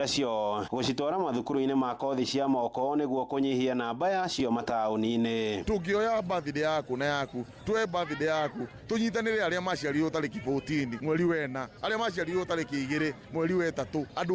Acio gũcitwara mathukuru-inĩ ma kothi cia moko nĩguo kũnyihia namba yacio mataũni-inĩ. Tũngĩoya birthday yaku na yaku, tuoe birthday yaku, tũnyitanĩre arĩa maciarirwo tarĩki 14 mweri wena, arĩa maciarirwo tarĩki 2 mweri wa 3, andũ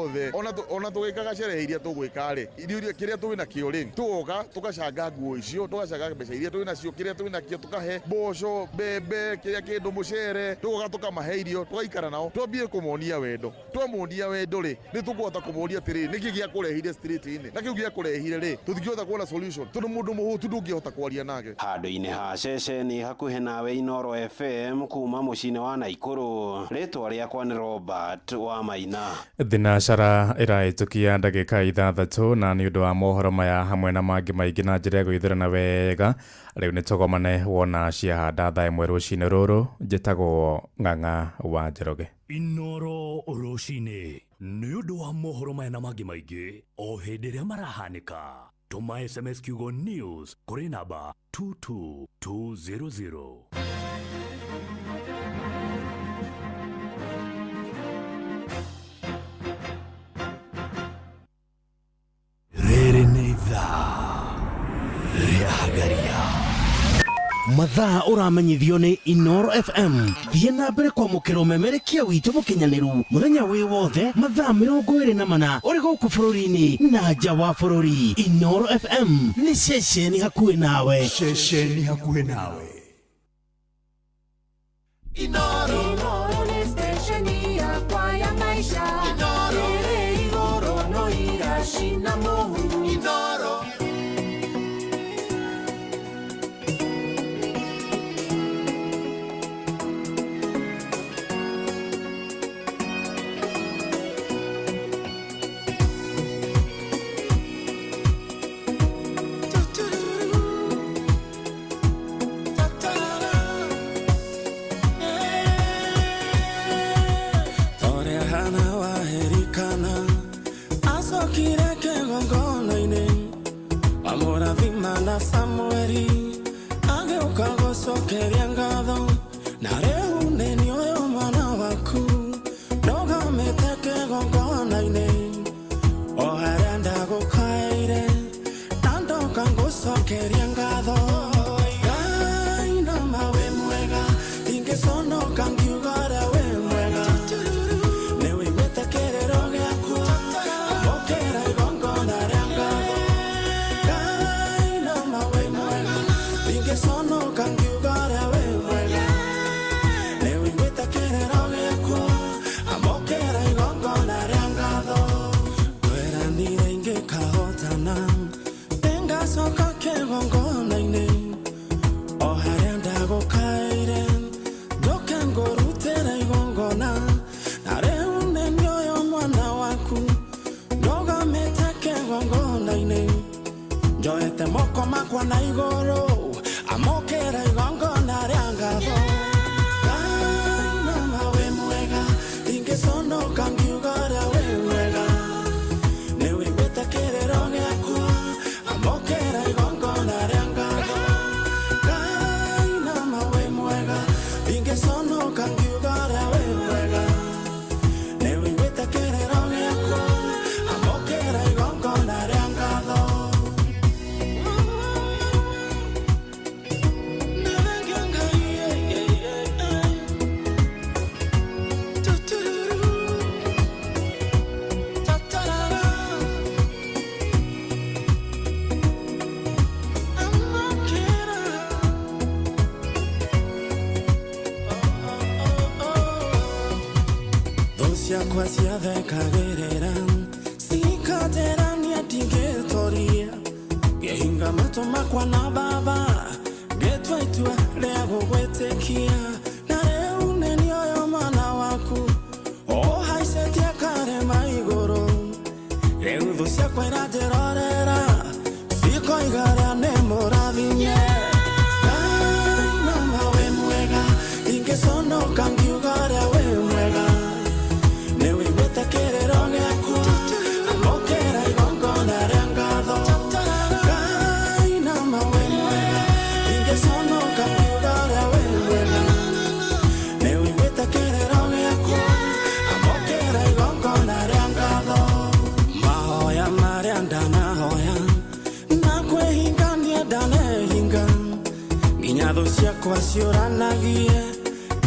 othe ona tũgĩkaga sherehe iria tũgwĩka rĩ, irio iria kĩrĩa twĩ nakĩo rĩ, tũgoka tũgacanga nguo icio, tũgacanga mbeca iria twĩ nacio, kĩrĩa twĩ nakĩo tũkahe mboco, mbembe, kĩrĩa kĩndũ, mũcere, tũgoka tũkamahe irio, tũgaikara nao, twambie kũmonia wendo. Twamonia wendo rĩ, nĩ tũkũhota kũmoria atĩrĩrĩ, nĩkĩ gĩakũrehire street-inĩ, na kĩu gĩakũrehire rĩ, tũtingĩhota kuona solution, tondũ mũndũ mũhũtu ndũngĩhota kwaria nake. Handũ-inĩ ha ceceni hakuhĩ nawe Inooro FM kuma mũciĩ-inĩ wa Naikuru, rĩtwa rĩakwa nĩ Robert Wamaina. Thinacara ĩrahĩtũkia ndagĩka 6 na nĩ ũndũ wa mohoro maya hamwe na mangĩ maingĩ na njĩra ya gũithũrana wega. Rĩu nĩ tũgomane wona ciahanda thaa 1 rũcinĩ rũrũ. Njĩtagwo Ng'ang'a wa Njoroge. Inooro rũcinĩ nĩ ũndũ wa mohoro maya na mangĩ maingĩ o hĩndĩ ĩrĩa marahanĩka. Tũma SMS kiugo news kũrĩ namba 22200. Rĩrĩ nĩ ithaa rĩa Hagaria. Mathaa ũramenyithio nĩ Inooro FM. Thiĩ na mbere kwamũkĩra ũmemerekia witũ mũkinyanĩru mũthenya wĩ wothe mathaa 24 ũrĩ gũkũ bũrũri-inĩ na nja wa bũrũri. Inooro FM nĩ ceceni hakuhĩ nawe. Ceceni hakuhĩ nawe. Inooro. Inooro nĩ stesheni yakwa ya maisha. Inooro. Ĩrĩ igũrũ no iracina mũhu. Inooro. Torĩa Hana waherikana acokire kĩgongona-inĩ, amũrathima na Samueli agĩũka gũcokeria ngatho, na rĩu nĩ niĩ ũyũ mwana waku ndũgamĩte kĩgongona-inĩ, o harĩa ndagũkaĩire na ndoka ngũcokeria ngatho. Ngai nama wĩ mwega, ndingĩconoka ngiuga ũrĩa wĩ mwega. Nĩ wĩiguĩte kĩrĩro gĩakwa, amũkĩra igongona rĩa ngatho. Ngai nama wĩ mwega, ndingĩconoka ngiuga ũrĩa wĩ mwega. Nĩ wĩiguĩte kĩrĩro gĩakwa, amũkĩra igongona rĩa ngatho. Ngweranire ingĩkahotana, nĩngacoka kĩgongona-inĩ, o harĩa ndagũkaĩire, njũke ngũrutĩre igongona. Na rĩu nĩ niĩ ũyũ mwana waku ndũgamĩte kĩgongona-inĩ, njoete moko makwa na igũrũ, amũkĩra igongona rĩa ngatho. Ngai nama wĩ mwega, ndingĩconoka ngiuga ũrĩa wĩ mwega. Nĩ wĩiguĩte kĩrĩro gĩakwa, amũkĩra igongona rĩa ngatho. Ngai nama wĩ mwega, ndingĩconoka ngiuga ũrĩa wĩ mwega. Nĩ wĩiguĩte kĩrĩro gĩakwa, amũkĩra igongona rĩa ngatho. Thũ ciakwa ciathekagĩrĩra, cikanjĩra ndingĩtoria, ngĩhinga matũ makwa na baba, ngĩtua itua rĩa gũgwĩtĩkia. Na rĩu nĩ niĩ ũyũ mwana waku ũhaicĩtie karĩma igũrũ, rĩu thũ ciakwa iranjĩrorera, cikoiga ũrĩa nĩ mũrathime. Ngai nama wĩ mwega, ndingĩconoka ngiuga ũrĩa wĩ mwega. Nĩ wĩiguĩte kĩrĩro gĩakwa, amũkĩra igongona rĩa ngatho. Ngai nama wĩ mwega, ndingĩconoka ngiuga ũrĩa wĩ mwega. Nĩ wĩiguĩte kĩrĩro gĩakwa, amũkĩra igongona rĩa ngatho. Maciũranagie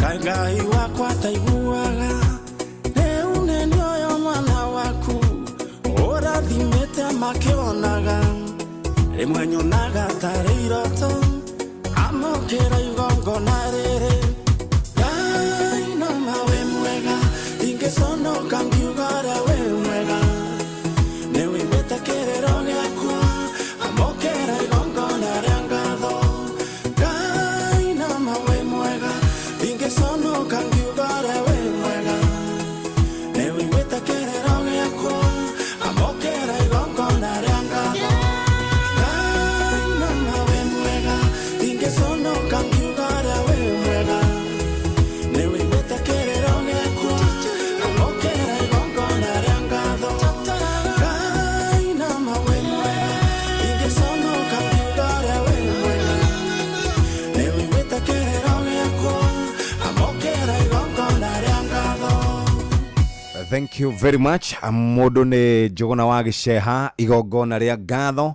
kaĩ Ngai wakwa taiguaga. Rĩu nĩ niĩ ũyũ mwana waku ũrathimĩte makĩonaga. Rĩmwe nyonaga tarĩ iroto, amũkĩra igongona rĩrĩ. Ngai no wĩ mwega, ingĩconoka ngiuga ũrĩa wĩ mwega. Nĩ wĩiguĩte kĩrĩro gĩakwa, amũkĩra igongona rĩa ngatho. Ngai no wĩ mwega, ingĩconoka ngiuga ũrĩa wĩ mwega. Nĩ wĩiguĩte kĩrĩro gĩakwa, amũkĩra igongona rĩa ngatho. Ngai no wĩ mwega, ingĩconoka ngiuga ũrĩa wĩ mwega. Nĩ wĩiguĩte kĩrĩro gĩakwa, amũkĩra igongona rĩa ngatho. Ngai no wĩ mwega, ingĩconoka ngiuga ũrĩa wĩ mwega. Nĩ wĩiguĩte kĩrĩro gĩakwa, amũkĩra igongona rĩa ngatho. Thank you very much. Mũndũ nĩ Njũgũna wa Gĩceha, igongona rĩa ngatho,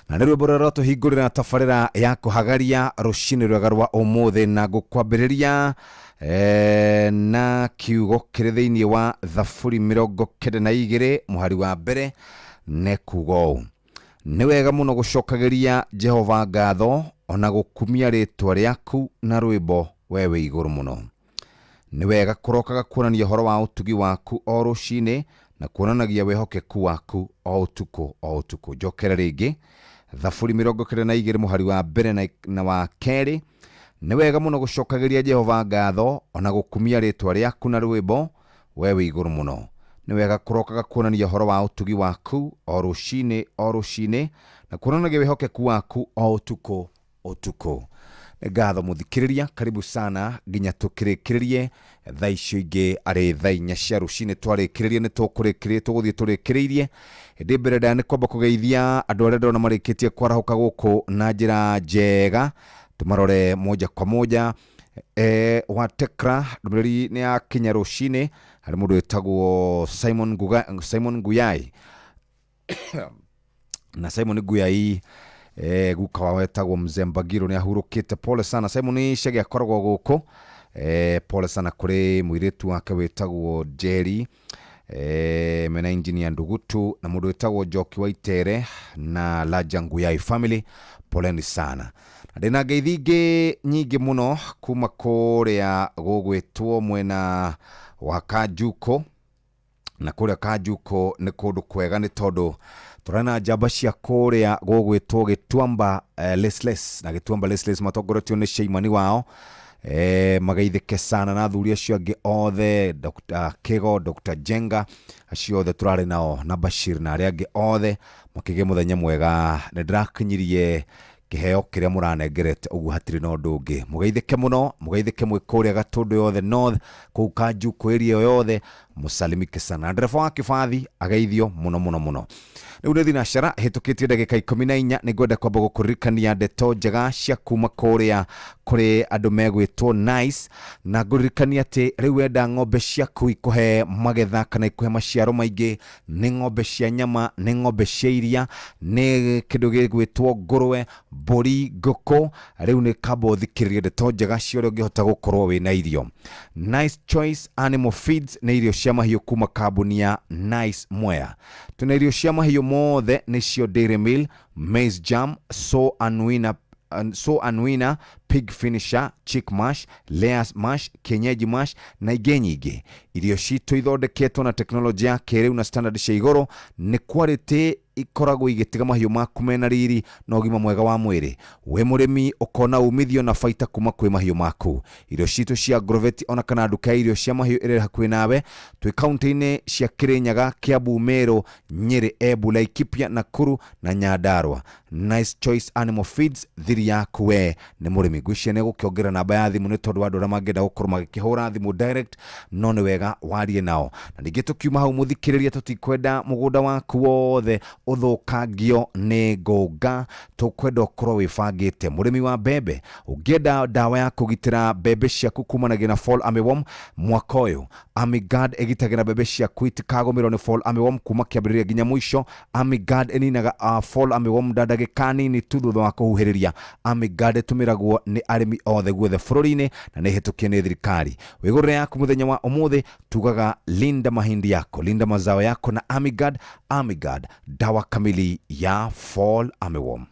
na nĩ rwĩmbo rũrĩa rwatũhingũrĩra tabarĩra ya kũhagaria rũcinĩ rwega rwa ũmũthĩ, na ngũkwambĩrĩria na kiugo kĩrĩ thĩinĩ wa Thaburi 92 mũhari wa mbere, nĩ kuga ũũ: nĩ wega mũno gũcokagĩria Jehova ngatho, ona gũkumia rĩtwa rĩaku na rwĩmbo, we wĩ igũrũ mũno. Nĩ wega kũrokaga kuonania ũhoro wa ũtugi waku o rũcinĩ, na kuonanagia wĩhokeku waku o ũtukũ o ũtukũ. Njokere rĩngĩ, Thaburi 92 mũhari wa mbere na wa kerĩ: nĩ wega mũno gũcokagĩria Jehova ngatho, ona gũkumia rĩtwa rĩaku na rwĩmbo, we wĩ igũrũ mũno. Nĩ wega kũrokaga kuonania ũhoro wa ũtugi waku o rũcinĩ o rũcinĩ, na kuonanagia wĩhokeku waku o ũtukũ ũtukũ. Nĩ ngatho mũthikĩrĩria, karibu sana nginya tũkĩrĩkĩrĩrie thaa icio ingĩ arĩ thaa 4 cia rũcinĩ. Twarĩkĩrĩria nĩ tũkũrĩkĩrĩria, tũgũthiĩ tũrĩkĩrĩirie. Hĩndĩ mbere ndaya nĩ kwamba kũgeithia andũ arĩa ndona marĩkĩtie kwarahũka gũkũ na njĩra njega, tũmarore moja kwa moja. Wa Tekra, ndũmĩrĩri nĩ yakinya rũcinĩ harĩ mũndũ wĩtagwo Simon Nguga, Simon Nguyai, na Simon Nguyai guka wao wetagwo Mzee Mbagiro nĩ ahurũkĩte. Pole sana Simon Chege, akoragwo gũkũ. Pole sana kũrĩ mũirĩtu wake wĩtagwo Jerry, mena engineer Ndugutu na mũndũ wĩtagwo Njoki wa Itere na Laja Nguyai family, poleni sana. Na ndĩna ngeithi ingĩ nyingĩ mũno kuma kũrĩa gũgwĩtwo mwena wa Kanjuko, na kũrĩa Kanjuko nĩ kũndũ kwega nĩ tondũ tũrana njamba cia kũrĩa gũgwĩtwo Gĩtuamba Lesles, na Gĩtuamba Lesles matongoretio nĩ Sheimani wao, magaithĩke sana na athuri acio angĩ othe, Dr. Kigo, Dr. Jenga, acio othe tũrarĩ nao na Bashir na arĩa angĩ othe, makĩgĩa mũthenya mwega. Nĩ ndĩrakinyirie kĩheo kĩrĩa mũranengerete, ũguo hatirĩ na ũndũ ũngĩ. Mũgeithĩke mũno, mũgeithĩke mwĩ kũrĩa Gatũndũ yothe north, kũu Kanjuko area yothe, mũsalimike sana. Na ndereba wa kĩbathi ageithio mũno mũno mũno. Rĩu nĩ thinacara hĩtũkĩtie ndagĩka 14. Nĩ ngwenda kwamba gũkũririkania ndeto njega cia kuma kũrĩa kũrĩ andũ megwĩtwo Nice, na ngũririkania atĩ rĩu wenda ng'ombe ciaku ikũhe magetha kana ikũhe maciaro maingĩ, nĩ ng'ombe cia nyama, nĩ ng'ombe cia iria, nĩ kĩndũ gĩgwĩtwo ngũrwe, mbũri, ngũkũ, rĩu nĩ kamba ũthikĩrĩrie ndeto njega cia ũrĩa ũngĩhota gũkorwo wĩna irio. Nice Choice Animal Feeds nĩ irio cia mahiũ kuma kambuni ya Nice Mwea. Tuna irio cia mahiũ mothe, nĩcio dairy meal, maize jam, so and so and winner, pig finisher, chick mash, layers mash, kienyeji mash na ingĩ nyingĩ. Irio citũ ithondeketwo na tekinoronjĩ ya kĩrĩu na standard cia igũrũ, nĩ quality ikoragwo igĩtiga mahiũ maku mena riri na ũgima mwega wa mwĩrĩ. Wĩ mũrĩmi ũkona umithio na baita kuma kwĩ mahiũ maku. Irio citũ cia Agrovet, ona kana nduka ya irio cia mahiũ ĩrĩa hakuhĩ nawe, twĩ kaunti-inĩ cia Kirinyaga, Kiambu, Meru, Nyeri, Embu, Laikipia, Nakuru na Nyandarua. Nice Choice Animal Feeds, thiri yaku we nĩ mũrĩmi. Ngwĩciria nĩ gũkĩongerera namba ya thimũ nĩ tondũ wa andũ arĩa mangĩenda gũkorwo magĩkĩhũra thimũ direct, no nĩ wega warie nao. Na ningĩ tũkiuma hau mũthikĩrĩria, tũtikwenda mũgũnda waku wothe ũthũkangio nĩ ngũnga, tũkwenda ũkorwo wĩbangĩte. Mũrĩmi wa mbembe, ũngĩenda ndawa ya kũgitĩra mbembe ciaku kumanagia na fall armyworm mwaka ũyũ, Amigard ĩgitagĩra mbembe ciaku itikagũmĩrwo nĩ fall armyworm kuma kĩambĩrĩria nginya mũico. Amigard ĩninaga fall armyworm ndagĩka nini tu thutha wa kũhuhĩrĩria. Amigard ĩtũmĩragwo nĩ arĩmi othe guothe bũrũri-inĩ na nĩ hĩtũkie nĩ thirikari. Wĩgũrĩre yaku mũthenya wa ũmũthĩ, tugaga linda mahindi yako, linda mazao yako na Amigard. Amigard, dawa kamili ya fall armyworm.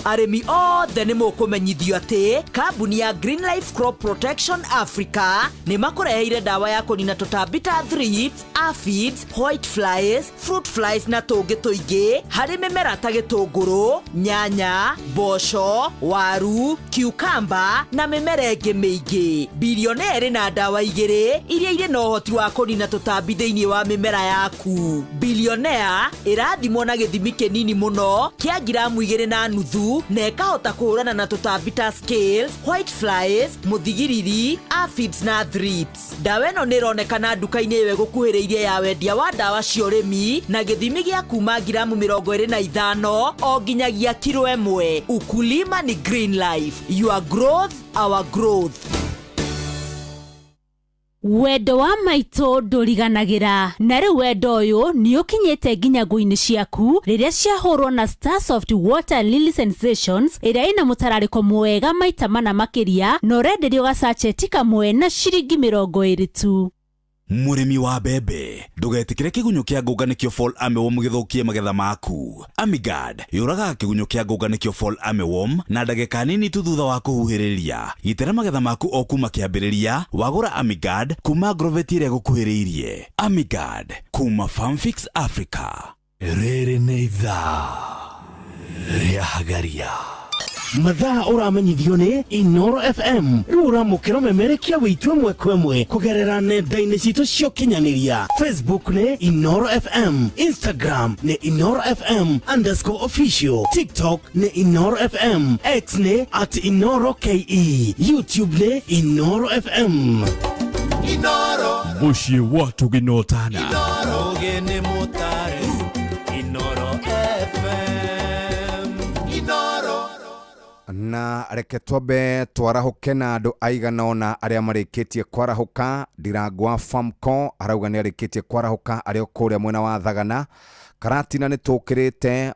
Arĩmi othe nĩ mũkũmenyithio atĩ kambuni ya Green Life Crop Protection Africa nĩ makũreheire ndawa ya kũnina tũtambi ta thrips, aphids, white flies, fruit flies na tũngĩ tũingĩ harĩ mĩmera ta gĩtũngũrũ, nyanya, mboco, waru, cucumber na mĩmera ĩngĩ mĩingĩ. Bilionea ĩrĩ na ndawa igĩrĩ iria irĩ na ũhoti wa kũnina tũtambi thĩinĩ wa mĩmera yaku. Bilionea ĩrathimwo na gĩthimi kĩnini mũno kĩa ngiramu 2.5 na ĩkahota kũhũrana na tũtambi ta scales, white flies, mũthigiriri, aphids na thrips. Ndawa ĩno nĩ ĩronekana nduka-inĩ ĩyo ĩgũkuhĩrĩirie ya wendia wa ndawa cia ũrĩmi na gĩthimi gĩa kuma ngiramu 25 o nginyagia kiro 1. Ukulima ni Green Life. Your growth, our growth. Wendo wa maitũ ndũriganagĩra, na rĩu wendo ũyũ nĩ ũkinyĩte nginya ngũ-inĩ ciaku rĩrĩa ciahũrwo na Starsoft Water Lily Sensations ĩrĩa ĩna mũtararĩko mwega maita mana makĩria na ũrenderio gacacheti kamwe na ciringi 20 tu. Mũrĩmi wa mbembe, ndũgetĩkĩre kĩgunyũ kĩa ngũnga nĩkĩo fall armyworm gĩthũkie magetha maku. Amigard yũragaga kĩgunyũ kĩa ngũnga nĩkĩo fall armyworm na ndagĩka nini tu thutha wa kũhuhĩrĩria. Gitĩra magetha maku o kuma kĩambĩrĩria wagũra Amigard kuma Agrovet ĩrĩa ĩgũkuhĩrĩirie. Amigard kuma Farmfix Africa. Rĩrĩ nĩ ithaa rĩa Hagaria. Mathaa ũramenyithio nĩ Inoro FM. Rĩu ũramũkĩra ũmemerekia witũ ĩmwe kwa ĩmwe kũgerera nenda-inĩ citũ cia ũkinyanĩria. Facebook nĩ Inoro FM, Instagram nĩ Inoro FM _official, TikTok nĩ Inoro FM, X nĩ @InoroKE, YouTube nĩ Inoro FM. Inoro Mũciĩ wa tũginotana. Inoro Ũgeni mũtare Inoro FM. Inoro. Na reke twambe twarahuke na andũ aigana ũna arĩa marĩkĩtie kwarahũka. Ndirangwa Famco arauga nĩ arĩkĩtie kwarahũka arĩ o kũrĩa mwena wa Thagana. Karatina nĩ tũkĩrĩte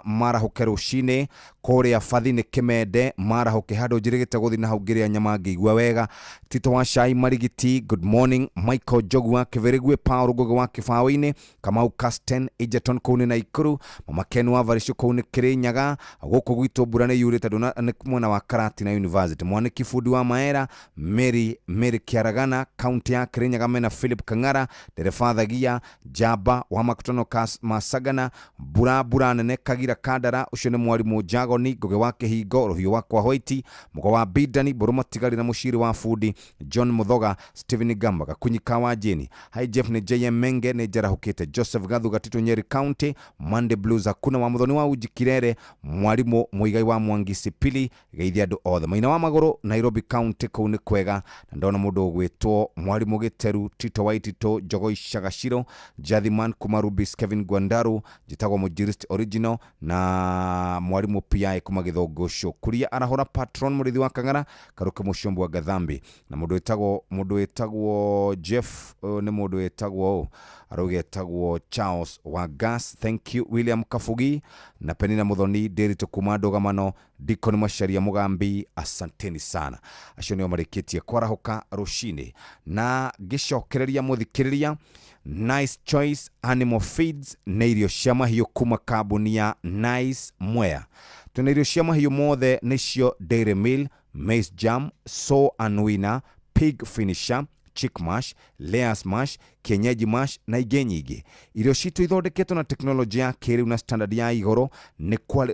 marahũke rũcinĩ kũrĩa Bathi nĩ Kĩmende marahũke handũ njĩrĩgĩte gũthiĩ na hau ngĩrĩa nyama ngĩigua wega. Tito wa Cai Marigiti, good morning. Michael Njogu wa Kĩbĩrĩgwe, Paul Ngũgĩ wa Kĩbaũ-inĩ, Kamau Casten Egerton kũu nĩ Naikuru, Mama Ken wa Varishu kũu nĩ Kĩrĩnyaga. Gũkũ gwitũ mbura nĩ yurĩte nĩ mwena wa Karatina University. Mwaniki Fundi wa Maera, Mary Mary Kĩaragana, kaunti ya Kĩrĩnyaga mena Philip Kang'ara, Ndereba Thagia, Njamba wa Makutano Masagana, mbura mbura nene Kagira Kandara, ũcio nĩ mwarimũ Njagoni, Ngũgĩ wa Kĩhingo, Rũhiũ wa kwa Hoiti, Mũgo wa Bidani, Mbũrũ Matigari na Mũciri wa Fundi, John Muthoga, Stephen Gamba, Gakunyi ka Jeni, Hi Jeff nĩ JM Menge nĩ njarahũkĩte, Joseph Gathu Gatito Nyeri County, Monday Blues hakuna wa Muthoni wa Uji Kirere, mwarimũ Muigai wa Mwangi Sipili, geithia andũ othe. Maina wa Magũrũ Nairobi County kũu nĩ kwega, na ndona mũndũ ũgwĩtwo mwarimũ Gĩteru, Tito Waitito, Njogoi Shagashiro, Jathiman kuma Rubis, Kevin Gwandaru, njĩtagwo Mũnjirist Original na mwarimũ PI kuma Gĩthũngũcũ. Kuria arahũra patron mũrĩithi wa Kang'ara, Karuke Mũcombo wa Gathambi, na mũndũ wĩtagwo Jeff nĩ mũndũ wĩtagwo arauga etagwo Charles wa Gas. Thank you William Kabugi na Penina Muthoni Ndiritu kuma Ndũgamano, Deacon Macharia Mugambi, asanteni sana. Acio nĩo marĩkĩtie kwarahũka rũcinĩ. Na ngĩcokereria mũthikĩrĩria, Nice Choice Animal Feeds nĩ irio cia mahiũ kuma kambuni ya Nice Mwea. Twĩna irio cia mahiũ mothe nĩcio Dairy Meal, Maize Jam, Sow and Winner, Pig Finisher, Chick Mash, Layers Mash, Kienyeji Mash na ingĩ nyingĩ. Irio citũ ithondeketwo na tekinoronjĩ ya kĩrĩu na standard ya igũrũ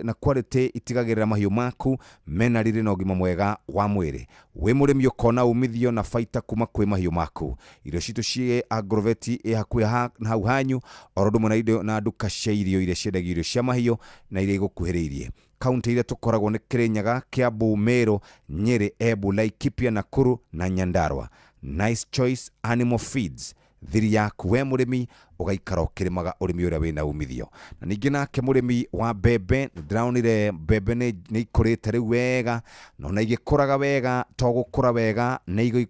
na quality itigagĩrĩra mahiũ maku mena riri na ũgima mwega wa mwĩrĩ. Wĩ mũrĩmi ũkona umithio na baita kuma kwĩ mahiũ maku. Irio citũ ciĩ Agrovet ĩ hakuhĩ na hau hanyu, oro ũndũ ũmwe na nduka cia irio iria ciendagio irio cia mahiũ na iria igũkuhĩrĩirie. Kaunti iria tũkoragwo nĩ Kĩrĩnyaga, Kiambu, Meru, Nyeri, Embu, Laikipia, Nakuru na Nyandarua. Nice Choice Animal Feeds, thiri yaku we mũrĩmi ũgaikara ũkĩrĩmaga ũrĩmi ũrĩa wĩna umithio. Na ningĩ nake mũrĩmi wa mbembe, ndĩraonire mbembe nĩ ikũrĩte rĩu wega, na ona igĩkũraga wega, to gũkũra wega, nĩ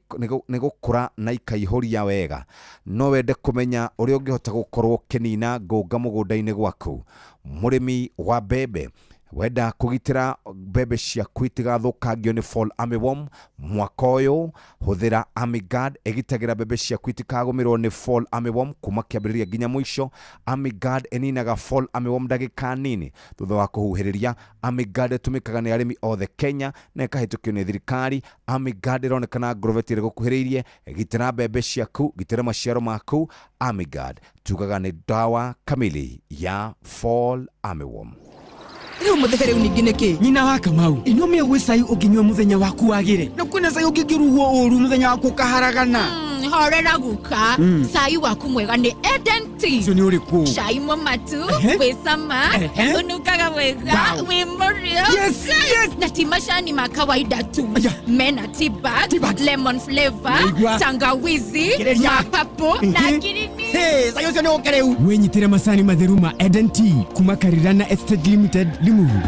gũkũra na ikaihũria wega. No wende kũmenya ũrĩa ũngĩhota gũkorwo ũkĩnina ngũnga mũgũnda-inĩ gwaku. Mũrĩmi wa mbembe, Wenda kũgitĩra mbembe ciaku itigathũkangio nĩ fall armyworm mwaka ũyũ, hũthĩra Amigard ĩgitagĩra mbembe ciaku itikagũmĩrwo nĩ fall armyworm kuma kĩambĩrĩria nginya mũico. Amigard ĩninaga fall armyworm ndagĩka nini thutha wa kũhuhĩrĩria. Amigard ĩtũmĩkaga nĩ arĩmi othe Kenya na ĩkahĩtũkio nĩ thirikari. Amigard ĩronekana Agrovet ĩrĩa ĩgũkuhĩrĩirie. Gitĩra mbembe ciaku, gitĩra maciaro maku. Amigard tugaga nĩ dawa kamili ya fall armyworm. Rĩu mũthenya rĩu ningĩ nĩkĩ Nyina wa Kamau, ino mĩgwĩ cai ũngĩnyua mũthenya waku wagĩre, na kwĩna cai ũngĩngĩrugwo ũru mũthenya waku ũkaharagana. Horera guka. Cai waku mwega nĩ Eden Tea. Ũcio nĩ ũrĩkũ? Cai mũmatu, wĩ cama, ũnungaga wega, wĩ mũrĩo. Yes. Na ti macani ma kawaida tu. Mena tea bag, lemon flavor, Naigua. tangawizi, Kĩrĩria. mapapo na ngirini. Hey, cai ũcio nĩ ũke rĩu. Wĩnyitĩre macani matheru ma Eden Tea kuma Karirana Estate Limited, Limuru.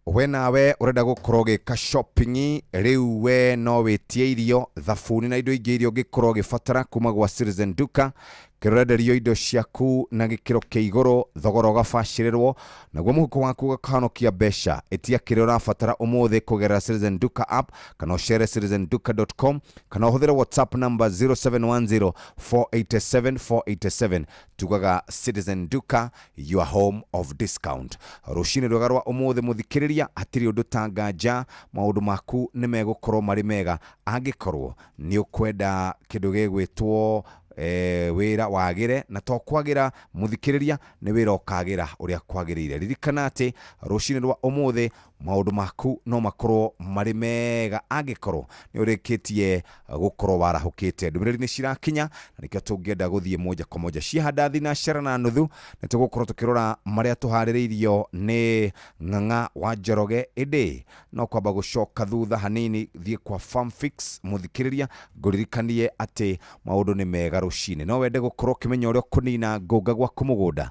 We nawe ũrenda gũkorwo ũgĩka shopping rĩu, we no wĩtie irio, thabuni na indo ingĩ iria ũngĩkorwo ũgĩbatara kuma gwa Citizen Duka. Kĩrenderio indo ciaku na gĩkĩro kĩa igũrũ, thogora ũgabacĩrĩrwo, naguo mũhuko waku ũgakahonokia mbeca. Ĩtia kĩrĩa ũrabatara ũmũthĩ kũgerera Citizen Duka app, kana ũcere citizenduka.com, kana ũhũthĩre WhatsApp number 0710 487 487. Tugaga Citizen Duka, your home of discount. Rũcinĩ rwega rwa ũmũthĩ mũthikĩrĩria, hatirĩ ũndũ ta nganja, maũndũ maku nĩ megũkorwo marĩ mega angĩkorwo nĩ ũkwenda kĩndũ gĩgwĩtwo wĩra wagĩre, na to kwagĩra mũthikĩrĩria, nĩ wĩra ũkagĩra ũrĩa kwagĩrĩire. Ririkana atĩ rũcinĩ rwa ũmũthĩ maũndũ maku no makorwo marĩ mega angĩkorwo nĩ ũrĩkĩtie gũkorwo warahũkĩte. Ndũmĩrĩri nĩ cirakinya na nĩkĩo tũngĩenda gũthiĩ moja kwa moja ciahanda thinacara na nuthu, nĩ tũgũkorwo tũkĩrora marĩa tũharĩrĩirio nĩ Ng'ang'a wa Njoroge. Ĩndĩ no kwamba gũcoka thutha hanini, thiĩ kwa Farmfix mũthikĩrĩria, ngũririkanie atĩ maũndũ nĩ mega rũcinĩ. No wende gũkorwo ũkĩmenya ũrĩa ũkũnina ngũnga gwaku mũgũnda.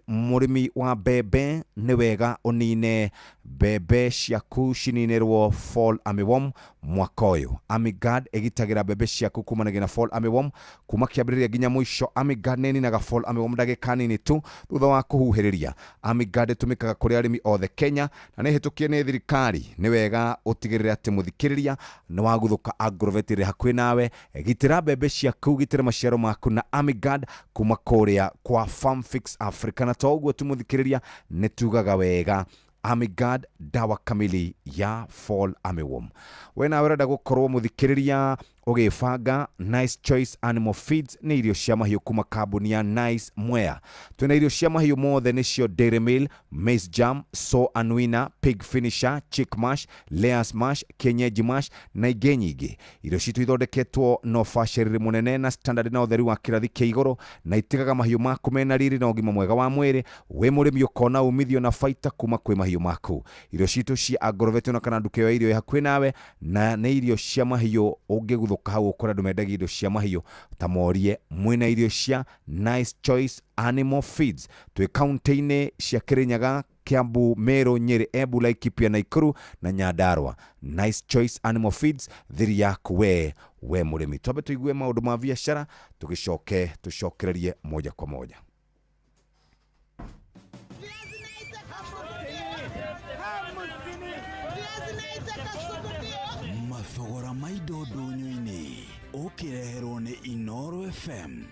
Mũrĩmi wa mbembe, nĩ wega ũnine mbembe ciaku cininĩrwo fall armyworm mwaka ũyũ. Amigard ĩgitagĩra mbembe ciaku kumanagia na fall armyworm kuma kĩambĩrĩria nginya mũico. Amigard nĩ ĩninaga fall armyworm ndagĩka nini tu thutha wa kũhuhĩrĩria. Amigard ĩtũmĩkaga kũrĩ arĩmi othe Kenya na nĩ ĩhĩtũkie nĩ thirikari. Nĩ wega ũtigĩrĩre atĩ mũthikĩrĩria nĩ waguthũka Agrovet ĩrĩ hakuhĩ nawe. Gitĩra mbembe ciaku, gitĩra maciaro maku na Amigard kuma kũrĩa kwa Farmfix Africa. Na to ũguo tu mũthikĩrĩria, nĩ tugaga wega Amigard, dawa kamili ya fall armyworm. We nawe ũrenda gũkorwo mũthikĩrĩria ũgĩbanga, Nice Choice Animal Feeds nĩ irio cia mahiũ kuma kambuni ya Nice Mwea. Twĩna irio cia mahiũ mothe, nĩcio Dairy Meal, Maize Jam, So Anwina, Pig Finisher, Chick Mash, Layers Mash, Kienyeji Mash na ingĩ nyingĩ. Irio citũ ithondeketwo na ũbacĩrĩri mũnene na standard na ũtheru wa kĩrathi kĩa igũrũ, na itigaga mahiũ maku mena riri na ũgima mwega wa mwĩrĩ. Wĩ mũrĩmi ũkona umithio na baita kuma kwĩ mahiũ maku. Irio citũ cia Agrovet ona kana nduka ĩyo ya irio ĩ hakuhĩ nawe, na nĩ irio cia mahiũ ũngĩguthũka hau ũkore andũ mendagia indo cia mahiũ, ta morie mwĩna irio cia Nice Choice Animal Feeds. Twĩ kaunti-inĩ cia Kirinyaga, Kiambu, Meru, Nyeri, Embu, Laikipia, Nakuru na Nyandarua. Nice Choice Animal Feeds, thiri yaku we mũrĩmi. Twambe tũigue maũndũ ma biacara, tũgĩcoke tũcokererie moja kwa moja. Mathogora ma indo ndũnyũ-inĩ ũkĩreherwo nĩ Inoro FM.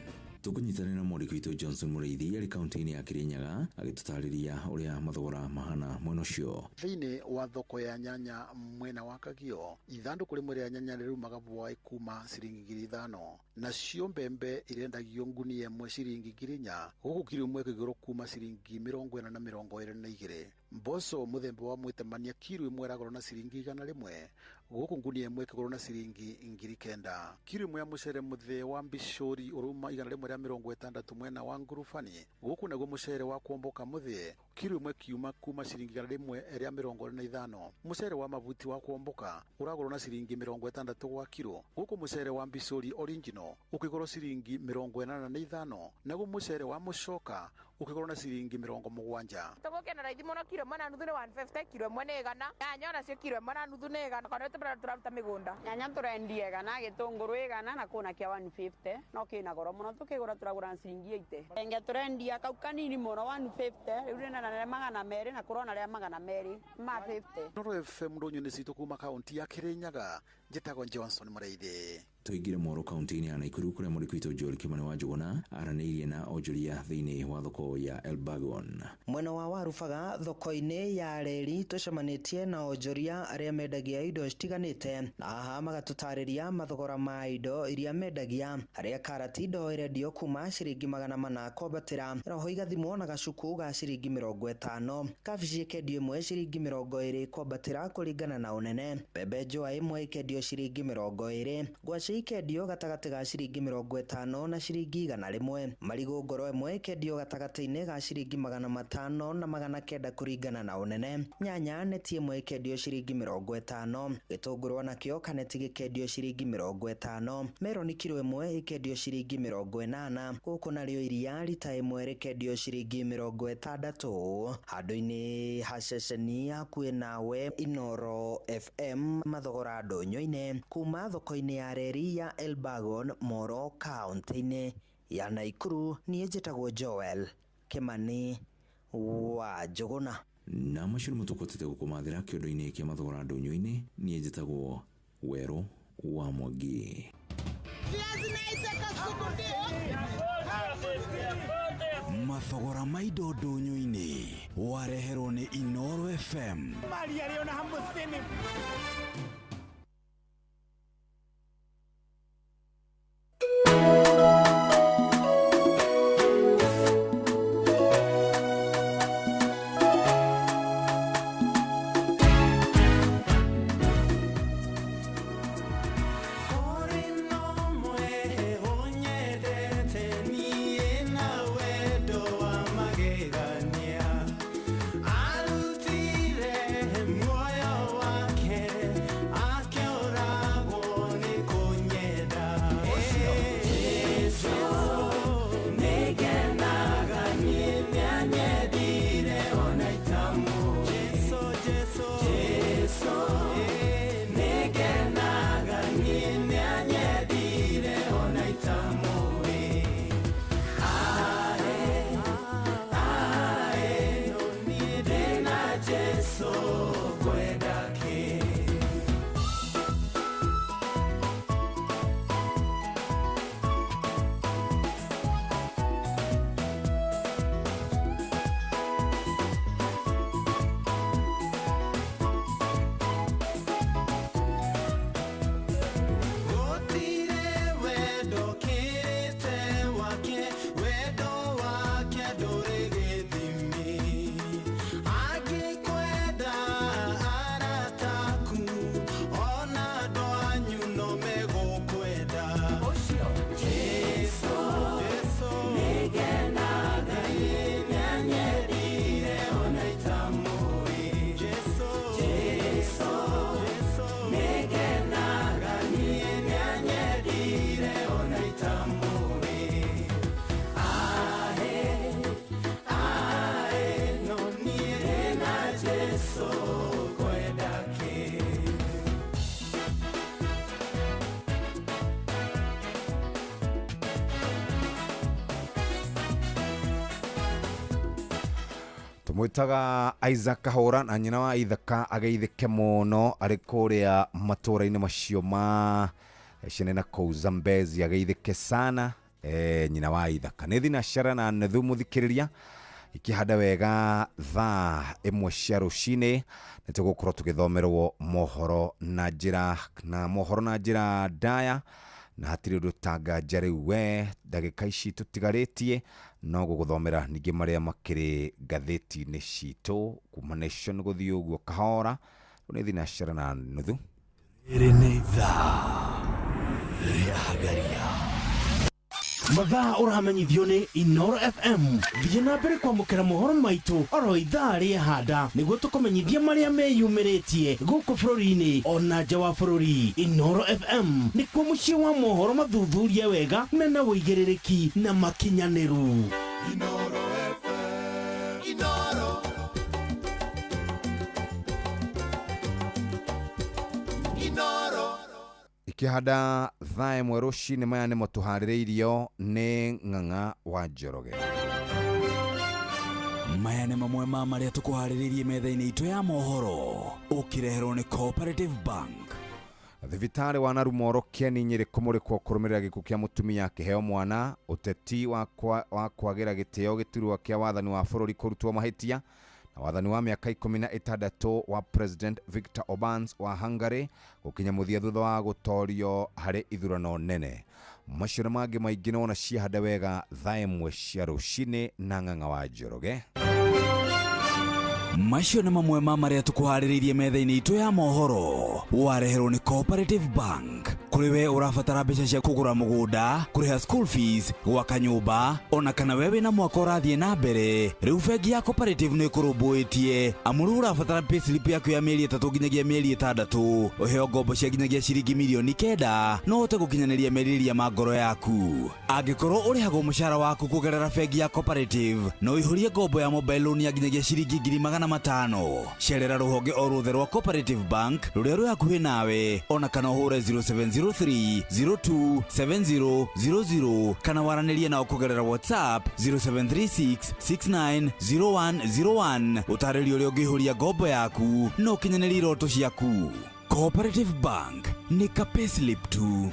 Tũkũnyitanĩra na mwandĩki witũ Johnson Mũrĩithi arĩ kaunti-inĩ ya Kirinyaga agĩtũtarĩria ũrĩa mathogora mahana mwena ũcio. Thĩinĩ wa thoko ya nyanya mwena wa Kagio, ithandũkũ rĩmwe rĩa nyanya rĩrumaga bwaĩ kuma ciringi 5,000, nacio mbembe irendagio ngunia ĩmwe ciringi 4,000, gũkũ kiro ĩmwe ĩkĩgũrwo kuma ciringi 40 na 22. Mboco mũthemba wa mwĩtemania kiro ĩmwe ĩragũrwo na ciringi 100, gũkũ ngunia ĩmwe ĩkĩgũrwo na ciringi 9,000. Kiro ĩmwe ya mũcere mũthee wa mbicũri ũrauma 160 mwena wa ngurubani, gũkũ naguo mũcere wa kuomboka mũthee Kiro ĩmwe kiuma kuma ciringi 125. Mucere wa mabuti wa kuomboka uragurwo na ciringi 60 gwa kiro, guku mucere wa mbicuri original ukigurwo ciringi 85, naguo mucere wa mucoka ukigurwo na ciringi 70. Tũgũkena raithi mũno, kiro ĩmwe na nuthu nĩ 150, kiro ĩmwe nĩ 100, nyanya onacio kiro ĩmwe na nuthu nĩ 100, kana tũrĩa tũraruta mĩgũnda. Nyanya tũrendia 100, gĩtũngũrũ 100 na kũna kĩa 150, no kĩna goro mũno tũkĩgũra tũragũra na ciringi 80. Enge tũrendia kau kanini mũno 150, rĩu rĩna na 200 na kũrona rĩa 200 ma 50. Inooro FM ndũnyũ nĩ citũ kuma kaunti ya Kirinyaga, njĩtagwo Johnson Mũrĩithi. Tũingĩre Moro kaunti-inĩ ya Nakuru kũrĩa mwandĩki witũ Joel Kimani wa Njũgũna aranĩirie na onjoria thĩinĩ wa thoko ya Elbagon. Mwena wa Warubaga thoko-inĩ ya reri tũcemanĩtie na onjoria arĩa mendagia indo citiganĩte, na haha magatũtarĩria mathogora ma indo iria mendagia, harĩa karati indo ĩrendio kuma ciringi 400 kwambatĩra, roho igathimwo na gacuku ga ciringi 50, kabici ĩkendio ĩmwe ciringi 20 kwambatĩra kũringana na ũnene, mbembe njũa ĩmwe ĩkendio ciringi 20, ngwacĩ ikendio gatagatĩ ga ciringi 50 na ciringi 100, marigũ ngoro ĩmwe ĩkendio gatagatĩ-inĩ ga ciringi 500 na 900 kũringana na ũnene, nyanya neti ĩmwe ĩkendio ciringi 50, gĩtũngũrũ nakĩo kaneti gĩkendio ciringi 50, meroni kiro ĩmwe ĩkendio ciringi 80, gũkũ narĩo iria rita ĩmwe rĩkendio ciringi 60. Handũ-inĩ ha ceceni hakuhĩ nawe Inooro FM mathogora ndũnyũ-inĩ kuma thoko-inĩ ya reri ya Elbagon Moro kaunti-inĩ ya Nakuru. Niĩ njĩtagwo Joel Kimani wa Njũgũna. Na macio nĩmo tũkũhotete gũkũmathĩra kĩondo-inĩ kĩa mathogora ndũnyũ-inĩ. Niĩ njĩtagwo Werũ wa Mwangi. Mathogora ma indo ndũnyũ-inĩ wareherwo nĩ Inooro FM. Tumwitaga Isaac Kahora na nyina wa Ithaka ageithĩke mũno arĩ kũrĩa matũra-inĩ macio ma Cene na kũu Zambezi, ageithĩke sana nyina wa Ithaka. Nĩ thinacara na nuthu mũthikĩrĩria ikĩhanda wega thaa ĩmwe cia rũcinĩ nĩ tũgũkorwo tũgĩthomerwo mohoro na njĩra na mohoro na njĩra ndaya, na hatirĩ ũndũ tanganja rĩu we ndagĩka ici tũtigarĩtie no gũgũthomera ningĩ marĩa makĩrĩ ngathĩti-inĩ citũ kuma Nation gũthiĩ ũguo kahora. Rĩu nĩ thinacara na nuthu. Rĩrĩ nĩ ithaa rĩa Hagaria. Mathaa ũramenyithio nĩ Inoro FM. Thiĩ na mbere kwamũkĩra mohoro maitũ oro ithaa rĩahanda nĩguo tũkũmenyithie marĩa meyumĩrĩtie gũkũ bũrũri-inĩ ona nja wa bũrũri. Inoro FM nĩkuo mũciĩ wa mohoro mathuthurie wega mena ũigĩrĩrĩki na makinyanĩru. Inoro FM. Inoro. Inoro. Ikĩhanda thaa 1 rũcinĩ maya nĩmo tũharĩrĩirio nĩ Ng'ang'a wa Njoroge. Maya nĩ mamwe ma marĩa tũkũharĩrĩirie metha-inĩ itũ ya mohoro ũkĩreherwo nĩ Cooperative Bank. Thibitarĩ wa Narumoro Kĩeni Nyĩrĩ kũmũrĩkwo kũrũmĩrĩra gĩkuũ kĩa mũtumia akĩheo mwana. Ũteti wa kwagĩra gĩtĩo gĩturwa kĩa wathani wa bũrũri kũrutwo mahĩtia na wathani wa mĩaka 16 wa President Victor Orbán wa Hungary gũkinya mũthia thutha wa gũtorio harĩ ithurano nene. Macio na mangĩ maingĩ nĩwona ciahanda wega thaa 1 cia rũcinĩ na Ng'ang'a wa Njoroge. Macio nĩ mamwe ma marĩa tũkũharĩrĩirie metha-inĩ itũ ya mohoro wareherwo nĩ Cooperative Bank. Kũrĩ we ũrabatara mbeca cia kũgũra mũgũnda, kũrĩha school fees, gwaka nyũmba, ona kana we wĩna mwaka ũrathiĩ na mbere, rĩu bengi ya Cooperative nĩ ĩkũrũmbũĩtie. Amu rĩu ũrabatara payslip yaku ya mĩeri 3 nginyagia mĩeri 6, ũheo ngombo cia nginyagia ciringi mirioni 9 no ũhote gũkinyanĩria merirĩria ma ngoro yaku. Angĩkorwo ũrĩhagwo mũcara waku kũgerera bengi ya Cooperative, no ũihũrie ngombo ya mobile loan ya nginyagia ciringi 500,000. Cerera rũhonge o ruothe rwa Cooperative Bank rũrĩa rwĩ hakuhĩ nawe, ona kana ũhũre 0703 027000 kana waranĩrie nao kũgerera WhatsApp 0736 690101. Ũtarĩrio ũrĩa ũngĩihũria ngombo yaku na ũkinyanĩrie iroto ciaku. Cooperative Bank nĩ ka payslip tu.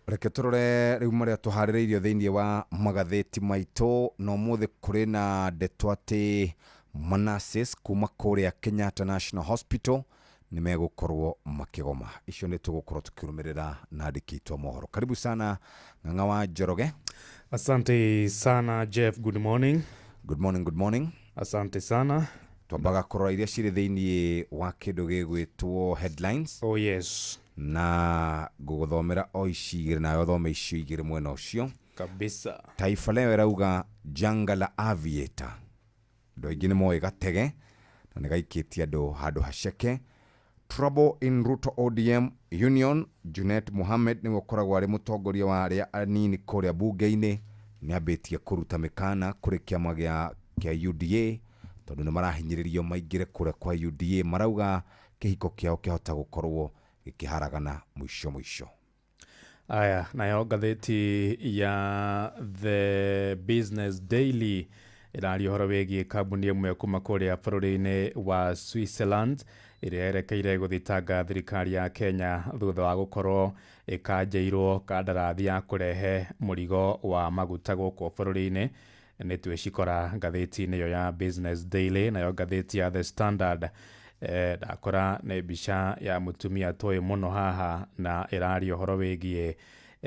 Reke tũrore rĩu marĩa tũharĩrĩirio thĩinĩ wa magathĩti maitũ na ũmũthĩ kũrĩ na ndeto atĩ Manasseh kuma kũrĩa Kenyatta National Hospital nĩ megũkorwo makĩgoma. Icio nĩ tũgũkorwo tũkĩrũmĩrĩra na andĩki aitũ a mohoro. Karibu sana Ng'ang'a wa Njoroge. Asante sana Jeff, good morning. Good morning, good morning. Asante sana. Twambaga kũrora iria cirĩ thĩinĩ wa kĩndũ gĩgwĩtwo headlines. Oh yes. Na ngũgũthomera o ici igĩrĩ nawe ũthome icio igĩrĩ mwena ũcio kabisa. Taifa Leo ĩrauga janga la aviator. Andũ aingĩ nĩ moĩ gatege na nĩ gaikĩtie andũ handũ haceke. Trouble in Ruto ODM Union. Junet Mohammed nĩwe ũkoragwo arĩ mũtongoria wa arĩa anini kũrĩa bunge-inĩ, nĩ ambĩtie kũruta mĩkana kũrĩ kĩama kĩa UDA tondũ nĩ marahinyĩrĩrio maingĩre kũrĩa kwa UDA. Marauga kĩhiko kĩao kĩahota gũkorwo gĩkĩharagana mũico mũico. Aya, nayo ngathĩti ya The Business Daily ĩraria ũhoro wĩgiĩ kambuni ĩmwe kuma kũrĩa bũrũri-inĩ wa Switzerland ĩrĩa yerekeire gũthitanga thirikari ya Kenya thutha wa gũkorwo ĩkanjĩirwo kandarathi ya kũrehe mũrigo wa maguta gũkũ bũrũri-inĩ. Nĩ twĩcikora ngathĩti-inĩ ĩyo ya Business Daily. Nayo ngathĩti ya The Standard ndakora nĩ mbica ya mũtumia tũĩ mũno haha na ĩraria ũhoro wĩgiĩ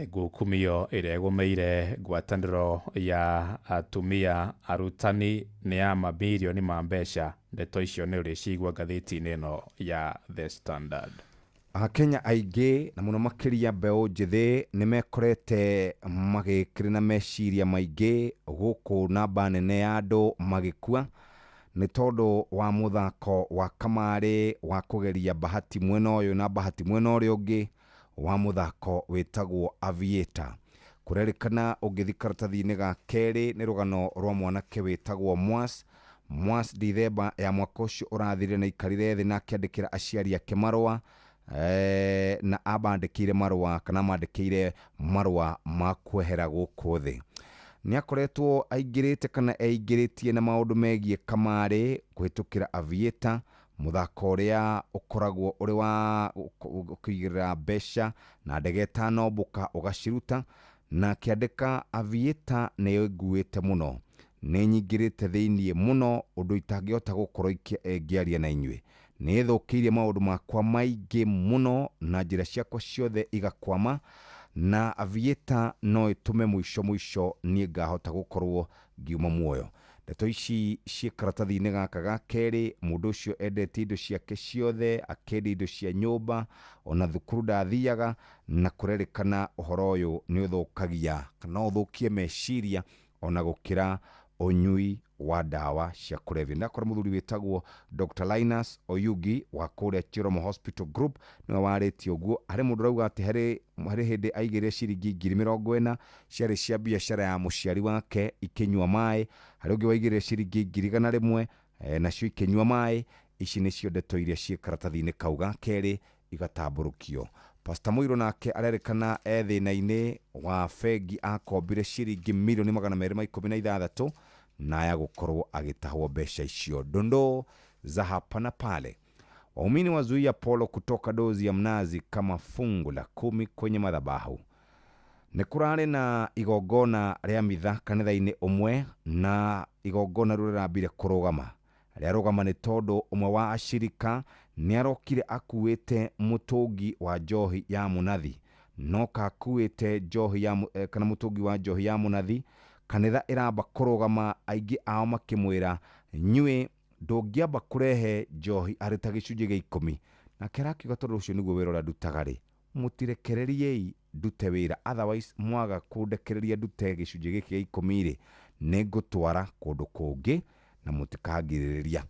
ngukumio ĩrĩa ĩgũmĩire ngwatanĩro ya atumia arutani nĩ ya mabirioni ma mbeca. Ndeto icio nĩ ũrĩcigua ngathĩti-inĩ ĩno ya The Standard. Akenya aingĩ na mũno makĩria mbeũ njĩthĩ nĩ mekorete magĩkĩrĩ na meciria maingĩ gũkũ namba nene ya andũ magĩkua nĩ tondũ wa mũthako wa kamarĩ wa kũgeria bahati mwena ũyũ na bahati mwena ũrĩa ũngĩ wa mũthako wĩtagwo Aviator. Kũrerĩkana ũngĩthi karatathi-inĩ ga kerĩ nĩ rũgano rwa mwanake wĩtagwo Mwas. Mwas Dithemba ya mwaka ũcio ũrathirire na ikarire thĩ na akĩandĩkĩra aciari ake marũa na abandĩkĩire marũa kana mandĩkĩire marũa ma kwehera gũkũ thĩ. Nĩ akoretwo aingĩrĩte kana eingĩrĩtie na maũndũ megiĩ kamarĩ kũhĩtũkĩra Aviator, mũthako ũrĩa ũkoragwo ũrĩ wa kũigĩrĩra mbeca na ndege ĩtanombũka ũgaciruta, na akĩandĩka Aviator nĩ ĩnguĩte mũno, nĩ nyingĩrĩte thĩiniĩ mũno ũndũ itangĩhota gũkorwo ngĩaria na inyuĩ. Nĩ ĩthũkĩirie maũndũ makwa maingĩ mũno na njĩra ciakwa ciothe igakwama, na Aviator no ĩtũme mũico mũico niĩ ngahota gũkorwo ngiuma muoyo. Ndeto ici ciĩ karatathi-inĩ gaka ga kerĩ. Mũndũ ũcio endetie indo ciake ciothe, akendia indo cia nyũmba, ona thukuru ndathiaga, na kũrerĩkana ũhoro ũyũ nĩ ũthũkagia kana ũthũkie meciria ona gũkĩra ũnyui wa ndawa cia kũrebia. Ndakora mũthuri wĩtagwo Dr. Linus Oyugi wa kũrĩa Chiromo Hospital Group nĩwe warĩtie ũguo. Harĩ mũndũ ũrauga atĩ harĩ hĩndĩ aigĩrĩre ciringi 40,000 ciarĩ cia biacara ya mũciari wake ikĩnyua maĩ. Harĩ ũngĩ waigĩrĩre ciringi 100,000 nacio ikĩnyua maĩ. Ici nĩcio ndeto iria ciĩ karatathi-inĩ kau ga kerĩ igatambũrũkio. Pastor Mũirũ nake arerĩkana e thĩna-inĩ wa bengi, akombire ciringi 216,000,000 na aya gũkorwo agĩtahwo mbeca icio. Dondoo za hapa na pale. Waumini wazuia polo kutoka dozi ya mnazi kama fungu la 10 kwenye madhabahu. Nĩ kũrarĩ na igongona rĩa mitha kanitha-inĩ ũmwe, na igongona rĩu rĩrambire kũrũgama. Rĩarũgama nĩ tondũ ũmwe wa ashirika nĩ arokire akuĩte mũtũngi wa njohi ya mũnathi, no kakuĩte njohi ya kana mũtũngi wa njohi ya mũnathi. Kanitha ĩramba kũrũgama, aingĩ ao makĩmwĩra nyuĩ ndũngĩamba kũrehe njohi arĩ ta gĩcunjĩ gĩa 10. Nake arakiuga tondũ ũcio nĩguo wĩra ũrĩa ndutaga rĩ, mũtirekereriei ndute wĩra, otherwise mwaga kũndekereria ndute gĩcunjĩ gĩkĩ gĩa 10 rĩ, nĩngũtwara kũndũ kũngĩ na mũtikangirĩrĩria.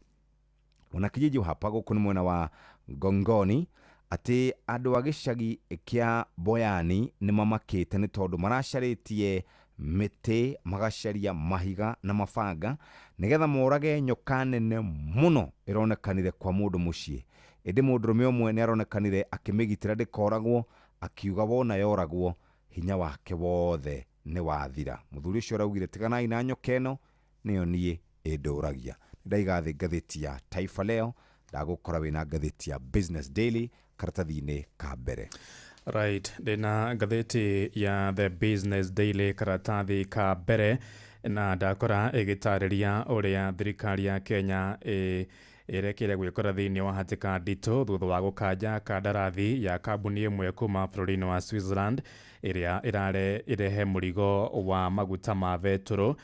Ona kijiji hapa gũkũ nĩ mwena wa Ngongoni atĩ andũ a gĩcagi kĩa Boyani nĩ mamakĩte nĩ tondũ maracarĩtie mĩtĩ, magacaria mahiga na mabanga nĩgetha morage nyoka nene mũno ĩronekanire kwa mũndũ mũciĩ. Ĩndĩ mũndũrũme ũmwe nĩ aronekanire akĩmĩgitĩra ndĩkoragwo, akiuga wona yoragwo hinya wake wothe nĩ wathira. Mũthuri ũcio araugire tiganai na nyoka ĩno, nĩyo niĩ ĩndũragia. Ndaiga thĩ ngathĩti ya Taifa Leo, ndagũkora wĩna ngathĩti ya Business Daily karatathi-inĩ ka mbere. Right, ndĩna ngathĩti ya The Business Daily karatathi ka mbere, na ndakora ĩgĩtarĩria ũrĩa thirikari ya Kenya ĩrekire gwĩkora thĩinĩ wa hatĩka nditũ thutha wa gũkanja kandarathi ya kambuni ĩmwe kuma bũrũri-inĩ wa Switzerland ĩrĩa ĩrehe mũrigo wa maguta ma betũrũ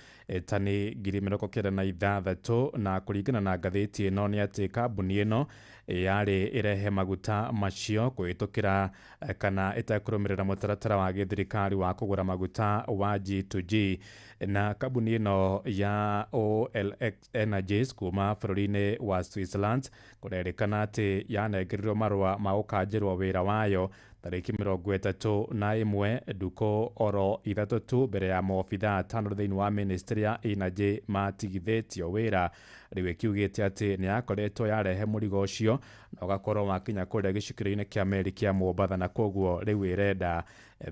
tani 96,000, na kũringana na ngathĩti ĩno nĩ atĩ kambuni ĩno yarĩ ĩrehe maguta macio kũhĩtũkĩra kana ĩtekũrũmĩrĩra mũtaratara wa gĩthirikari wa kũgũra maguta wa G2G, na kambuni ĩno ya OLX Energies kuma bũrũri-inĩ wa Switzerland kũrerĩkana atĩ yanengerirwo marũa ma gũkanjĩrwo wĩra wayo tarĩki 31 ndukũ oro 3 tu mbere ya maobithaa 5 thĩinĩ wa ministry ya energy matigithĩtio wĩra. Rĩu ĩkiugĩte atĩ nĩ yakoretwo yarehe mũrigo ũcio na ũgakorwo wakinya kũrĩa gĩcukĩro-inĩ kĩa meri kĩa Mombatha, na koguo rĩu ĩrenda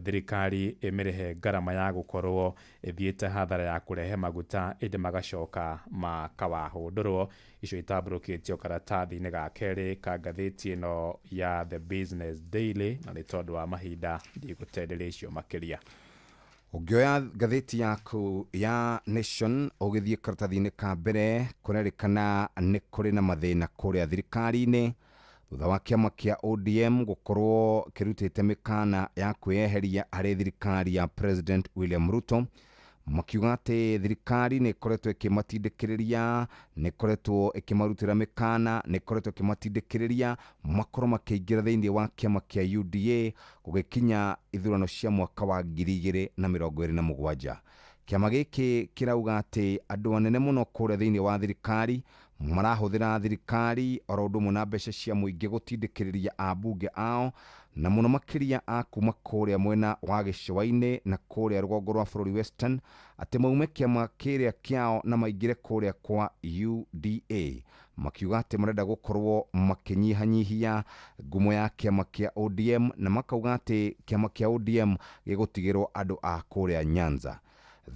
thirikari ĩmĩrĩhe ngarama ya gũkorwo ĩthiĩte hathara ya kũrehe maguta ĩndĩ magacoka makawahũndũrwo. Icio itambũrũkĩtio karatathi-inĩ ga kerĩ ka ngathĩti ĩno ya The Business Daily, na nĩ tondũ wa mahinda ndigũtenderia icio makĩria. Ũngĩoya ngathĩti yaku ya Nation ũgĩthiĩ karatathi-inĩ ka mbere, kũrerĩkana nĩ kũrĩ na mathĩna kũrĩa thirikari-inĩ thutha wa kĩama kĩa ODM gũkorwo kĩrutĩte mĩkana ya kwĩyeheria harĩ thirikari ya President William Ruto, makiuga atĩ thirikari nĩ ĩkoretwo ĩkĩmatindĩkĩrĩria, nĩ ĩkoretwo ĩkĩmarutĩra mĩkana, nĩ ĩkoretwo ĩkĩmatindĩkĩrĩria makorwo makĩingĩra thĩinĩ wa kĩama kĩa UDA gũgĩkinya ithurano cia mwaka wa 2027. Kĩama gĩkĩ kĩrauga atĩ andũ anene mũno kũrĩa thĩinĩ wa thirikari marahũthĩra thirikari oro ũndũ ũmwe na mbeca cia mũingĩ gũtindĩkĩrĩria ambunge ao, na mũno makĩria a kuma kũrĩa mwena wa gĩcũa-inĩ na kũrĩa rũgongo rwa bũrũri Western, atĩ maume kĩama kĩrĩa kĩao na maingĩre kũrĩa kwa UDA, makiuga atĩ marenda gũkorwo makĩnyihanyihia ngumo ya kĩama kĩa ODM, na makauga atĩ kĩama kĩa ODM gĩgũtigĩrwo andũ a kũrĩa Nyanza.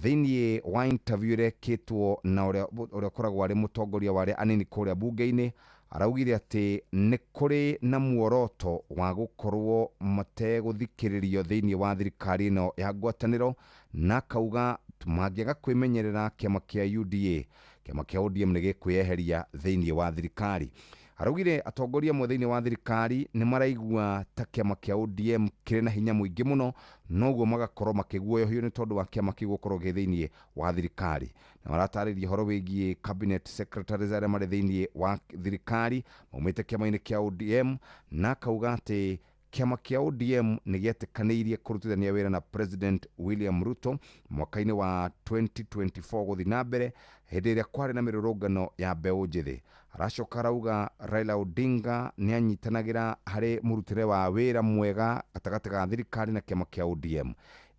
Thĩinĩ wa interview ĩrekĩtwo na ũrĩa ũkoragwo arĩ mũtongoria wa arĩa anini kũrĩa bunge-inĩ, araugire atĩ nĩ kũrĩ na muoroto wa gũkorwo mategũthikĩrĩrio thĩinĩ wa thirikari ĩno ya ngwatanĩro, na akauga mangĩaga kwĩmenyerera kĩama kĩa UDA, kĩama kĩa ODM nĩ gĩkwĩyeheria thĩinĩ wa thirikari. Araugire atongoria amwe thĩinĩ wa thirikari nĩ maraigua ta kĩama kĩa ODM kĩrĩ na hinya mũingĩ mũno, noguo magakorwo makĩguoyohio nĩ tondũ wa kĩama kĩu gũkorwo gĩ thĩinĩ wa thirikari. Na maratarĩria ũhoro wĩgiĩ cabinet secretaries arĩa marĩ thĩinĩ wa thirikari maumĩte kĩama-inĩ kĩa ODM, na akauga atĩ kĩama kĩa ODM nĩ gĩetĩkanĩirie kũrutithania wĩra na President William Ruto mwaka-inĩ wa 2024 gũthiĩ na mbere hĩndĩ ĩrĩa kwarĩ na mĩrũrũngano ya mbeũ njĩthĩ. Aracoka arauga Raila Odinga nĩ anyitanagĩra harĩ mũrutĩre wa wĩra mwega gatagatĩ ga thirikari na kĩama kĩa ODM.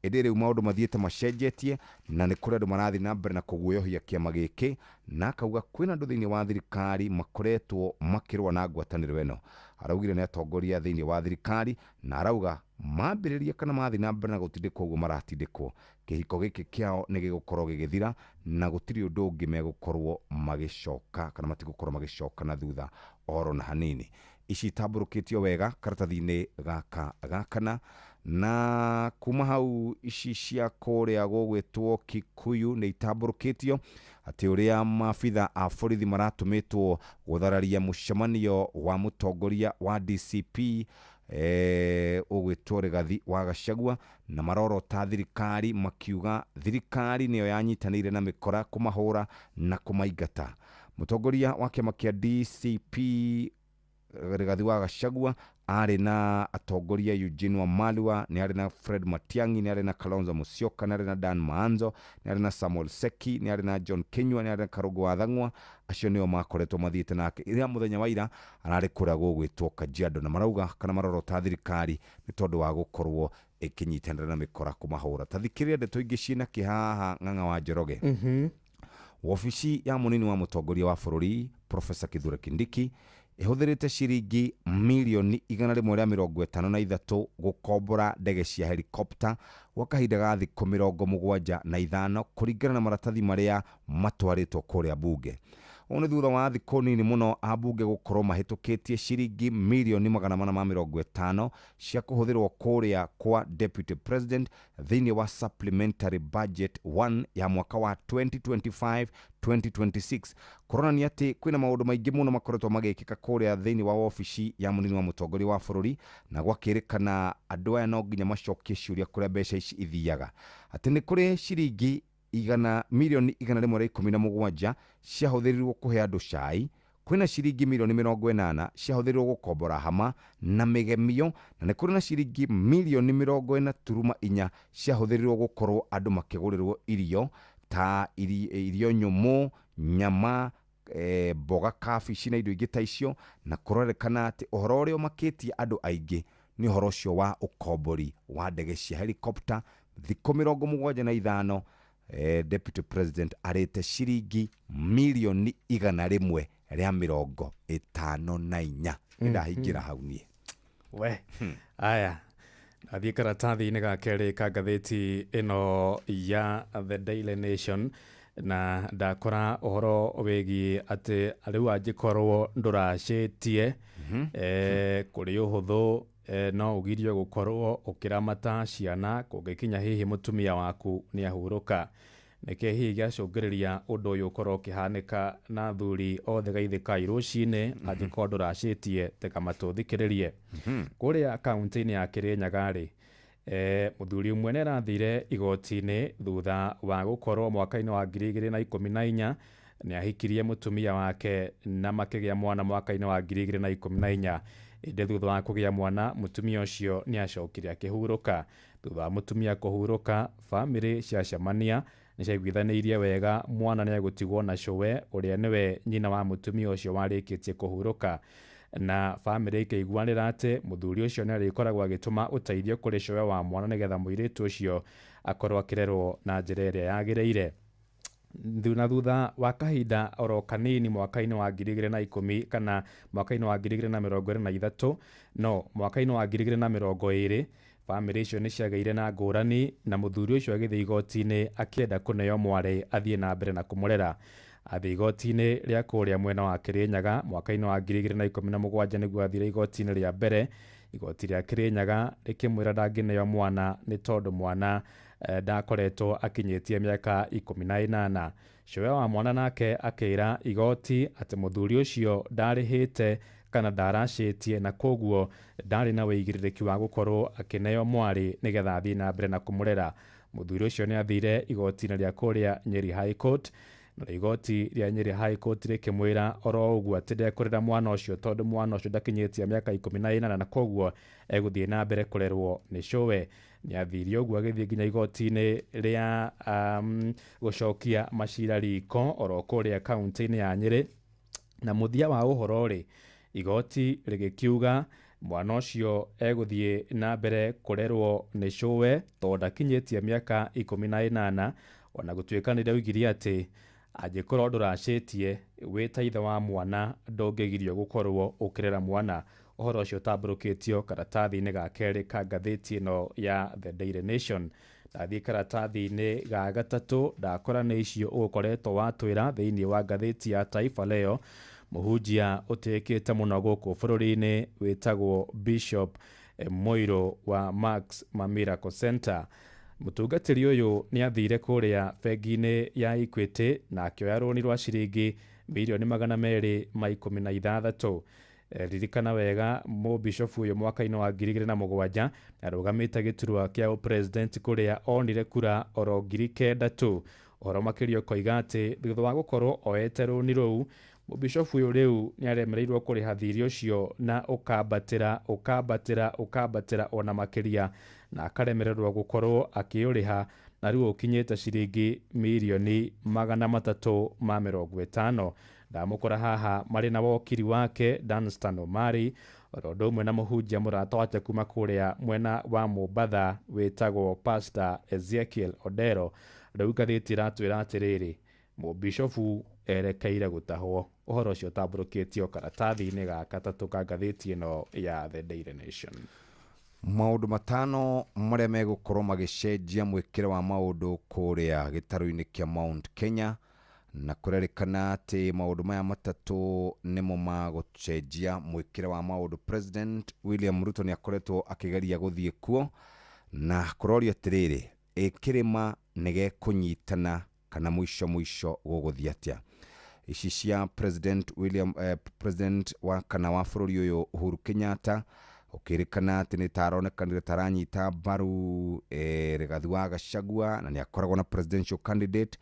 Ĩndĩ rĩu maũndũ mathiĩte macenjetie na nĩ kũrĩ andũ marathiĩ na mbere na kũguoyohia kĩama gĩkĩ, na akauga kwĩna andũ thĩinĩ wa thirikari makoretwo makĩrũa na ngwatanĩro ĩno. Araugire nĩ atongoria thĩinĩ wa thirikari, na arauga mambĩrĩria kana mathiĩ na mbere na gũtindĩkwo ũguo maratindĩkwo, kĩhiko gĩkĩ kĩao nĩ gĩgũkorwo gĩgĩthira na gũtirĩ ũndũ ũngĩ megũkorwo magĩcoka kana matigũkorwo magĩcoka na thutha oro na hanini. Ici itambũrũkĩtio wega karatathi-inĩ gaka gakana. Na kuma hau ici cia kũrĩa gũgwĩtwo Kikuyu nĩ itambũrũkĩtio atĩ ũrĩa maabitha a borithi maratũmĩtwo gũthararia mũcemanio wa mũtongoria wa DCP ũgwĩtwo Rigathi wa Gachagua, na marorota thirikari makiuga thirikari nĩyo yanyitanĩire na mĩkora kũmahũra na kũmaingata. Mũtongoria wa kĩama kĩa DCP Rigathi wa Gachagua arĩ na atongoria Eugene Wamalwa, nĩ arĩ na Fred Matiang'i, nĩ arĩ na Kalonzo Musyoka, nĩ arĩ na Dan Maanzo, nĩ arĩ na Samuel Seki, nĩ arĩ na John Kinyua, nĩ arĩ na Karũngũ wa Thang'wa. Acio nĩo makoretwo mathiĩte nake ira mũthenya wa ira ararĩ kũrĩa gũgwĩtwo Kajiado, na marauga kana marorota thirikari nĩ tondũ wa gũkorwo ĩkĩnyitanĩra na mĩkora kũmahũra. Ta thikĩrĩria ndeto ingĩ ciĩna kĩhaha Ng'ang'a wa Njoroge. Wabici ya mũnini wa mũtongoria wa bũrũri Professor Kithure Kindiki ĩhũthĩrĩte ciringi mirioni 153 gũkombora ndege cia helikopta gwa kahinda ga thikũ 75 kũringana na maratathi marĩa matwarĩtwo kũrĩa bunge. Ũũ nĩ thutha wa thikũ nini mũno ambunge gũkorwo mahĩtũkĩtie ciringi mirioni 450 cia kũhũthĩrwo kũrĩa kwa Deputy President thĩinĩ wa Supplementary Budget 1 ya mwaka wa 2025-2026, kũronania atĩ kwĩna maũndũ maingĩ mũno makoretwo magĩkĩka kũrĩa thĩinĩ wa wabici ya mũnini wa mũtongoria wa bũrũri, na gwakĩrĩkana andũ aya no nginya macokie ciũria kũrĩa mbeca ici ithiaga, atĩ nĩ kũrĩ ciringi milioni 117 ciahũthĩrirwo kũhe andũ cai, kwĩna ciringi milioni 80 ciahũthĩrirwo gũkombora hama na mĩgemio, na nĩ kũrĩ na ciringi milioni 44 ciahũthĩrirwo gũkorwo andũ makĩgũrĩrwo irio ta irio nyũmũ, nyama, mboga, kabici na indo ingĩ ta icio. Na kũrorekana atĩ ũhoro ũrĩa ũmakĩtie andũ aingĩ nĩ ũhoro ũcio wa ũkombori wa ndege cia helikopta thikũ 75. Deputy President arĩte ciringi milioni 154. Nĩndahingĩra hau niĩ. We aya athiĩ karatathi-inĩ ga kerĩ ka ngathĩti ĩno ya The Daily Nation, na ndakora ũhoro wĩgiĩ atĩ rĩu angĩkorwo ndũracĩtie kũrĩ ũhũthũ no ũgirio gũkorwo ũkĩramata ciana kũngĩkinya hihi mũtumia waku nĩ ahurũka. Nĩkĩ hihi gĩacũngĩrĩria ũndũ ũyũ ũkorwo ũkĩhanĩka na athuri othe geithĩkai rũcinĩ angĩkorwo ndũracĩtie tega matũ thikĩrĩrie. Kũrĩa kaunti-inĩ ya Kĩrĩnyaga rĩ, mũthuri ũmwe nĩ arathire igoti-inĩ thutha wa gũkorwo mwaka-inĩ wa 2014 nĩ ahikirie mũtumia wake na makĩgĩa mwana mwaka-inĩ wa 2014. Ĩndĩ thutha wa kũgĩa mwana mũtumia ũcio nĩ acokire akĩhurũka. Thutha wa mũtumia kũhurũka, bamĩrĩ ciacemania nĩ ciaiguithanĩirie wega mwana nĩ egũtigwo na cũwe ũrĩa nĩwe nyina wa mũtumia ũcio warĩkĩtie kũhurũka, na bamĩrĩ ĩkĩiguanĩra atĩ mũthuri ũcio nĩ arĩkoragwo agĩtũma ũteithio kũrĩ cũwe wa mwana nĩgetha mũirĩtu ũcio akorwo akĩrerwo na njĩra ĩrĩa yagĩrĩire. Na thutha wa kahinda oro kanini mwaka-inĩ wa 2010 kana mwaka-inĩ wa 2023, no mwaka-inĩ wa 2020 bamĩrĩ icio nĩ ciagĩire na ngũrani na mũthuri ũcio agĩthiĩ igoti-inĩ akĩenda kũneo mwarĩ athiĩ na mbere na kũmũrera. Athiĩ igoti-inĩ rĩa kũrĩa mwena wa Kĩrĩnyaga mwaka-inĩ wa 2017 nĩguo athire igoti-inĩ rĩa mbere. Igoti rĩa Kĩrĩnyaga rĩkĩmwĩra ndangĩneo mwana nĩ tondũ mwana Ndakoretwo akinyĩtie mĩaka 18. Cũwe wa mwana nake akĩra igoti atĩ mũthuri ũcio ndarĩhĩte kana ndaracĩtie, na koguo ndarĩ na wĩigĩrĩrĩki wa gũkorwo akĩneo mwarĩ nĩgetha athiĩ na mbere na kũmũrera. Mũthuri ũcio nĩ athire igoti-inĩ rĩa kũrĩa Nyeri High Court, na igoti rĩa Nyeri High Court rĩkĩmwĩra oro ũguo atĩ ndekũrera mwana ũcio tondũ mwana ũcio ndakinyĩtie mĩaka 18, na koguo egũthiĩ na mbere kũrerwo nĩ cũwe. Nĩ athire ũguo agĩthiĩ nginya igoti-inĩ rĩa gũcokia macira riko oro kũrĩa kaunti-inĩ ya Nyeri, na mũthia wa ũhoro rĩ, igoti rĩgĩkiuga mwana ũcio egũthiĩ na mbere kũrerwo nĩ cũwe tondũ ndakinyĩtie mĩaka 18, ona gũtuĩka nĩ rĩoigire atĩ angĩkorwo ndũracĩtie wĩ ta ithe wa mwana ndũngĩgirio gũkorwo ũkĩrera mwana. Ũhoro ũcio ũtambũrũkĩtio karatathi-inĩ ga kerĩ ka ngathĩti ĩno ya The Daily Nation. Ndathiĩ karatathi-inĩ ga gatatũ ndakora nĩ icio ũgũkoretwo watwĩra thĩinĩ wa ngathĩti ya Taifa Leo. Mũhunjia ũtĩĩkĩte mũno gũkũ bũrũri-inĩ wĩtagwo Bishop Moiro wa Max Miracle Center. Mũtungatĩri ũyũ nĩ athire kũrĩa bengi-inĩ ya Equity na akĩoya rũni rwa ciringi mirioni 216. Ririkana wega mũbishofu ũyũ mwaka-inĩ wa 2007 arũgamĩte gĩturwa kĩa ũpresident kũrĩa onire kura oro 9,000 tu. Ũhoro makĩria ũkoiga atĩ thutha wa gũkorwo oete rũni rũu, mũbishofu ũyũ rĩu nĩ aremereirwo kũrĩha thirĩ ũcio na ũkambatĩra ũkambatĩra ũkambatĩra ona makĩria, na akaremererwo gũkorwo akĩũrĩha, na rĩu ũkinyĩte ciringi mirioni 350. Ndamũkora haha marĩ na wokiri wake Danstan Omari, oro ũndũ ũmwe na mũhunjia mũrata wake kuma kũrĩa mwena wa Mombatha wĩtagwo Pastor Ezekiel Odero. Rĩu ngathĩti ĩratwĩra atĩrĩrĩ, mũbishofu erekeire gũtahwo. Ũhoro ũcio ũtambũrũkĩtio karatathi-inĩ ga gatatũ ka ngathĩti ĩno ya The Daily Nation. Maũndũ 5 marĩa megũkorwo magĩcenjia mwĩkĩre wa maũndũ kũrĩa gĩtarũ-inĩ kĩa Mount Kenya, na kũrerĩkana atĩ maũndũ maya 3 nĩmo magũcenjia mwĩkĩre wa maũndũ. President William Ruto nĩ akoretwo akĩgeria gũthiĩ kuo na kũrorio atĩrĩrĩ, ĩ kĩrĩma nĩgekũnyitana kana mũico mũico gũgũthiĩ atĩa? Ici cia President William President wa kana wa bũrũri ũyũ Uhuru Kenyatta ũkĩrĩkana atĩ nĩ taronekanire taranyita mbaru Rigathi wa Gachagua na nĩ akoragwo na presidential candidate.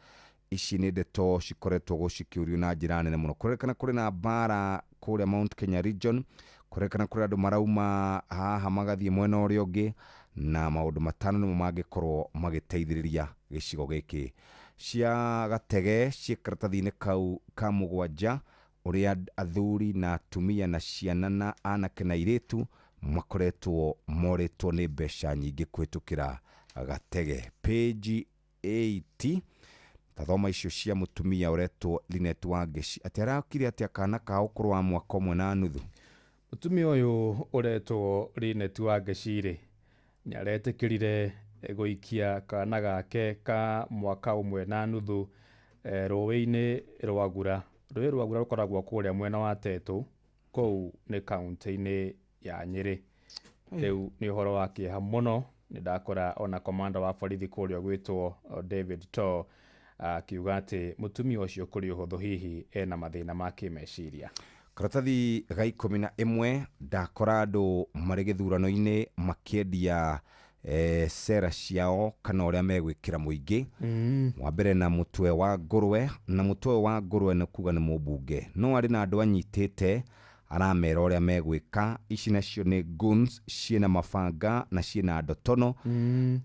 Ici nĩ ndeto cikoretwo gũcikĩũrio na njĩra nene mũno. Kũrerĩkana kũrĩ na mbara kũrĩa Mount Kenya region, kũrerĩkana kũrĩ andũ marauma haha magathiĩ mwena ũrĩa ũngĩ, na maũndũ 5 nĩmo mangĩkorwo magĩteithĩrĩria gĩcigo gĩkĩ. Cia gatege ciĩ karatathi-inĩ kau ka 7, ũrĩa athuri na atumia na ciana na anake na airĩtu makoretwo morĩtwo nĩ mbeca nyingĩ kũhĩtũkĩra gatege. Page 80 tathoma icio cia mũtumia ũretwo Linet Wangeci atĩ arakire atĩ akana ka ũkũrũ wa mwaka 1.5. Mũtumia ũyũ ũretwo Linet Wangeci rĩ, nĩ aretĩkĩrire gũikia kana gake ka mwaka 1.5 rũĩ-inĩ rwa Gura. Rũĩ rwa Gura rũkoragwo kũrĩa mwena wa Tetu, kũu nĩ kaunti-inĩ ya Nyeri. Rĩu nĩ ũhoro wa kĩeha mũno, nĩ ndakora ona komanda wa borithi kũrĩa ũgwĩtwo David Too akiuga atĩ mũtumia ũcio kũrĩ ũhũthũ hihi ena mathĩna ma kĩmeciria. Karatathi ga 11 ndakora andũ marĩ gĩthurano-inĩ makĩendia sera ciao kana ũrĩa megwĩkĩra mũingĩ. Wa mbere na mũtwe wa ngũrwe, na mũtwe wa ngũrwe nĩ kuga nĩ mũmbunge, no arĩ na andũ anyitĩte aramera ũrĩa megwĩka. Ici nacio nĩ guns ciĩna mabanga na ciĩna ndotono,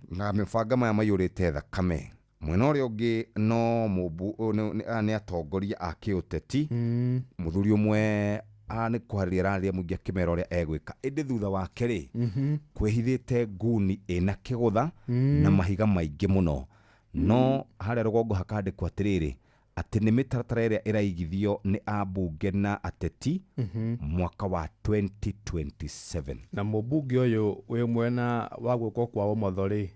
na mabanga maya maiyũrĩte thakame. Mwena ũrĩa ũngĩ no nĩ atongoria a kĩũteti. Mũthuri ũmwe nĩ kwarĩria ararĩria mũingĩ akĩmera ũrĩa egwĩka, ĩndĩ thutha wake rĩ, kwĩhithĩte nguni ĩna kĩgũtha na mahiga maingĩ mũno. No harĩa rũgongo hakandĩkwo atĩrĩrĩ, atĩ nĩ mĩtaratara ĩrĩa ĩraigithio nĩ ambunge na ateti mwaka wa 2027. Na mũmbunge ũyũ wĩ mwena wa guoko kwa ũmotho rĩ,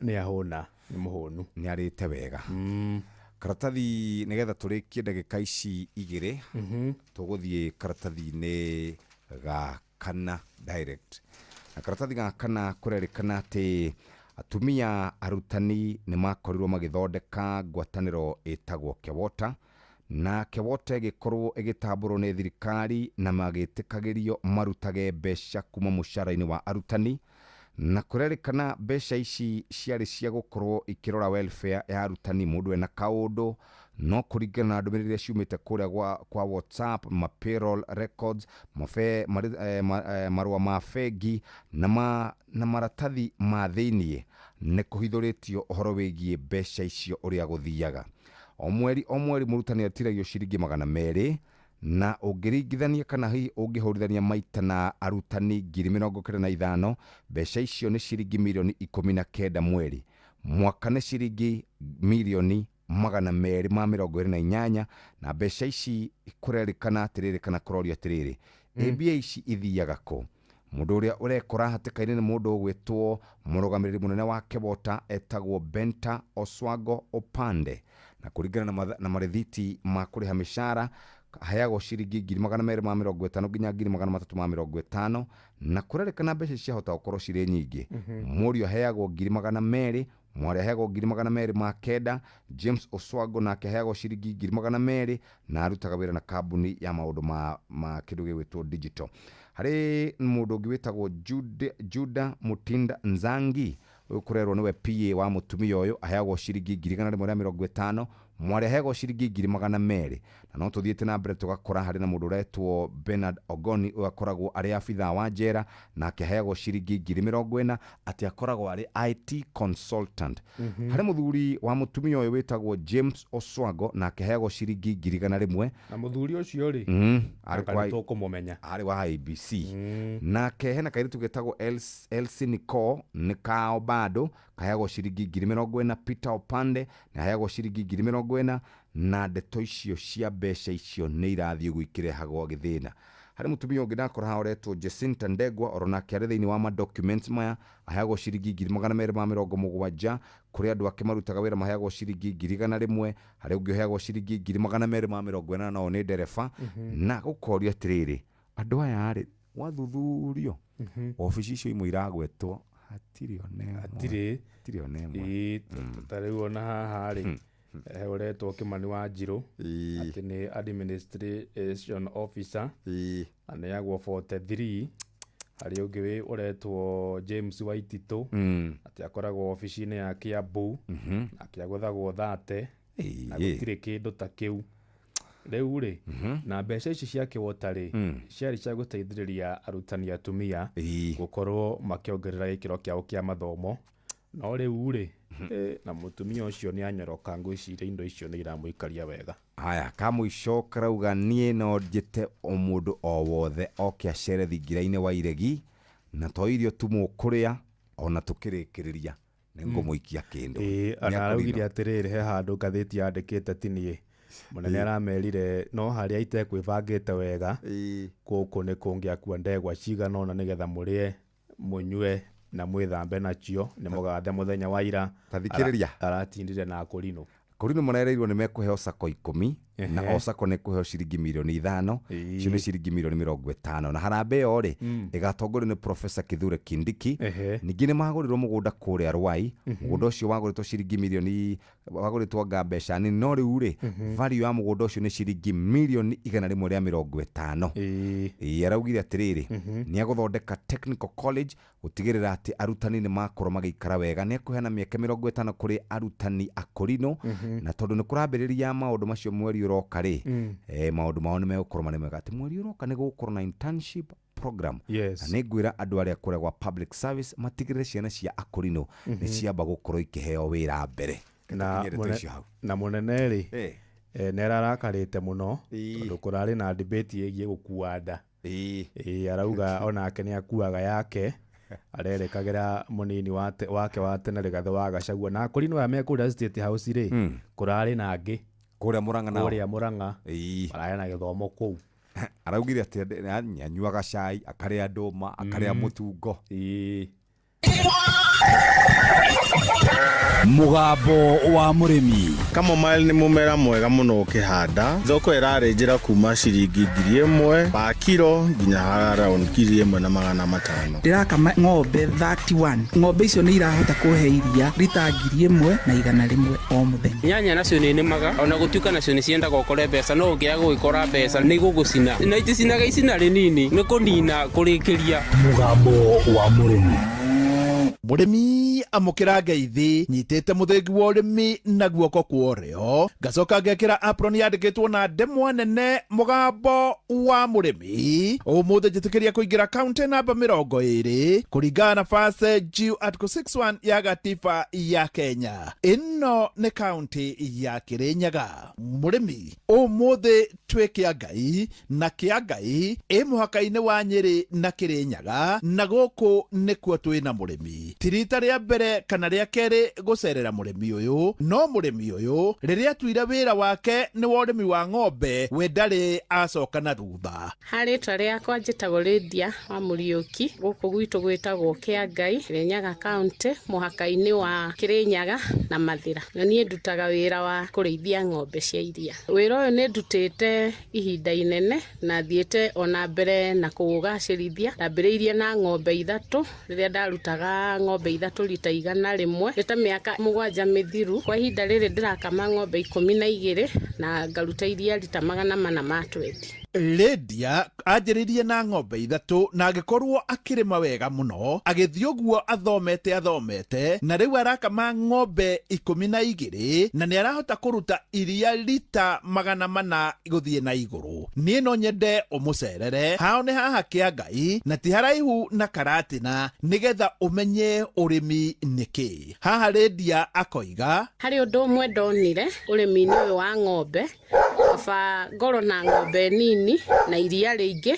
nĩ ahũna, nĩ mũhũnu, nĩ arĩte wega. Karatathi nĩgetha tũrĩkie ndagĩka ici 2, tũgũthiĩ karatathi-inĩ ga kana direct. Na karatathi ga kana kũrerĩkana atĩ Atumia arutani nĩ makorirwo magĩthondeka ngwatanĩro ĩtagwo Kewota, na Kewota ĩgĩkorwo ĩgĩtambũrwo nĩ thirikari na magĩtĩkagĩrio marutage mbeca kuma mũcara-inĩ wa arutani, na kũrerĩkana mbeca ici ciarĩ cia gũkorwo ikĩrora welfare ya arutani mũndũ ena kaũndũ, no kũringana na ndũmĩrĩri iria ciumĩte kũrĩa kwa WhatsApp, ma payroll records, marũa ma bengi na maratathi ma thĩiniĩ, nĩ kũhithũrĩtio ũhoro wĩgiĩ mbeca icio ũrĩa gũthiaga. O mweri o mweri mũrutani atiragio ciringi 200, na ũngĩringithania kana hihi ũngĩhũrithania maita na arutani 95,000, mbeca icio nĩ ciringi mirioni 19 mweri, mwaka nĩ ciringi mirioni 228, na mbeca ici kũrerĩkana atĩrĩrĩ kana kũrorio atĩrĩrĩ, mbia ici ithiaga kũ? Mũndũ ũrĩa ũrekora hatĩka-inĩ nĩ mũndũ ũgwĩtwo mũrũgamĩrĩri mũnene wa Kewota etagwo Benta Oswago Opande, na kũringana na marĩthiti ma kũrĩha mĩcara aheagwo ciringi 250,000 nginya 350,000, na kũrerĩkana mbeca ciahota gũkorwo cirĩ nyingĩ. Mũriũ aheagwo 200,000, mwarĩ aheagwo 209,000, James Oswago nake aheagwo ciringi 200,000, na arutaga wĩra na kambuni ya maũndũ ma kĩndũ gĩgwĩtwo digital. Harĩ mũndũ ũngĩ wĩtagwo Juda Mutinda Nzangi, ũyũ kũrerwo nĩwe PA wa mũtumia ũyũ, aheagwo ciringi 150,000, mwarĩ aheagwo ciringi 200,000. Na no tũthiĩte na mbere tũgakora harĩ na mũndũ ũretwo Bernard Ogoni, ũyũ akoragwo arĩ abithaa wa njera, nake aheagwo ciringi 40,000, atĩ akoragwo arĩ IT consultant. Harĩ mũthuri wa mũtumia ũyũ wĩtagwo James Oswago, nake aheagwo ciringi 100,000. Na mũthuri ũcio rĩ, tũkũmũmenya, arĩ wa IBC. Nake hena kairĩtu getagwo Elsie Nicole, nĩ kao bado, kaheagwo ciringi 40,000. Peter Opande nĩ aheagwo ciringi 40,000, na ndeto icio cia mbeca icio nĩ irathiĩ ũguo ikĩrehagwo gĩthĩna. Harĩ mũtumia ũngĩ ndakora haha ũretwo Jacinta Ndegwa, oro nake arĩ thĩinĩ wa ma documents maya, aheagwo ciringi 270,000. Kũrĩ andũ ake marutaga wĩra maheagwo ciringi 100,000, harĩ ũngĩ ũheagwo ciringi 280,000, nao nĩ ndereba. Na gũkorio atĩrĩrĩ, andũ aya rĩ, wathuthurio obici icio imwe iragwetwo hatirĩ ona ĩmwe. Hatirĩ ona ĩmwe. Ta rĩu ona haha rĩ, ũretwo Kimani wa Njirũ, atĩ nĩ administration officer, aneagwo 43. Harĩ ũngĩ ũretwo James Waititũ, atĩ akoragwo obici-inĩ ya Kiambu, nake agũthagwo 30, na gũtirĩ kĩndũ ta kĩu. Rĩu rĩ, na mbeca ici cia Kewota rĩ, ciarĩ cia gũteithĩrĩria arutani atumia gũkorwo makĩongerera gĩkĩro kĩao kĩa mathomo. No rĩu rĩ, na mũtumia ũcio nĩ anyoroka, ngwĩciria indo icio nĩ iramũikaria wega. Haya, kamũico karauga niĩ no njĩte o mũndũ o wothe oke acere thingira-inĩ wa iregi, na to irio tu mũkũrĩa, ona tũkĩrĩkĩrĩria nĩ ngũmũikia kĩndũ. Ona araugire atĩrĩrĩ, he handũ ngathĩti yandĩkĩte ti niĩ, mũnene aramerire no harĩa itekwĩbangĩte wega, gũkũ nĩ kũngĩakua ndegwa cigana ũna nĩgetha mũrĩe, mũnyue na mwĩthambe nacio, nĩ mũgathe mũthenya wa ira. Tathikĩrĩria. Aratindire na Akũrinũ. Akũrinũ marereirwo nĩ mekũheo sako 10, na o sako nĩ kũheo ciringi mirioni 5, icio nĩ ciringi mirioni 50. Na harambee ĩyo rĩ, ĩgatongorio nĩ Professor Kithure Kindiki. Ningĩ nĩ magũrĩrwo mũgũnda kũrĩa Ruai, mũgũnda ũcio wagũrĩtwo ciringi mirioni, wagũrĩtwo anga mbeca nini, no rĩu rĩ, value ya mũgũnda ũcio nĩ ciringi mirioni 150. Araugire atĩrĩrĩ, nĩ agũthondeka technical college gũtigĩrĩra atĩ arutani nĩ makorwo magĩikara wega, nĩ ekũheana mĩeke 50 kũrĩ arutani akũrinũ, na tondũ nĩ kũrambĩrĩria maũndũ macio mweri ũroka rĩ, maũndũ mao nĩ megũkorwo marĩ mega. Atĩ mweri ũroka nĩ gũgũkorwo na internship program. Na nĩ ngwĩra andũ arĩa kũrĩa gwa public service matigĩrĩre ciana cia akũrinũ nĩ ciamba gũkorwo ikĩheo wĩra mbere. Na mũnene rĩ, nĩ ararakarĩte mũno tondũ kũrarĩ na debate ĩgiĩ gũkua nda. Arauga onake nĩ akuaga yake, arerekagĩra mũnini wake wa tene Rigathĩ wa Gachagua. Na akũrinũ aya me kũrĩa State House rĩ, kũrarĩ na angĩ kũrĩa Mũrang'a nao, kũrĩa Mũrang'a mararĩ na gĩthomo kũu. Araugire atĩ anyuaga cai, akarĩa ndũma, akarĩa mũtungo. Mũgambo wa mũrĩmi. Chamomile nĩ mũmera mwega mũno ũkĩhanda. Thoko ĩrarĩ njĩra kuma ciringi 1000 pa kiro nginya around 1500. Ndĩrakama ng'ombe 31. Ng'ombe icio nĩ irahota kũhe iria rita 1100 o mũthenya. Nyanya nacio nĩ nĩmaga ona gũtuĩka nacio nĩ ciendaga ũkore mbeca, no ũngĩaga gũgĩkora mbeca nĩ igũgũcina, na iticinaga icina rĩnini, nĩ kũnina kũrĩkĩria. Mũgambo wa mũrĩmi. Mũrĩmi amũkĩra ngeithi, nyitĩte mũthĩgi wa ũrĩmi na guoko kwa ũrĩo, ngacoka ngekĩra apron yandĩkĩtwo na ndemwa nene mũgambo wa mũrĩmi. Ũmũthĩ njĩtĩkĩria kũingĩra kaunti namba 20 kũringana na First G Article 61 ya gatiba ya Kenya. Ĩno nĩ kaunti ya Kĩrĩnyaga. Mũrĩmi, ũmũthĩ twĩ Kĩangai, na Kĩangai ĩ mũhaka-inĩ wa Nyĩrĩ na Kĩrĩnyaga, na gũkũ nĩkuo twĩ na mũrĩmi. Ti rita rĩa mbere kana rĩa kerĩ gũcerera mũrĩmi ũyũ, no mũrĩmi ũyũ rĩrĩa atuire wĩra wake nĩ wa ũrĩmi wa ng'ombe, we ndarĩ acoka na thutha. Harĩtwa rĩakwa njĩtagwo Lydia wa Mũriũki, gũkũ gwitũ gwĩtagwo Kĩangai, Kĩrĩnyaga County, mũhaka-inĩ wa Kĩrĩnyaga na Mathĩra. Na niĩ ndutaga wĩra wa kũrĩithia ng'ombe cia iria. Wĩra ũyũ nĩ ndutĩte ihinda inene na thiĩte ona mbere na kũũgacĩrithia. Ndambĩrĩirie na ng'ombe 3 rĩrĩa ndarutaga ng'ombe 3 rita 100, nĩ ta mĩaka 7 mĩthiru. Kwa ihinda rĩrĩ ndĩrakama ng'ombe 12 na ngaruta iria rita 420. Lydia anjĩrĩirie na ng'ombe 3 na agĩkorwo akĩrĩma wega mũno, agĩthiĩ ũguo athomete, na rĩu arakama ng'ombe 12 na nĩ arahota kũruta iria rita 400 gũthiĩ na igũrũ. Niĩ no nyende ũmũcerere, hao nĩ haha Kĩangai na ti haraihu na Karatina, nĩgetha ũmenye ũrĩmi nĩkĩ. Haha Lydia akoiga, harĩ ũndũ ũmwe ndonire ũrĩmi-inĩ ũyũ wa ng'ombe, kaba ngorwo na ng'ombe nini na iria rĩingĩ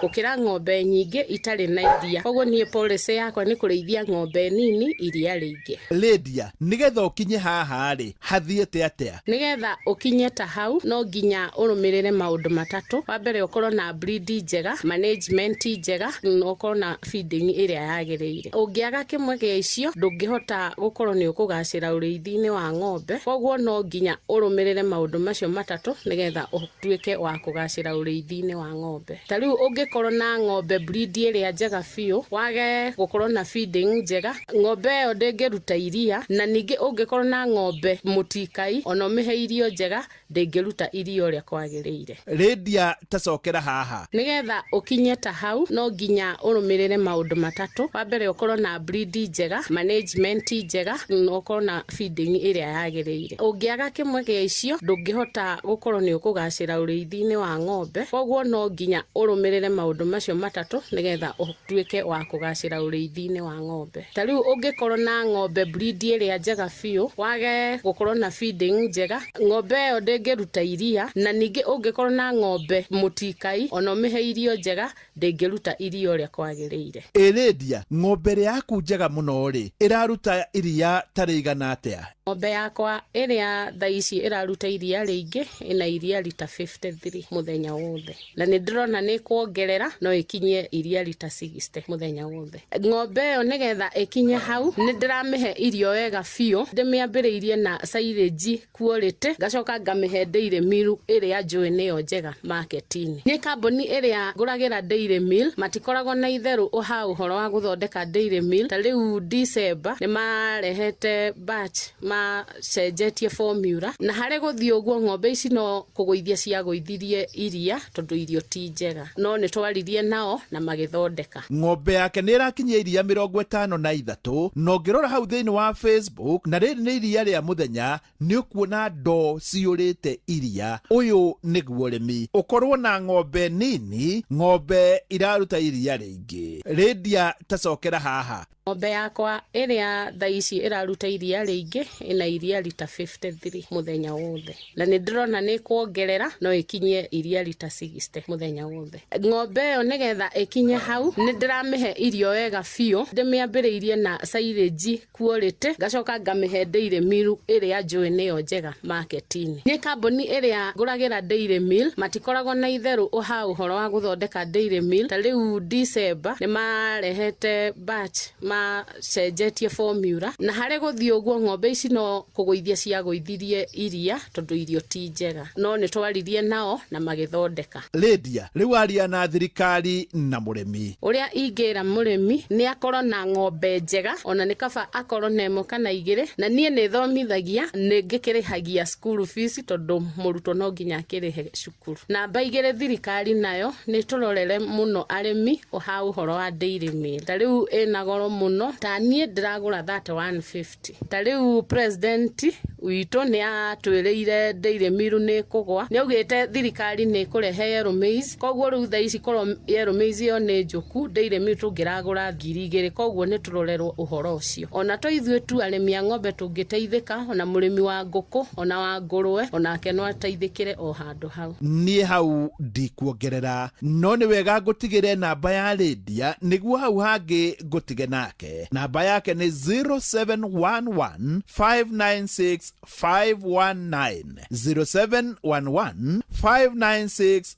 gũkĩra ng'ombe nyingĩ itarĩ na iria. Koguo niĩ policy yakwa nĩ kũrĩithia ng'ombe nini iria rĩingĩ. Lydia, nĩgetha ũkinye haha rĩ, hathiĩte atĩa? Nĩgetha ũkinye ta hau no nginya ũrũmĩrĩre maũndũ matatũ. Wa mbere ũkorwo na breed njega, management njega, na ũkorwo na feeding ĩrĩa yagĩrĩire. Ũngĩaga kĩmwe gĩa icio ndũngĩhota gũkorwo nĩ ũkũgacĩra ũrĩithi-inĩ wa ng'ombe. Koguo no nginya ũrũmĩrĩre maũndũ macio matatũ nĩgetha ũtuĩke wa kũgacĩra ũrĩithi-inĩ wa ng'ombe. Ta rĩu ũngĩkorwo na ng'ombe breed ĩrĩa njega biũ, wage gũkorwo na feeding njega, ng'ombe ĩyo ndĩngĩruta iria, na ningĩ ũngĩkorwo na ng'ombe mũtikai ona ũmĩhe irio njega ndĩngĩruta iria ũrĩa kwagĩrĩire. Lydia, tacokera haha. Nĩgetha ũkinye ta hau no nginya ũrũmĩrĩre maũndũ matatũ. Wa mbere ũkorwo na breed njega, management njega, na ũkorwo na feeding ĩrĩa yagĩrĩire. Ũngĩaga kĩmwe gĩa icio ndũngĩhota gũkorwo nĩ ũkũgacĩra ũrĩithi-inĩ wa ng'ombe. Koguo no nginya ũrũmĩrĩre maũndũ macio matatũ nĩgetha ũtuĩke wa kũgacĩra ũrĩithi-inĩ wa ng'ombe. Ta rĩu ũngĩkorwo na ng'ombe breed ĩrĩa njega biũ, wage gũkorwo na feeding njega, ng'ombe ĩyo ndĩngĩruta iria, na ningĩ ũngĩkorwo na ng'ombe mũtikai ona ũmĩhe irio njega ndĩngĩruta iria ũrĩa kwagĩrĩire. Lydia, ng'ombe ĩrĩa yaku njega mũno rĩ, ĩraruta iria ta rĩigana atĩa? Ng'ombe yakwa ĩrĩa thaa ici ĩraruta iria rĩingĩ ĩna iria rita 53 mũthenya wothe, na nĩ ndĩrona nĩ kuongerera no ĩkinye iria rita 60 mũthenya wothe. Ng'ombe ĩyo nĩgetha ĩkinye hau nĩ ndĩramĩhe irio wega biũ, ndĩmĩambĩrĩirie na silage quality, ngacoka ngamĩhe dairy meal ĩrĩa njũĩ nĩyo njega market-inĩ. Niĩ kambuni ĩrĩa ngũragĩra dairy meal matikoragwo na itherũ ha ũhoro wa gũthondeka dairy meal. Ta rĩu December nĩ marehete batch macenjetie formula, na harĩ gũthiĩ ũguo ng'ombe ici no kũgũithia ciagũithirie iria tondũ irio ti njega, no nĩ twaririe nao na magĩthondeka. Ng'ombe yake nĩ ĩrakinyia iria 53, na ũngĩrora hau thĩinĩ wa Facebook, na rĩrĩ nĩ iria rĩa mũthenya, nĩ ũkuona ndoo ciyũrĩte iria. Ũyũ nĩguo ũrĩmi, ũkorwo na ng'ombe nini, ng'ombe iraruta iria rĩingĩ. Lydia, tacokera haha. Ng'ombe yakwa ĩrĩa thaa ici ĩraruta iria rĩingĩ ĩna iria rita 53 mũthenya wothe, na nĩ ndĩrona nĩ ĩkuongerera no ĩkinye iria rita 60 mũthenya wothe. Ng'ombe ĩyo nĩgetha ĩkinye hau nĩ ndĩramĩhe irio wega biũ, ndĩmĩambĩrĩirie na silage quality, ngacoka ngamĩhe dairy meal ĩrĩa njũĩ nĩyo njega market-inĩ. Nĩ kambuni ĩrĩa ngũragĩra dairy meal matikoragwo na itherũ ha ũhoro wa gũthondeka dairy meal. Ta rĩu December nĩ marehete batch macenjetie formula, na harĩ gũthiĩ ũguo ng'ombe ici no kũgũithia ciagũithirie iria tondũ irio ti njega, no nĩ twaririe nao na magĩthondeka. Lydia rĩu aria na thirikari na mũrĩmi. Ũrĩa ingĩra mũrĩmi nĩ akorwo na ng'ombe njega, ona nĩ kaba akorwo na ĩmwe kana igĩrĩ, na niĩ nĩ thomithagia, nĩ ngĩkĩrĩhagia school fees tondũ mũrutwo no nginya akĩrĩhe cukuru. Namba igĩrĩ, thirikari nayo nĩ tũrorere mũno arĩmi ha ũhoro wa dairy meal. Ta rĩu ĩna goro mũno, ta niĩ ndĩragũra 3150. Ta rĩu president witũ nĩ atwĩrĩire dairy meal nĩ ĩkũgwa, nĩ augĩte thirikari nĩ ĩkũrehe yellow maize, koguo rĩu thaa ici korwo yellow maize ĩyo nĩ njũku, dairy meal tũngĩragũra 2000, koguo nĩ tũrorerwo ũhoro ũcio. Ona to ithuĩ tu arĩmi a ng'ombe tũngĩteithĩka, ona mũrĩmi wa ngũkũ ona wa ngũrũwe onake no ateithĩkĩre o handũ hau. Niĩ hau ndikuongerera, no nĩ wega ngũtigĩre namba ya Lydia nĩguo hau hangĩ ngũtige nake. Namba yake nĩ 0711 596 519, 0711 596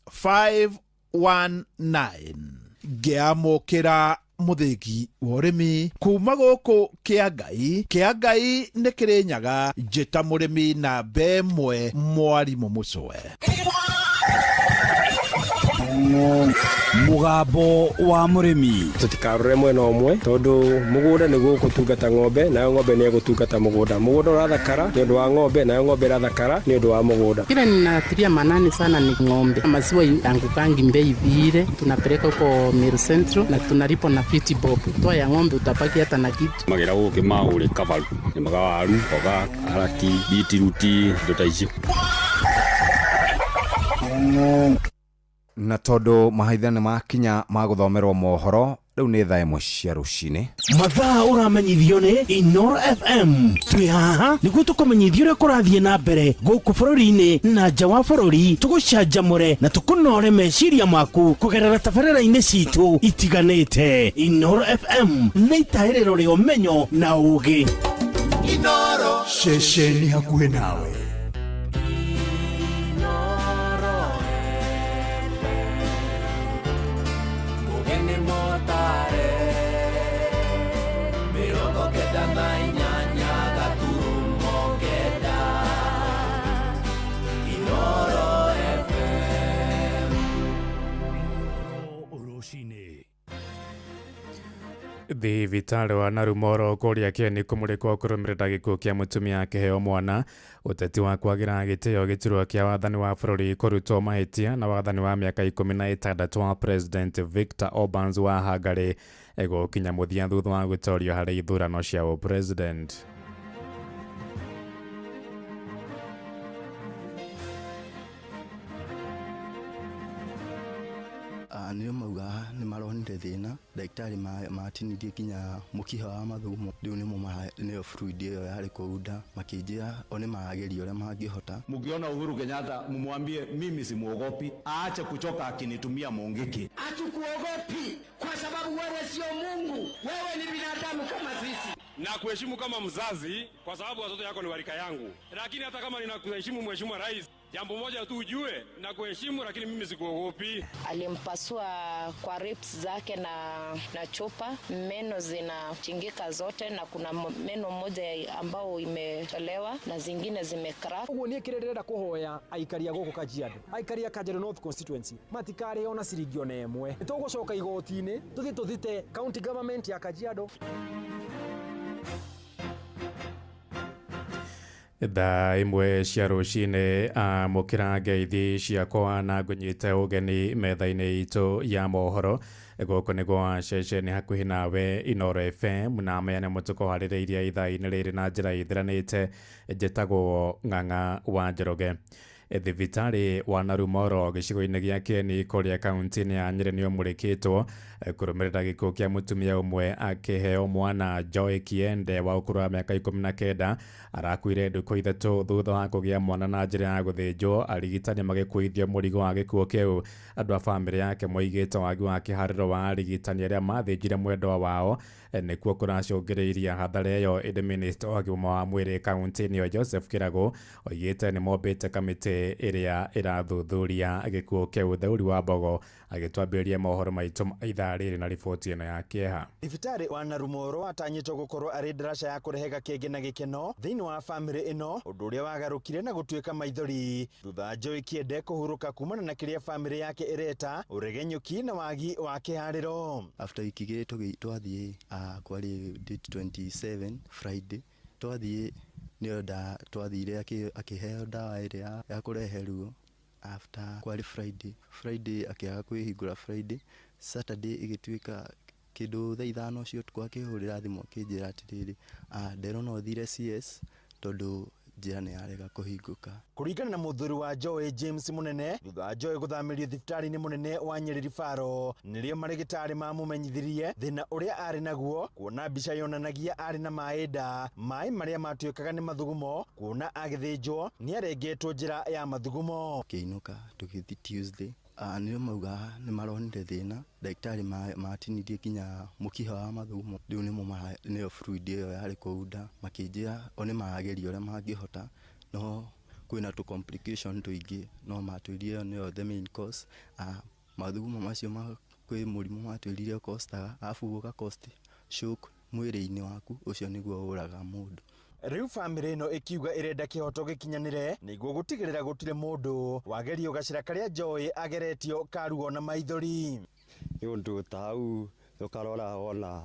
519. Ngĩamũkĩra mũthĩgi wa ũrĩmi kuma gũkũ Kĩangai. Kĩangai nĩ Kĩrĩnyaga. Njĩta mũrĩmi namba ĩmwe, mwarimũ Mũcwe. Mũgambo wa mũrĩmi. Tũtikarore mwena ũmwe tondũ mũgũnda nĩguo ũgũtungata ng'ombe, nayo ng'ombe nĩ ĩgũtungata mũgũnda. Mũgũnda ũrathakara nĩ ũndũ wa ng'ombe, nayo ng'ombe ĩrathakara nĩ ũndũ wa mũgũnda. Kile ninatilia manani sana ni ng'ombe. Maziwa yangukangi bei vile, tunapeleka huko Meru Central na tunalipa na 50 bob. Toa ya ng'ombe utabaki hata na kitu. Magĩra gũkĩ maũrĩ kabaru, nĩmaga waru, mboga, karati, bitiruti, indo ta icio. Na tondũ mahaitha nĩ makinya ma gũthomerwo mohoro, rĩu nĩ thaa 1 cia rũcinĩ. Mathaa ũramenyithio nĩ Inoro FM. Twĩ haha nĩguo tũkũmenyithie ũrĩa kũrathiĩ na mbere gũkũ bũrũri-inĩ na nja wa bũrũri, tũgũcanjamũre na tũkũnore meciria maku kũgerera tabarĩra-inĩ citũ itiganĩte. Inoro FM nĩ itahĩrĩro rĩa ũmenyo na ũũgĩ. Inoro ceceni hakuhĩ nawe. Thibitarĩ wa Narumoro kũrĩa Keni kũmũrĩkwo kũrũmĩrĩra gĩkuũ kĩa mũtumia akĩheo mwana. Ũteti wa kwagĩra gĩtĩo gĩturwa kĩa wathani wa bũrũri kũrutwo mahĩtia na wathani wa mĩaka 16 wa President Viktor Orban wa Hungary gũkinya mũthia thutha wa gũtorio harĩ ithurano cia ũpresident. Nĩo mauga nĩ maronire thĩna, ndagĩtarĩ matinirie nginya mũkiha wa mathugumo, rĩu nĩmo nĩyo fluid ĩyo yarĩ kũu nda, makĩnjĩra o nĩ marageria ũrĩa mangĩhota. Mkiona Uhuru Kenyatta mumwambie mimi simuogopi, aache kuchoka akinitumia Mungiki. Hatukuogopi kwa sababu wewe sio Mungu, wewe ni binadamu kama sisi. Na kuheshimu kama mzazi kwa sababu watoto yako ni warika yangu, lakini hata kama ninakuheshimu Mheshimiwa Rais, jambo moja tu ujue, na kuheshimu lakini mimi sikuogopi. Alimpasua kwa ribs zake na chupa, meno zinachingika zote na kuna meno moja ambao imetolewa na zingine zimecrack. Uguo nie kire ndirenda kuhoya aikari a guku Kajiado, aikari a Kajiado North constituency matikari ona ciringi ona ĩmwe. Nitugucoka igoti-inĩ tuthie tuthite county government ya Kajiado. Thaa 1 cia rũcinĩ amũkĩra ngeithi ciakwa na ngũnyite ũgeni metha-inĩ itũ ya mohoro. Gũkũ nĩ gwa ceceni hakuhĩ nawe Inoro FM, na maya nĩmo tũkũharĩrĩirie ithaa-inĩ rĩrĩ na njĩra ĩthiranĩte. Njĩtagwo Ng'ang'a wa Njoroge. Thibitarĩ wa Narumoro gĩcigo-inĩ gĩa Kieni kũrĩa kaunti-inĩ ya Nyĩrĩ nĩ ũmũrĩkĩtwo kũrũmĩrĩra gĩkuũ kĩa mũtumia ũmwe akĩheo mwana Joy Kiende wa ũkũrũ wa mĩaka 19 arakuire ndukũ 3 thutha wa kũgĩa mwana na njĩra ya gũthĩnjwo. Arigitani magĩkuithio mũrigo wa gĩkuũ kĩu. Andũ a bamĩrĩ yake moigĩte wagi wa kĩharĩro wa arigitani arĩa mathĩnjire mwendwa wao nĩkuo kũracũngĩrĩirie hathara ĩyo. Ĩndĩ minista wa ũgima wa mwĩrĩ kaunti-inĩ ĩyo Joseph Kĩragũ oigĩte nĩ mombĩte kamĩtĩ ĩrĩa ĩrathuthuria gĩkuũ kĩu. Theuri wa Mbogo agĩtwambĩrĩria mohoro maitũ ma ithaa rĩrĩ na riboti ĩno ya kĩeha. Thibitarĩ wa Narumoro watanyĩtwo gũkorwo arĩ ndaraca ya kũrehe gakenge na gĩkeno thĩinĩ wa bamĩrĩ ĩno, ũndũ ũrĩa wagarũkire na gũtuĩka maithori thutha wa Joy Kiende kũhurũka kumana na kĩrĩa bamĩrĩ yake ĩreta ũregenyũki na wagi wa kĩharĩro. After wiki igĩrĩ twathiĩ kwarĩ date 27 Friday, twathiĩ nĩyo twathire akĩheo ndawa ĩrĩa ya kũrehe ruo. After kwarĩ Friday akĩaga kwĩhingũra Friday, Saturday ĩgĩtuĩka kĩndũ thaa 5 cia ũtukũ akĩhũrĩra thimũ akĩnjĩra atĩrĩrĩ, nderwo no thire CS tondũ njĩra nĩ yarega kũhingũka. Kũringana na mũthuri wa Joy James Munene, thutha wa Joy gũthamĩrio thibitarĩ-inĩ mũnene wa Nyeri Referral, nĩrĩo marĩgĩtarĩ mamũmenyithirie thĩna ũrĩa arĩ naguo, kuona mbica yonanagia arĩ na maĩ nda, maĩ marĩa matuĩkaga nĩ mathugumo, kuona agĩthĩnjwo nĩ arengetwo njĩra ya mathugumo. Kĩinũka tũgĩthiĩ Tuesday, nĩo mauga nĩ maronire thĩna, ndagĩtarĩ matinirie nginya mũkiha wa mathugumo, rĩu nĩmo nĩyo fluid ĩyo yarĩ kũu nda, makĩnjĩra o nĩ marageria ũrĩa mangĩhota, no kwĩna tũ complication tũingĩ, no matwĩrire ĩyo nĩyo the main cause. Mathugumo macio kwĩ mũrimũ matwĩrire ũkostaga, arabu ũgakost shock mwĩrĩ-inĩ waku, ũcio nĩguo ũraga mũndũ. Rĩu bamĩrĩ ĩno ĩkiuga ĩrenda kĩhoto gĩkinyanĩre nĩguo gũtigĩrĩra gũtirĩ mũndũ wagerio gacĩra karĩa Joy ageretio karuo na maithori. Nĩ ũndũ ta hau ũkarora wona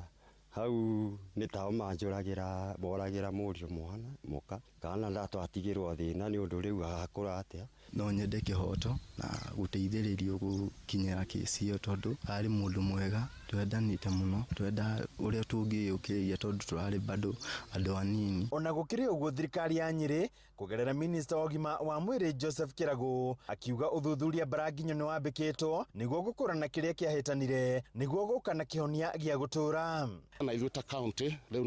hau nĩ tao manjũragĩra boragĩra mũriũ mwana mũka kana ndatwatigĩrwo thĩna nĩ ũndũ rĩu agakũra atĩa. No nyende kĩhoto na gũteithĩrĩrio gũkinyĩra kĩsi ĩyo tondũ arĩ mũndũ mwega, twendanĩte mũno, twenda ũrĩa tũngĩyũkĩrĩria tondũ tũrarĩ bado andũ anini. Ona gũkĩrĩ ũguo, thirikari ya Nyĩrĩ kũgerera minista wa ũgima wa mwĩrĩ Joseph Kĩragũ akiuga ũthuthuria mbaranginyo nĩ wambĩkĩtwo nĩguo gũkũrana kĩrĩa kĩahĩtanire nĩguo gũka na kĩhonia gĩa gũtũra. Na ithuĩ ta county rĩu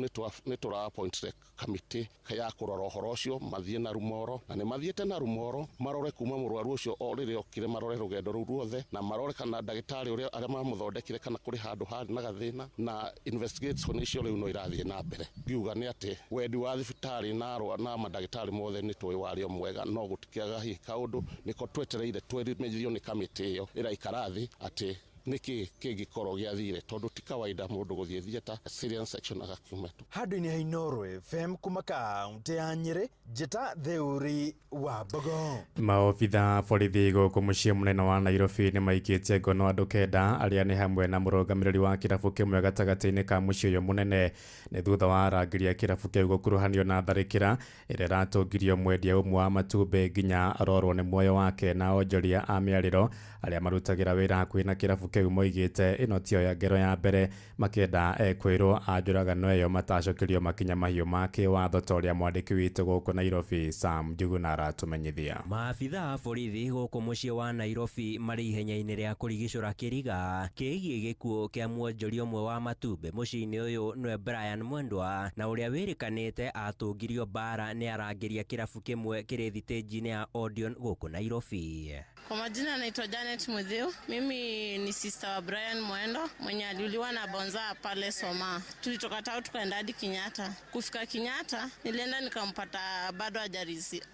nĩ tũra appoint kamĩtĩ ya kũrora ũhoro ũcio, mathiĩ na Rumoro, na nĩ mathiĩte na Rumoro marore kuma mũrwaru ũcio o rĩrĩa okire, marore rũgendo rũu ruothe na marore kana ndagĩtarĩ ũrĩa arĩa mamũthondekire kana kũrĩ handũ harĩ na gathĩna, na investigation icio rĩu no irathiĩ na mbere. Ngiuga nĩ atĩ wendi wa thibitarĩ na mandagĩtarĩ mothe nĩ tũĩ warĩ o mwega, no gũtikĩaga hihi kaũndũ nĩko twetereire twemenyithio nĩ kamĩtĩ ĩyo ĩraikara thĩ atĩ nĩkĩ kĩngĩkorwo gĩathire, tondũ ti kawaida mũndũ gũthiĩ theatre cesarean section agakiuma tu. Handũ-inĩ ha Inooro FM kuma kaunti ya Nyĩrĩ, njĩta Theuri wa Mbogo. Maobitha borithi gũkũ mũciĩ mũnene wa Nairobi nĩ maikĩtie ngono andũ 9 arĩa nĩ hamwe na mũrũgamĩrĩri wa kĩrabu kĩmwe gatagatĩ-inĩ ka mũciĩ ũyũ mũnene. Nĩ thutha wa arangĩri a kĩrabu kĩu gũkuruhanio na tharĩkĩra ĩrĩa ĩratũngirio mwendia ũmwe wa matumbĩ nginya arorwo nĩ muoyo wake. Na onjoria a mĩarĩro arĩa marutagĩra wĩra hakuhĩ na kĩrabu kĩu moigĩte ĩno tiyo ya ngero ya mbere, makĩenda ekwĩrwo a njũragano ĩyo matacokerio makinya mahiũ ma kĩwatho ta ũrĩa mwandĩki witũ gũkũ Nairobi Sam Njuguna aratũmenyithia. Maabitha a borithi gũkũ mũciĩ wa Nairobi marĩ ihenya-inĩ rĩa kũrigicũra kĩriga kĩgiĩ gĩkuũ kĩa mwonjoria ũmwe wa matumbĩ mũciĩ-inĩ ũyũ nĩwe Brian Mwendwa, na ũrĩa wĩrĩkanĩte atũngirio mbara nĩ arangĩria kĩrabu kĩmwe kĩrĩ thitĩnji-inĩ ya Odeon gũkũ Nairobi. Kwa majina naitwa Janet Muthiu. Mimi ni sister wa Brian Mwendo mwenye aliuliwa na bonza pale Soma. Tulitoka tao tukaenda hadi Kenyatta. Kufika Kenyatta nilienda nikampata bado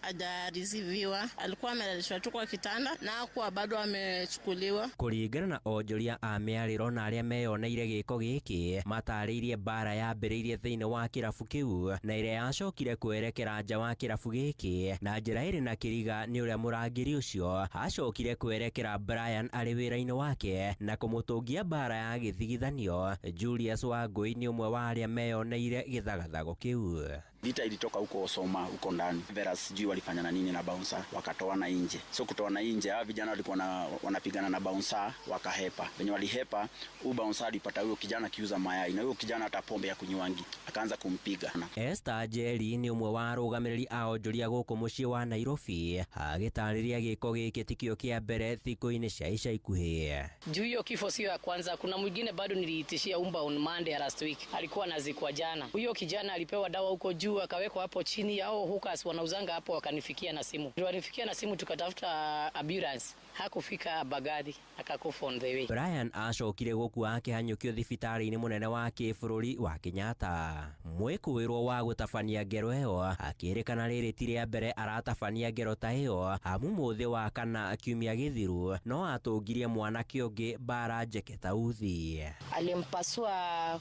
hajarisiviwa. Alikuwa amelalishwa tu kwa kitanda na hakuwa bado amechukuliwa. Kũringana na onjoria a mĩarĩro na arĩa meyoneire gĩko gĩkĩ, matarĩirie mbara yambĩrĩirie thĩinĩ wa kĩrabu kĩu na ĩrĩa yacokire kwerekera nja wa kĩrabu gĩkĩ na njĩra ĩrĩ na kĩriga nĩ ũrĩa mũrangĩri ũcio acokire kwerekera Brian arĩ wĩra-inĩ wake na kũmũtũngia mbara ya gĩthigithanio. Julius Wangui nĩ ũmwe wa arĩa meyoneire gĩthagathago kĩu. Vita ilitoka huko Soma huko ndani. Vera sijui walifanya nini na bouncer wakatoana nje. So kutoana nje hawa vijana walikuwa wanapigana na bouncer wakahepa. Wenye walihepa huyu bouncer alipata huyo kijana akiuza mayai na huyo kijana hata pombe ya kunywangi akaanza kumpiga. Esther Njeri nĩ ũmwe wa arũgamĩrĩri a onjoria gũkũ mũciĩ wa Nairobi agĩtarĩria gĩko gĩkĩ tikio kĩa mbere thikũ-inĩ cia ica ikuhĩ. Juu hiyo kifo sio ya kwanza, kuna mwingine bado niliitishia umba on Monday last week, alikuwa anazikwa jana. Huyo kijana alipewa dawa huko juu akawekwa hapo chini, hao hookers wanauzanga hapo wakanifikia na simu. Walifikia na simu tukatafuta ambulance, hakufika Bagadi akakufa on the way. Brian acokire gũkua akĩhanyũkio thibitarĩ-inĩ mũnene wa kĩbũrũri wa Kenyatta. Mwĩkũĩrwo wa gũtabania ngero ĩyo akĩrĩkana rĩrĩ ti rĩa mbere aratabania ngero ta ĩyo amu mũthĩ wa kana kiumia gĩthiru no atũngirie mwanake ũngĩ bara njeke ta uthi. Alimpasua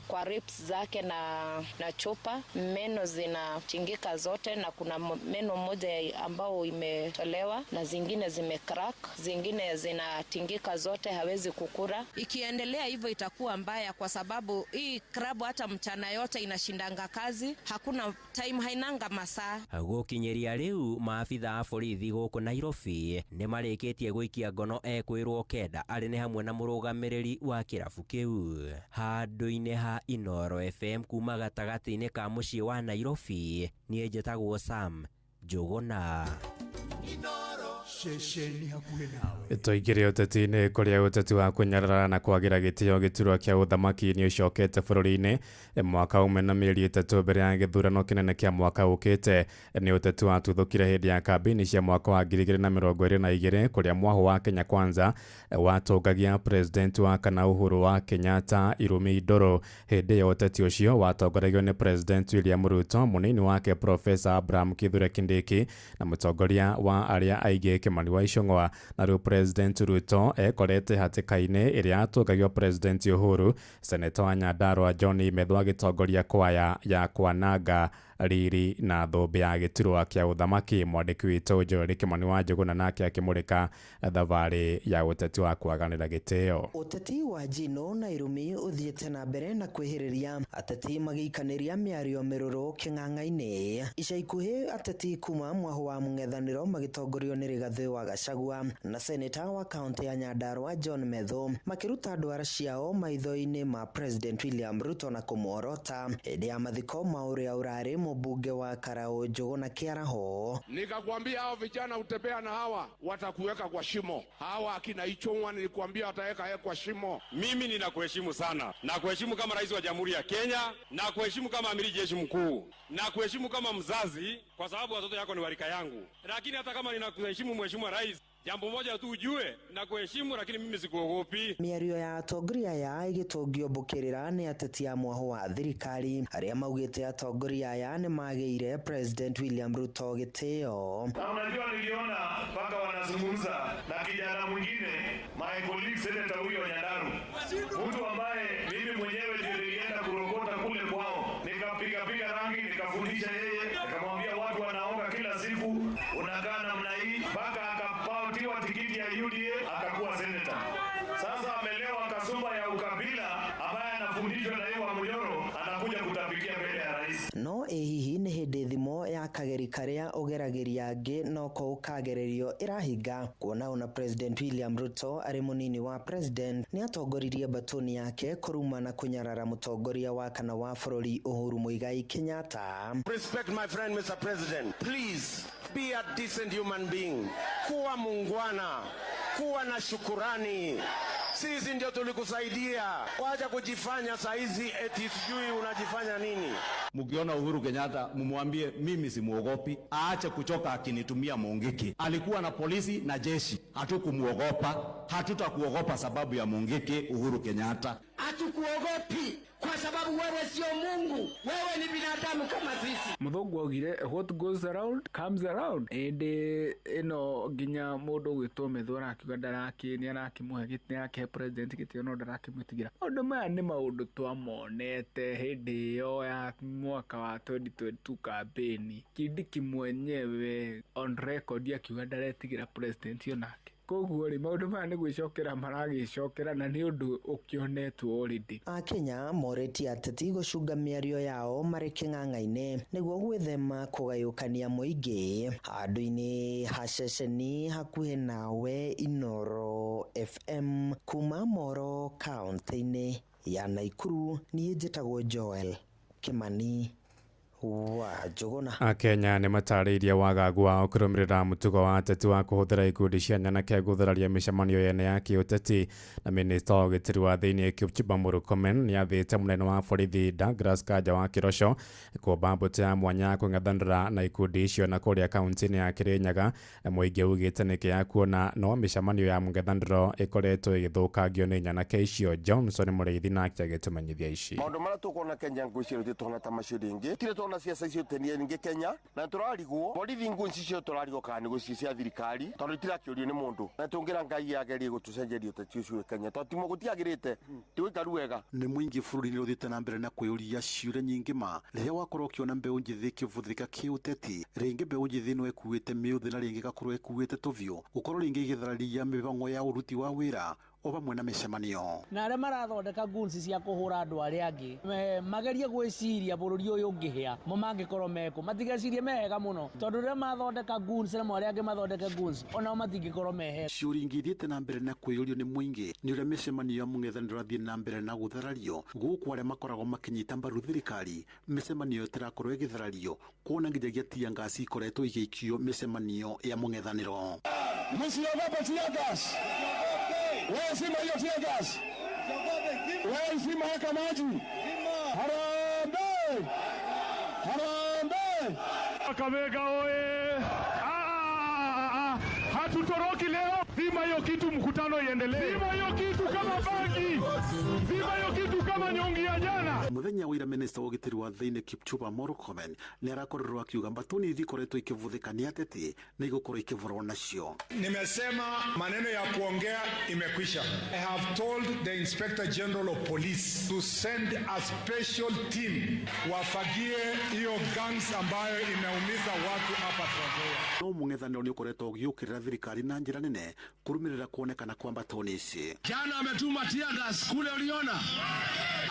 kwa ribs zake na chupa, meno zinachingika zote na kuna meno moja ambao imetolewa na zingine zimecrack, zingine zinatingika zote, hawezi kukura. Ikiendelea hivyo itakuwa mbaya kwa sababu hii krabu hata mchana yote inashindanga kazi, hakuna time, hainanga masaa. Gũkinyĩria rĩu maabitha a borithi gũkũ Nairobi nĩ marĩkĩtie gũikia ngono ekwĩrwo kenda arĩ nĩ hamwe na mũrũgamĩrĩri wa kĩrabu kĩu. Handũ-inĩ ha Inoro FM kuma gatagatĩ-inĩ ka mũciĩ wa Nairobi, niĩ njĩtagwo Sam Njũgũna. Tũingĩre ũteti-inĩ kũrĩa ũteti wa kũnyarara na kwagĩra gĩtĩo gĩturwa kĩa ũthamaki nĩ ũcokete bũrũri-inĩ mwaka ũmwe na mĩeri 3 mbere ya gĩthurano kĩnene kĩa mwaka ũkĩte. Nĩ ũteti watuthũkire hĩndĩ ya kambĩini cia mwaka wa 2022 kũrĩa mwahũ wa Kenya Kwanza watũngagia president wa kana Uhuru wa Kenyatta irumi ndũrũ. Hĩndĩ ĩyo ũteti ũcio watongoragio nĩ President William Ruto, mũnini wake Professor Abraham Kithure Kindiki na mũtongoria wa arĩa aingĩ Kimani wa Ichung'wa. Na rĩu President Ruto ekorete hatĩka-inĩ ĩrĩa atũngagio President Uhuru, Seneta wa Nyandarua John Methu agĩtongoria kwaya ya kwananga riri na thũmbĩ ya gĩturwa kĩa ũthamaki. Mwandĩki witũ Joel Kimani wa Njũgũna nake akĩmũrĩka thabarĩ ya ũteti wa kwaganĩra gĩtĩo. Ũteti wa njino na irumi ũthiĩte na mbere na kwĩhĩrĩria, ateti magĩikanĩria mĩario mĩrũrũ kĩng'ang'a-inĩ. Ica ikuhĩ ateti kuma mwahũ wa mũng'ethanĩro magĩtongorio nĩ Rigathĩ wa Gachagua na seneta wa kaunti ya Nyandarua John Methu makĩruta ndwara ciao maitho-inĩ ma President William Ruto na kũmworota hĩndĩ ya mathiko ma ũrĩa ũrarĩ mbunge wa Karau Njũgũna Kĩaraho. Nikakwambia hao vijana utembea na hawa watakuweka kwa shimo. Hawa akina Ichung'wa nilikwambia wataweka kwa shimo. Mimi ninakuheshimu sana, na kuheshimu kama rais wa Jamhuri ya Kenya, na kuheshimu kama amiri jeshi mkuu, na kuheshimu kama mzazi kwa sababu watoto yako ni warika yangu. Lakini hata kama ninakuheshimu mheshimiwa rais, jambo moja tu ujue, na kuheshimu lakini mimi sikuogopi. Mĩario ya atongoria aya ĩgĩtũngio mbũkĩrĩra nĩ ateti a mwahũ wa thirikari arĩa maugĩte atongoria aya nĩ magĩire President William Ruto gĩtĩo. Na unajua niliona mpaka wanazungumza na kijana mwingine, my colleague senator huyo Nyandaru, mtu ambaye mimi mwenyewe ndiye nilienda kurokota kule kwao, nikapiga piga rangi, nikafundisha yeye, nikamwambia watu wanaoga kila siku, unakaa namna hii, mpaka akapatiwa tikiti ya UDA akakuwa senator. Sasa amelewa kasumba ya ukabila ambaye anafundishwa na yeye wa Munyoro, anakuja kutapikia mbele ya rais. No ĩ hihi nĩ hĩndĩ thimo ya kageri karĩa ũgeragĩria angĩ noko ũkagererio ĩrahinga kuona ona President William Ruto arĩ mũnini wa president nĩ atongoririe batoni yake kũruma na kũnyarara mũtongoria wa kana wa bũrũri Uhuru Muigai Kenyatta. Respect my friend Mr. President. Please be a decent human being. Kuwa mungwana, kuwa na shukurani. Sisi ndio tulikusaidia. Wacha kujifanya saizi eti sijui unajifanya nini. Mkiona Uhuru Kenyatta mumwambie mimi simuogopi, aache kuchoka akinitumia Mungiki. Alikuwa na polisi na jeshi, hatukumuogopa, hatutakuogopa sababu ya Mungiki. Uhuru Kenyatta, hatukuogopi kwa sababu wewe sio Mungu, wewe ni binadamu kama sisi. Muthungu augire what goes around comes around. Indi ino nginya mundu gwitwo Methu arakiuga ndaraki ni arakimuhe gĩtĩ yake president gĩtĩo no ndarakĩmwĩtigĩra. Maũndũ maya nĩ maũndũ twamonete hĩndĩ ĩyo ya mwaka wa 2022 campaign. Kindiki mwenyewe on record akiuga ndaretigĩra president onake. Koguo rĩ maũndũ maya nĩ gwĩcokera maragĩcokera na nĩ ũndũ ũkĩonetwo already. Akenya morĩtie ateti gũcunga mĩario yao marĩ kĩng'ang'a-inĩ nĩguo gwĩthema kũgayũkania mũingĩ. Handũ-inĩ ha ceceni hakuhĩ nawe Inoro FM kuma Moro kaunti-inĩ ya Naikuru, niĩ njĩtagwo Joel Kimani wa Njũgũna. Akenya nĩ matarĩirie wagagu wao kũrũmĩrĩra mũtugo wa ateti wa kũhũthĩra ikundi cia nyanake gũthararia mĩcemanio yene ya kĩũteti. Na minista wa ũgitĩri wa thĩinĩ Kipchumba Murkomen nĩ athĩte mũnene wa borithi Douglas Kanja wa Kĩroco kũmba mbũtũ ya mwanya ya kũng'ethanĩra na ikundi icio. Na kũrĩa kaunti-inĩ ya Kĩrĩnyaga mũingĩ ugĩte nĩkĩ ya kuona no mĩcemanio ya mũng'ethanĩro ĩkoretwo ĩgĩthũkangio nĩ nyanake icio. Johnson Mũrĩithi nake agĩtũmenyithia ici. Maũndũ marĩa tũkuona Kenya ngwĩciria tũtona ta macio rĩngĩ tirĩ tona ciaca icio tenie rĩngĩ Kenya, na tũrarigwo borithi ngũ icio tũrarigwo kana nĩ gũci cia thirikari tondũ itirakĩũrio nĩ mũndũ, na tũngĩra Ngai agerie gũtũcenjeria ũteti ũcio Kenya tondũ timo gũtiagĩrĩte tiwĩkaru wega. Nĩ mũingĩ bũrũri-inĩ ũthiĩte na mbere na kwĩyũria ciũria nyingĩ ma rĩrĩa wakorwo ũkĩona mbeũ njĩthĩ ĩkĩvũthĩka kĩũteti, rĩngĩ mbeũ njĩthĩ no ĩkuĩte mĩũthĩ na rĩngĩ ĩgakorwo ĩkuĩte tũvyũ gũkorwo rĩngĩ ĩgĩthararia mĩbango ya ũruti wa wĩra o vamwe na mĩcemanio. Na arĩa marathondeka guns cia kũhũra andũ arĩa angĩ magerie gwĩciria bũrũri ũyũ ũngĩhĩa mo mangĩkorwo mekũ, matigecirie mehega mũno tondũ rĩrĩa mathondeka guns na arĩa angĩ mathondeke guns onao matingĩkorwo mehega. Ciũria ingĩ ithiĩte na mbere na kwĩyũrio nĩ mũingĩ nĩ ũrĩa mĩcemanio ya mũng'ethanĩro ĩrathiĩ na mbere na gũtharario gũkũ arĩa makoragwo makĩnyita mbaru thirikari mĩcemanio ĩtirakorwo ĩgĩtharario kuona nginyagia tear gas ikoretwo igĩikio mĩcemanio ya mũng'ethanĩro. Msiogope tear gas. Wewe zima hiyo tear gas. Wewe zima weka maji. Harambee! Harambee! Kakamega oye! Hatutoroki leo. Zima hiyo kitu, mkutano iendelee. Zima hiyo kitu kama bangi. Zima hiyo kitu kama nyongi ya jana. Muthenya wa ira minista wa ũgitĩri wa thĩinĩ Kipchumba Murkomen nĩ arakorirwo akiuga mbatuni iria ikoretwo ikĩvũthĩka nĩ ateti nĩ igũkorwo ikĩvũrwo nacio. Nimesema maneno ya kuongea imekwisha. I have told the Inspector General of Police to send a special team wafagie hiyo gangs ambayo imeumiza watu hapa Trans Nzoia. No mũng'ethanĩro nĩ ũkoretwo ũgĩũkĩrĩra thirikari na njĩra nene kũrũmĩrĩra kuonekana kwa mbatoni ici. Jana ametuma tear gas kule, uliona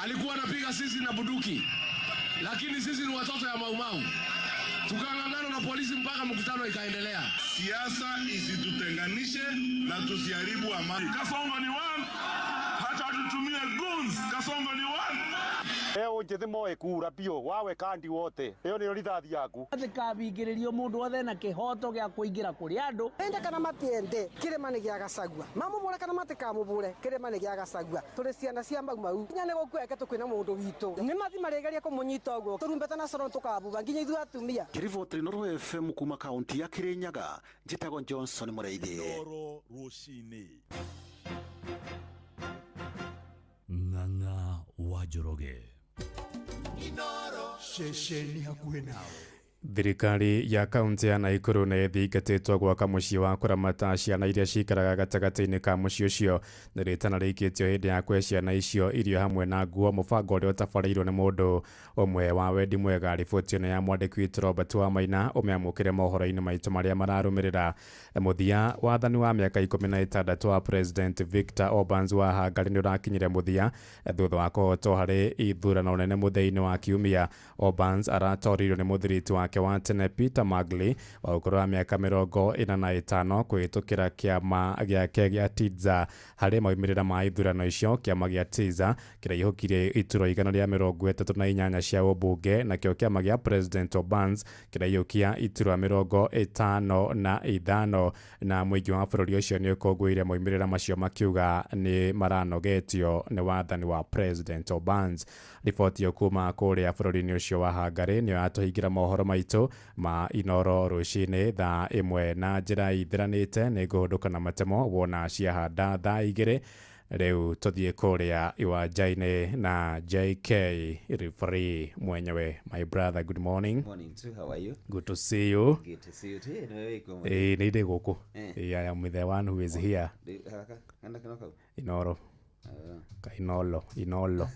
alikuwa anapiga sisi na bunduki, lakini sisi ni watoto ya Maumau, tukang'ang'ana na polisi mpaka mkutano ikaendelea. Siasa isitutenganishe na tusiharibu amani. Kasongo ni one, hata tutumie guns. Kasongo ni one. Eo njĩthĩ moe kura biũ wawe kandi wote ĩyo nĩyo rithathi yaku. Atikabingĩrĩrio mũndũ wothe na kĩhoto gĩa kũingĩra kũrĩ andũ. Ende kana matiende kĩrĩma nĩ gĩa Gachagua, mamũbũre kana matikamũbũre kĩrĩma nĩ gĩa Gachagua. Tũrĩ ciana cia Mau Mau nginya nĩ gũkueke tũkwĩna mũndũ witũ nĩ mathi marĩgeria kũmũnyita ũguo tũrumbeta na coro tũkabuba nginya ithuĩ atumia. Kĩriboti Inooro FM kuma kaunti ya Kĩrĩnyaga, njĩtagwo Johnson Mũrĩithi. Inooro rũcinĩ. Ng'ang'a wa Njoroge. Inooro ceceni hakuhĩ nawe. Thirikari ya kaunti ya Naikuru nĩ ĩthingatĩtwo gwaka mũciĩ wa kũramata ciana iria cikaraga gatagatĩ-inĩ ka mũciĩ ũcio. Nĩ rĩtana rĩikĩtio hĩndĩ ya kũhe ciana icio irio hamwe na nguo, mũbango ũrĩa ũtabarĩirwo nĩ mũndũ ũmwe wa wendi mwega. Riboti ĩno ya mwandĩki witũ Robert Wamaina ũmĩamũkĩre mohoro-inĩ maitũ marĩa mararũmĩrĩra. Mũthia wathani wa mĩaka 16 wa President Viktor Orban wa Hungary nĩ ũrakinyire mũthia thutha wa kũhotwo harĩ ithurano nene mũthia-inĩ wa kiumia. Orban aratoririo nĩ mũthiriti wake wa tene Peter Magli wa ũkũrũ wa mĩaka 45 kũhĩtũkĩra kĩama gĩake gĩa Tisza. Harĩ maumĩrĩra ma ithurano icio, kĩama gĩa Tisza kĩraihũkirie iturwa 138 cia ũmbunge, nakĩo kĩama gĩa President Orban kĩraiyũkia iturwa 55, na mũingĩ wa bũrũri ũcio nĩ ũkũngũĩire maumĩrĩra macio makiuga nĩ maranogetio nĩ wathani wa President Orban. Riboti ĩyo kuma kũrĩa bũrũri-inĩ ũcio wa Hungary nĩyo yatũhingĩra mohoro maitũ ma Inooro rũcinĩ thaa 1 na njĩra ithiranĩte. Nĩ ngũhũndũka na matemo wona ciahanda thaa 2. Rĩu tũthiĩ kũrĩa iwanja-inĩ na JK referee mwenyewe. My brother, good morning. Morning too, how are you? Good to see you. Good to see you too. Nĩ ndĩ gũkũ. I am with the one who is here. Inooro. Inolo, Inolo,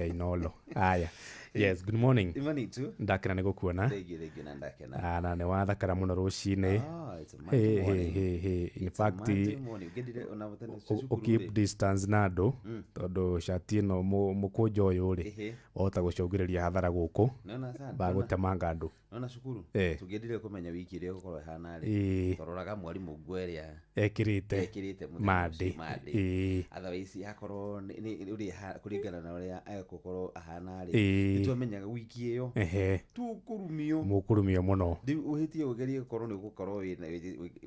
Inolo. Aya. Yes, good morning. Good morning too. Ndakena nĩ gũkuona. Thank you, na ndakena. Na nĩ wathakara mũno rũcinĩ. It's a Monday Hey, hey, morning. hey, hey. In It's a fact, Monday morning. Ũngĩendire ona tene cukuru ũ keep rĩ. distance na andũ tondũ cati ĩno mũkũnjo ũyũ rĩ Ehe. wahota gũcũngĩrĩria hathara gũkũ Nĩwona sana, bagũtemanga andũ. Nona cukuru tũngĩendire kũmenya wiki ĩrĩa ĩgũkorwo ĩhana rĩ, Ĩĩ. tũroraga mwarimũ nguo ĩrĩa Ekĩrĩte. ekĩrĩte mũthenya Monday. ũcio, Monday. Ĩĩ. Otherwise hakorwo nĩ ũrĩa kũringana na ũrĩa egũkorwo ahana rĩ, Ĩĩ. nĩtwamenyaga wiki ĩyo Ehe. tũkũrumio. Mũkũrumio mũno. Rĩu ũhĩtie ũgerie gũkorwo nĩ ũgũkorwo wĩna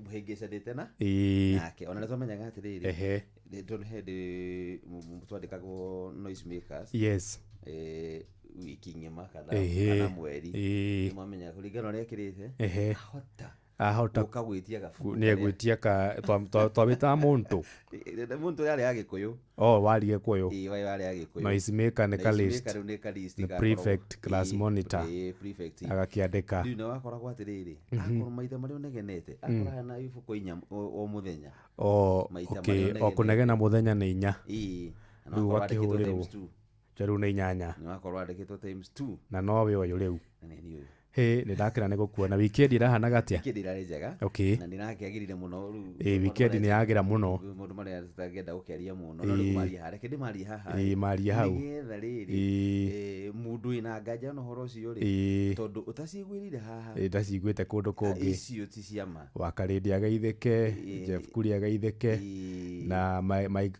mũhĩngĩcanĩte na Ĩĩ. nake. Ona nĩtwamenyaga atĩrĩrĩ, Ehe. tondũ he hĩndĩ twandĩkagwo noise makers. Yes. Wiki ng'ima kana Ehe. kana mweri. Ĩĩ. Nĩmwamenyaga kũringana na ũrĩa ekĩrĩte, Ehe. ahota Ahota gũka gwĩtia gabuku nĩ egwĩtia ka twawĩtaga mũntũ. Mũntũ yarĩ ya Gĩkũyũ. Oh, warĩ Gĩkũyũ. Ĩĩ, warĩ ya Gĩkũyũ. Noise maker nĩ ka Noise list. maker rĩu nĩ ka list Nĩ gakoragwo- prefect, class Ĩĩ, monitor. ĩĩ, prefect. Agakĩandĩka. Rĩu nĩwakoragwo atĩrĩrĩ, akorwo maita marĩa ũnegenete, akorwo ahana ibũkũ inya o mũthenya. O, Maita okay, marĩa o kũnegena mũthenya nĩ inya. Ĩĩ. Na Rĩu wakorwo andĩkĩtwo ũgakĩhũrĩrwo. times two. Rĩu nĩ inyanya. Nĩ wakorwo andĩkĩtwo times two. Na nowe ũyũ rĩu. Na nĩ niĩ ũyũ. Hĩ, nĩ ndakena nĩ gũkuona. Weekend ĩrahanaga atĩa? Weekend ĩrarĩ njega. Okay. Na ndĩrakĩagĩrire mũno rĩu. Ĩĩ, weekend nĩ yagĩra mũno. Maũndũ marĩa tũtangĩenda gũkĩaria mũno, no rĩu marie haha. Reke ndĩmarie haha. Ĩĩ, marie hau. Nĩgetha rĩrĩ, Ĩĩ. mũndũ wĩna nganja na ũhoro ũcio rĩ, Ĩĩ. tondũ ũtaciguĩrire haha. Ĩĩ, ndaciguĩte kũndũ kũngĩ. Icio ti ciama. Wakarĩndĩ ageithĩke, Jeff Kuria ageithĩke, na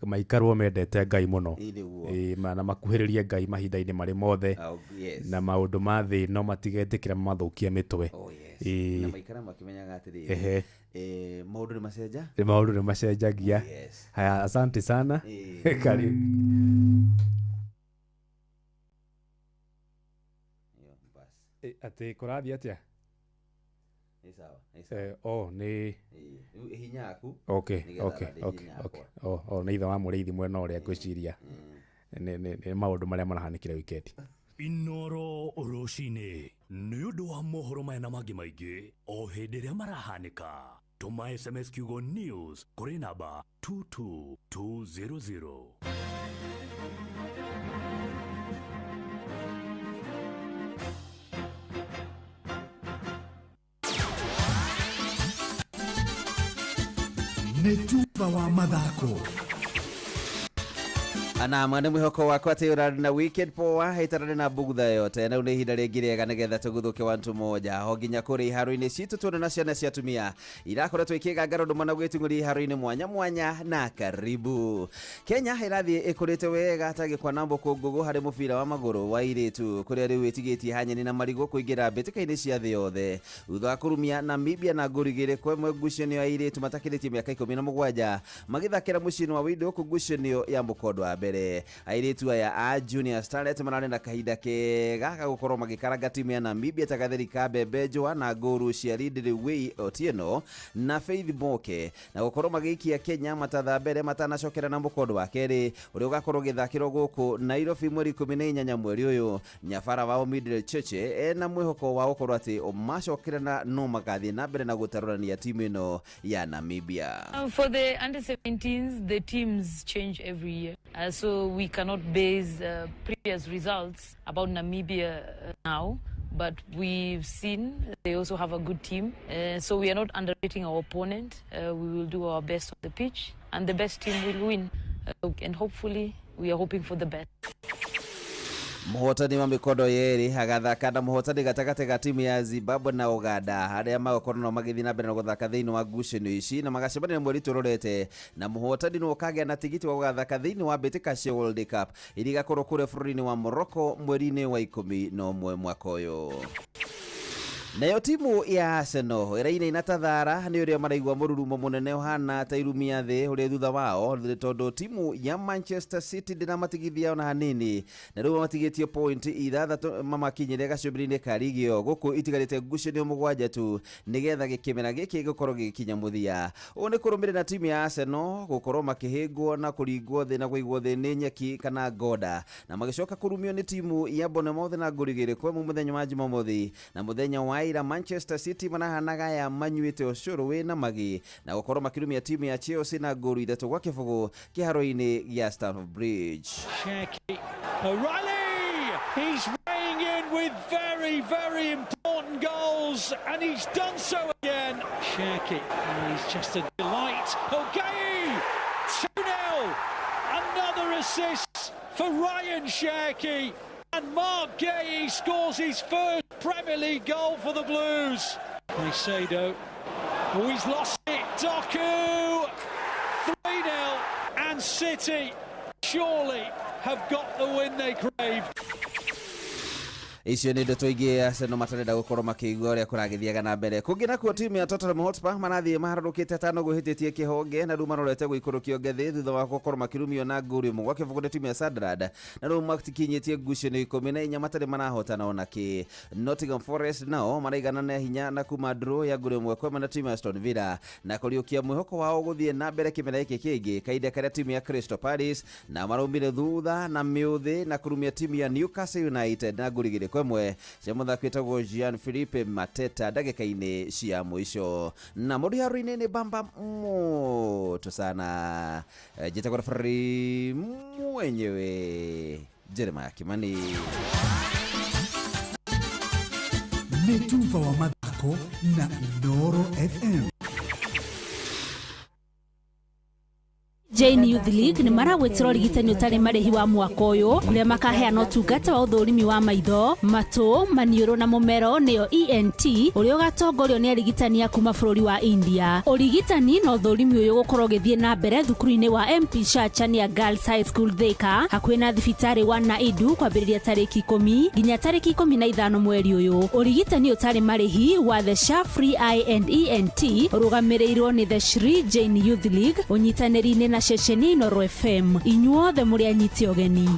maikarwo mendete Ngai mũno. Ĩĩ, nĩguo. Ĩĩ, na makuhĩrĩrie Ngai mahinda-inĩ marĩ mothe. Oh, yes. Na maũndũ ma thĩ no matigetĩkĩra mamathũkie mĩtwe. Oh, yes. Ĩĩ. Na maikara makĩmenyaga atĩrĩrĩ, Ehe. Maũndũ nĩ macenja. Maũndũ nĩ macenjagia. Yes. Haya, asante sana. Ĩĩ. Karibu. Atĩ kũrathiĩ atĩa? Nĩ sawa, nĩ sawa. Oh, nĩ Ĩĩ, hinya yaku. Okay, Nĩgetha okay, na ndĩ okay, hinya okay. yakwa. Oh, oh, nĩ ithe wa mũrĩithi mwena ũrĩa ngwĩciria. Nĩ maũndũ marĩa marahanĩkire weekend. Inoro rũcinĩ nĩ ũndũ wa mohoro maya na mangĩ maingĩ o hĩndĩ ĩrĩa marahanĩka, tũma SMS kiugo news kũrĩ namba 22200. Nĩ tuba wa mathako. Anama nĩ mwĩhoko wakwa atĩ ũrarĩ na weekend poa ĩtararĩ na bugutha yote na nĩ ihinda rĩngĩ rĩega nĩgetha tũguthũke wantu moja ho nginya kũrĩ iharo-inĩ citũ tuone na ciana cia atumia irakoretwo ikĩgangara ũndũ mana gwĩtung'ũria iharo-inĩ mwanya mwanya na karibu. Kenya ĩrathiĩ ĩkũrĩte wega ta gĩkwa mbũkũ ngũgũ harĩ mũbira wa magũrũ wa airĩtu kũrĩa rĩu ĩtigĩtie hanyeni na marigũ kũingĩra mbĩtĩka-inĩ cia thĩ yothe thutha wa kũrumia Namibia na ngũri igĩrĩ kwa ĩmwe ngucanio ya airĩtu matakĩrĩtie mĩaka 17 magĩthakĩra mũciĩ-inĩ wa Windhoek ngucanio ya mũkondo wa mbere. Airĩtu aya a Junior Starlet mararĩ na kahinda kega ga gũkorwo magĩkaranga timu ya Namibia ta gatheri ka mbembe njũa na ngũru cia Lidley Otieno na Faith Moke na gũkorwo magĩikia Kenya matatha mbere matanacokera na mũkondo wa kerĩ ũrĩa ũgakorwo ũgĩthakĩrwo gũkũ Nairobi mweri 18 mweri ũyũ. Nyabara wao Middle Cheche ena mwĩhoko wa gũkorwo atĩ macokerana no magathiĩ na mbere na gũtarũrania timu ĩno ya Namibia. For the under 17s, the teams change every year. So we cannot base previous results about Namibia now, but we've seen they also have a good team. So we are not underrating our opponent. We will do our best on the pitch, and the best team will win. And hopefully, we are hoping for the best. Mũhotani wa mĩkondo yerĩ agathaka na mũhotani gatagatĩ ga timu ya Zimbabwe na Uganda arĩa magũkorwo no magĩthiĩ na mbere na gũthaka thĩinĩ wa ngucanio ici na magacemania mweri tũrorete na mũhotani nĩwe ũkagĩa na tigiti wa gũgathaka thĩinĩ wa mbĩtĩka cia World Cup iria igakorwo kũrĩa bũrũri-inĩ wa Morocco mweri-inĩ wa 11 mwaka ũyũ. Nayo timu ya Arsenal ĩrainaina ta thara nĩ ũrĩa maraigua mũrurumo mũnene ũhana ta irumia thĩ ũrĩa thutha wao tondũ timu ya Manchester City ndĩnamatigithia ona hanini na rĩu matigĩtie point 6 mamakinyĩre gacũmbĩrĩ-inĩ ka rigi ĩyo gũkũ itigarĩte ngucanio 7 tu nĩgetha gĩkĩmera gĩkĩ gĩkorwo gĩgĩkinya mũthia. Ũũ nĩ kũrũmĩrĩra timu ya Arsenal gũkorwo makĩhĩngwo na kũringwo thĩ na kũigwo thĩ nĩ nyeki kana ngoda na magĩcoka kũrumio nĩ timu ya Bournemouth na ngũri 2-1 mũthenya wa Jumamothi na mũthenya wa ira Manchester City manahanaga ya manyuĩte ũcũrũ wĩna magi na gũkorwo makĩrumia timu ya Chelsea na ngũru 3-0 kĩharo-inĩ gĩa Stamford Bridge. O'Reilly, he's weighing in with very, very important goals. goals, and he's done so again. Cherki, he's just a delight. Guéhi, 2-0. Another assist for Ryan Cherki, and Marc Guéhi scores his first Premier League goal for the Blues. Caicedo, oh, he's lost it. Doku, 3-0, and City surely have got the win they craved. Icio nä ndeto ingä Arsenal matarenda gå makĩigua ũrĩa kũragĩthiaga na mbere. Kũngĩ nakuo timu ya Tottenham Hotspur marathiĩ maharũrũkĩte 5 gwĩhĩtĩtie kĩhonge na rĩu marorete gũikũrũkio ngethĩ thutha wa gũkorwo makĩrumio na ngũri ĩmwe gwa kĩbũgũ nĩ timu ya Sunderland, na rĩu matikinyĩtie ngucanio 14 matarĩ marahotana ona kĩ. Nottingham Forest nao maraiganana hinya na kuma draw ya ngũri ĩmwe kwa ĩmwe na timu ya Aston Villa na kũriũkia mwĩhoko wao gũthiĩ na mbere kĩmera gĩkĩ kĩngĩ kahinda karĩa timu ya Crystal Palace na maraumire thutha na mĩũthĩ na kũrumia timu ya Newcastle United na ngũri igĩrĩ kwa ĩmwe cia mũthaki wĩtagwo Jean Philippe Mateta ndagĩka-inĩ cia mũico. Na mũndũ nĩ bamba moto sana. Njĩtagwo referee mwenyewe Jeremiah Kimani. Nĩ tuba wa mathako na Inooro FM. Jane Youth League nĩ maragwĩtĩra ũrigitani ũtarĩ marĩhi wa mwaka ũyũ kũrĩa makaheana ũtungata wa ũthũrimi wa maitho, matũ, maniũrũ na mũmero nĩyo ENT ũrĩa ũgatongorio nĩ arigitani a kuma bũrũri wa India. Ũrigitani na ũthũrimi ũyũ ũgũkorwo ũgĩthiĩ na mbere thukuru-inĩ wa MP Shachania Girls High School Thika hakuhĩ na thibitarĩ wa Naidu kwambĩrĩria tarĩki 10 nginya tarĩki 15 mweri ũyũ. Ũrigitani ũtarĩ marĩhi wa The Sha Free Eye and ENT ũrũgamĩrĩirwo nĩ The Shri Jane Youth League ũnyitanĩri-inĩ na ceceni Inooro FM. Inyuothe mũrĩ anyiti ũgeni.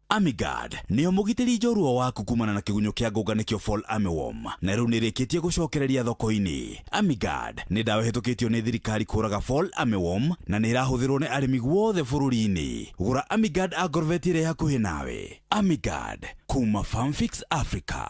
Amigard nĩyo mũgitĩri njorua waku kumana na kĩgunyũ kĩa ngũnga nĩkĩo Fall Armyworm na rĩu nĩrĩkĩtie gũcokereria thoko-inĩ. Amigard nĩ ndawa ĩhĩtũkĩtio nĩ thirikari kũraga Fall Armyworm na nĩ ĩrahũthĩrwo nĩ arĩmi guothe bũrũri-inĩ. Gũra Amigard Agrovet ĩrĩa hakuhĩ nawe. Amigard kuma Farmfix Africa.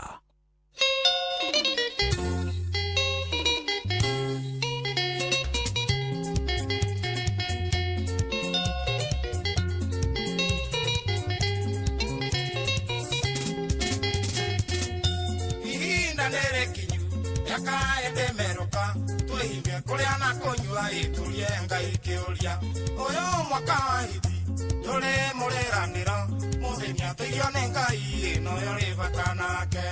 Kuria na kunyua iturie ngai kiuria uyu mwaka wa hithi nduri muriranira muthenya tuirio ni ngai no yo ri bata nake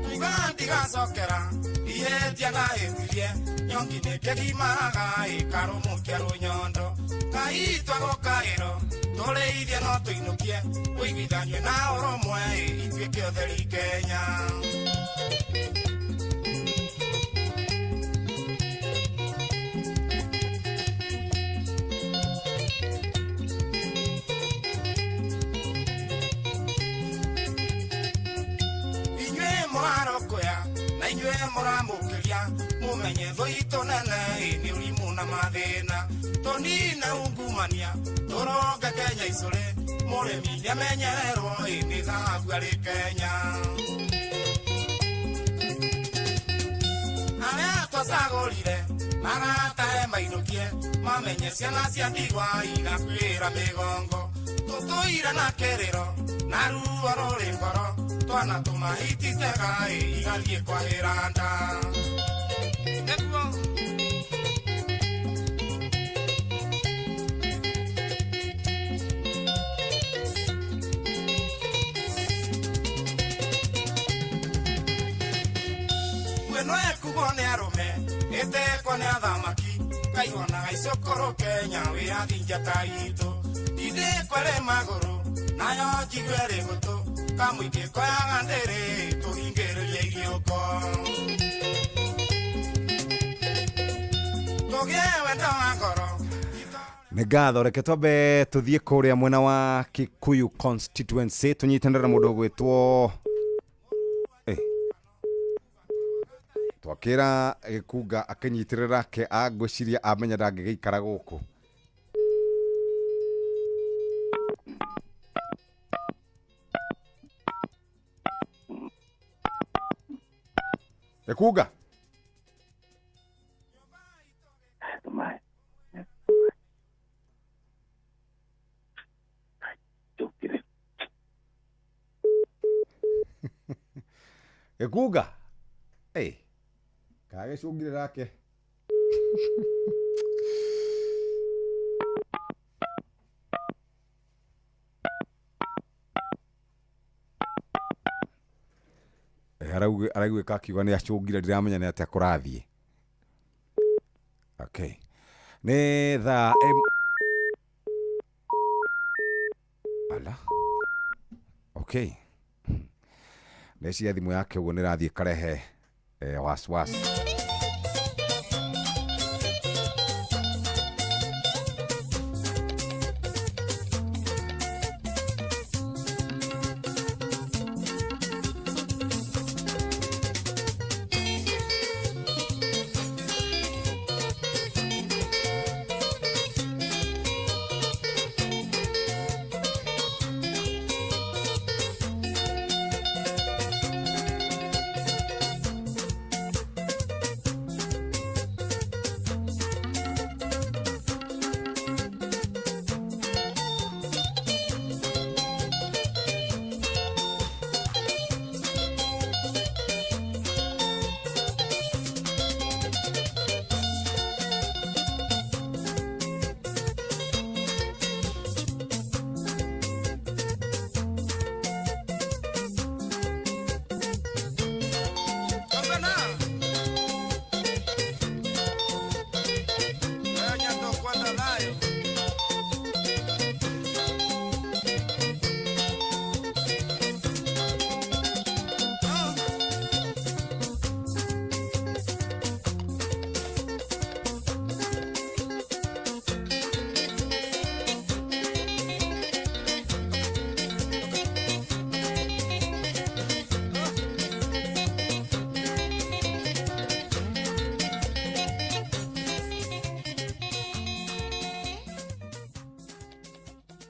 tuiga ndigacokera ihĩtia na hĩtirie nyongi nĩ kĩgimaga ĩkarũmũkia rũnyondo ngai twagũkaĩro tũrĩithie no tũinũkie ũiguithanio na ũrũmwe ituĩke ũtheri Kenya. Inyuĩ mũramũkĩria mũmenye thũ itũ nene nĩ ũrimũ na mathĩna tũnine ungumania tũronge Kenya icũrĩ mũrĩmi nĩamenyererwo nĩ thahabu arĩ Kenya. Arĩa twacagũrire maratahe mainũkie mamenye ciana cia ndigwa igakuĩra mĩgongo tũtũire na kĩrĩro na ruo rũrĩ ngoro twana tũmahititega igathiĩ kwahĩra nda. Nĩguo Gweno ĩkugwo nĩ arũme ĩtekwo nĩ athamaki kaihonaga icũkũrũ Kenya wĩyathi njata itũ ndindĩkwo ĩrĩ magũrũ nayo njigue ĩrĩ gũtũ kamũingĩ koyaga ndĩrĩ tũhingĩrĩrie iriũko tũgĩe wendo wa ngoro. Nĩ ngatho, reke twambe tũthiĩ kũrĩa mwena wa Kikuyu constituency tũnyitanĩre na mũndũ ũgwĩtwo twakĩra gĩkunga akĩnyitĩrĩra ke angwĩciria amenya ndangĩgĩikara gũkũ. Gĩkunga Gĩkunga ĩ kagĩcũngire nake. Araiguĩka akiuga nĩ acũngire, ndiramenya nĩ atĩa kũrathiĩ. Okay, nĩ thaa ala. Okay, ndeciria thimũ yake ũguo nĩ ĩrathiĩ karehe wasiwasi.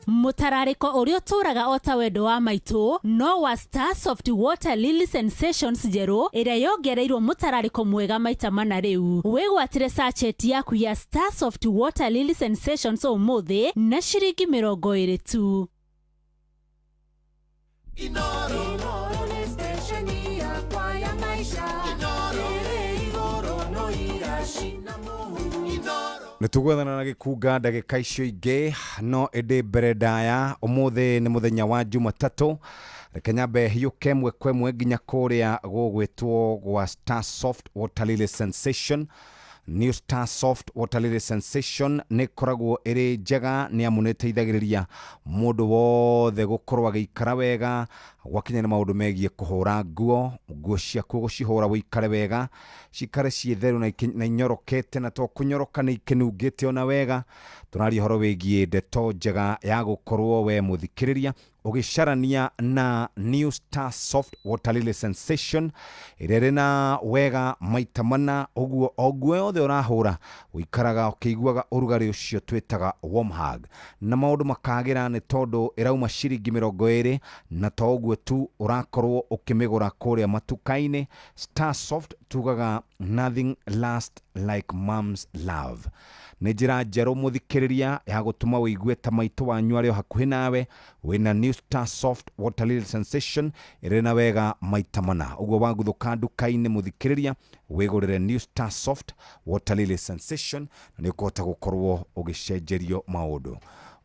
Mutararĩko ũrĩa ũtũũraga o ta wendo wa maitũ no wa Star Soft Water Lily Sensations njerũ ĩrĩa yongereirwo mũtararĩko mwega maita mana. Rĩu wĩgwatĩre sachet yaku ya Star Soft Water Lily Sensations ũmũthĩ na ciringi 20 tu. Inoro nĩ stesheni yakwa ya maisha ĩrĩ igũrũ no iracina mũhu. Nĩ tũgwethana na gĩkunga ndagĩka icio ingĩ, no ĩndĩ mbere ndaya ũmũthĩ nĩ mũthenya wa Jumatatũ. Reke nyambe hiũke ĩmwe kwa ĩmwe nginya kũrĩa gũgwĩtwo gwa Star Soft Water Lily Sensation. New Star Soft Water Lily Sensation nĩ ĩkoragwo ĩrĩ njega nĩ amu nĩ ĩteithagĩrĩria mũndũ wothe gũkorwo agĩikara wega gwakinya nĩ maũndũ megiĩ kũhũra nguo, nguo ciaku gũcihũra ũikare wega, cikare ciĩ theru na inyorokete, na to kũnyoroka nĩ ikinungĩte ona wega. Tũraria ũhoro wĩgiĩ ndeto njega ya gũkorwo we mũthikĩrĩria ũgĩcarania na New Star Soft Water Lily Sensation ĩrĩa ĩrĩ na wega maita mana. Ũguo o nguo yothe ũrahũra ũikaraga ũkĩiguaga ũrugarĩ ũcio twĩtaga warm hug, na maũndũ makagĩra nĩ tondũ ĩrauma ciringi 20, na to ũguo tu ũrakorwo ũkĩmĩgũra kũrĩa matuka-inĩ. Star Soft tugaga nothing last like mom's love. Nĩ njĩra njerũ mũthikĩrĩria ya gũtũma ũigue ta maitũ wanyu arĩ o hakuhĩ nawe. Wĩna New Star Soft Water Lily Sensation ĩrĩ na wega maita mana. Ũguo waguthũka nduka-inĩ mũthikĩrĩria wĩgũrĩre New Star Soft Water Lily Sensation na nĩ ũkũhota gũkorwo ũgĩcenjerio maũndũ.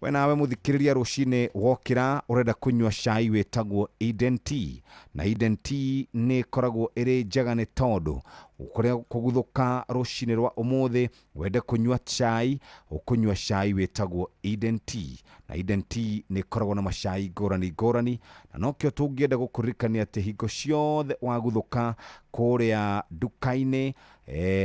We nawe mũthikĩrĩria rũcinĩ wokĩra ũrenda kũnyua cai wĩtagwo Eden Tea, na Eden Tea nĩ ĩkoragwo ĩrĩ njega nĩ tondũ kũrĩa kũguthũka rũcinĩ rwa ũmũthĩ wende kũnyua cai, ũkũnyua cai wĩtagwo Eden Tea, na Eden Tea nĩ ĩkoragwo na macai ngũrani ngũrani, na nokĩo tũngĩenda gũkũririkania atĩ hingo ciothe waguthũka kũrĩa nduka-inĩ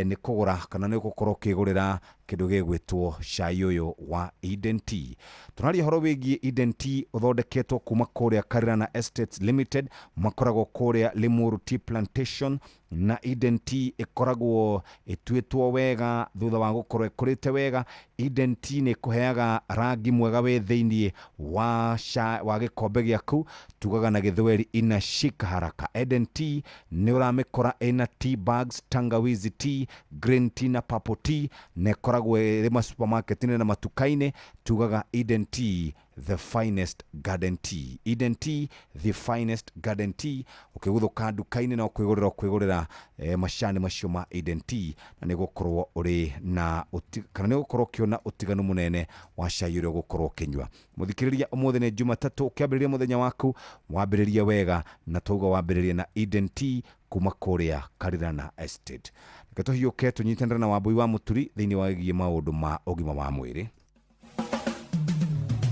nĩ kũgũra kana nĩ ũgũkorwo ũkĩgũrĩra kĩndũ gĩgwĩtwo cai ũyũ wa Eden Tea. Tũraria ũhoro wĩgiĩ Eden Tea ũthondeketwo kuma kũrĩa Karirana Estates Limited, makoragwo kũrĩa Limuru Tea Plantation, na Eden Tea ĩkoragwo ĩtuĩtwo wega thutha wa gũkorwo ĩkũrĩte wega. Eden Tea nĩ ĩkũheaga rangi mwega wĩ thĩiniĩ wa gĩkombe gĩaku, tugaga na gĩthweri inashika haraka. Eden Tea nĩ ũramĩkora ĩna tea bags, tangawizi tea, green tea na purple tea, na ĩkoragwo ĩrĩ masupermarket-inĩ na matuka-inĩ. Tugaga Eden Tea, the finest garden tea. Eden Tea, the finest garden tea. Ũkĩgũthũka nduka-inĩ no kwĩgũrĩra ũkwĩgũrĩra macani macio ma Eden Tea, na nĩ gũkorwo ũrĩ na kana nĩ gũkorwo ũkĩona ũtiganu mũnene wa cai ũrĩa ũgũkorwo ũkĩnyua. Mũthikĩrĩria, ũmũthĩ nĩ Jumatatũ, ũkĩambĩrĩria mũthenya waku wambĩrĩrie wega, na twauga wambĩrĩrie na Eden Tea kuma kũrĩa Karirana Estate. Reke tũhiũke tũnyitanĩre na Wambui wa Mũturi thĩinĩ wa wĩgiĩ maũndũ ma ũgima wa mwĩrĩ.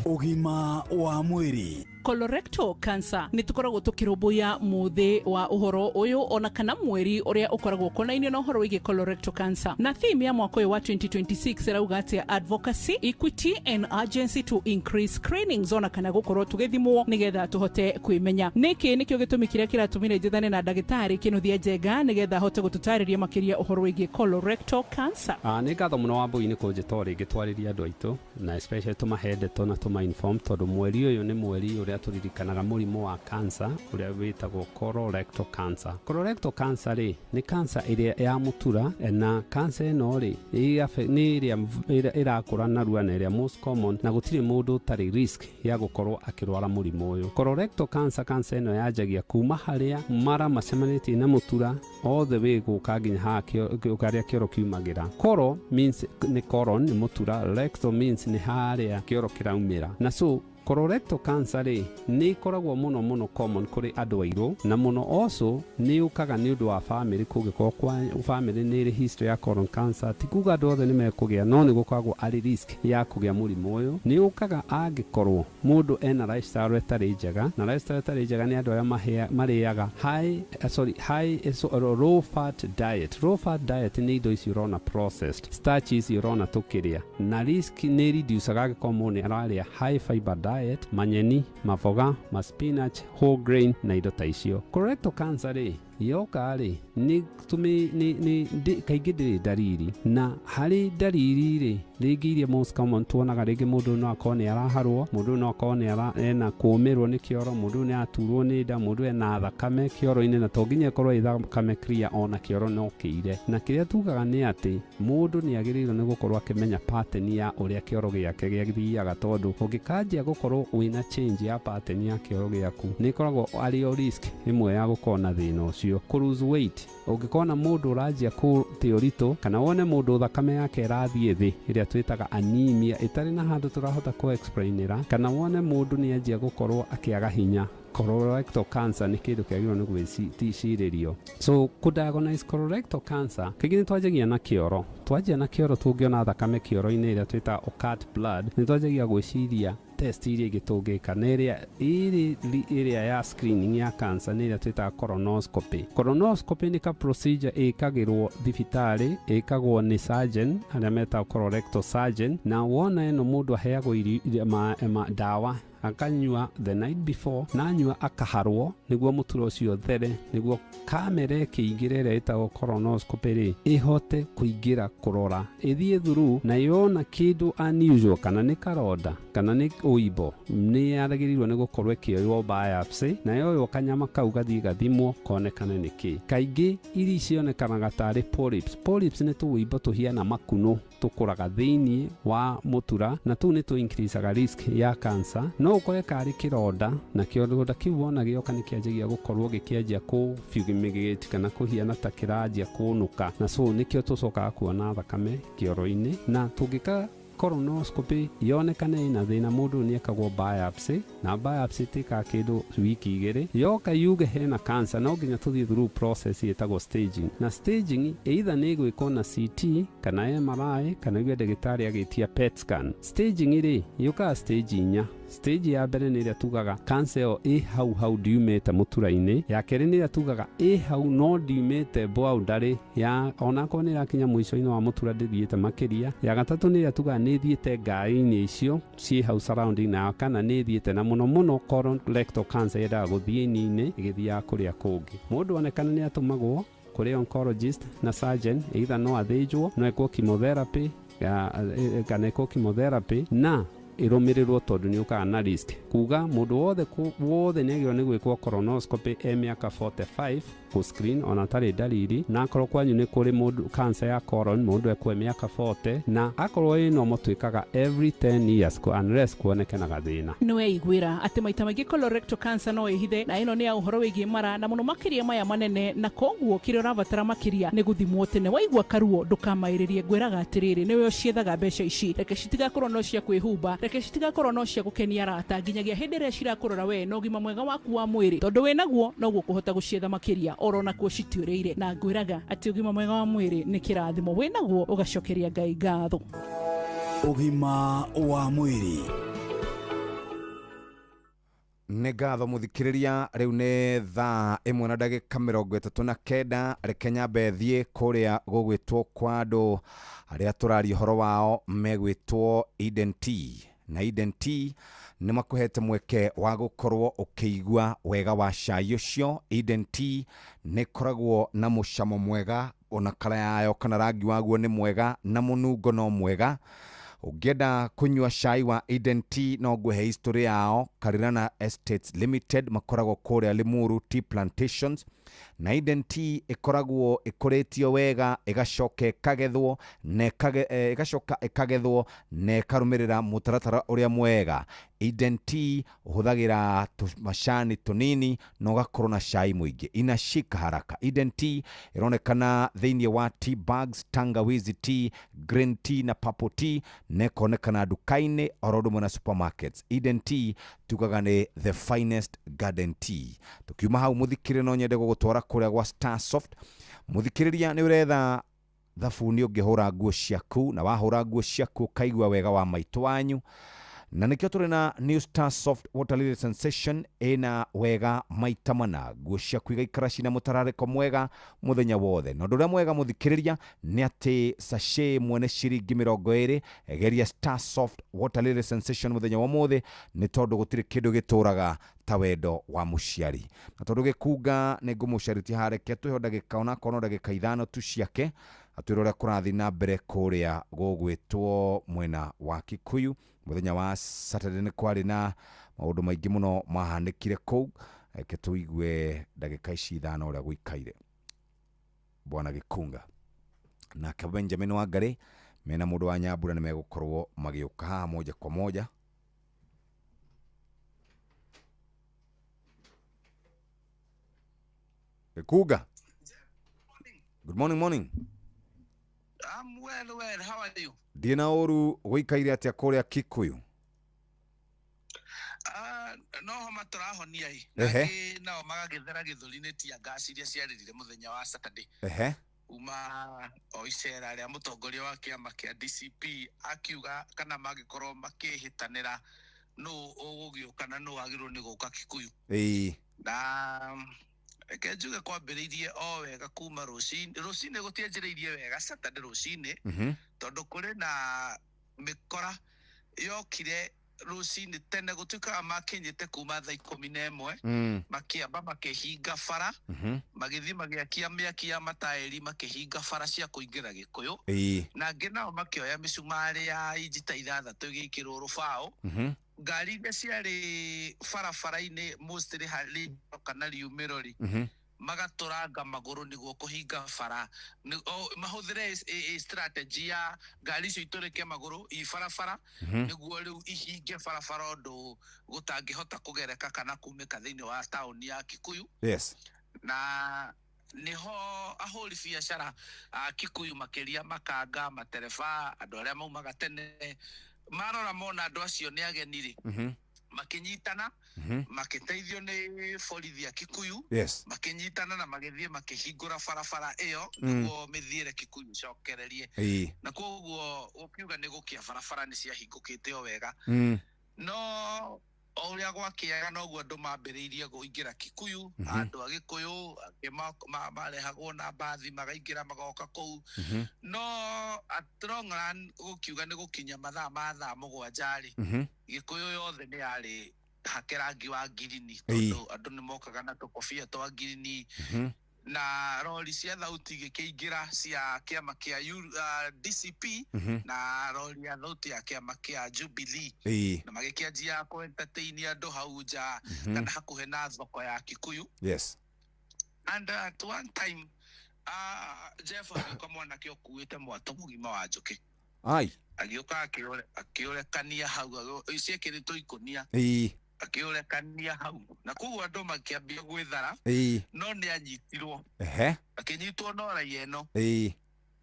Ũgima wa mwĩrĩ. Colorectal cancer nä tå koragwo tå kä rå muthä wa å horo å yå ona kana mweri å rä a å koragwo konainie na å horo wä colorectal cancer, na theme ya mwaka å yå wa 2026 ĩrauga atä advocacy, equity and urgency to increase screenings, ona kana gå korwo tå gä thimwo nä getha tå hote kwĩmenya. Nĩkĩ nĩkĩo gĩtũmi kĩrĩa kĩratũmire njethane na ndagĩtarĩ Kĩnuthia Njenga nĩgetha ahote gũtũtarĩria makĩria ũhoro wĩgiĩ colorectal cancer? Nĩ ngatho mũno, Wambui, nĩ kũnjĩta o rĩngĩ twarĩrie andũ aitũ na especially tũmahe ndeto na tũma inform, tondũ mweri ũyũ nĩ mweri ũrĩa tũririkanaga mũrimũ wa cancer ũrĩa wĩtagwo colorectal cancer. Colorectal cancer rĩ, nĩ cancer ĩrĩa ya mũtura, na cancer ĩno rĩ, nĩ ĩrĩa ĩrakũra narua na ĩrĩa most common, na gũtirĩ mũndũ ũtarĩ risk ya gũkorwo akĩrwara mũrimũ ũyũ. Colorectal cancer, cancer ĩno yanjagia kuma harĩa mara macemanĩtie na mũtura all the way gũka nginya haha harĩa kĩoro kiumagĩra. Colo means nĩ colon, nĩ mũtura, rectal means nĩ harĩa kĩoro kĩraumĩra. Na so colorectal cancer rĩ, nĩ ĩkoragwo mũno mũno common kũrĩ andũ airũ, na mũno also nĩ yũkaga nĩ ũndũ wa family. Kũngĩkorwo kwa family nĩ ĩrĩ history ya colon cancer, ti kuga andũ othe nĩ mekũgĩa, no nĩ gũkoragwo arĩ risk ya kũgĩa mũrimũ ũyũ. Nĩ yũkaga angĩkorwo mũndũ ena lifestyle ĩtarĩ njega, na lifestyle ĩtarĩ njega nĩ andũ arĩa marĩaga high sorry high so, low fat diet. Low fat diet nĩ indo ici ũrona processed starch ici ũrona tũkĩrĩa, na risk nĩ reducaga angĩkorwo mũndũ nĩ ararĩa high fiber diet, manyeni, maboga, ma spinach, whole grain na indo ta icio. Colorectal cancer rĩ, yoka rĩ, nĩ tũmĩ nĩ nĩ kaingĩ ndĩrĩ ndariri, na harĩ ndariri rĩ, rĩngĩ iria most common tuonaga, rĩngĩ mũndũ no akorwo nĩ araharwo, mũndũ no akorwo nĩ ena kũũmĩrwo nĩ kĩoro, mũndũ nĩ aturwo nĩ nda, mũndũ ena thakame kĩoro-inĩ, na to nginya ĩkorwo ĩ thakame clear, ona kĩoro no kĩire. Na kĩrĩa tugaga nĩ atĩ mũndũ nĩ agĩrĩirwo nĩ gũkorwo akĩmenya pattern ya ũrĩa kĩoro gĩake gĩthiaga, tondũ ũngĩkanjia gũkorwo wĩna change ya pattern ya kĩoro gĩaku, nĩ ĩkoragwo arĩ o risk ĩmwe ya gũkorwo na thĩna ũcio. Kũ lose weight, ũngĩkona mũndũ ũranjia kũte ũritũ, kana wone mũndũ thakame yake ĩrathiĩ thĩ, ĩrĩa twĩtaga anemia ĩtarĩ na handũ tũrahota kũ explainĩra, kana wone mũndũ nĩ anjia gũkorwo akĩaga hinya, colorectal cancer nĩ kĩndũ kĩagĩrĩirwo nĩ gwĩcirĩrio. So kũ diagnose colorectal cancer, kaingĩ nĩ twanjagia na kĩoro. Twanjia na kĩoro, tũngĩona thakame kĩoro-inĩ ĩrĩa twĩtaga occult blood, nĩ twanjagia gwĩciria test iria ingĩ tũngĩka, na ĩrĩa ĩrĩ ĩrĩa ya screening ya cancer nĩ ĩrĩa twĩtaga colonoscopy. Colonoscopy nĩ ka procedure ĩkagĩrwo thibitarĩ, ĩkagwo nĩ surgeon arĩa metagwo colorectal surgeon, na wona ĩno mũndũ aheagwo ndawa akanyua the night before, na anyua akaharwo nĩguo mũtura ũcio ũthere, nĩguo kamera ĩkĩingĩra ĩrĩa ĩtagwo colonoscopy rĩ, ĩhote kũingĩra kũrora, ĩthiĩ through na yona kĩndũ unusual, kana nĩ karonda kana nĩ ũimbo, nĩ yagĩrĩirwo nĩ gũkorwo ĩkĩoywo biopsy, na yoywo kanyama kau gathiĩ gathimwo konekane nĩ kĩ. Kaingĩ iria cionekanaga tarĩ polyps. Polyps nĩ tũimbo tũhiana makunũ tũkũraga thĩinĩ wa mũtura, na tũu nĩ tũ increaseaga risk ya cancer. No ũkore karĩ kĩronda, na kĩronda kĩu wona gĩoka nĩ kĩanjagia gũkorwo gĩkĩanjia kũ fumigate kana kũhiana ta kĩranjia kũnũka, na so nĩkĩo tũcokaga kuona thakame kĩoro-inĩ. Na tũngĩka colonoscopy yonekane ĩna thĩna, mũndũ nĩ ekagwo biopsy, na biopsy ĩtĩkaga kĩndũ wiki 2, yoka yuge hena cancer, no nginya tũthiĩ through process ĩtagwo staging. Na staging either nĩ ĩgwĩkwo na CT kana MRI, kana yuge ndagĩtarĩ agĩtia PET scan. Staging rĩ, yũkaga stage 4. Stage ya mbere nĩ ĩrĩa tugaga cancer ĩyo ĩ hau hau ndiumĩte mũtura-inĩ. Ya kerĩ nĩ ĩrĩa tugaga ĩ hau no ndiumĩte boundary ya, onakorwo nĩ ĩrakinya mũico-inĩ wa mũtura ndĩthiĩte makĩria. Ya gatatũ nĩ ĩrĩa tugaga nĩ ĩthiĩte ngai-inĩ icio ciĩ hau surrounding, na kana nĩ ĩthiĩte, na mũno mũno colorectal cancer yendaga gũthiĩ ini-inĩ ĩgĩthiaga kũrĩa kũngĩ. Mũndũ onekana nĩ atũmagwo kũrĩ oncologist na surgeon, either no athĩnjwo, no ekwo chemotherapy, kana ekwo chemotherapy. Na Ĩrũmĩrĩrwo tondũ nĩ ũkaga na risk kuga mũndũ wothe wothe nĩ agĩrĩirwo nĩ gwĩkwo colonoscopy e mĩaka 45 kũ screen ona atarĩ ndariri, na akorwo kwanyu nĩ kũrĩ mũndũ cancer ya colon mũndũ ekwe mĩaka 40, na akorwo ĩ normal twĩkaga every 10 years unless kuoneke na gathĩna. Nĩ weiguĩra atĩ maita maingĩ colorectal cancer no ĩhithe, na ĩno nĩ ya ũhoro wĩgiĩ mara na mũno makĩria maya manene, na koguo kĩrĩa ũrabatara makĩria nĩ gũthimwo tene. Waigua karuo ndũkamaĩrĩrie, ngwĩraga atĩrĩrĩ, nĩwe ũciethaga mbeca ici, reke citigakorwo no cia kwĩhumba, reke citigakorwo no cia gũkenia arata, nginyagia hĩndĩ ĩrĩa cirakũrora we na ũgima mwega waku wa mwĩrĩ, tondũ wĩnaguo noguo kũhota gũcietha makĩria oro nakuo citiũrĩire. Na ngwĩraga atĩ ũgima mwega wa mwĩrĩ nĩ kĩrathimo, wĩnaguo ũgacokeria Ngai ngatho. Ũgima wa mwĩrĩ. Nĩ ngatho mũthikĩrĩria, rĩu nĩ thaa 1 na ndagĩka 39. Reke nyambe thiĩ kũrĩa gũgwĩtwo kwa andũ arĩa tũraria ũhoro wao megwĩtwo Eden Tea, na Eden Tea nĩ makũhete mweke wa gũkorwo ũkĩigua wega wa cai ũcio. Eden Tea nĩ ĩkoragwo na mũcamo mwega, ona kara yayo kana rangi waguo nĩ mwega na mũnungo no mwega. Ũngĩenda kũnyua cai wa Eden Tea no ngũhe history yao. Karirana Estates Limited makoragwo kũrĩa Limuru Tea Plantations, na Eden Tea ĩkoragwo ĩkũrĩtio wega, ĩgacoka ĩkagethwo na ĩgacoka ĩkagethwo na ĩkarũmĩrĩra mũtaratara ũrĩa mwega. Eden Tea ũhũthagĩra macani tũnini na ũgakorwo na cai mũingĩ, inashika haraka. Eden Tea ĩronekana thĩinĩ wa tea bags, tangawizi tea, green tea na purple tea, na ĩkonekana nduka-inĩ oro ũndũ ũmwe na supermarkets. Eden Tea tugaga nĩ the finest garden tea. Tukiuma hau mũthikĩrĩria, no nyende gũgũtwara kũrĩa gwa Starsoft. Mũthikĩrĩria, nĩ ũretha thabuni ũngĩhũra nguo ciaku, na wahũra nguo ciaku ũkaigua wega wa maitũ wanyu, na nĩkĩo tũrĩ na New Star Soft Water Lily Sensation ĩna wega maita mana, nguo ciaku igaikara cina mũtararĩko mwega mũthenya wothe. Na ũndũ ũrĩa mwega mũthikĩrĩria nĩ atĩ sachet mwene ciringi 20. Geria Star Soft Water Lily Sensation mũthenya wa ũmũthĩ, nĩ tondũ gũtirĩ kĩndũ gĩtũraga ta wendo wa mũciari. Na tondũ gĩkunga nĩ ngũmũcaritie hareke twĩho ndagĩka onakorwo no ndagĩka 5 tu ciake, atwĩre ũrĩa kũrathiĩ na mbere kũrĩa gũgwĩtwo mwena wa Kikuyu. Mũthenya wa Saturday nĩ kwarĩ na maũndũ maingĩ mũno mahanĩkire kũu. Reke tũigue ndagĩka ici 5 ũrĩa gũikaire. Bwana Gĩkunga nake Benjamin Wangari mena mũndũ wa Nyambura nĩ megũkorwo magĩũka haha moja kwa moja. Gĩkunga, good morning. Morning. I'm well. How are you? Ndĩ na ũru, gũikaire atĩa kũrĩa Kikuyu? No homa tũrahonia ĩ. Nangĩ nao magagĩthera gĩthũri nĩ tear gas iria ciarĩrire mũthenya wa Saturday. Uma o icera rĩa mũtongoria wa kĩama kĩa DCP akiuga kana mangĩkorwo makĩhĩtanĩra nũ ũgũgĩũka na nũ wagĩrĩirwo nĩ gũka Kikuyu. Na reke njuge kwambĩrĩirie o wega kuma rũcinĩ. Rũcinĩ gũtianjĩrĩirie wega Saturday rũcinĩ, tondũ kũrĩ na mĩkora yokire rũcinĩ tene, gũtuĩkaga makinyĩte kuma thaa 11, makĩamba makĩhinga bara, magĩthiĩ magĩakia mĩaki ya mataĩri, makĩhinga bara cia kũingĩra Gĩkũyũ, na angĩ nao makĩoya mĩcumarĩ ya inji ta 6 ĩgĩkĩrwo rũbaũ. Ngari iria ciarĩ barabara-inĩ mostly harĩ kana riumĩro rĩ, magatũranga magũrũ nĩguo kũhinga bara, mahũthĩre strategy ya ngari icio itũrĩke magũrũ i barabara, nĩguo rĩu ihinge barabara ũndũ gũtangĩhota kũgereka kana kumĩka thĩinĩ wa taũni ya Kikuyu. Na niho ahũri biacara a Kikuyu makĩria makanga, matereba, andũ arĩa maumaga tene marora mona andũ acio nĩ ageni rĩ, makinyitana, makĩteithio nĩ borithi a Kikuyu, makinyitana na magĩthiĩ makĩhingũra barabara ĩyo nĩguo mĩthiĩre Kikuyu ĩcokererie. Na koguo ũkiuga nĩ gũkĩa barabara nĩ ciahingũkĩte o wega, no o ũrĩa gwakĩaga noguo andũ mambĩrĩirie kũingĩra Kikuyu. Andũ a Gĩkũyũ angĩ marehagwo na mbathi magaingĩra magoka kũu, no at long run gũkiuga nĩ gũkinya mathaa ma thaa 7 rĩ, Gĩkũyũ yothe nĩ yarĩ hake rangi wa ngirini, tondũ andũ nĩ mokaga na tũkobia twa ngirini. Na rori cia thauti igĩkĩingĩra cia kĩama kĩa DCP na rori ya thauti ya kĩama kĩa Jubilee na magĩkĩanjia kũ entertain andũ hau nja kana hakuhĩ na thoko ya Kikuyu. And at one time Jeff agĩũka mwanake ũkuĩte mwatũ mũgima wa njũkĩ. Ai. Agĩũka akĩũrekania hau, ciĩkĩrĩtwo ikũnia. Akĩũrekania hau na koguo andũ makĩambia gwĩthara. No nĩ anyitirwo. Akĩnyitwo no raia ĩno.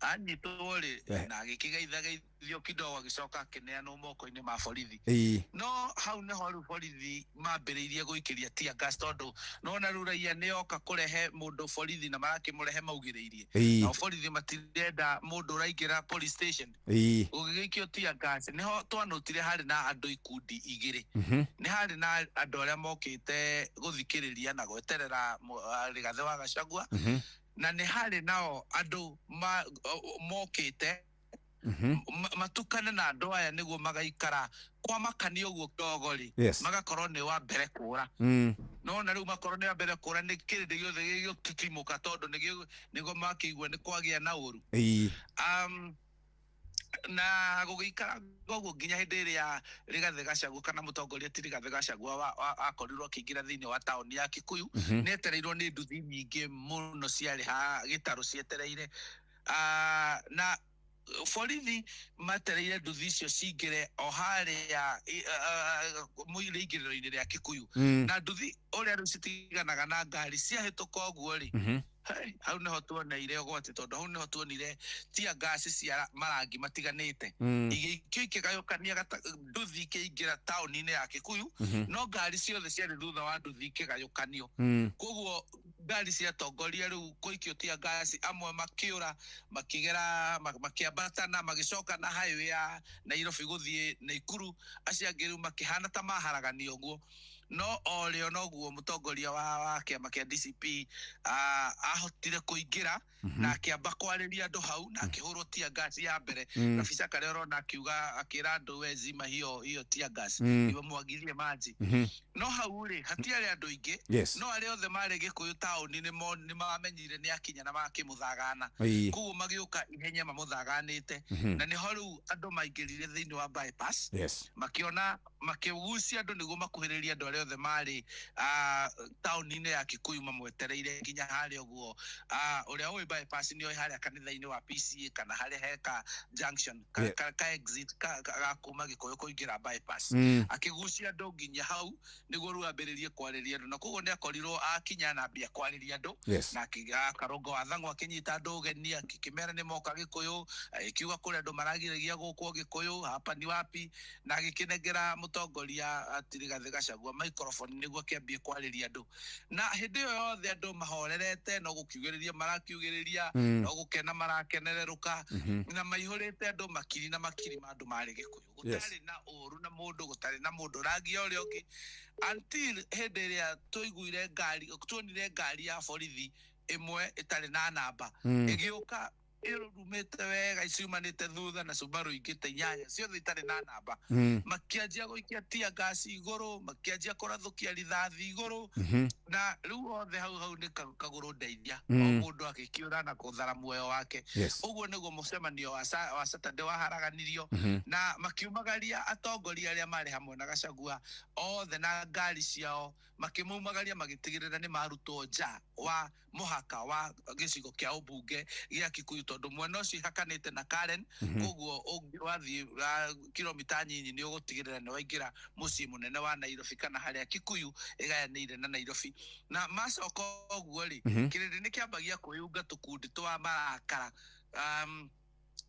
Anyitwo rĩ na agĩkĩgeithagaithio kidogo, agĩcoka akĩneanwo moko-inĩ ma borithi. No hau nĩho rĩu borithi mambĩrĩirie gũikĩria tear gas, tondũ nona rĩu raia nĩoka kũrehe mũndũ borithi na marakĩmũrehe maugĩrĩirie. Nao borithi matirenda mũndũ ũraingĩra police station. Gũgĩgĩikio tear gas, nĩho twanotire harĩ na andũ ikundi igĩrĩ. Nĩ harĩ na andũ arĩa mokĩte gũthikĩrĩria na gweterera Rigathĩ wa Gachagua. Na nĩ harĩ nao andũ mokĩte matukane na andũ aya nĩguo magaikara kwa makani ũguo kidogo rĩ, magakorwo nĩ wa mbere kũra. No na rĩu makorwo nĩ wa mbere kũra, nĩ kĩrĩndĩ gĩothe gĩgũtitimũka, tondũ nĩguo makĩigua nĩ kwagĩa na ũru. Na gũgĩikara ũguo nginya hĩndĩ ĩrĩa Rigathĩ Gachagua kana mũtongoria ti Rigathĩ Gachagua akorirwo akĩingĩra thĩinĩ wa taũni ya Kikuyu. Nĩ etereirwo nĩ nduthi nyingĩ mũno ciarĩ ha gĩtarũ cietereire. Na borithi matereire nduthi icio cingĩre o harĩa rĩingĩrĩro-inĩ rĩa Kikuyu. Na nduthi ũrĩa rĩu citiganaga na ngari ciahĩtũka ũguo rĩ, hau nĩho tuoneire ũgwati, tondũ hau nĩho tuonire tear gas cia marangi matiganĩte. Igĩikio ikĩgayũkania nduthi ikĩingĩra taũni-inĩ ya Kikuyu. No ngari ciothe ciarĩ thutha wa nduthi ikĩgayũkanio. Koguo ngari ciatongoria rĩu gũikio tear gas, amwe makĩũra makĩgera makĩambata na magĩcoka na highway ya Nairobi gũthiĩ Naikuru, acio angĩ rĩu makĩhana ta maharagania ũguo. No o rĩo noguo mũtongoria wa kĩama kĩa DCP ahotire kũingĩra na akĩamba kwarĩria andũ hau na akĩhũrwo tear gas ya mbere. Gabica karĩa ũrona akiuga akĩra andũ we zima hiyo hiyo tear gas, iwe mwagirie maji. No hau rĩ hatiarĩ andũ aingĩ. No arĩa othe marĩ Gĩkũyũ taũni nĩ mamenyire nĩ akinya na makĩmũthagana. Koguo magĩũka ihenya mamũthaganĩte. Na nĩho rĩu andũ maingĩrire thĩinĩ wa bypass. Makĩona makĩgucia andũ nĩguo makuhĩrĩrie andũ arĩa othe marĩ taũni-inĩ ya Kikuyu mamwetereire nginya harĩa ũguo. Ũrĩa ũĩ bypass nĩ oĩ harĩa kanitha-inĩ wa PCA kana harĩa heka junction ka exit ka kuma Gĩkũyũ kũingĩra bypass. Akĩgucia andũ nginya hau nĩguo rĩu ambĩrĩrie kwarĩria andũ, na koguo nĩ akorirwo akinya na ambia kwarĩria andũ. Na Karũngo wa Thang'wa akĩnyita andũ ũgeni, akĩmera nĩ moka Gĩkũyũ, agĩkiuga kũrĩa andũ maragiragia gũkwo Gĩkũyũ hapa ni wapi, na agĩkĩnengera mũtongoria ati Rigathĩ Gachagua microphone nĩguo akĩambie kwarĩria andũ. Na hĩndĩ ĩyo yothe andũ mahorerete, no gũkiugĩrĩria marakiugĩrĩria, no gũkena marakenererũka, na maihũrĩte andũ makiri na makiri ma andũ marĩ Gĩkũyũ. Gũtarĩ na ũru na mũndũ, gũtarĩ na mũndũ ũragia ũrĩa ũngĩ, until hĩndĩ ĩrĩa tũiguire ngari, tuonire ngari ya borithi ĩmwe ĩtarĩ na namba ĩgĩũka ĩrurumĩte wega ciumanĩte thutha na Subaru ingĩ ta 8 ciothe itarĩ na namba. Makĩanjia gũikia tear gas igũrũ, makĩanjia kũrathũkia rithathi igũrũ. Na rĩu othe hau hau nĩ kagũrũ ndeithia. O mũndũ agĩkĩũra na kũthara muoyo wake. Ũguo nĩguo mũcemanio wa Saturday waharaganirio. Na makiumagaria atongoria arĩa marĩ hamwe na Gachagua othe na ngari ciao, makĩmaumagaria magĩtigĩrĩra nĩ marutwo nja wa mũhaka wa gĩcigo kĩa ũmbunge gĩa Kikuyu, tondũ mwena ũcio ihakanĩte na Karen. Koguo wathiĩ kilomita nyinyi nĩ ũgũtigĩrĩra nĩ waingĩra mũciĩ mũnene wa Nairobi kana harĩa Kikuyu ĩgayanĩire na Nairobi. Na macoka ũguo rĩ, kĩrĩndĩ nĩ kĩambagia kwĩyunga tũkundi twa marakara,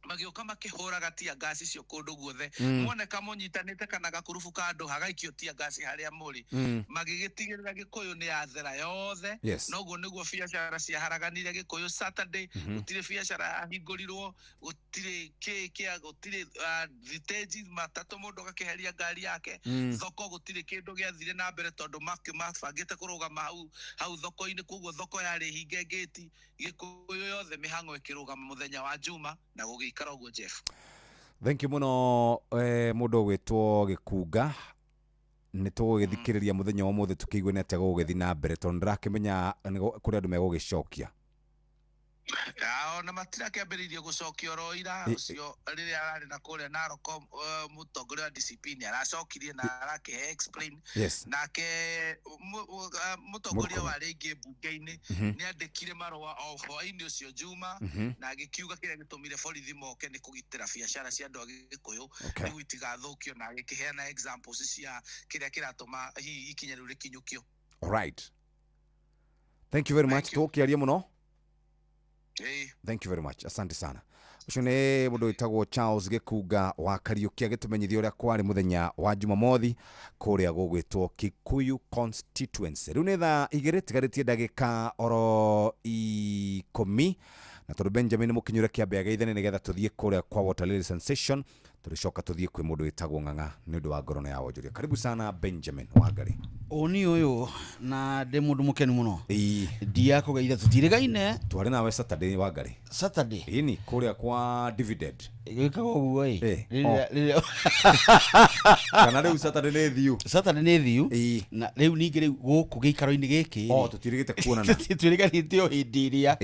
magĩũka makĩhũraga tear gas icio kũndũ guothe. Mwoneka mũnyitanĩte kana gakurubu ka andũ, hagaikio tear gas harĩa mũrĩ. Magĩgĩtigĩrĩra Gĩkũyũ nĩ yathera yothe. Noguo nĩguo biacara ciaharaganire Gĩkũyũ Saturday. Gũtirĩ biacara yahingũrirwo, gũtirĩ kĩ kĩa, gũtirĩ thitĩnji matatũ mũndũ agakĩheria ngari yake. Thoko gũtirĩ kĩndũ gĩathire na mbere, tondũ mabangĩte kũrũgama hau hau thoko-inĩ, koguo thoko yarĩ hinge ngĩti. Gĩkũyũ yothe mĩhang'o ĩkĩrũgama mũthenya wa Juma na gũgĩikara ũguo, Jeff. Thank you muno, mũndũ ũgwĩtwo Gĩkunga. Nĩ tũgũgĩthikĩrĩria mũthenya wa ũmũthĩ tũkĩigue nĩ atĩa gũgũgĩthiĩ na mbere, tondũ ndĩrakĩmenya kũrĩ andũ megũgĩcokia. Ona matirakĩambĩrĩirie gũcokia oro ira ũcio rĩrĩa ararĩ na kũrĩa Narok, mũtongoria wa DCP nĩ aracokirie na arakĩhe explain. Nake mũtongoria wa rĩngĩ mbunge-inĩ nĩ andĩkire marũa o hwaĩ-inĩ ũcio Juma, na agĩkiuga kĩrĩa gĩtũmire borithi moke nĩ kũgitĩra biacara cia andũ a Gĩkũyũ nĩguo itigathũkio, na agĩkĩheana examples cia kĩrĩa kĩratũma hihi ikinya rĩu rĩkinyũkio. All right, thank you very much, tũkĩaria mũno. Thank you very much, asante sana. Ũcio nĩ mũndũ wĩtagwo Charles Gĩkunga wa Kariũki agĩtũmenyithia ũrĩa kwarĩ mũthenya wa Jumamothi kũrĩa gũgwĩtwo Kikuyu constituency. Rĩu nĩ thaa 2 tigarĩtie ndagĩka oro 10, na tondũ Benjamin mũkinyũre kĩambe ageithane nĩgetha tũthiĩ kũrĩa kwa Water Lily Sensation, tũrĩcoka tũthiĩ kwĩ mũndũ wĩtagwo Ng'ang'a nĩ ũndũ wa ngorono ya wonjoria. Karibu sana Benjamin Wangari. Ũni ũyũ na ndĩ mũndũ mũkenu mũno ndiakũgeithia tũtirĩgaine. Twarĩ nawe Saturday, Wangari. Saturday? Ĩni, kũrĩa kwa Dividend. Gwĩkaga ũguo ĩ. Rĩrĩa Kana rĩu Saturday nĩ thiu? Saturday nĩ thiu na rĩu ningĩ rĩu gũkũ gĩikaro-inĩ gĩkĩ. Oh, tũtirĩgĩte kuonana. Twĩrĩganĩte o hĩndĩ ĩrĩa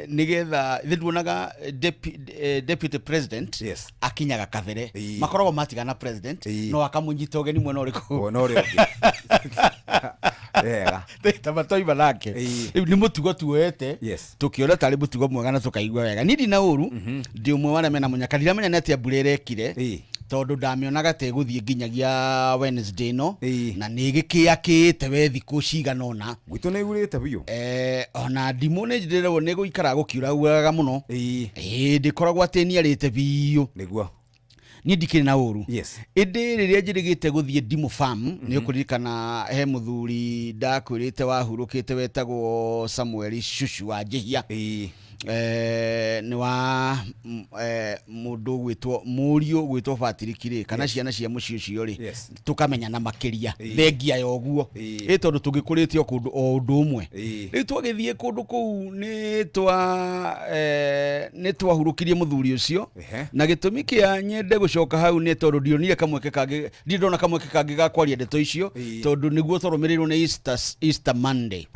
nĩgetha ithe nduonaga deputy president akinyaga kabere, makoragwo matigana president no akamũnyita ũgeni mwena ũrĩkũ? Mwena ũrĩa ũngĩ. Wega. Taba twaima nake. Rĩu nĩ mũtugo tuoete tũkĩona tarĩ mũtugo mwega na tũkaigua wega. Niĩ ndina ũru, ndĩ ũmwe wa arĩa mena mũnyaka, ndiramenya nĩ atĩa mbura ĩrekire, tondũ ndamĩonaga ta ĩgũthiĩ nginyagia Wednesday ĩno, na nĩ ĩgĩkĩakĩte we thikũ cigana ũna. Gwitũ nĩ ĩurĩte biũ. Ona ndimũ nĩ ndĩrerwo nĩ gũikara gũkiuraga mũno. Ndĩkoragwo atĩ nĩarĩte biũ. Nĩguo. Niĩ ndikĩrĩ na ũru. Ĩndĩ rĩrĩa njĩrĩgĩte gũthiĩ Ndimũ Farm, nĩ ũkũririkana he mũthuri ndakwĩrĩte wahurũkĩte wetagwo Samuel Shushu wa Njĩhia. Nĩ wa mũndũ ũgwĩtwo mũriũ ũgwĩtwo Patrick rĩ, kana ciana cia mũciĩ ũcio rĩ, tũkamenyana makĩria thengia ya ũguo, ĩ tondũ tũgĩkũrĩte o kũndũ o ũndũ ũmwe. Rĩu twagĩthiĩ kũndũ kũu nĩ twahurũkirie mũthuri ũcio, na gĩtũmi kĩa nyende gũcoka hau nĩ tondũ ndionire kamweke kangĩ, ndirĩ ndona kamweke kangĩ ga kwaria ndeto icio, tondũ nĩguo twarũmĩrĩirwo nĩ Easter Monday.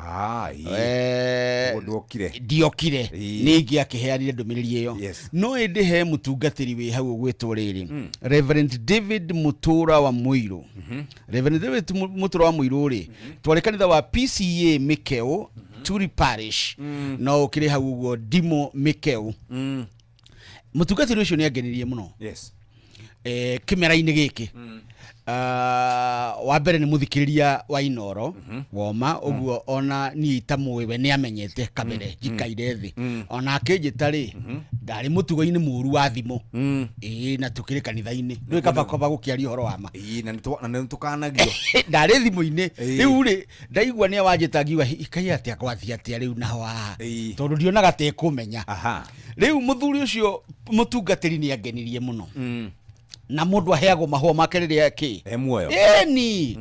Ndiokire nĩ ingĩakĩheanire ndũmĩrĩri ĩyo. No ĩndĩ he mũtungatĩri wĩ hau ũgwĩtwo rĩrĩ Reverend David Mũtũra wa Mũirũ. Reverend David Mũtũra wa Mũirũ rĩ, twarĩ kanitha wa PCA Mĩkeũ, Turi Parish, no ũkĩrĩ hau ũguo Ndimũ Mĩkeũ. Mũtungatĩri ũcio nĩ angenirie mũno kĩmera-inĩ gĩkĩ. Wa mbere nĩ mũthikĩrĩria wa Inoro woma ũguo, ona niĩ itamũĩ we nĩ amenyete kabere njikaire thĩ, ona akĩnjĩta rĩ ndarĩ mũtugo-inĩ mũru wa thimũ, ĩĩ, na tũkĩrĩ kanitha-inĩ ndũĩ kaba kaba gũkĩaria ũhoro wa ma. Na nĩ tũkanagio. Ndarĩ thimũ-inĩ rĩu rĩ, ndaigua nĩ awanjĩta ngiuga kai atĩa gwathiĩ atĩa rĩu naho haha, tondũ ndionaga ta ĩkũmenya. Rĩu mũthuri ũcio mũtungatĩri nĩ angenirie mũno, na mũndũ aheagwo mahũa make rĩrĩa kĩ muoyo. Ĩni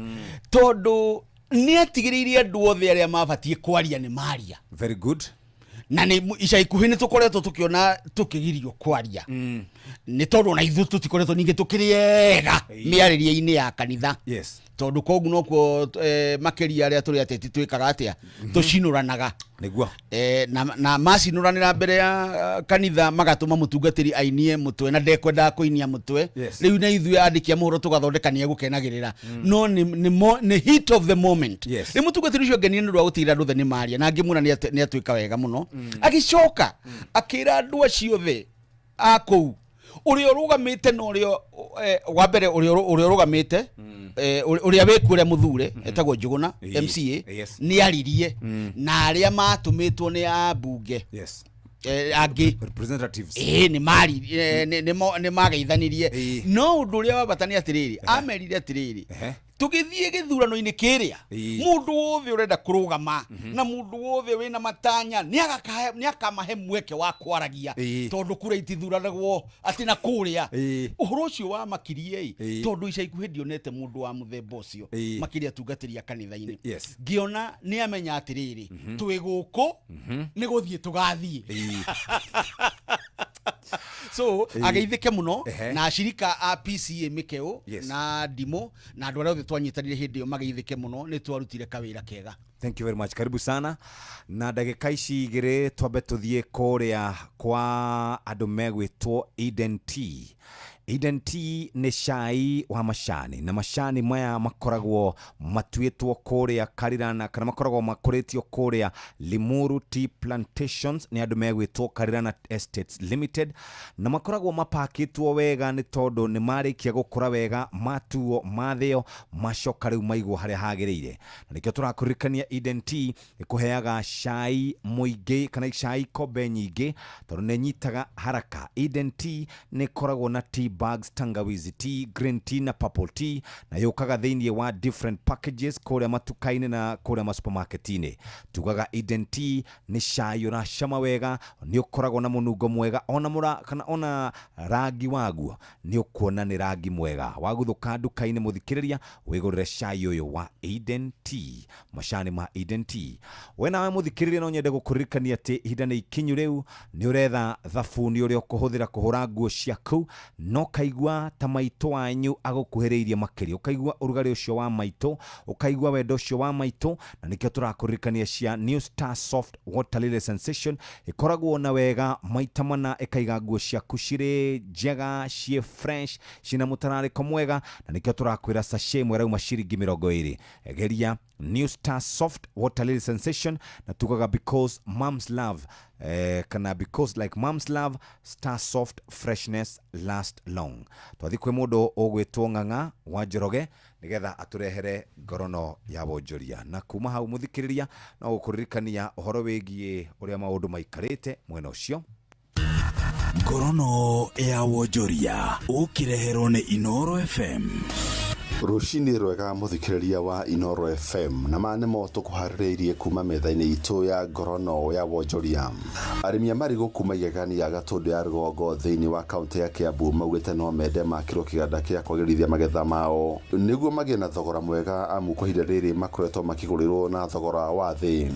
tondũ nĩ atigĩrĩire andũ othe arĩa mabatiĩ kwaria nĩ maria. Very good. Na nĩ ica ikuhĩ nĩ tũkoretwo tũkĩona tũkĩgirio kwaria, nĩ tondũ ona ithuĩ tũtikoretwo ningĩ tũkĩrĩ ega mĩarĩrie-inĩ ya kanitha. Tondũ koguo nokuo makĩria arĩa tũrĩ ateti twĩkaga atĩa, tũcinũranaga. Nĩguo. Na macinũranĩra mbere ya kanitha magatũma mũtungatĩri ainie mũtwe na ndekwendaga kũinia mũtwe. Rĩu na ithuĩ andĩki a mohoro tũgathondeka nĩ egũkenagĩrĩra, no nĩ heat of the moment. Rĩu mũtungatĩri ũcio angenirie nĩ ũndũ wa gũtigĩrĩra andũ othe nĩ maria, na ngĩmuona nĩ atuĩka wega mũno. Agĩcoka akĩra andũ acio othe a kũu, ũrĩa ũrũgamĩte na ũrĩa wa mbere ũrĩa ũrũgamĩte, ũrĩa wĩkuo ũrĩa mũthure etagwo Njũgũna MCA, nĩ aririe na arĩa matũmĩtwo nĩ ambunge angĩ representatives, nĩ maririe, nĩ mageithanirie. No ũndũ ũrĩa wa bata nĩ atĩrĩrĩ, amerire atĩrĩrĩ, tũgĩthiĩ gĩthurano-inĩ kĩrĩa, mũndũ wothe ũrenda kũrũgama na mũndũ wothe wĩna matanya nĩ akamahe mweke wa kwaragia, tondũ kura itithuranagwo atĩ na kũrĩa. Ũhoro ũcio wamakirie ĩ, tondũ ica ikuhĩ ndionete mũndũ wa mũthemba ũcio makĩria atungatĩri a kanitha-inĩ. Ngĩona nĩ amenya atĩrĩrĩ, twĩ gũkũ nĩ gũthiĩ tũgathiĩ. So ageithĩke mũno na ashirika a PCA Mĩkeũ na Ndimũ na andũ arĩa othe twanyitanire hĩndĩ ĩyo mageithĩke mũno, nĩ twarutire kawĩra kega. Thank you very much. Karibu sana. Na ndagĩka ici igĩrĩ twambe tũthiĩ kũrĩa kwa andũ megwĩtwo Eden Tea. Eden Tea nĩ cai wa macani, na macani maya makoragwo matuĩtwo kũrĩa Karirana, kana makoragwo makũrĩtio kũrĩa Limuru Tea Plantations nĩ andũ megwĩtwo Karirana Estates Limited, na makoragwo mapakĩtwo wega nĩ tondũ nĩ marĩkia gũkũra wega, matuo, mathĩo, macoka rĩu maigwo harĩa hagĩrĩire. Na nĩkĩo tũrakũririkania Eden Tea ĩkũheaga cai mũingĩ kana cai kombe nyingĩ tondũ nĩ ĩnyitaga haraka. Eden Tea nĩ ĩkoragwo na tea bags, tangawizi tea, green tea na purple tea, na yũkaga thĩinĩ wa different packages kũrĩa matuka-inĩ na kũrĩa masupermarket-inĩ. Tugaga Eden Tea nĩ cai ũracama wega, nĩ ũkoragwo na mũnungo mwega, ona mũra kana ona rangi waguo nĩ ũkuona nĩ rangi mwega. Waguthũka nduka-inĩ mũthikĩrĩria, wĩgũrĩre cai ũyũ wa Eden Tea, macani ma Eden Tea. We nawe mũthikĩrĩria no nyende gũkũririkania atĩ ihinda nĩ ikinyu rĩu, nĩ ũretha thabuni ũrĩa ũkũhũthĩra kũhũra nguo ciaku, no kaigua ta maitũ wanyu agũkuhĩrĩirie makĩria, ũkaigua ũrugarĩ ũcio wa maitũ, ũkaigua wendo ũcio wa maitũ, na nĩkĩo tũrakũririkania cia New Star Soft Water Lily Sensation ĩkoragwo na wega maita mana, ĩkaiga nguo ciaku cirĩ njega, ciĩ fresh, ciĩna mũtararĩko mwega, na nĩkĩo tũrakwĩra sachet ĩmwe ĩrauma ciringi 20. Geria New Star Soft Water Lily Sensation, na tugaga because mom's love, kana because like mom's love, Star Soft freshness last long. Twathi kwĩ mũndũ ũgwĩtwo Ng'ang'a wa Njoroge nĩgetha atũrehere ngorono ya wonjoria, na kuma hau mũthikĩrĩria no gũkũririkania ũhoro wĩgiĩ ũrĩa maũndũ maikarĩte mwena ũcio. Ngorono ya wonjoria ũkĩreherwo nĩ Inoro FM. Rũcinĩ rwega mũthikĩrĩria wa Inoro FM, na ma nĩmo tũkũharĩrĩirie kuma metha-inĩ itũ ya ngorono ya wonjoria. Arĩmi a marigũ kuma Igegani ya Gatũndũ ya rũgongo thĩinĩ wa kaũntĩ ya Kiambu maugĩte no mende makĩrwo kĩganda kĩa kwagĩrithia magetha mao nĩguo magĩe na thogora mwega, amu kwa ihinda rĩrĩ makoretwo makĩgũrĩrwo na thogora wa thĩ.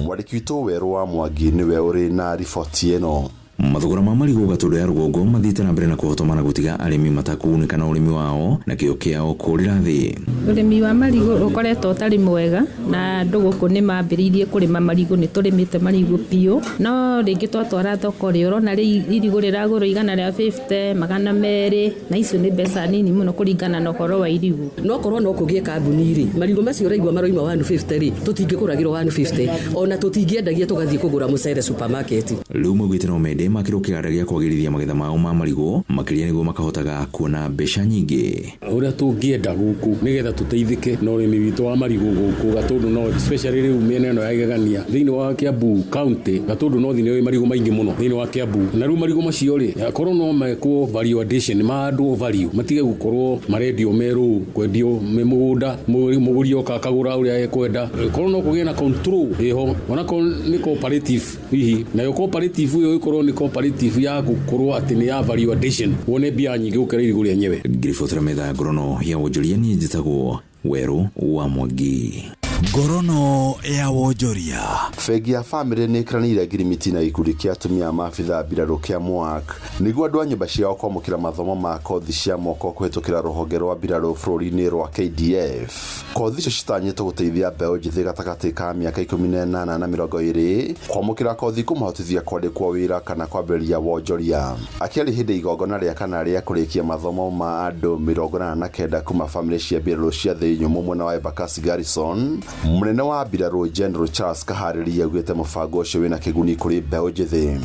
Mwandĩki witũ Werũ wa Mwangi nĩwe ũrĩ na riboti ĩno. Mathogora ma marigũ Gatũndũ ya rũgongo mathiĩte na mbere na kũhotoma na gũtiga arĩmi matakunĩka na ũrĩmi wao na kĩo kĩao kũrĩra thĩ. Ũrĩmi wa marigũ ũkoretwo ũtarĩ mwega, na andũ gũkũ nĩ mambĩrĩirie kũrĩma marigũ, nĩ tũrĩmĩte marigũ biũ, no rĩngĩ twatwara thoko rĩ, ũrona irigũ rĩragũrwo 150, 200, na icio nĩ mbeca nini mũno kũringana na ũhoro wa irigũ. No korwo no kũgĩe kambuni rĩ, marigũ macio ũraigua maroima 150 rĩ, tũtingĩkũragĩrwo 150, ona tũtingĩendagia tũgathiĩ kũgũra mũcere supermarket. Rĩu maugĩte no mende makĩrwo kĩganda gĩa kwagĩrithia magetha mao ma marigũ makĩria nĩguo makahotaga kuona mbeca nyingĩ. Ũrĩa tũngĩenda gũkũ nĩgetha tũteithĩke na ũrĩmi witũ wa marigũ gũkũ Gatũndũ North, especially rĩu mĩena ĩno ya Igegania thĩinĩ wa Kiambu County. Gatũndũ North nĩ marigũ maingĩ mũno thĩinĩ wa Kiambu, na rĩu marigũ macio rĩ, akorwo no mekwo value addition, mahandwo value, matige gũkorwo marendio merũ, kwendio me mũgũnda, mũgũri oka akagũra ũrĩa ekwenda. Korwo no kũgĩe na control ĩho, onakorwo nĩ cooperative hihi, nayo cooperative ĩyo ĩkorwo nĩ cooperative ya gũkorwo atĩ nĩ ya value addition, wone mbia nyingĩ gũkĩra irigũ rĩenyewe. Ngiribotera metha ya ngorono ya wonjoria, niĩ njĩtagwo Werũ wa Mwangi. Ngorono ya wonjoria. Bengi ya Family nĩ ĩkĩranĩire ngirimiti na gĩkundi kĩa atumia a maabithaa mbirarũ kĩa MWAK nĩguo andũ a nyũmba ciao kwamũkĩra mathomo ma kothi cia moko kũhĩtũkĩra rũhonge rwa mbirarũ bũrũri-inĩ rwa KDF. Kothi icio citanyĩtwo gũteithia mbeũ njĩthĩ gatagatĩ ka mĩaka 18 na 20 kwamũkĩra kothi kũmahotithia kwandĩkwo wĩra kana kwambĩrĩria wonjoria. Akĩaria hĩndĩ igongona rĩa kana rĩa kũrĩkia mathomo ma andũ 89 kuma famĩlĩ cia mbirarũ cia thĩ nyũmũ mwena wa Embakasi Garrison, Munene wa mbirarũ General Charles Kaharĩria augĩte mũbango ũcio wĩna kĩguni kũrĩ mbeũ njĩthĩ.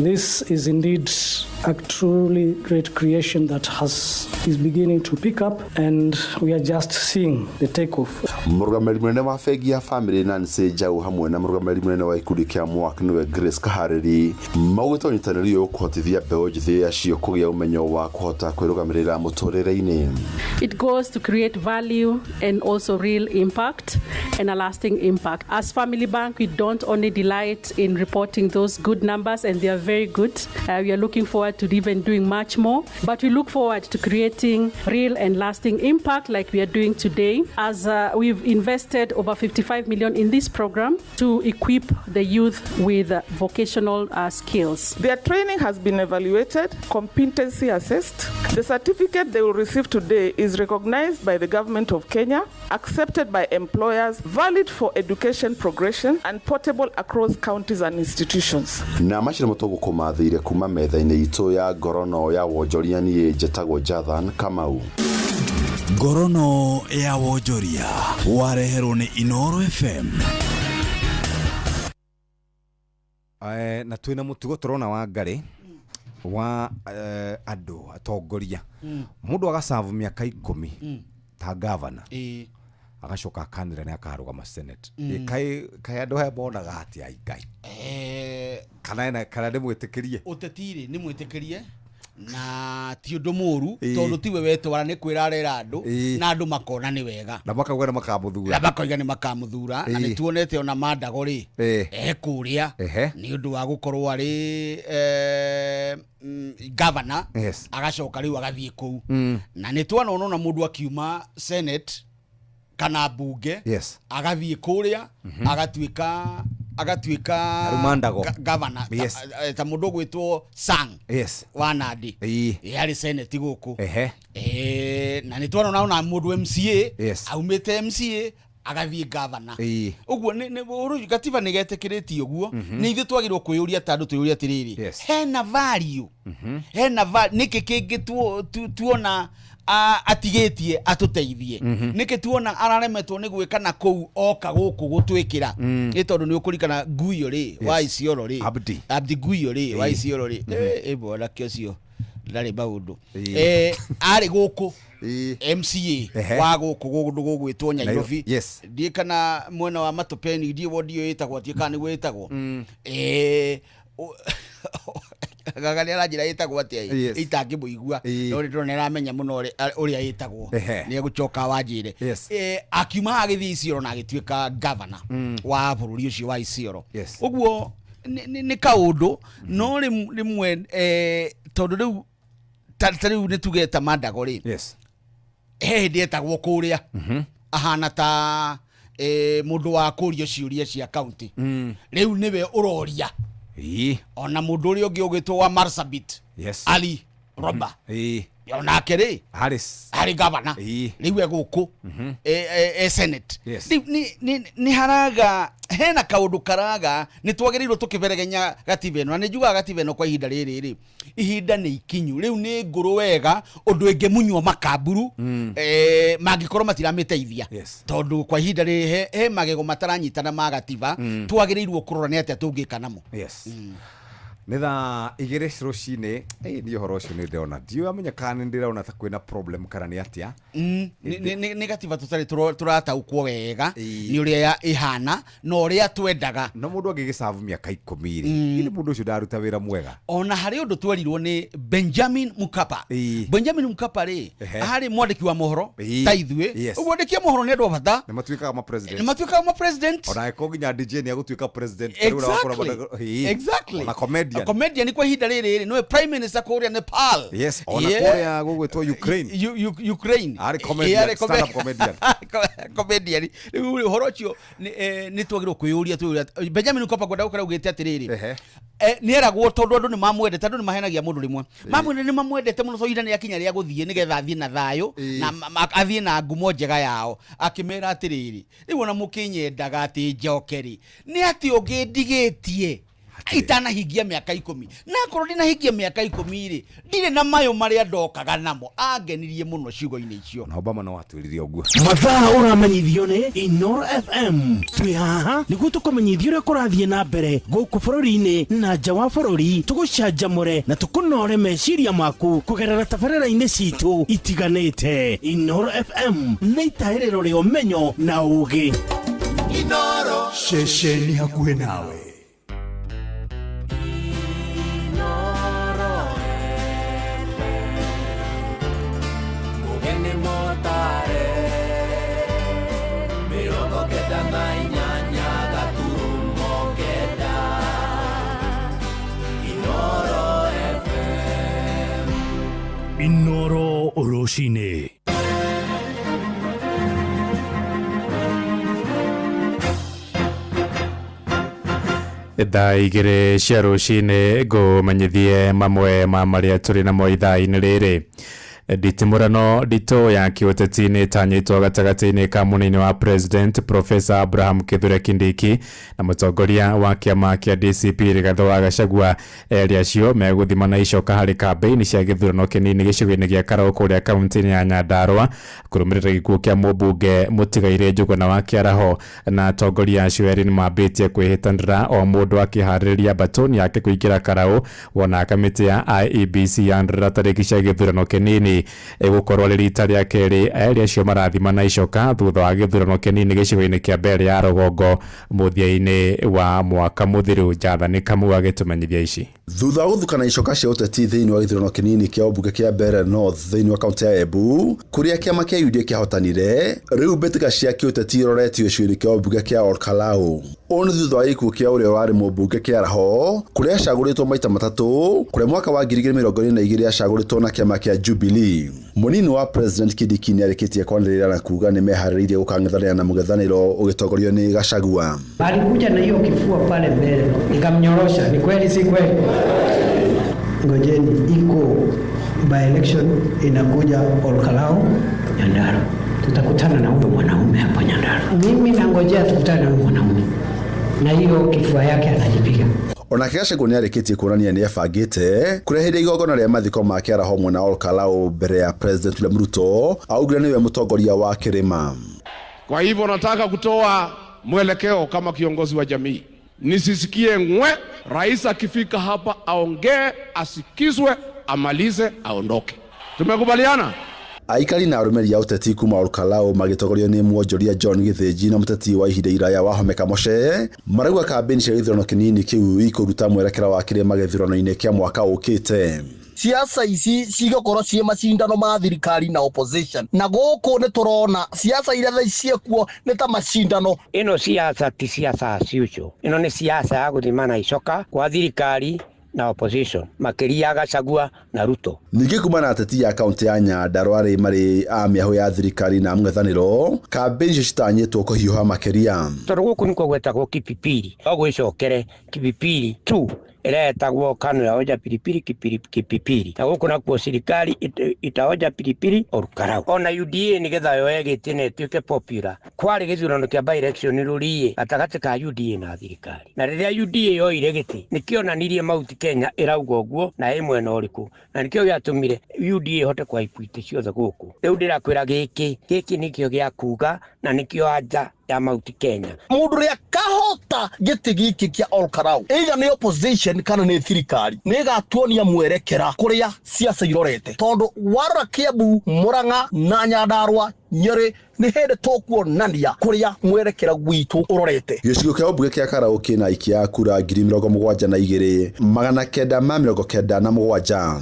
This is indeed a truly great creation that is beginning to pick up, and we are just seeing the takeoff. Mũrũgamĩrĩri mũnene wa bengi ya Family Nancy Njau hamwe na mũrũgamĩrĩri mũnene wa ikundi kĩa MWAK nĩwe Grace Kaharĩri maugĩte ũnyitanĩri ũyũ ũkũhotithia mbeũ njĩthĩ acio kũgĩa ũmenyo wa kũhota kwĩrũgamĩrĩra mũtũrĩre-inĩ. It goes to create value and also real impact and a lasting impact. As Family Bank, we don't only delight in reporting those good numbers, and they are very good. We are looking forward forward to even doing much more, but we look forward to creating real and lasting impact like we are doing today, as we've invested over 55 million in this program to equip the youth with vocational skills. Their training has been evaluated, competency assessed. The certificate they will receive today is recognized by the government of Kenya, accepted by employers, valid for education progression, and portable across counties and institutions. Na macio nĩmo tũgũkũmathĩire kuma metha-inĩ itũ ya ngorono ya wonjoria. Niĩ njĩtagwo Jathan Kamau. Ngorono ya wonjoria wareherwo nĩ Inoro FM. Na twĩna mũtugo tũrona wa ngarĩ wa andũ atongoria, mũndũ agacabu mĩaka 10 ta gavana, agacoka akanĩra nĩ akarũgama senate. Kaĩ kaĩ andũ aya monaga atĩa Ngai kana kana nĩ mwĩtĩkĩrie? Ũteti rĩ, nĩ mwĩtĩkĩrie na ti ũndũ mũru, tondũ tiwe wetwara, nĩ kwĩra arera andũ na andũ makona nĩ wega na makauga nĩ makamũthura. Na makoiga nĩ makamũthura. Na nĩ tuonete ona Mandago rĩ, ekũrĩa nĩ ũndũ wa gũkorwo arĩ governor, agacoka rĩu agathiĩ kũu. Na nĩ twanona ona mũndũ akiuma senate kana bunge, agathiĩ kũrĩa, agatuĩka Mandago governor, ta mũndũ ũgwĩtwo Sang wa Nandi, yarĩ senate gũkũ. Na nĩ twanona ona mũndũ MCA, aumĩte MCA agathiĩ governor. Ũguo nĩ gatiba nĩ getĩkĩrĩtie ũguo. Nĩ ithuĩ twagĩrĩirwo kwĩyũria ta andũ, twĩyũria atĩrĩrĩ, hena value, hena nĩkĩ kĩngĩ tuona atigĩtie atũteithie? Nĩkĩ tuona araremetwo nĩ gwĩka na kũu oka gũkũ gũtwĩkĩra? Nĩ tondũ nĩ ũkũrikana Guyo rĩ wa Isiolo rĩ, Abdi Guyo rĩ wa Isiolo rĩ, mwanake ũcio ndarĩ maũndũ, arĩ gũkũ MCA wa gũkũ gũndũ gũgwĩtwo Nairobi, ndiĩ kana mwena wa Matopeni, ndiĩ wodi ĩyo ĩtagwo atĩa, kana nĩguo ĩtagwo, gaga nĩ aranjĩra ĩtagwo atĩa, itangĩmũigua, no nĩ ndĩrona aramenya mũno ũrĩa ĩtagwo, nĩ egũcoka wanjĩre. Akiuma agĩthiĩ Isiolo na agĩtuĩka governor wa bũrũri ũcio wa Isiolo. Ũguo nĩ kaũndũ, no rĩmwe tondũ rĩu ta rĩu nĩ tuge ta Mandago rĩ, he hĩndĩ etagwo kũrĩa ahana ta mũndũ wa kũrio ciũria cia county, rĩu nĩwe ũroria. Ona mũndũ ũrĩa ũngĩ ũgwĩtwo wa Marsabit, Ali Roba, onake rĩ arĩ governor, rĩu e gũkũ e senate. Rĩu nĩ haraga, hena kaũndũ karaga, nĩ twagĩrĩirwo tũkĩberegenya gatiba ĩno. Na nĩ njugaga gatiba ĩno kwa ihinda rĩrĩ rĩ, ihinda nĩ ikinyu rĩu, nĩ ngũrũ wega ũndũ ĩngĩmunywo makamburu mangĩkorwo matiramĩteithia, tondũ kwa ihinda rĩrĩ he magego mataranyitana ma gatiba, twagĩrĩirwo kũrora nĩ atĩa tũngĩka namo. Nĩ thaa 2 rũcinĩ. Niĩ ũhoro ũcio nĩ ndĩrona, ndiũĩ amenya kana nĩ ndĩrona ta kwĩna problem kana nĩ atĩa. Nĩ gatiba tũtarĩ tũrataũkwo wega nĩ ũrĩa ĩhana na ũrĩa twendaga. No mũndũ angĩgĩcabu mĩaka 10 rĩ, nĩ mũndũ ũcio ndaruta wĩra mwega. Ona harĩ ũndũ twerirwo nĩ Benjamin Mkapa. Benjamin Mkapa rĩ, arĩ mwandĩki wa mohoro ta ithuĩ. Ũguo andĩki a mohoro nĩ andũ a bata. Nĩ matuĩkaga ma president. Nĩ matuĩkaga ma president. Ona angĩkorwo nginya DJ nĩ agũtuĩka president. Exactly. Ona comedian. Comedian kwa ihinda rĩrĩ rĩ, nĩwe prime minister kũrĩa Nepal. Yes, ona kũrĩa gũgwĩtwo Ukraine. Ukraine. Arĩ comedian, stand up comedian. Comedian. Rĩu ũhoro ũcio nĩ twagĩrĩirwo kwĩyũria, twĩyũria Benjamin Mkapa kwenda gũkorwo augĩte atĩrĩrĩ, nĩ eragwo tondũ andũ nĩ mamwendete, andũ nĩ mahenagia mũndũ rĩmwe, mamwendete, nĩ mamwendete mũno, so ihinda nĩ rĩakinya rĩa gũthiĩ nĩgetha athiĩ na thayũ na athiĩ na ngumo njega yao. Akĩmera atĩrĩrĩ, rĩu ona mũkĩnyendaga atĩ njoke rĩ, nĩ atĩ ũngĩ ndigĩtie itanahingia mĩaka 10, na akorwo ndinahingia mĩaka 10 rĩ, ndirĩ na mayo marĩa ndokaga namo. Angenirie mũno ciugo-inĩ icio. Na Obama no atwĩrire ũguo. Mathaa ũramenyithio nĩ Inoro FM. Twĩ haha nĩguo tũkũmenyithie ũrĩa kũrathiĩ na mbere gũkũ bũrũri-inĩ na nja wa bũrũri, tũgũcanjamũre na tũkũnore meciria maku kũgerera tabarĩra-inĩ citũ itiganĩte. Inoro FM nĩ itahĩrĩro rĩa ũmenyo na ũũgĩ. Inoro ceceni hakuhĩ nawe. 8 Inoro FM. Inoro rũcinĩ. Thaa 2 cia rũcinĩ ngũmenyithie mamwe ma marĩa tũrĩ namo ithaa-inĩ rĩrĩ. Nditimũrano nditũ ya kĩũteti nĩ ĩtanyĩtwo gatagatĩ-inĩ ka mũnini wa President Professor Abraham Kithure Kindiki na mũtongoria wa kĩama kĩa DCP Rigathĩ wa Gachagua. Erĩ acio megũthimana icoka harĩ kambĩini cia gĩthurano kĩnini gĩcigo-inĩ gĩa Karau kũrĩa kaunti-inĩ ya Nyandarua kũrũmĩrĩra gĩkuũ kĩa mũmbunge mũtigairĩ Njũgũna wa Kĩaraho. Na atongoria acio erĩ nĩmambĩtie kwĩhĩtanĩra o mũndũ akĩharĩrĩria mbatoni yake kũingĩra Karau wona kamĩtĩ ya IEBC yanĩrĩra tarĩki cia gĩthurano kĩnini. Ĩgũkorwo rĩ rita rĩa kerĩ erĩ acio marathimana icoka thutha wa gĩthurano kĩnini gĩcigo-inĩ kĩa Mbere ya Rũgongo mũthia-inĩ wa mwaka mũthiru. Jathani Kamau agĩtũmenyithia ici. Thutha wa gũthukana icoka cia ũteti thĩinĩ wa gĩthurano kĩnini kĩa ũmbunge kĩa Mbeere North thĩinĩ wa kaunti ya Embu kũrĩa kĩama kĩa UDA kĩahotanire, rĩu mbĩtĩka cia kĩũteti iroretio gĩcigo-inĩ kĩa ũmbunge kĩa Olkalau. Ũũ nĩ thutha wa gĩkuũ kĩa ũrĩa warĩ mũmbunge Kĩaraho kũrĩa acagũrĩtwo maita matatũ, kũrĩa mwaka wa 2022 acagũrĩtwo na kĩama kĩa Jubilee. Mũnini wa President Kindiki nĩarĩkĩtie kwanĩrĩra na kuga nĩmeharĩrĩirie gũkang'ethanĩra na mũng'ethanĩro ũgĩtongorio nĩ Gachagua. Alikuja na hiyo kifua pale mbele nikamnyorosha. Ni kweli si kweli? Ngojeni, iko by election inakuja Olkalau Nyandarua, tutakutana na huyo mwanaume hapo Nyandarua. Mimi nangojea tukutane na huyo mwanaume na hiyo kifua yake anajipiga. Onake Gachagua nĩarĩkĩtie kuonania nĩ ebangĩte kũrĩa hĩndĩ igongona rĩa mathiko ma Kĩaraho mwena wa Olkalau mbere ya President William Ruto augire nĩwe mũtongoria wa kĩrĩma. Kwa hivyo nataka kutoa mwelekeo kama kiongozi wa jamii, nisisikie ngwe. Rais akifika hapa aongee, asikizwe, amalize, aondoke. Tumekubaliana? Aikari na arũmĩrĩri a ũteti kuma Olkalau magĩtongorio nĩ mwonjoria John Gĩthĩnji na mũteti wa ihinda iraya Wahome Kamoshe marauga kambĩini cia gĩthurano kĩnini kĩu ikũruta mwerekera wa kĩrĩma gĩthurano-inĩ kĩa mwaka ũkĩte. Siasa ici cigũkorwo ciĩ macindano ma thirikari na opposition, na gũkũ nĩ tũrona siasa iria thaa ici ciĩkuo nĩ ta macindano. Ĩno siasa ti siasa ciucio, ĩno nĩ siasa ya gũthimana icoka kwa thirikari na opposition, makĩria Gachagua na Ruto. Ningĩ kuma na ateti ya kaunti ya Nyandarua arĩa marĩ a mĩahũ ya thirikari na mũng'ethanĩro, kambĩini icio citanyĩtwo kũhiũha makĩria. Tondũ gũkũ nĩkuo gwetagwo Kipipiri, no gwĩcokere Kipipiri tu ĩretagwo KANU ya oja pilipili kipipiri, na gũkũ nakuo serikali itaoja pilipili Olkalau. Ona UDA nĩgetha yoe gĩtĩ na ĩtuĩke popular, kwarĩ gĩthurano kĩa by election rũriĩ gatagatĩ ka UDA na thirikari, na rĩrĩa UDA yoire gĩtĩ nĩkĩonanirie Mount Kenya ĩrauga ũguo na ĩ mwena ũrĩkũ, na nĩkĩo gĩatũmire UDA ĩhote kũhaibu itĩ ciothe gũkũ. Rĩu ndĩrakwĩra gĩkĩ nĩkĩo gĩa kuga na nĩkĩo anja ya Mount Kenya. Mũndũ ũrĩa kahota gĩtĩ gĩkĩ kĩa Olkalau either nĩ opposition kana nĩ thirikari nĩĩgatuonia mwerekera kũrĩa siasa irorete, tondũ warora Kiambu, Murang'a na Nyandarua, Nyeri nĩ hĩndĩ tũkuonania kũrĩa mwerekera gwitũ ũrorete. Gĩcigo kĩa ũmbunge kĩa Karau kĩna aikia a kura 72,997.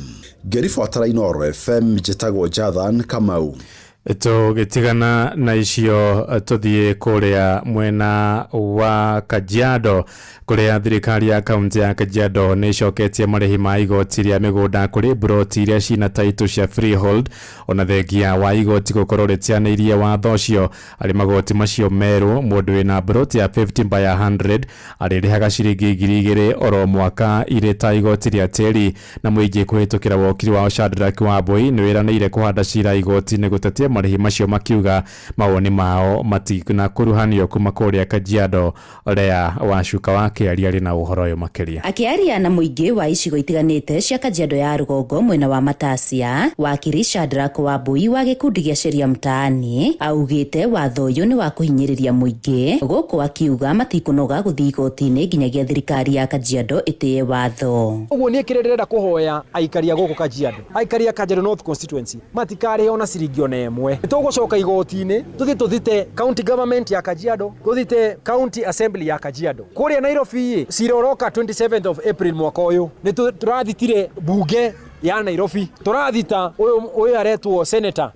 Ngĩribotera Inooro FM njĩtagwo Jathan Kamau. Tũgĩtigana na icio tũthiĩ kũrĩa mwena wa Kajiado kũrĩa thirikari ya kaunti ya Kajiado nĩ ĩcoketie marĩhi ma igoti rĩa mĩgũnda kũrĩ mburoti iria cina taitũ cia freehold, ona thengia wa igoti gũkorwo rĩtianĩirie watho ũcio. Harĩ magoti macio merũ, mũndũ wĩna mburoti ya 50 by 100 arĩrĩhaga ciringi 2,000 oro mwaka irĩ ta igoti rĩa tĩri. Na mũingĩ kũhĩtũkĩra wokiri wao Shadrack Wambui nĩ wĩranĩire kũhanda cira igoti-inĩ gũtetia marĩhi macio, makiuga mawoni mao matinakuruhanio kuma kũrĩa Kajiado. Lea Wacuka wa kĩaria arĩ na ũhoro ũyũ makĩria. Akĩaria na mũingĩ wa icigo itiganĩte cia Kajiado ya rũgongo mwena wa Matasia, wakiri Shadrack Wambui wa gĩkundi gĩa Sheria Mtaani augĩte watho ũyũ nĩ wa kũhinyĩrĩria mũingĩ, gũkũ akiuga matikũnoga gũthiĩ igoti-inĩ nginyagia thirikari ya Kajiado ĩtĩe watho. Ũguo niĩ kĩrĩa ndĩrenda kũhoya aikari a gũkũ Kajiado, aikari a Kajiado North Constituency matikarĩhe ona ciringi ona ĩmwe. Nĩtũgũcoka igoti-inĩ tũthiĩ tũthite county government ya Kajiado, tũthite county assembly ya Kajiado. Kũrĩa Nairobi cira ũroka 27th of April mwaka ũyũ nĩ tũrathitire bunge ya Nairobi, tũrathita ũyũ aretwo senator,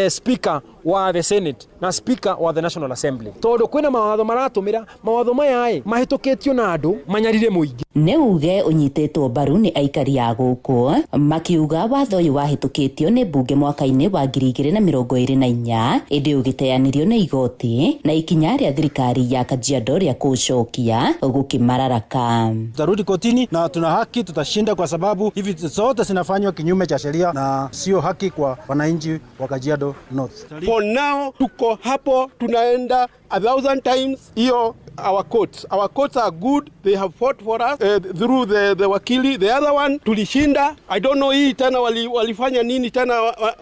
speaker wa the Senate na speaker wa the National Assembly tondu kwina mawatho maratumira mawatho maya ĩ mahĩtũkĩtio na andũ manyarire mũingĩ. Nĩ uge ũnyitĩtwo mbaru nĩ aikari a gũkũ makiuga watho ũyũ wahĩtũkĩtio nĩ mbunge mwaka-inĩ wa 2024 ĩndĩ ũgĩteanĩrio nĩ igoti na ikinya rĩa thirikari ya Kajiado rĩa kũũcokia gũkĩmararaka. Tutarudi kotini na tuna haki, tutashinda kwa sababu hivi zote zinafanywa kinyume cha sheria na sio haki kwa wananchi wa Kajiado North. For now tuko hapo, tunaenda 1,000 times hiyo. Our courts are good, they have fought for us through the wakili, the other one tulishinda. I don't know hii tena walifanya nini tena,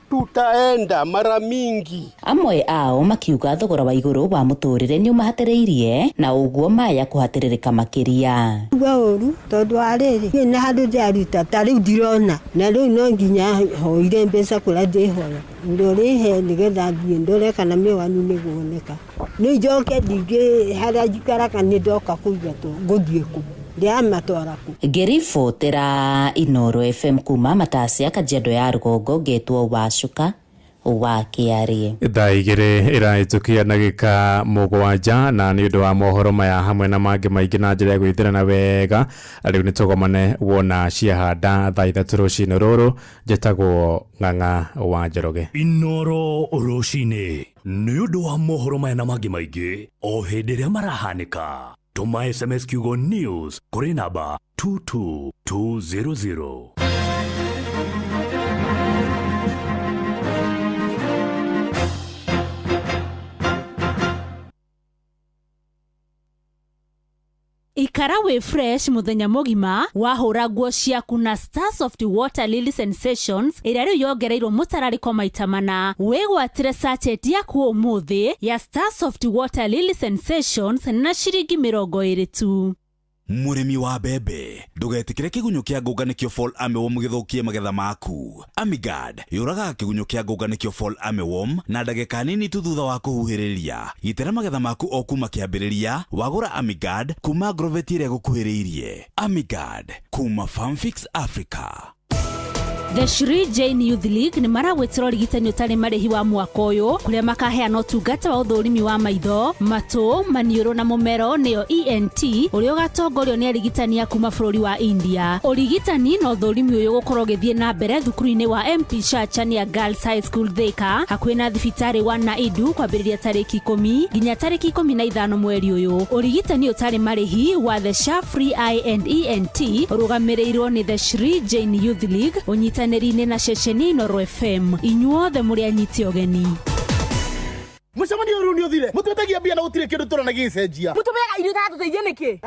tutaenda mara mingi. Amwe ao makiuga thogora wa iguru wa muturire ni umahatereirie na uguo maya kuhaterereka makiria. Uga uru tondu ariri ni na handu ndiaruta ta riu ndirona na riu no nginya hoire mbeca kura ndihoya ndorihe nigetha thiĩ ndore kana mĩwani nĩguoneka nĩ njoke ndingĩ harĩa njikaraga nĩ ndoka kũigatwo ngũthiĩ kũ ndĩramatwara kũ. Ngĩribotera Inoro FM kuma Matasia Kajiado ya rũgongo ngetwo Wacuka wa Kĩarĩ. Thaa 2 ĩrahĩtũkia ndagĩka 7 na nĩ ũndũ wa mohoro maya hamwe na mangĩ maingĩ na njĩra ya gwĩthĩrana wega rĩu nĩ tũgomane wona ciahanda thaa 3 rũcinĩ rũrũ. Njĩtagwo Ng'ang'a wa Njoroge. Inoro rũcinĩ nĩ ũndũ wa mohoro maya na mangĩ maingĩ o hĩndĩ ĩrĩa marahanĩka. Tũma SMS kiugo news kũrĩ namba 22200. Ikara wĩ fresh muthenya mũgima wahũra nguo ciaku na Starsoft Water Lily Sensations ĩrĩa rĩu yongereirwo mũtararĩko maita mana. Wĩgwatĩre sachet yaku ũmũthĩ ya Starsoft Water Lily Sensations na ciringi 20 tu. Mũrĩmi wa mbembe ndũgetĩkĩre kĩgunyũ kĩa ngũnga nĩkĩo fall armyworm gĩthũkie magetha maku. Amigard yũragaga kĩgunyũ kĩa ngũnga nĩkĩo fall armyworm na ndagĩka nini tu thutha wa kũhuhĩrĩria. Gitĩra magetha maku o kuma kĩambĩrĩria wagũra Amigard kuma Agrovet ĩrĩa ĩgũkuhĩrĩirie. Amigard kuma Farmfix Africa. The Shri Jain Youth League nĩ maragwĩtĩra ũrigitani ũtarĩ marĩhi wa mwaka ũyũ kũrĩa makaheana ũtungata wa ũthũrimi wa maitho, matũ, maniũrũ na mũmero nĩyo ENT ũrĩa ũgatongorio nĩ arigitani a kuma bũrũri wa India. Ũrigitani na ũthũrimi ũyũ ũgũkorwo ũgĩthiĩ na mbere thukuru-inĩ wa MP Shachania Girls High School Thika hakuhĩ na thibitarĩ wa Naidu kwambĩrĩria tarĩki 10 nginya tarĩki 15 mweri ũyũ. Ũrigitani ũtarĩ marĩhi wa The Shah Free Eye and ENT ũrũgamĩrĩirwo nĩ The Shri Jain Youth League ũnyitanĩri-inĩ na ceceni Inoro FM. Inyuothe mũrĩ anyiti ũgeni. Mũcemanio rĩu nĩ ũthire mũtwetagia mbia na gũtirĩ kĩndũ tũrona gĩgĩcenjia. Mũtũbeaga irio itatũteithia nĩkĩ?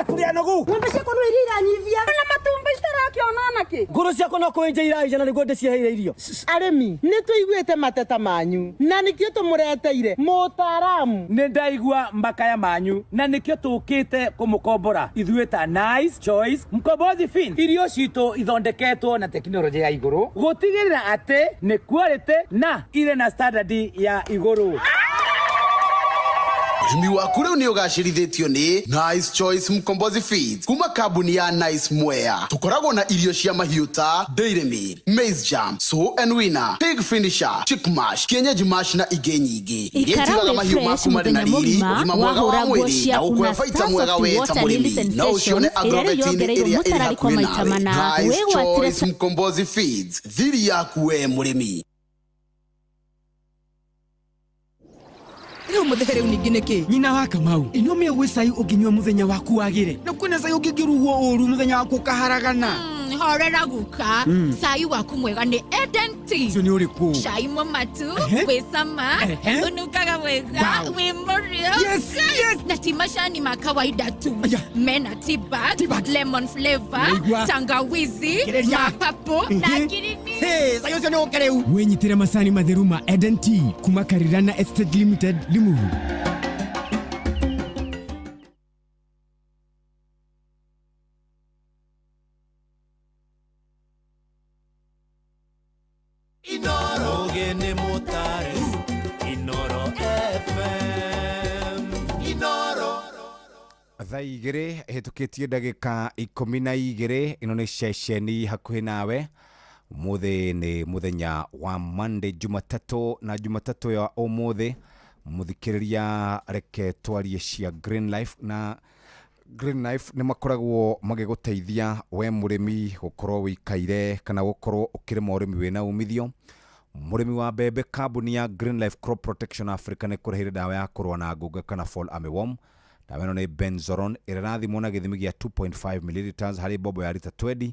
Tũrĩ anogu. Ng'ombe ciakwa no iria iranyivia na matumbĩ citarakĩona nakĩ. Ngũrũ ciakwa no kũenja iraija na nĩguo ndĩciheire irio. Arĩmi nĩ tũiguĩte mateta manyu na nĩkĩo tũmũreteire mũtaaramu. Nĩ ndaigua makaya manyu na nĩkĩo tũkĩte kũmũkombora ithuĩ ta Nice Choice Mkombozi Fin. Irio citũ ithondeketwo na tekinoronjĩ ya igũrũ gũtigĩrĩra atĩ nĩ quality na irĩ na standard ya igũrũ. Ũrĩmi waku rĩu nĩ ũgacĩrithĩtio nĩ Nice Choice Mkombozi Feeds kuma kambuni ya Nice Mwea. Tũkoragwo na irio cia mahiũ ta Dairy Meal, Maize Jam, Sow and Winner, Pig Finisher, Chick Mash, Kienyeji Mash na ingĩ nyingĩ. Iria Ikara itigaga wĩ mahiũ fresh maku marĩ na mũthenya riri, mũgima ũgima mwega wa wahũra nguo mwĩrĩ na ciaku gũkũhe na baita mwega Starsoft we ta Water Lily mũrĩmi. No ũcione Sensations ĩrĩa rĩu Agrovet-inĩ yongereirwo ĩrĩa ĩrĩ mũtararĩko hakuhĩ maita nawe. mana. Nice Wĩgwatĩre Choice Mkombozi Feeds, thiri yaku we mũrĩmi. Rĩu mũthee rĩu ningĩ nĩkĩ? Nyina wa Kamau, ĩno mĩũgwĩ cai ũngĩnyua mũthenya waku wagĩre na kwĩna cai ũngĩngĩrugwo ũru mũthenya waku ũkaharagana. Horera guka. Cai waku mwega nĩ Eden Tea. Ũcio nĩ ũrĩkũ? Cai mũmatu, Ehe. wĩ cama, Ehe. ũnungaga wega, Wow. wĩ mũrĩo. Yes, yes. Na ti macani ma kawaida tu. Mena tea bag, lemon flavor, Naigua. tangawizi, Kĩrĩria. mapapo na ngirini. Hey, cai ũcio nĩ ũke rĩu. Wĩnyitĩre macani matheru ma Eden Tea kuma Karirana Estate Limited Limuru. Ogene mutare Inoro FM Inoro Thaa 2 ĩhĩtũkĩtie ndagĩka 12 ĩno nĩ ceceni hakuhĩ nawe. Umuthi ni muthenya wa Monday, Jumatatu, na Jumatatu ya umuthi muthikiriria reke twarie cia Green Life. Na Green Life nĩ makoragwo magĩgũteithia we mũrĩmi gũkorwo wĩikaire kana gũkorwo ũkĩrĩma ũrĩmi wĩna umithio. Mũrĩmi wa mbembe, kambuni ya Green Life Crop Protection Africa nĩ kũreheire dawa ya kũrũa na ngũnga kana fall armyworm. Dawa ĩno nĩ Benzoron ĩrĩa ĩrathimwo na gĩthimi gĩa 2.5 milliliters harĩ bobo ya rita 20.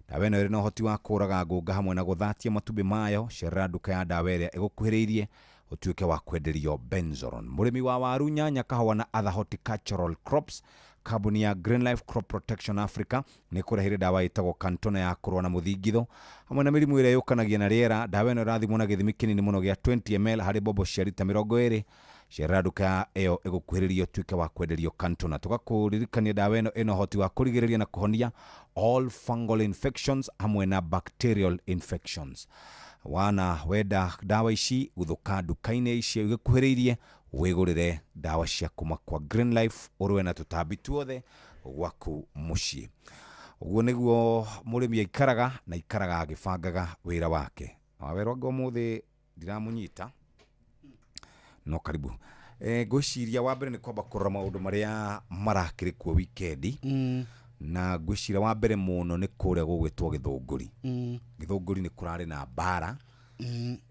Dawa ĩno ĩrĩ na ũhoti wa kũũraga ngũnga hamwe na gũthatia matumbĩ mayo. Cerera nduka ya dawa ĩrĩa ĩgũkuhĩrĩirie ũtuĩke wa kwenderio Benzoron. Mũrĩmi wa waru, nyanya, kahũa na other horticultural crops, kambuni ya Green Life Crop Protection Africa nĩ kũreheire dawa ĩtagwo Cantona ya kũrũa na mũthingitho hamwe na mĩrimũ ĩrĩa yũkanagia na rĩera. Dawa ĩno ĩrathimwo na gĩthimi kĩnini mũno gĩa 20 ml harĩ bobo cia rita 20. Cerera nduka ĩyo ĩgũkuhĩrĩria ũtuĩke wa kwenderio Cantona. Tũgakũririkania dawa ĩno ĩna ũhoti wa kũrigĩrĩria na kũhonia all fungal infections hamwe na bacterial infections. Wana wenda dawa ici, gũthũka nduka-inĩ ici igũkuhĩrĩirie wĩgũrĩre dawa cia kuma kwa Green Life ũrũe na tũtambi tuothe gwaku mũciĩ. Ũguo nĩguo mũrĩmi aikaraga na aikaraga agĩbangaga wĩra wake. Wawerwo anga ũmũthĩ ndiramũnyita, no karibu. Ngwĩciria wa mbere nĩ kwamba kũrora maũndũ marĩa marakĩrĩ kuo wikendi. Na ngwĩciria wa mbere mũno nĩ kũrĩa gũgwĩtwo Gĩthũngũri. Gĩthũngũri nĩ kũrarĩ na mbara,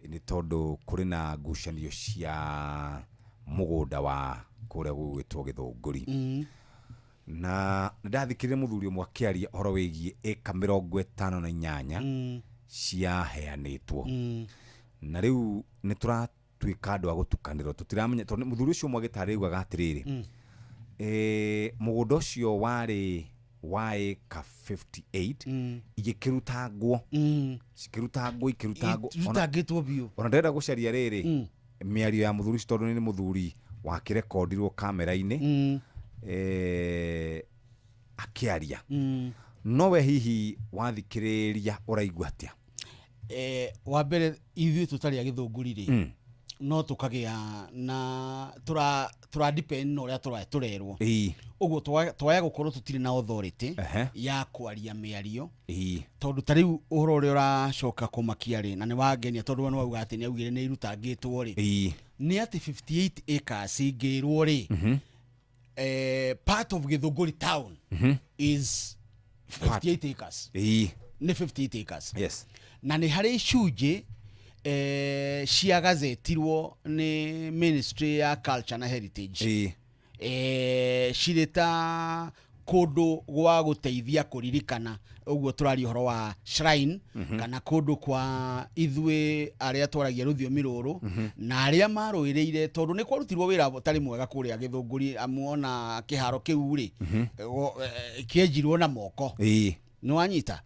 nĩ tondũ kũrĩ na ngucanio cia mũgũnda wa kũrĩa gũgwĩtwo Gĩthũngũri. Na nĩndathikĩrĩria mũthuri ũmwe akĩaria ũhoro wĩgiĩ ĩka 58 ciaheanĩtwo. Na rĩu nĩ tũratuĩka andũ a gũtukanĩrwo, tũtiramenya tondũ mũthuri ũcio ũmwe agĩtarĩria augaga atĩrĩrĩ, mũgũnda ũcio warĩ wa ĩka 58 igĩkĩrutangwo, cikĩrutangwo, ikĩrutangwo. Irutangĩtwo biũ. Ona ndĩrenda gũcaria rĩrĩ mĩario ya mũthuri ũcio tondũ nĩ mũthuri wakĩrekondirwo kamera-inĩ akĩaria. No we hihi wathikĩrĩria ũraigua atĩa? Wa mbere ithuĩ tũtarĩ a Gĩthũngũri rĩ, no tũkagĩa na tũra depend na ũrĩa tũrerwo. Ũguo twaya gũkorwo tũtirĩ na authority ya kwaria mĩario, tondũ ta rĩu ũhoro ũrĩa ũracoka kũmakia rĩ, na nĩ wangenia tondũ we nĩ wauga atĩ nĩ augire nĩ irutangĩtwo rĩ, nĩ atĩ 58 acres ingĩrwo rĩ, part of Gĩthũngũri town is 58 acres. Nĩ 58 acres. Yes. Na nĩ harĩ icunjĩ ciagazetirwo nĩ Ministry ya Culture na Heritage. Cirĩ ta kũndũ gwa gũteithia kũririkana, ũguo tũraria ũhoro wa shrine, kana kũndũ kwa ithuĩ arĩa twaragia rũthiomi rũrũ, na arĩa marũĩrĩire, tondũ nĩ kwarutirwo wĩra ũtarĩ mwega kũrĩa Gĩthũngũri, amu ona kĩharo kĩu rĩ kĩenjirwo na moko. Nĩ wanyita?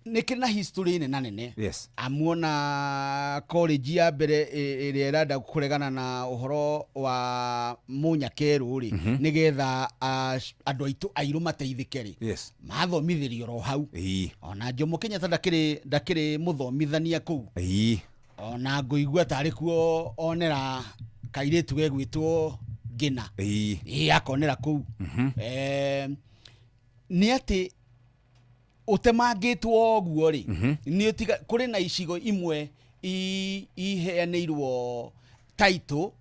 Nĩ kĩrĩ na history nene nene. Yes. Amu ona college ya mbere ĩrĩa ĩrenda kũregana na ũhoro wa mũnyakerũ rĩ, nĩgetha andũ aitũ airũ mateithĩke rĩ, Yes. mathomithĩrio oro hau. Ona Jomo Kenyatta ndakĩrĩ mũthomithania kũu. Ona ngũigua tarĩ kuo onera kairĩtu gegwĩtwo Ngĩna. Akonera kũu. Nĩ atĩ ũtemangĩtwo ũguo rĩ, nĩ ũtiga kũrĩ na icigo imwe iheanĩirwo title,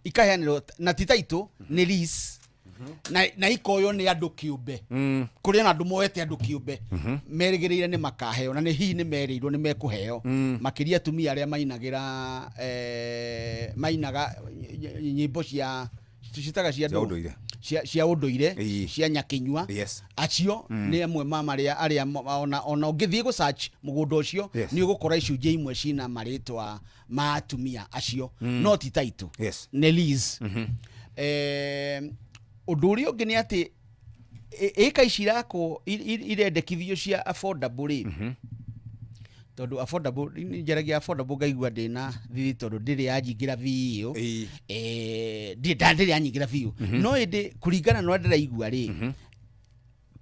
ikaheanĩrwo na ti title, nĩ lease, na ikoywo nĩ andũ kĩũmbe. Kũrĩ na andũ moete andũ kĩũmbe, merĩgĩrĩire nĩ makaheo, na nĩ hihi nĩ merĩirwo nĩ mekũheo, makĩria atumia arĩa mainagĩra, mainaga nyĩmbo cia citaga cia ũndũire, cia ũndũire, cia nyakinyua. Acio nĩ amwe ma marĩa arĩa ona ũngĩthiĩ gũ search mũgũnda ũcio, nĩ ũgũkora icunjĩ imwe cina marĩtwa ma atumia acio, no ti title, nĩ lease. Ũndũ ũrĩa ũngĩ nĩ atĩ ĩka ici irakwo irendekithio cia affordable rĩ, tondũ affordable njaragia affordable ngaigua ndĩna thiri tondũ ndĩrĩ yanjingĩra biũ, ndĩrĩ yanyingĩra biũ, no ĩndĩ kũringana na ũrĩa ndĩraigua rĩ,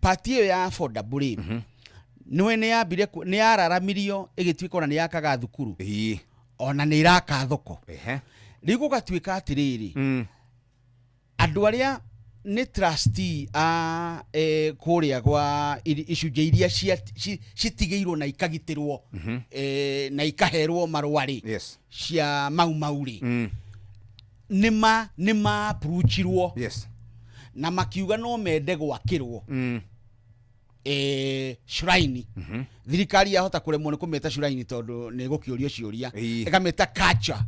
part ĩyo ya affordable rĩ, nĩwe nĩ yambire nĩ yararamirio ĩgĩtuĩka ona nĩ yakaga thukuru, ona nĩ ĩraka thoko. Rĩu gũgatuĩka atĩrĩrĩ, andũ arĩa Nĩ trustee a kũrĩa gwa icunjĩ iria citigĩirwo na ikagitĩrwo na ikaherwo marũa rĩ cia Mau Mau rĩ, nĩ ma approachirwo na makiuga no mende gwakĩrwo shrine. Thirikari yahota kũremwo nĩ kũmĩta shrine tondũ nĩ gũkĩũrio ciũria, ĩkamĩta culture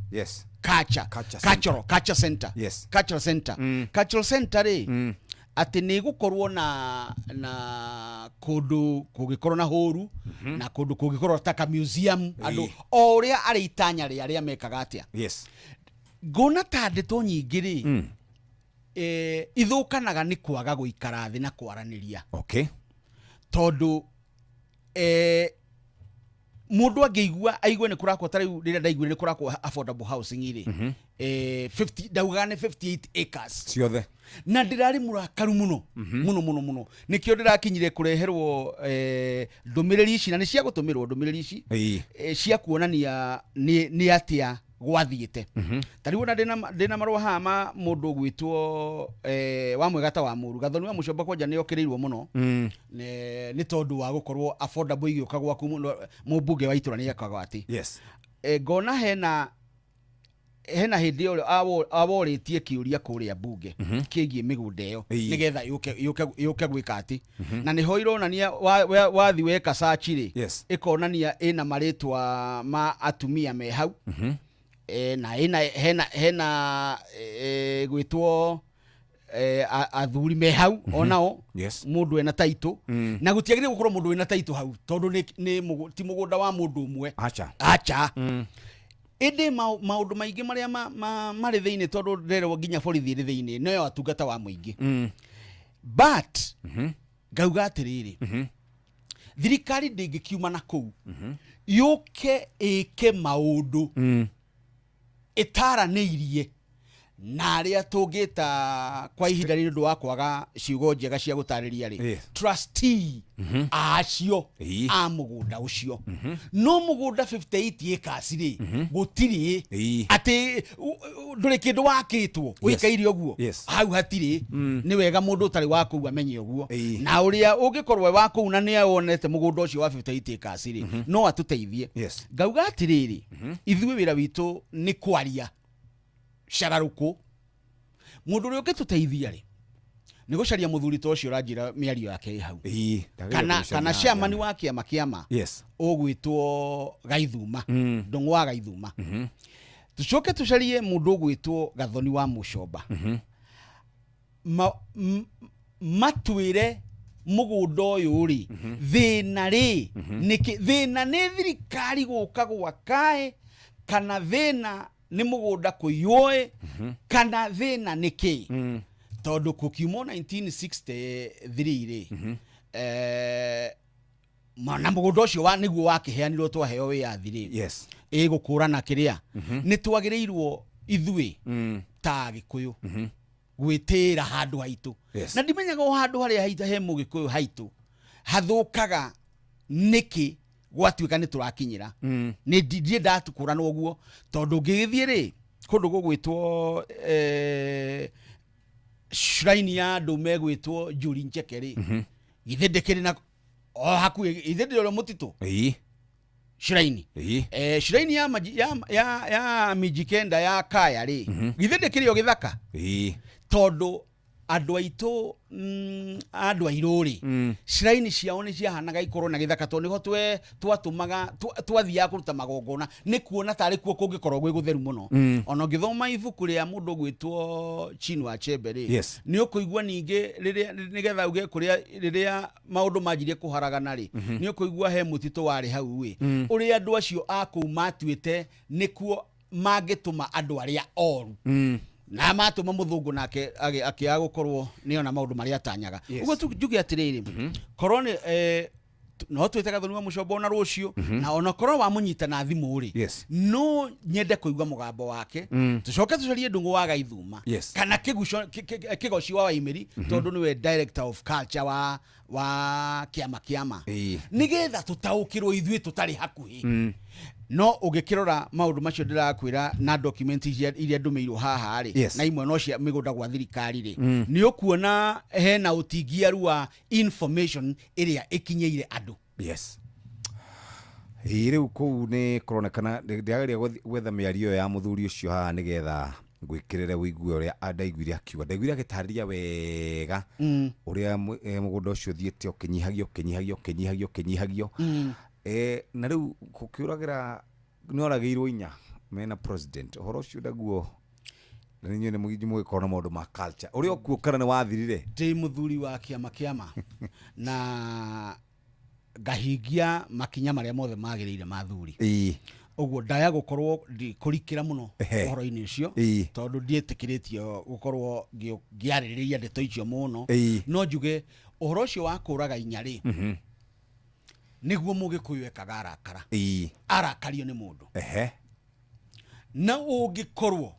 culture Culture. Cultural center. Cultural center. Cultural center rĩ, atĩ nĩ gũkorwo na kũndũ kũngĩkorwo na hũru na kũndũ kũngĩkorwo ta ka museum, andũ o ũrĩa arĩ itanya rĩa arĩa mekaga atĩa. Ngona ta ndeto nyingĩ rĩ, ithũkanaga nĩ kwaga gũikara thĩ na kwaranĩria, tondũ mũndũ angĩigua aigue nĩ kũrakwo, ta rĩu rĩrĩa ndaiguire nĩ kũrakwo affordable housing rĩ, 50, ndaugaga nĩ 58 acres ciothe, na ndĩrarĩ mũrakaru mũno mũno mũno mũno. Nĩkĩo ndĩrakinyire kũreherwo ndũmĩrĩri ici, na nĩ cia gũtũmĩrwo ndũmĩrĩri ici cia kuonania nĩ atĩa gwathiĩte. Ta rĩu ona ndĩna marũa haha ma mũndũ ũgwĩtwo wa Mwegata wa Mũru Gathoni wa Mũcomba, kwanja nĩ okĩrĩirwo mũno nĩ tondũ wa gũkorwo affordable igĩũka gwaku mũno. Mũmbunge wa itũra nĩ ekaga atĩ ngona hena hĩndĩ ĩyo aworĩtie kĩũria kũrĩa mbunge kĩgiĩ mĩgũnda ĩyo nĩgetha yũke gwĩka atĩ, na nĩho ironania wathi weka search rĩ, ĩkonania ĩna marĩtwa ma atumia me hau, na ĩna hena gwĩtwo athuri me hau onao, mũndũ ena taitũ, na gũtiagĩrĩire gũkorwo mũndũ wĩna taitũ hau tondũ ti mũgũnda wa mũndũ ũmwe. Acha. Acha. Ĩndĩ maũndũ maingĩ marĩa marĩ thĩinĩ, tondũ nderwo nginya borithi ĩrĩ thĩinĩ noyo atungata wa mũingĩ, but ngauga atĩrĩrĩ, thirikari ndĩngĩkiuma na kũu yũke ĩke maũndũ ĩtaranĩirie na arĩa tũngĩta kwa ihinda rĩrĩ, ũndũ wa kwaga ciugo njega cia gũtarĩria rĩ, trustee acio a mũgũnda ũcio. No mũgũnda 58 acres rĩ, gũtirĩ atĩ ndũrĩ kĩndũ wakĩtwo ũikaire ũguo hau hatirĩ. Nĩ wega mũndũ ũtarĩ wa kũu amenye ũguo, na ũrĩa ũngĩkorwo wa kũu na nĩ wonete mũgũnda ũcio wa 58 acres rĩ, no atũteithie. Ngauga atĩrĩrĩ, ithuĩ wĩra witũ nĩ kwaria cararũkũ. Mũndũ ũrĩa ũngĩtũteithia rĩ, nĩ gũcaria mũthuri ta ũcio ũranjĩra mĩario yake ĩ hau, kana chairman wa kĩama ũgwĩtwo Gaithuma, Ndũng'ũ wa Gaithuma. Tũcoke tũcarie mũndũ ũgwĩtwo Gathoni wa Mũcomba, matwĩre mũgũnda ũyũ rĩ, thĩna rĩ nĩkĩ? Thĩna nĩ thirikari gũka gwakaĩ, kana thĩna nĩ mũgũnda kũiywo, kana thĩna nĩ kĩ? Tondũ kũkiumwo 1963 rĩ, na mũgũnda ũcio wa nĩguo wakĩheanirwo twaheo wĩyathi rĩ, ĩgũkũrana kĩrĩa nĩ twagĩrĩirwo ithuĩ ta Agĩkũyũ gwĩtĩĩra handũ haitũ. Na ndimenyaga o handũ harĩa haitũ he mũgĩkũyũ haitũ hathũkaga nĩkĩ gwatuĩka nĩ tũrakinyĩra. Nĩ ndirĩ ndatukũrana ũguo, tondũ ngĩgĩthiĩ rĩ kũndũ gũgwĩtwo shrine ya andũ megwĩtwo Njuri Ncheke rĩ, githĩ ndĩkĩrĩ na o hakuhĩ, githĩ ndĩrĩ ũrĩa mũtitũ shrine, shrine ya, ya Mijikenda ya Kaya rĩ, githĩ ndĩkĩrĩ o gĩthaka? Tondũ andũ aitũ, andũ airũ rĩ, shrine ciao nĩ ciahanaga ikorwo na gĩthaka, tondũ nĩho twatũmaga twathiaga kũruta magongona, nĩ kuona tarĩ kuo kũngĩkorwo gwĩ gũtheru mũno. Ona ũngĩthoma ibuku rĩa mũndũ ũgwĩtwo Chinua Achebe rĩ, nĩ ũkũigua ningĩ rĩrĩa nĩgetha uge kũrĩa rĩrĩa maũndũ manjirie kũharagana rĩ, nĩ ũkũigua he mũtitũ warĩ hau ĩ, ũrĩa andũ acio a kũu matuĩte nĩkuo mangĩtũma andũ arĩa oru, na matũma mũthũngũ nake akĩaga gũkorwo nĩona maũndũ marĩa atanyaga. Ũguo njuge atĩrĩrĩ, korwo nĩ no twĩte Gathoni wa Mũcomba ona rũciũ, na ona korwo wamũnyita na thimũ rĩ, no nyende kũigua mũgambo wake. Tũcoke tũcarie Ndũng'ũ wa Gaithuma kana Kĩgoci wa Waimĩri, tondũ nĩwe director of culture wa wa kĩama kĩama nĩgetha tũtaũkĩrwo ithuĩ tũtarĩ hakuhĩ. No ũgĩkĩrora maũndũ macio ndĩrakwĩra na document iria ndũmĩirwo haha rĩ, na imwe no cia mĩgũnda gwa thirikari rĩ, nĩ ũkuona hena ũtingiaru wa information ĩrĩa ĩkinyĩire andũ. Yes. Rĩu kũu nĩ kũronekana ndĩrageria gwetha mĩario ya mũthuri ũcio haha nĩgetha ngwĩkĩrĩre ũigue ũrĩa ndaiguire akiuga. Ndaiguire agĩtarĩria wega ũrĩa mũgũnda ũcio ũthiĩte ũkĩnyihagio ũkĩnyihagio ũkĩnyihagio ũkĩnyihagio. Na rĩu gũkĩũragĩra nĩoragĩirwo inya mena president ũhoro ũcio ndaguo na inyuĩ nĩ mũgĩkorwo na maũndũ ma culture ũrĩa ũkuo kana nĩ wathirire. Ndĩ mũthuri wa kĩama kĩama na ngahingia makinya marĩa mothe magĩrĩire ma thuri. Ũguo ndaya gũkorwo ndikũrikĩra mũno ũhoro-inĩ ũcio tondũ ndiĩtĩkĩrĩtio gũkorwo ngĩarĩrĩria ndeto icio mũno. No njuge ũhoro ũcio wa kũraga inya rĩ, nĩguo mũgĩkũyũ ekaga arakara, arakario nĩ mũndũ. Na ũngĩkorwo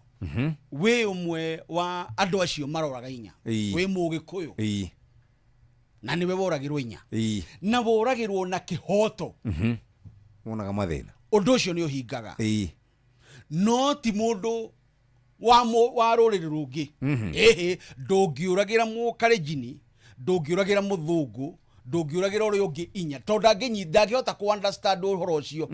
wĩ ũmwe wa andũ acio maroraga inya, wĩ mũgĩkũyũ na nĩwe woragĩrwo inya na woragĩrwo na kĩhoto, wonaga mathĩna, ũndũ ũcio nĩ ũhingaga. No ti mũndũ wa rũrĩrĩ rũngĩ. Ĩhĩ, ndũngĩũragĩra mũkarenjini, ndũngĩũragĩra mũthũngũ, ndũngĩũragĩra ũrĩa ũngĩ inya tondũ ndangĩhota kũ understand ũhoro ũcio.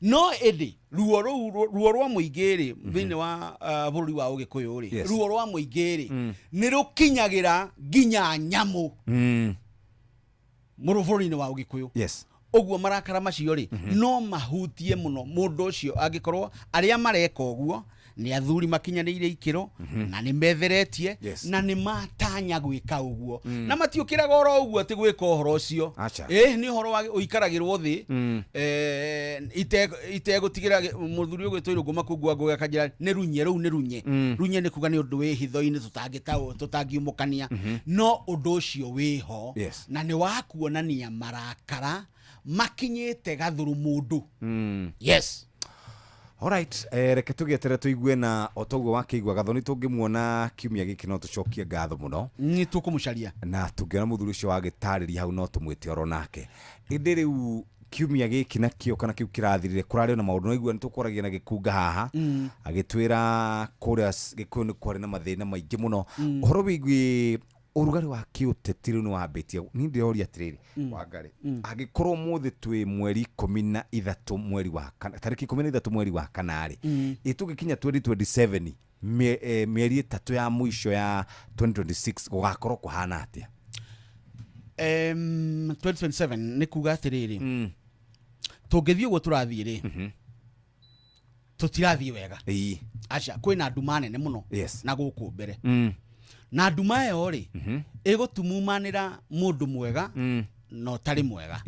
No ĩndĩ ruo rũu, ruo rwa mũingĩ rĩ, thĩinĩ wa bũrũri wa ũgĩkũyũ rĩ, ruo rwa mũingĩ rĩ nĩ rũkinyagĩra nginya nyamũ mũrũ bũrũri-inĩ wa ũgĩkũyũ. Ũguo marakara macio rĩ no mahutie mũno mũndũ ũcio angĩkorwo arĩa mareka ũguo nĩ athuri makinyanĩire ikĩro na nĩ metheretie na nĩ matanya gwĩka ũguo na matiũkĩraga oro ũguo atĩ gwĩka ũhoro ũcio. Nĩ ũhoro wa ũikaragĩrwo thĩ itegũtigĩra mũthuri ũgwĩtwo Irũngũ Makungwa Ngũgĩ akanjĩra nĩ runye rũu nĩ runye. Runye nĩ kuga nĩ ũndũ wĩ hitho-inĩ tũtangiumũkania, no ũndũ ũcio wĩho na nĩ wa kuonania marakara makinyĩte gathuru mũndũ. Yes. Alright, reke tũgĩetere tũigue na o toguo wakĩigua Gathoni tũngĩmuona kiumia gĩkĩ no tũcokie ngatho mũno. Nĩ tũkũmũcaria. Na tũngĩona mũthuri ũcio wagĩtarĩria hau no tũmwĩte oro nake. Ĩndĩ rĩu kiumia gĩkĩ nakĩo kana kĩu kĩrathirire kũrarĩ na maũndũ no igua nĩ tũkwaragia na gĩkunga haha agĩtwĩra kũrĩa Gĩkũyũ nĩ kwarĩ na mathĩna maingĩ mũno. Ũhoro wĩgiĩ ũrugarĩ wa kĩũteti rĩu nĩ wambĩtie. Niĩ ndĩroria atĩrĩrĩ Wangari, angĩkorwo ũmũthĩ twĩ mweri 13 mweri wa kana, tarĩki 13 mweri wa kana rĩ, ĩ tũgĩkinya 2027 mĩeri 3 ya mũico ya 2026 gũgakorwo kũhana atĩa? 2027 nĩ kuga atĩrĩrĩ, tũngĩthiĩ ũguo tũrathiĩ rĩ, tũtirathiĩ wega. Aca, kwĩna nduma nene mũno na gũkũ mbere. Na nduma ĩyo rĩ ĩgũtumumanĩra mũndũ mwega na ũtarĩ mwega.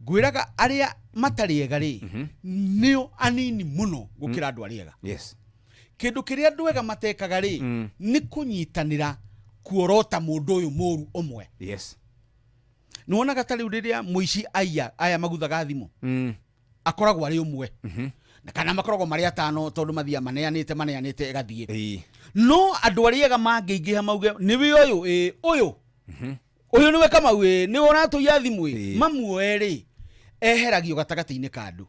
Ngwĩraga arĩa matarĩ ega rĩ nĩo anini mũno gũkĩra andũ arĩa ega. Kĩndũ kĩrĩa andũ ega matekaga rĩ nĩ kũnyitanĩra kuorota mũndũ ũyũ mũru ũmwe. Nĩ wonaga ta rĩu rĩrĩa mũici aya aya maguthaga thimũ akoragwo arĩ ũmwe na kana makoragwo marĩ atano tondũ mathiaga maneanĩte ĩgathiĩ. No andũ arĩa ega mangĩingĩha mauge nĩwe ũyũ, ũyũ ũyũ nĩwe Kamau, nĩwe ũratũiya thimũ, mamuoe rĩ eheragio gatagatĩ-inĩ ka andũ.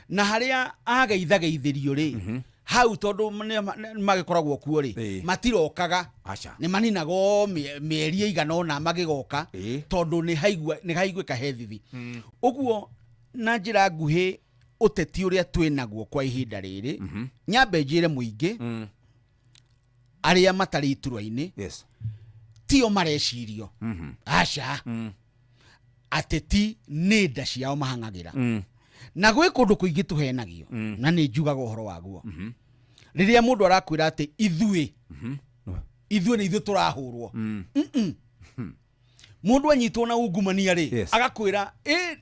Na harĩa ageithageithĩrio rĩ hau tondũ magĩkoragwo kuo rĩ matirokaga, nĩ maninaga mĩeri ĩigana ũna magĩgoka tondũ nĩ haiguĩka he thithi. Ũguo na njĩra nguhĩ ũteti ũrĩa twĩnaguo kwa ihinda rĩrĩ, nyambe njĩre mũingĩ arĩa matarĩ iturwa-inĩ tio marecirio. Aca, ateti nĩ nda ciao mahang'agĩra. Na gwĩ kũndũ kũingĩ tũhenagio na nĩ njugaga ũhoro waguo. Rĩrĩa mũndũ arakwĩra atĩ ithuĩ ithuĩ nĩ ithuĩ tũrahũrwo, mũndũ anyitwo na ungumania rĩ agakwĩra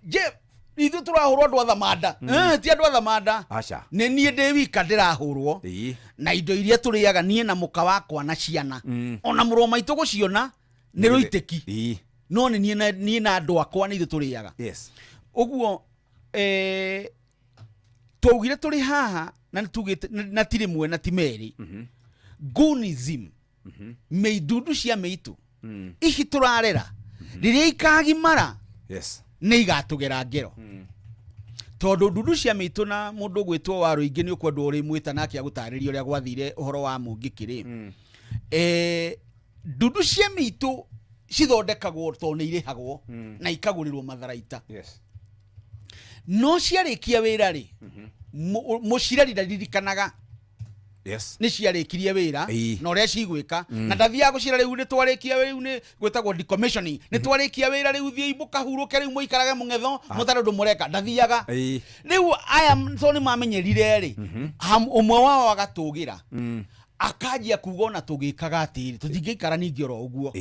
je ithuĩ tũrahũrwo andũ a Thamanda. Ti andũ a Thamanda, nĩ niĩ ndĩ wika ndĩrahũrwo na indo iria tũrĩaga niĩ na mũka wakwa na ciana ona mũrũ wa maitũ gũciona nĩ rũitĩki, no nĩ niĩ na andũ akwa nĩ ithuĩ tũrĩaga. Ũguo twaugire tũrĩ haha na nĩtugĩte na ti rĩmwe na ti merĩ, Goonism, mĩndundu cia mĩitũ ici tũrarera Rĩrĩa ikagimara Yes. nĩ igatũgera ngero. Tondũ ndundu cia mĩitũ na mũndũ ũgwĩtwo wa rũingĩ nĩ ũkwendwo ũrĩmwĩta nake agũtarĩria ũrĩa gwathire ũhoro wa mũngĩkĩ rĩ. Ndundu cia mĩitũ cithondekagwo tondũ nĩ irĩhagwo na ikagũrĩrwo matharaita. Yes. No ciarĩkia wĩra rĩ, mũcirari ndaririkanaga. Yes. Nĩ ciarĩkirie wĩra na ũrĩa cigwĩka na ndathiaga gũcira rĩu nĩ twarĩkia rĩu nĩ gwĩtagwo decommissioning nĩ twarĩkia wĩra rĩu thiĩi mũkahurũke rĩu mũikarage mũng'etho mũtarĩ ũndũ mũreka ndathiaga. Rĩu aya tondũ nĩ mamenyerire rĩ, ũmwe wao agatũgĩra akanjia kuga ona tũgĩkaga atĩrĩ tũtingĩikara ningĩ oro ũguo.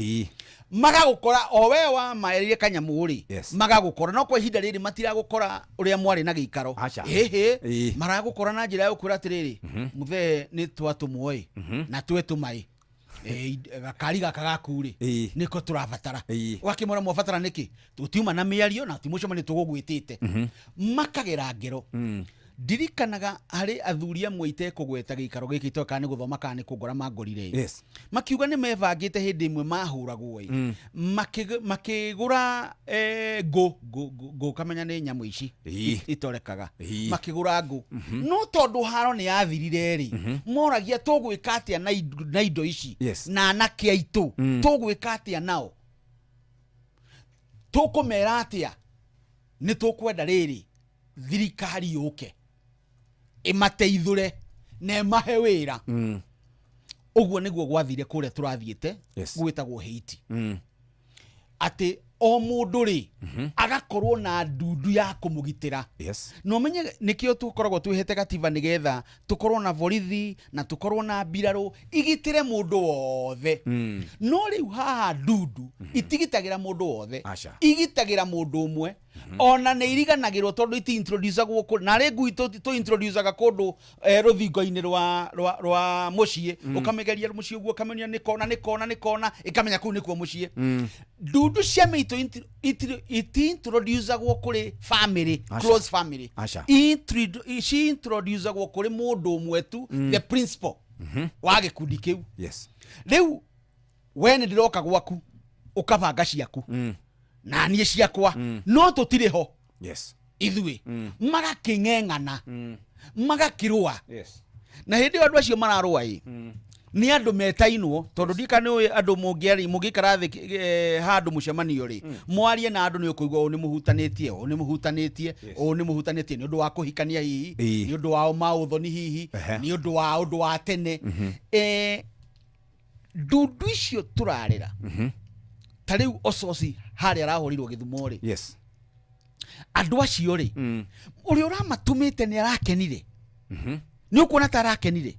Magagũkora o we wa maerire kanyamũ rĩ, magagũkora no kwa ihinda rĩrĩ matiragũkora ũrĩa mwarĩ na gĩikaro. Ĩhĩ, maragũkora na njĩra ya gũkwĩra atĩrĩrĩ, mũthee nĩ twatũmwo ĩ na twetũma ĩ gakari gaka gaku rĩ nĩko tũrabatara. Ũgakĩmwĩra mwabatara nĩkĩ, tũtiuma na mĩario na ti mũcemanio tũgũgwĩtĩte. Makagera ngero. Ndirikanaga harĩ athuri amwe itekũgweta gĩikaro gĩkĩ itoĩ kana nĩ gũthoma kana nĩ kũngora mangorire. Yes. Makiuga nĩ mebangĩte hĩndĩ ĩmwe mahũragwo ĩ makĩgũra ngũ kamenya nĩ nyamũ ici itorekaga, makĩgũra ngũ no tondũ haro nĩ yathirire rĩ, moragia tũgwĩka atĩa na indo ici na anake aitũ tũgwĩka atĩa nao, tũkũmera atĩa, nĩ tũkwenda rĩrĩ thirikari yũke ĩmateithũre na ĩmahe wĩra. Ũguo nĩguo gwathire kũrĩa tũrathiĩte gwĩtagwo Haiti. Atĩ o mũndũ rĩ agakorwo na ndundu ya kũmũgitĩra. Yes. Na ũmenye nĩkĩo tũkoragwo twĩhete gatiba nĩgetha tũkorwo na borithi na tũkorwo na mbirarũ igitĩre mũndũ wothe. No rĩu haha ndundu itigitagĩra mũndũ wothe, igitagĩra mũndũ ũmwe. Ona nĩ iriganagĩrwo tondũ iti introducagwo kũ na rĩ ngui tũ introducaga kũndũ rũthingo-inĩ rwa mũciĩ, ũkamĩgeria mũciĩ ũguo ũkamenya nĩ kona nĩ kona nĩ kona ĩkamenya kũu nĩkuo mũciĩ. Ndundu cia mĩitũ iti introducagwo kũrĩ family, close family. Ci introducagwo kũrĩ mũndũ ũmwe tu, the principal wa gĩkundi kĩu. Yes. Rĩu we nĩ ndĩroka gwaku ũkabanga ciaku na niĩ ciakwa no tũtirĩ ho. Yes. Ithuĩ magakĩng'eng'ana magakĩrũa. Yes. Na hĩndĩ ĩyo andũ acio mararũa ĩ nĩ andũ metainwo tondũ ndika nĩ ũĩ andũ mũngĩikara thĩ handũ mũcemanio rĩ, mwarie na andũ nĩ ũkũigua ũũ nĩ mũhutanĩtie, ũũ nĩ mũhutanĩtie, ũũ nĩ mũhutanĩtie nĩ ũndũ wa kũhikania hihi, nĩ ũndũ wa maũthoni hihi, nĩ ũndũ wa ũndũ wa tene. Ndundu icio tũrarĩra ta rĩu Ososi harĩa arahũrirwo Gĩthumo rĩ. Yes. Andũ acio rĩ, ũrĩa ũramatũmĩte nĩ arakenire. Nĩ ũkuona ta arakenire,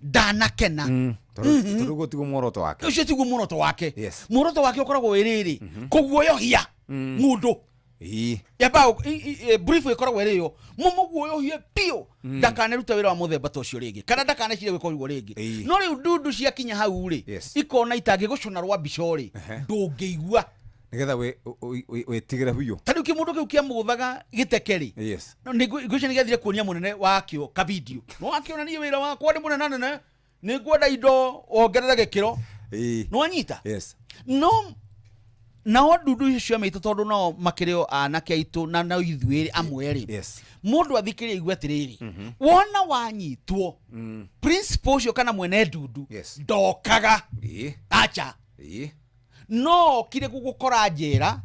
ndanakena. Tondũ ũguo tiguo muoroto wake. Ũcio tiguo muoroto wake. Yes. Muoroto wake ũkoragwo wĩ rĩrĩ, kũguoyohia mũndũ. Yamba brief ĩkoragwo ĩrĩ yo, mũmũguoyohie biũ ndakanerute wĩra wa mũthemba ta ũcio rĩngĩ kana ndakanecirie gwĩka ũguo rĩngĩ. No rĩu ndundu ciakinya hau rĩ, ikona itangĩgũcũna rwa mbica rĩ, ndũngĩigua nĩgetha wĩtigĩre biũ. Ta rĩu kĩmũndũ kĩu kĩamũgũthaga gĩteke rĩ, Yes. ngwĩciria nĩ gĩathire kuonia mũnene wakĩo ka video. No akĩona niĩ wĩra wakwa nĩ mũnene nene, nĩ ngwenda indo wongerere gĩkĩro. Nĩwanyita? Yes. No nao ndundu icio cia mĩitũ tondũ nao makĩrĩ o anake aitũ na no ithuĩ amwe rĩ, Yes. mũndũ athikĩrĩria aigue atĩrĩrĩ, wona wanyitwo principal ũcio kana mwene ndundu ndokaga. Acha. No okire gũgũkora njera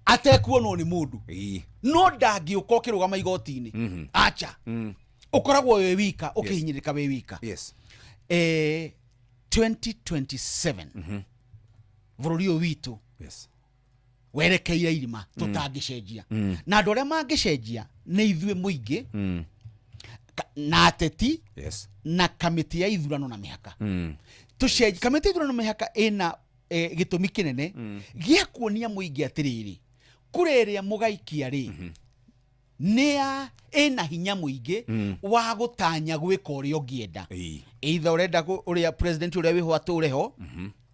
atekuonwo nĩ mũndũ, no ndangĩũka ũkĩrũgama igoti-inĩ. Acha. Ũkoragwo wĩ wika, ũkĩhinyĩrĩka wĩ wika. Yes. 2027 bũrũri ũyũ witũ Yes. werekeire irima tũtangĩcenjia. Na andũ arĩa mangĩcenjia nĩ ithuĩ mũingĩ na ateti Yes. na kamĩtĩ ya ithurano na mĩhaka. Tũcenjie kamĩtĩ ya ithurano na mĩhaka ĩna gĩtũmi kĩnene gĩa kuonia mũingĩ atĩrĩrĩ, kura ĩrĩa mũgaikia rĩ nĩ ya ĩna hinya mũingĩ wa gũtanya gwĩka ũrĩa ũngĩenda. Either ũrenda ũrĩa president ũrĩa wĩho atũre ho,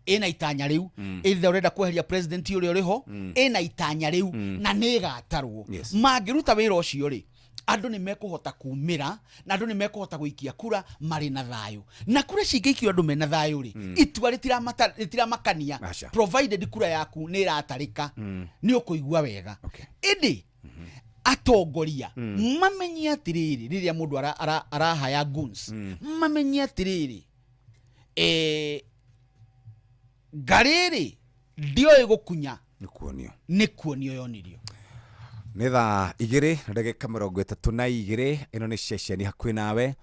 ĩna itanya rĩu. Either ũrenda kweheria president ũrĩa ũrĩ ho, ĩna itanya rĩu, na nĩ ĩgatarwo. Yes. Mangĩruta wĩra ũcio rĩ, Andũ nĩ mekũhota kumĩra na andũ nĩ mekũhota gũikia kura marĩ na thayũ, na kura cingĩikio andũ mena thayũ rĩ, itua rĩtiramakania. Aca. Provided kura yaku nĩ ĩratarĩka, nĩ ũkũigua wega. Ĩndĩ atongoria mamenye atĩrĩrĩ, rĩrĩa mũndũ arahaya goons, mamenye atĩrĩrĩ, ngarĩrĩ ndioĩ gũkunya. Nĩ kuonio. Nĩ kuonio yonirio. Nĩ thaa 2:32. Ĩno nĩ ceceni hakuhĩ nawe.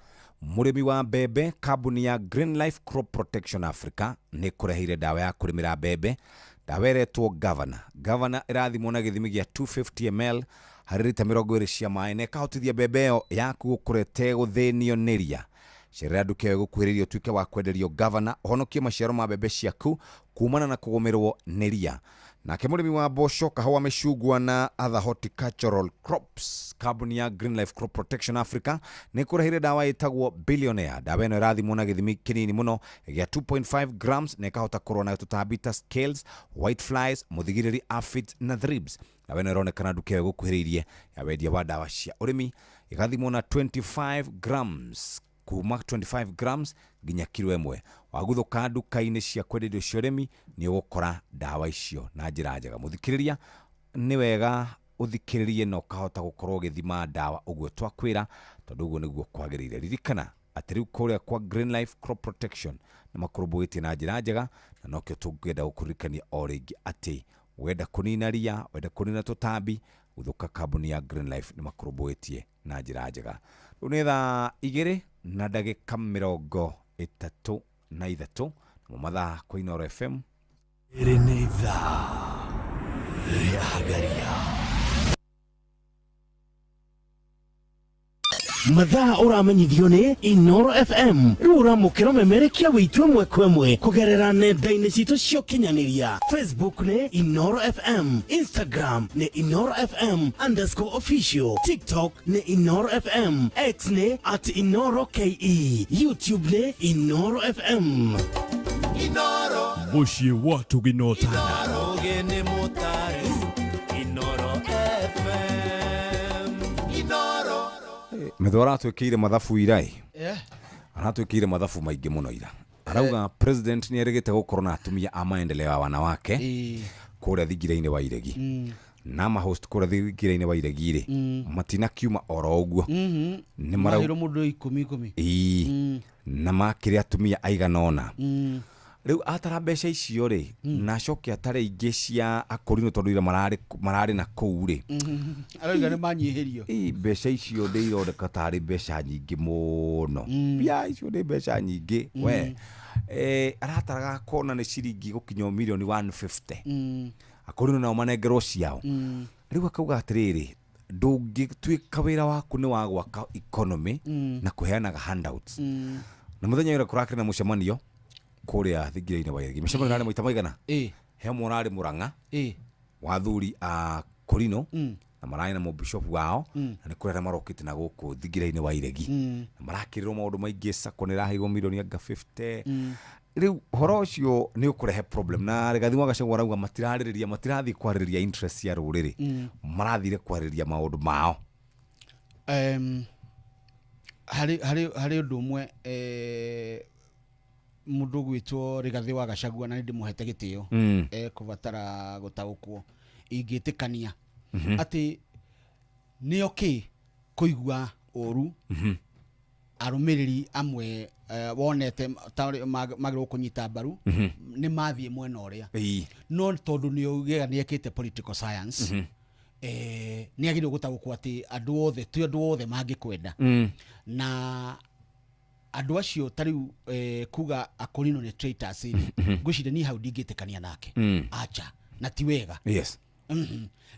Mũrĩmi wa mbembe, kambuni ya Green Life Crop Protection Africa nĩ kũreheire ndawa ya kũrĩmĩra mbembe, ndawa ĩretwo Governor. Governor ĩrathimwo na gĩthimi gĩa 250 ml harĩ rita 20 cia maĩ, na ĩkahotithia mbembe ĩyo yaku gũkũra ĩtegũthĩnio nĩ ria. Cerera nduka ĩyo ĩgũkuhĩrĩirie ũtuĩke wa kwenderio Governor, ũhonokie maciaro ma mbembe ciaku kumana na kũgũmĩrwo nĩ ria. Nake mũrĩmi wa mboco, kahũa, mĩcungwa na other horticultural crops, kambuni ya Green Life Crop Protection Africa nĩ kũreheire ndawa ĩtagwo Billionaire. Ndawa ĩno ĩrathimwo na gĩthimi kĩnini mũno gĩa 2.5 grams, na ĩkahota kũrũa na tũtambi ta scales, white flies, mũthigirĩri, aphids na thrips. Ndawa ĩno ĩronekana nduka ĩyo ĩgũkuhĩrĩirie ya wendia wa ndawa cia ũrĩmi, ĩgathimwo na 25 grams, kuma 25 grams nginya kiro 1. Waguthũka nduka-inĩ cia kwendia indo cia ũrĩmi nĩ ũgũkora ndawa icio na njĩra njega. Mũthikĩrĩria, nĩ wega ũthikĩrĩrie na ũkahota gũkorwo ũgĩthima ndawa ũguo twakwĩra, tondũ ũguo nĩguo kwagĩrĩire. Ririkana atĩ rĩu kũrĩa kwa Green Life Crop Protection nĩ makũrũmbũĩtie na njĩra njega, na nokĩo tũngĩenda gũkũririkania o rĩngĩ atĩ wenda kũnina ria, wenda kũnina tũtambi, guthũka kambuni ya Green Life nĩ makũrũmbũĩtie na njĩra njega. Rĩu nĩ thaa 2:33, namo mathaa kwa Inooro FM. Ĩrĩ nĩ ithaa rĩa Hagaria. Mathaa ũramenyithio nĩ Inooro FM. Rĩu ũramũkĩra memerekia witũ ĩmwe kwa ĩmwe kũgerera nenda-inĩ citũ cia ũkinyanĩria. Facebook nĩ Inooro FM, Instagram nĩ Inooro FM underscore official, TikTok nĩ Inooro FM, X nĩ at Inooro KE, YouTube nĩ Inooro FM. Inooro. Mũciĩ wa Tũginotana. Ũgĩ nĩ mũtare. Inooro FM. Inooro. Mĩthũ aratwĩkĩire mathabu ira ĩ. Aratwĩkĩire mathabu maingĩ mũno ira. Arauga president nĩ erĩgĩte gũkorwo na atumia a maendeleo ya wanawake kũrĩa thingira-inĩ wa Iregi. Na ma-host kũrĩa thingira-inĩ wa Iregi rĩ, matinakiuma oro ũguo. Nĩ Mahĩrwo mũndũ ikũmi ikũmi. Ĩĩ. Na makĩrĩ atumia aigana ũna. Rĩu atara mbeca icio rĩ, na acoke atare ingĩ cia akũrinũ tondũ ira mararĩ na kũu rĩ. Arauga nĩ manyihĩrio. Ĩ, mbeca icio nĩ ironeka tarĩ mbeca nyingĩ mũno. Mbia icio nĩ mbeca nyingĩ. We. Arataraga kona nĩ ciringi gũkinya mirioni 150. Akũrinũ nao manengerwo ciao. Rĩu akauga atĩrĩrĩ, ndũngĩtuĩka wĩra waku nĩ wa gwaka economy na kũheanaga handouts. Na mũthenya ũrĩa kũrakĩrĩ na mũcemanio kũrĩa thingira-inĩ wa Iregi. Mĩcemanio ĩrarĩ maita maigana? He ũmwe ũrarĩ Mũrang'a wa athuri a Kũrinũ, na mararĩ na mũbishop wao, na nĩ kũrĩ arĩa marokĩte na gũkũ thingira-inĩ wa Iregi. Na marakĩrĩrwo maũndũ maingĩ, sacco nĩ ĩraheirwo mirioni anga 50. Rĩu ũhoro ũcio nĩ ũkũrehe problem, na Rigathi wa Gachagua arauga matirarĩrĩria, matirathiĩ kwarĩrĩria interest cia rũrĩrĩ. Marathire kwarĩrĩria maũndũ mao. Harĩ ũndũ ũmwe, mũndũ ũgwĩtwo Rigathi wa Gachagua, na nĩ ndĩmũhete gĩtĩo, kũbatara gũtaũkwo ingĩtĩkania atĩ nĩ okay kũigua ũru arũmĩrĩri amwe, wonete ta ũrĩa magĩrĩirwo kũnyita mbaru, nĩ mathiĩ mwena ũrĩa. No tondũ nĩ augaga nĩ ekĩte political science, nĩ agĩrĩirwo gũtaũkwo atĩ andũ othe ti andũ othe mangĩkwenda. Na andũ acio ta rĩu, kuga akũrinũ nĩ traitors rĩ, ngwĩciria niĩ hau ndingĩtĩkania nake. Acha, na ti wega.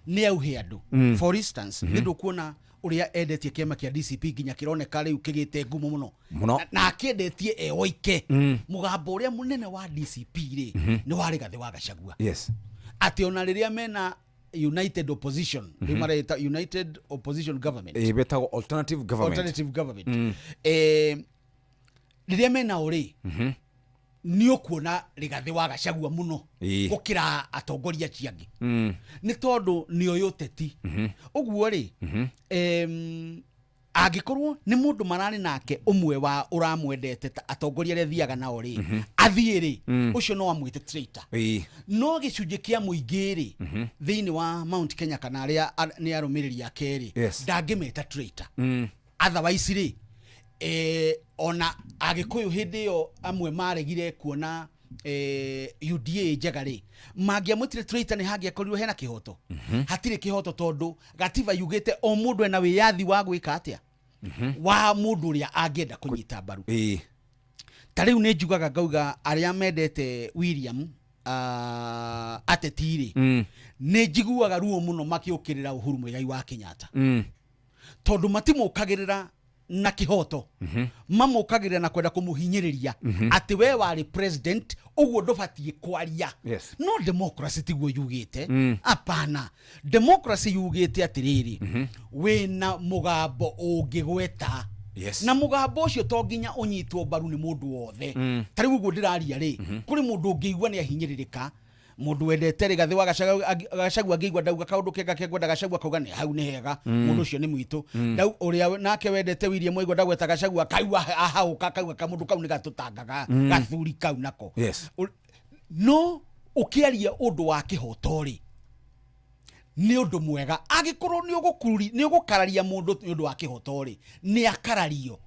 Nĩ auhe andũ. For instance, nĩ ndũkuona ũrĩa endetie kĩama kĩa DCP nginya kĩroneka rĩu kĩgĩte ngumo mũno. Mũno. Na akĩendetie e oike. Mũgambo ũrĩa mũnene wa DCP rĩ, nĩ wa Rigathi wa Gachagua. Atĩ ona rĩrĩa mena United Opposition, rĩu mareta United Opposition Government. Betagwo Alternative Government. Alternative Government. Rĩrĩa mena ũrĩ, Nĩ ũkuona Rigathĩ wa Gachagua mũno gũkĩra atongoria acio angĩ, nĩ tondũ nĩ oĩ ũteti. Ũguo rĩ, angĩkorwo nĩ mũndũ mararĩ nake ũmwe wa ũramwendete ta atongoria arĩa thiaga nao rĩ, athiĩ rĩ, ũcio no amwĩte traitor. No gĩcunjĩ kĩa mũingĩ rĩ, thĩinĩ wa Mount Kenya kana arĩa nĩ arũmĩrĩri ake rĩ, ndangĩmeta traitor. Otherwise rĩ, ona Agĩkũyũ hĩndĩ ĩyo amwe maregire kuona UDA njega rĩ, mangĩamwĩtire traitor, nĩ hangĩakorirwo hena kĩhoto? Hatirĩ kĩhoto, tondũ gatiba yugĩte o mũndũ ena wĩyathi wa gwĩka atĩa, wa mũndũ ũrĩa angĩenda kũnyita mbaru. Ta rĩu nĩ njugaga ngauga arĩa mendete William, ateti rĩ, nĩ njiguaga ruo mũno makĩũkĩrĩra Uhuru Muigai wa Kenyatta, tondũ matimũkagĩrĩra na kĩhoto, mamũkagĩrĩra na kwenda kũmũhinyĩrĩria atĩ we warĩ president, ũguo ndũbatiĩ kwaria. No democracy tiguo yugĩte. Apana, democracy yugĩte atĩrĩrĩ, wĩna mũgambo ũngĩgweta, na mũgambo ũcio to nginya ũnyitwo mbaru nĩ mũndũ wothe. Ta rĩu ũguo ndĩraria rĩ, kũrĩ mũndũ ũngĩigua nĩ ahinyĩrĩrĩka, mũndũ wendete Rigathĩ wa Gachagua angĩigua ndauga kaũndũ kega kengwenda Gachagua, akauga nĩ hau nĩ hega, mũndũ ũcio nĩ mwitũ. Ndau ũrĩa nake wendete William aigua ndagweta Gachagua, akaigua ahauka, akauga kamũndũ kau nĩ gatũtangaga, gathuri kau nako. No ũkĩaria ũndũ wa kĩhoto rĩ, nĩ ũndũ mwega. Angĩkorwo nĩ ũgũkururi, nĩ ũgũkararia mũndũ nĩ ũndũ wa kĩhoto rĩ, nĩ akarario.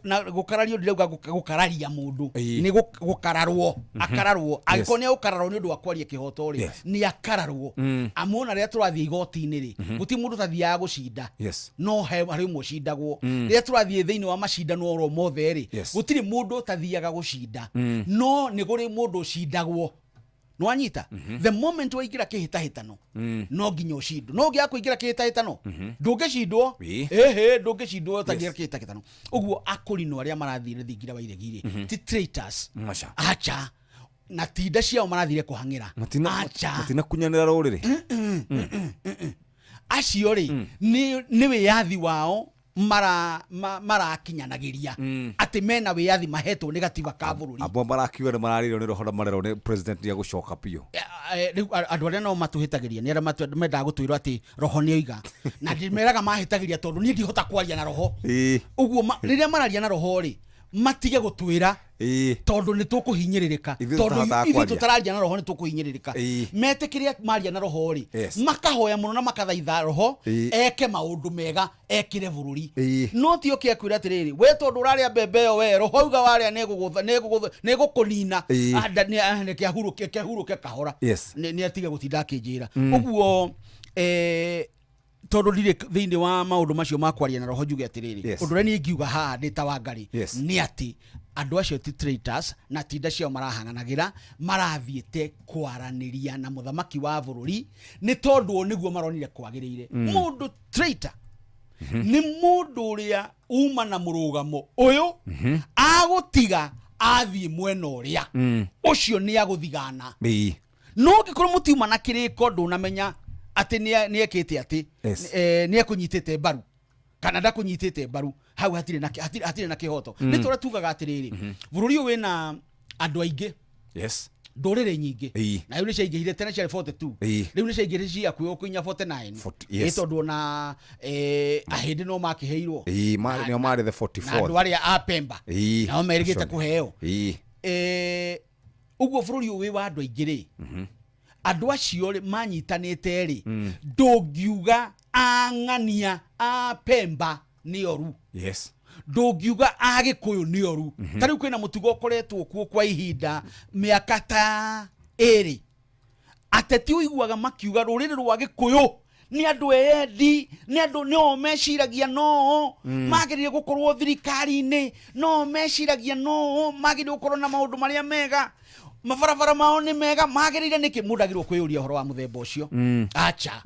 Na gũkarario ndirauga gũkararia mũndũ, nĩ gũkararwo, akararwo. Angĩkorwo nĩ agũkararwo nĩ ũndũ wa kwaria kĩhoto rĩ, nĩ akararwo. Amuona rĩrĩa tũrathiĩ igoti-inĩ rĩ, gũtirĩ mũndũ ũtathiaga gũcinda. No he harĩ ũmwe ũcindagwo. Rĩrĩa tũrathiĩ thĩinĩ wa macindano oro mothe rĩ, gũtirĩ mũndũ ũtathiaga gũcinda. No nĩ kũrĩ mũndũ ũcindagwo. Nĩwanyita? The moment waingĩra kĩhĩtahĩtano, no nginya ũcindwo. No ũngĩaga kũingĩra kĩhĩtahĩtano, ndũngĩcindwo. Ĩhĩ, ndũngĩcindwo ũtangĩra kĩhĩtahĩtano. Ũguo akũrinwo arĩa marathire thingira wa iregi rĩ, ti traitors. Maca. Acha, na tinda ciao marathire kũhang'ĩra. Acha. Matinakunyanĩra rũrĩrĩ. Acio rĩ, nĩ wĩyathi wao marakinyanagĩria, atĩ mena wĩyathi mahetwo nĩ gatiba ka bũrũri. Abo marakiuga nĩ mararĩrio nĩ roho na marerwo nĩ president nĩ egũcoka biũ. Rĩu andũ arĩa nao matũhĩtagĩria nĩ arĩa mendaga gũtwĩrwo atĩ roho nĩ oiga, na ndĩmeraga mahĩtagĩria tondũ niĩ ndihota kwaria na roho. Ũguo rĩrĩa mararia na roho rĩ, matige gũtwĩra, tondũ nĩ tũkũhinyĩrĩrĩka. Ithuĩ tondũ tũtahotaga ithuĩ kwaria. Tũtararia na roho nĩ tũkũhinyĩrĩrĩka. Metĩkĩre maria na roho rĩ, makahoya mũno na makathaitha roho eke maũndũ mega, ekĩre bũrũri. No ti oke akwĩra atĩrĩrĩ, we tondũ ũrarĩa mbembe ĩyo, we roho auga warĩa nĩĩgũgũtha, nĩĩgũkũnina. Reke ahurũke, reke ahurũke kahora. Nĩ atige gũtinda akĩnjĩra. Ũguo tondũ ndirĩ thĩinĩ wa maũndũ macio ma kwaria na roho, njuge atĩrĩrĩ, ũndũ ũrĩa niĩ ingiuga haha ndĩ ta Wangarĩ, nĩ atĩ andũ acio ti traitors, na tinda ciao marahang'anagĩra, marathiĩte kwaranĩria na mũthamaki wa bũrũri nĩ tondũ o nĩguo maronire kwagĩrĩire. Mũndũ traitor nĩ mũndũ ũrĩa uma na mũrũgamo ũyũ, agũtiga athiĩ mwena ũrĩa, ũcio nĩ agũthigana. No ũngĩkorwo mũtiuma na kĩrĩko, ndũnamenya atĩ nĩ ekĩte atĩ, nĩ ekũnyitĩte mbaru kana ndakũnyitĩte mbaru, hau hatirĩ na kĩhoto. Nĩ tũrĩa tugaga atĩrĩrĩ, bũrũri ũyũ wĩna andũ aingĩ, ndũrĩrĩ nyingĩ, na rĩu nĩ ciaingĩhire, tene ciarĩ 42, rĩu nĩ ciaingĩhire ciakuo kinya 49. Yes. Ĩ tondũ ona ahĩndĩ no makĩheirwo. Nĩo marĩ the Na 44. andũ arĩa a Pemba nao merĩgĩte acio. kũheo. Ũguo bũrũri ũyũ wĩ wa andũ aingĩ rĩ, andũ acio rĩ manyitanĩte rĩ, ndũngiuga ang'ania a Pemba nĩ oru, ndũngiuga a Gĩkũyũ nĩ oru. Ta rĩu kwĩna mũtugo ũkoretwo kuo kwa ihinda mĩaka ta 2, ateti ũiguaga makiuga rũrĩrĩ rwa Gĩkũyũ nĩ andũ eyendi, nĩ andũ nĩo meciragia no magĩrĩire gũkorwo thirikari-inĩ, no meciragia no magĩrĩire gũkorwo na maũndũ marĩa mega, mabarabara mao nĩ mega, magĩrĩire nĩkĩ? Mũndũ agĩrĩirwo kwĩyũria ũhoro wa mũthemba ũcio? Acha.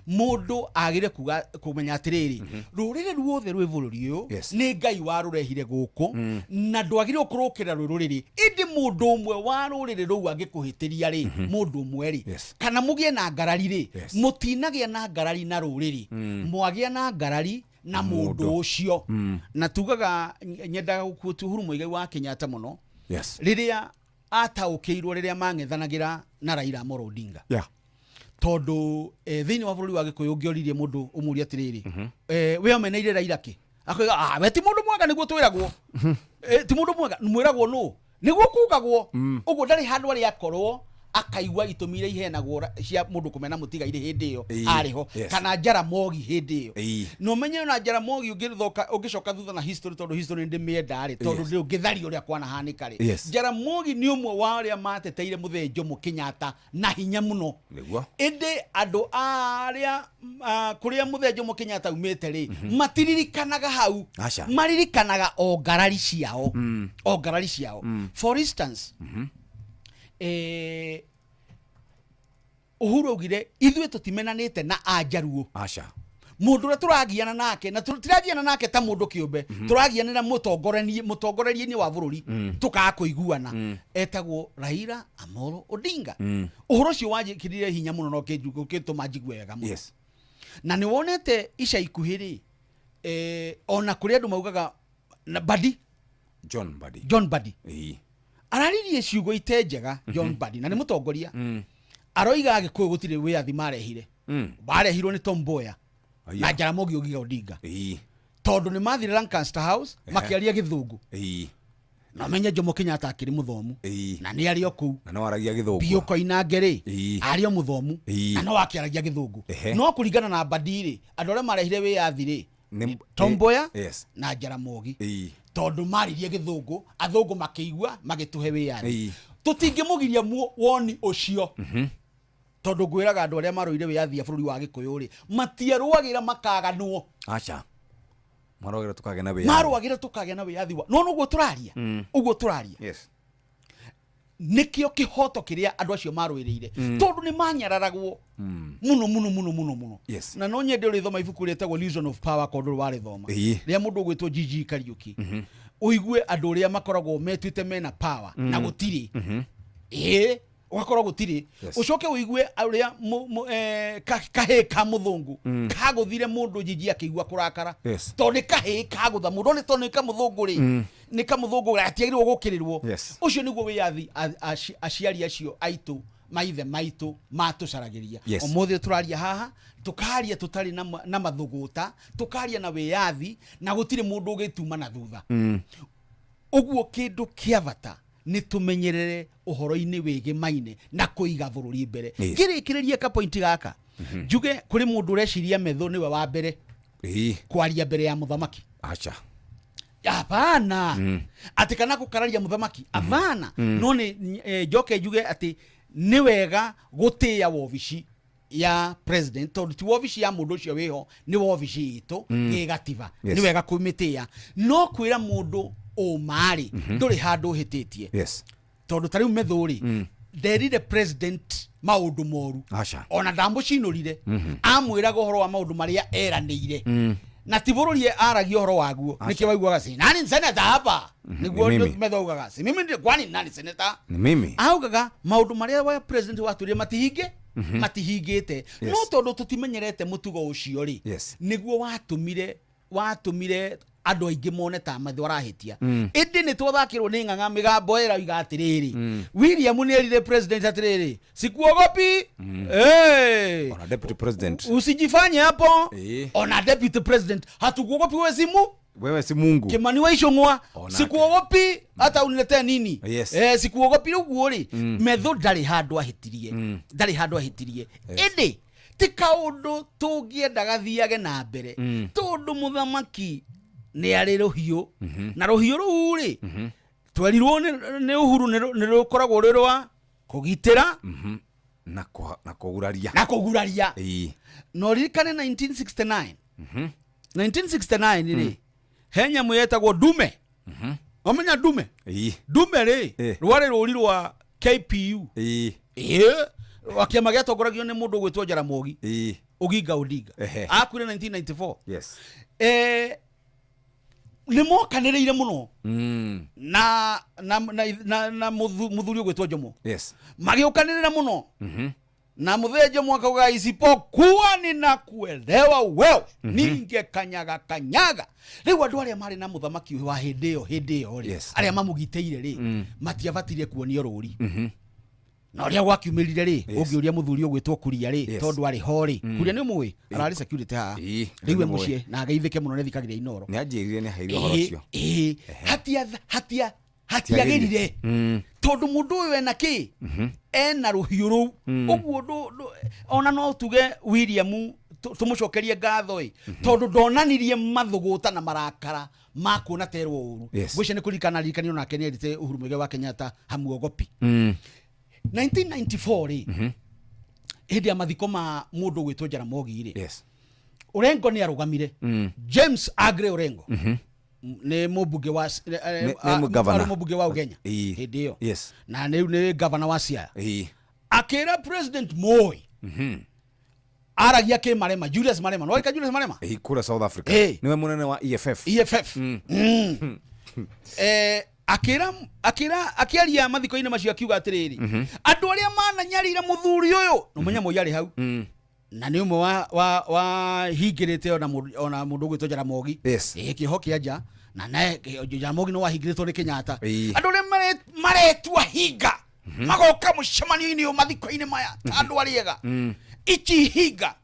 Mũndũ agĩrĩire kuga kũmenya atĩrĩrĩ, rũrĩrĩ ruothe rwĩ bũrũri ũyũ, nĩ Ngai warũrehire gũkũ, na ndwagĩrĩirwo kũrũkĩrĩra rwĩ rũrĩrĩ. Ĩndĩ mũndũ ũmwe wa rũrĩrĩ rũu angĩkũhĩtĩria rĩ, mũndũ ũmwe rĩ, kana mũgĩe na ngarari rĩ, mũtinagĩa na ngarari na rũrĩrĩ, mwagĩa na ngarari na mũndũ Mũndũ. ũcio. Na tugaga nyendaga gũkuotu Uhuru Muigai wa Kenyatta mũno. Rĩrĩa ataũkĩirwo rĩrĩa mang'ethanagĩra na Raila Amolo Odinga, tondũ thĩinĩ wa bũrũri wa Gĩkũyũ ũngĩoririe mũndũ ũmũrie atĩrĩrĩ, we omeneire Raila kĩ, akoiga, "Ah, we ti mũndũ mwega." Nĩguo twĩragwo. Ti mũndũ mwega mwĩragwo nũ, nĩguo kugagwo ũguo. Ndarĩ handũ arĩ akorwo akaigua itũmi iria iheanagwo cia mũndũ kũmena mũtigairĩ hĩndĩ ĩyo arĩ ho, kana Jaramogi hĩndĩ ĩyo. Na ũmenye ona Jaramogi ũngĩthoka ũngĩcoka thutha na history, tondũ history ndĩmĩenda rĩ, tondũ ndũngĩtharia ũrĩa kwanahanĩka rĩ, Jaramogi nĩ ũmwe wa arĩa mateteire mũthee Jomo Kenyatta na hinya mũno. Ĩndĩ andũ arĩa kũrĩa mũthee Jomo Kenyatta aumĩte rĩ, matiririkanaga hau. Aca. Maririkanaga o ngarari ciao, o ngarari ciao. For instance, Uhuru augire ithuĩ tũtimenanĩte na Anjaruo. Aca. Mũndũ ũrĩa tũragiana nake na tũtiragiana nake ta mũndũ kĩũmbe, tũragianĩra mũtongoreria-inĩ wa bũrũri, tũkaga kũiguana, etagwo Raila Amolo Odinga. Ũhoro ũcio wanjĩkĩrire hinya mũno na ũkĩtũma njigue wega mũno. Na nĩ wonete ica ikuhĩ rĩ, ona kũrĩ andũ maugaga na Mbadi. John Mbadi. John Mbadi araririe ciugo ite njega. John Mbadi na nĩ mũtongoria, aroiga Agĩkũyũ gũtirĩ wĩyathi marehire, barehirwo nĩ Tom Mboya na Jaramogi Oginga Odinga, tondũ nĩ mathire Lancaster House makĩaria Gĩthũngũ. Na menye Jomo Kenyatta akĩrĩ mũthomu na nĩ arĩ o kũu. Na no aragia Gĩthũngũ. Biũ Koinange rĩ, arĩ o mũthomu na no akĩaragia Gĩthũngũ. No kũringana na Mbadi rĩ, andũ arĩa marehire wĩyathi rĩ, Tom Mboya na Jaramogi, tondũ maririe Gĩthũngũ, athũngũ makĩigua, magĩtũhe wĩyathi. Tũtingĩmũgiria woni ũcio, tondũ ngwĩraga andũ arĩa marũire wĩyathi a bũrũri wa Gĩkũyũ rĩ, matiarũagĩra makaganwo. Aca, marogera tukagĩa na wĩyathi. Marũagĩra tũkagĩa na wĩyathi wa no ũguo tũraria, ũguo tũraria. Nĩkĩo kĩhoto kĩrĩa andũ acio marũĩrĩire, tondũ nĩ manyararagwo mũno mũno mũno mũno mũno. Na no nyende ũrĩthoma ibuku rĩtagwo Illusion of Power, kondũ warĩthoma, rĩa mũndũ ũgwĩtwo GG Kariuki, ũigue andũ ũrĩa makoragwo metuĩte mena power na gũtirĩ. Ĩĩ, ũgakorwo gũtirĩ. Ũcoke ũigue ũrĩa kahĩĩ ka mũthũngũ kagũthire mũndũ, jiji akĩigua kũrakara, tondũ nĩ kahĩĩ kagũtha mũndũ, nĩ tondũ nĩ kamũthũngũ rĩ, nĩ kamũthũngũ gatiagĩrĩirwo gũkĩrĩrwo. Ũcio nĩguo wĩyathi aciari acio aitũ, maithe maitũ matũcaragĩria. Ũmũthĩ tũraria haha, tũkaria tũtarĩ na mathũgũta, tũkaria na wĩyathi na gũtirĩ mũndũ ũgĩtuma na thutha. Ũguo kĩndũ kĩa bata nĩ tũmenyerere ũhoro-inĩ wĩgĩmaine na kũiga bũrũri mbere. Ngĩrĩkĩrĩria ka point gaka, njuge kũrĩ mũndũ ũreciria Methu nĩwe wa mbere kwaria mbere ya mũthamaki. Aca. Hapana. Atĩ kana gũkararia mũthamaki, hapana. No nĩ njoke njuge atĩ nĩ wega gũtĩĩa wobici ya president, tondũ ti wobici ya mũndũ ũcio wĩho, nĩ wobici itũ gĩgatiba. Nĩ wega kũmĩtĩĩa, no kwĩra mũndũ ũmarĩ, ndũrĩ handũ ũhĩtĩtie, tondũ ta rĩu Methu rĩ, nderire president maũndũ moru. Aca. Ona ndamũcinũrire. Amwĩraga ũhoro wa maũndũ marĩa eranĩire, na ti bũrũri aragia ũhoro waguo. Nĩkĩo waiguaga, "Si nani seneta hapa?" Nĩguo. Ni mimi. Methu augaga, "Si mimi ndiye, kwani nani seneta?" Ni mimi. Augaga maũndũ marĩa we president watwĩrire matihinge, matihingĩte. No tondũ tũtimenyerete mũtugo ũcio rĩ, nĩguo watũmire andũ aingĩ mone ta Methu arahĩtia. Ĩndĩ nĩ twathakĩrwo nĩ ng'ang'a mĩgambo ĩrauga atĩrĩrĩ, William nĩ erire president atĩrĩrĩ, "Sikuogopi." Hey. Ona deputy president. "Usijifanye hapo." Ona deputy president, "Hatukuogopi, wewe simu Wewe si Mungu. Kimani wa Ichung'wa." Onake. "Sikuogopi hata uniletee nini." "Sikuogopi." Ũguo rĩ, Methu ndarĩ handũ ahĩtirie, ndarĩ handũ ahĩtirie. Ĩndĩ ti kaũndũ tũngĩenda gathiage na mbere, tondũ mũthamaki nĩ arĩ rũhiũ, na rũhiũ rũu rĩ, twerirwo nĩ Uhuru nĩ rũkoragwo rwĩ rwa kũgitĩra Na kũguraria. Na kũguraria. Na ũririkane 1969, 1969 rĩ, he nyamũ yetagwo ndume. Wamenya ndume? Ndume rĩ, rwarĩ rũri rwa KPU, ĩĩ, wa kĩama gĩatongoragio nĩ mũndũ ũgwĩtwo Jaramogi Oginga Odinga. Akuire 1994. Nĩ mokanĩrĩire mũno na mũthuri ũgwĩtwo Jomo. Magĩũkanĩrĩra mũno. Na muthee Jomo akauga isipokuwa ninakuelewa wewe ningekanyaga kanyaga. Riu andu aria mari na muthamaki wa hindi iyo ri aria mamugiteire ri matiabatire kuonio ruri. Na uria gwakiumirire ri ungiuria muthuri ugwitwo Kuria ri tondu ari ho ri Kuria ni mui arari security ha riu e mucie na ageithike muno ni thikagiria Inoro ni anjirire ni aheirwo horo cio hatia hatiagirire tondu mundu uyu ena ki ena ruhiu ruu uguo ona no tuge William tumucokerie ngatho i tondu ndonanirie mathuguta na marakara ma kuona terwo uru ngwicia ni kuririkana ririkanio nake ni erite Uhuru Muigai wa Kenyatta hamuogopi. 1994 ri hindi ya mathiko ma mundu gwitwo Jaramogi ri Orengo ni arugamire. James Aggrey Orengo ni mubunge wa mubunge wa Ugenya hindi iyo na ni governor wa Siaya akira President Moi aragia ke Marema Julius Marema no Julius Marema kura South Africa niwe munene wa EFF akira akira akiaria mathiko-inĩ macio akiuga atiriri andu aria mananyarira muthuri uyu no menya Moi ari hau na ni umwe wa hingirite ona mundu gwitwo Jaramogi kiho kia nja na nae Jaramogi no wahingirĩtwo nĩ Kenyatta andu aria maretua hinga magoka mucemanio-inĩ ũyũ mathiko-inĩ maya ta andu ariega ichi hinga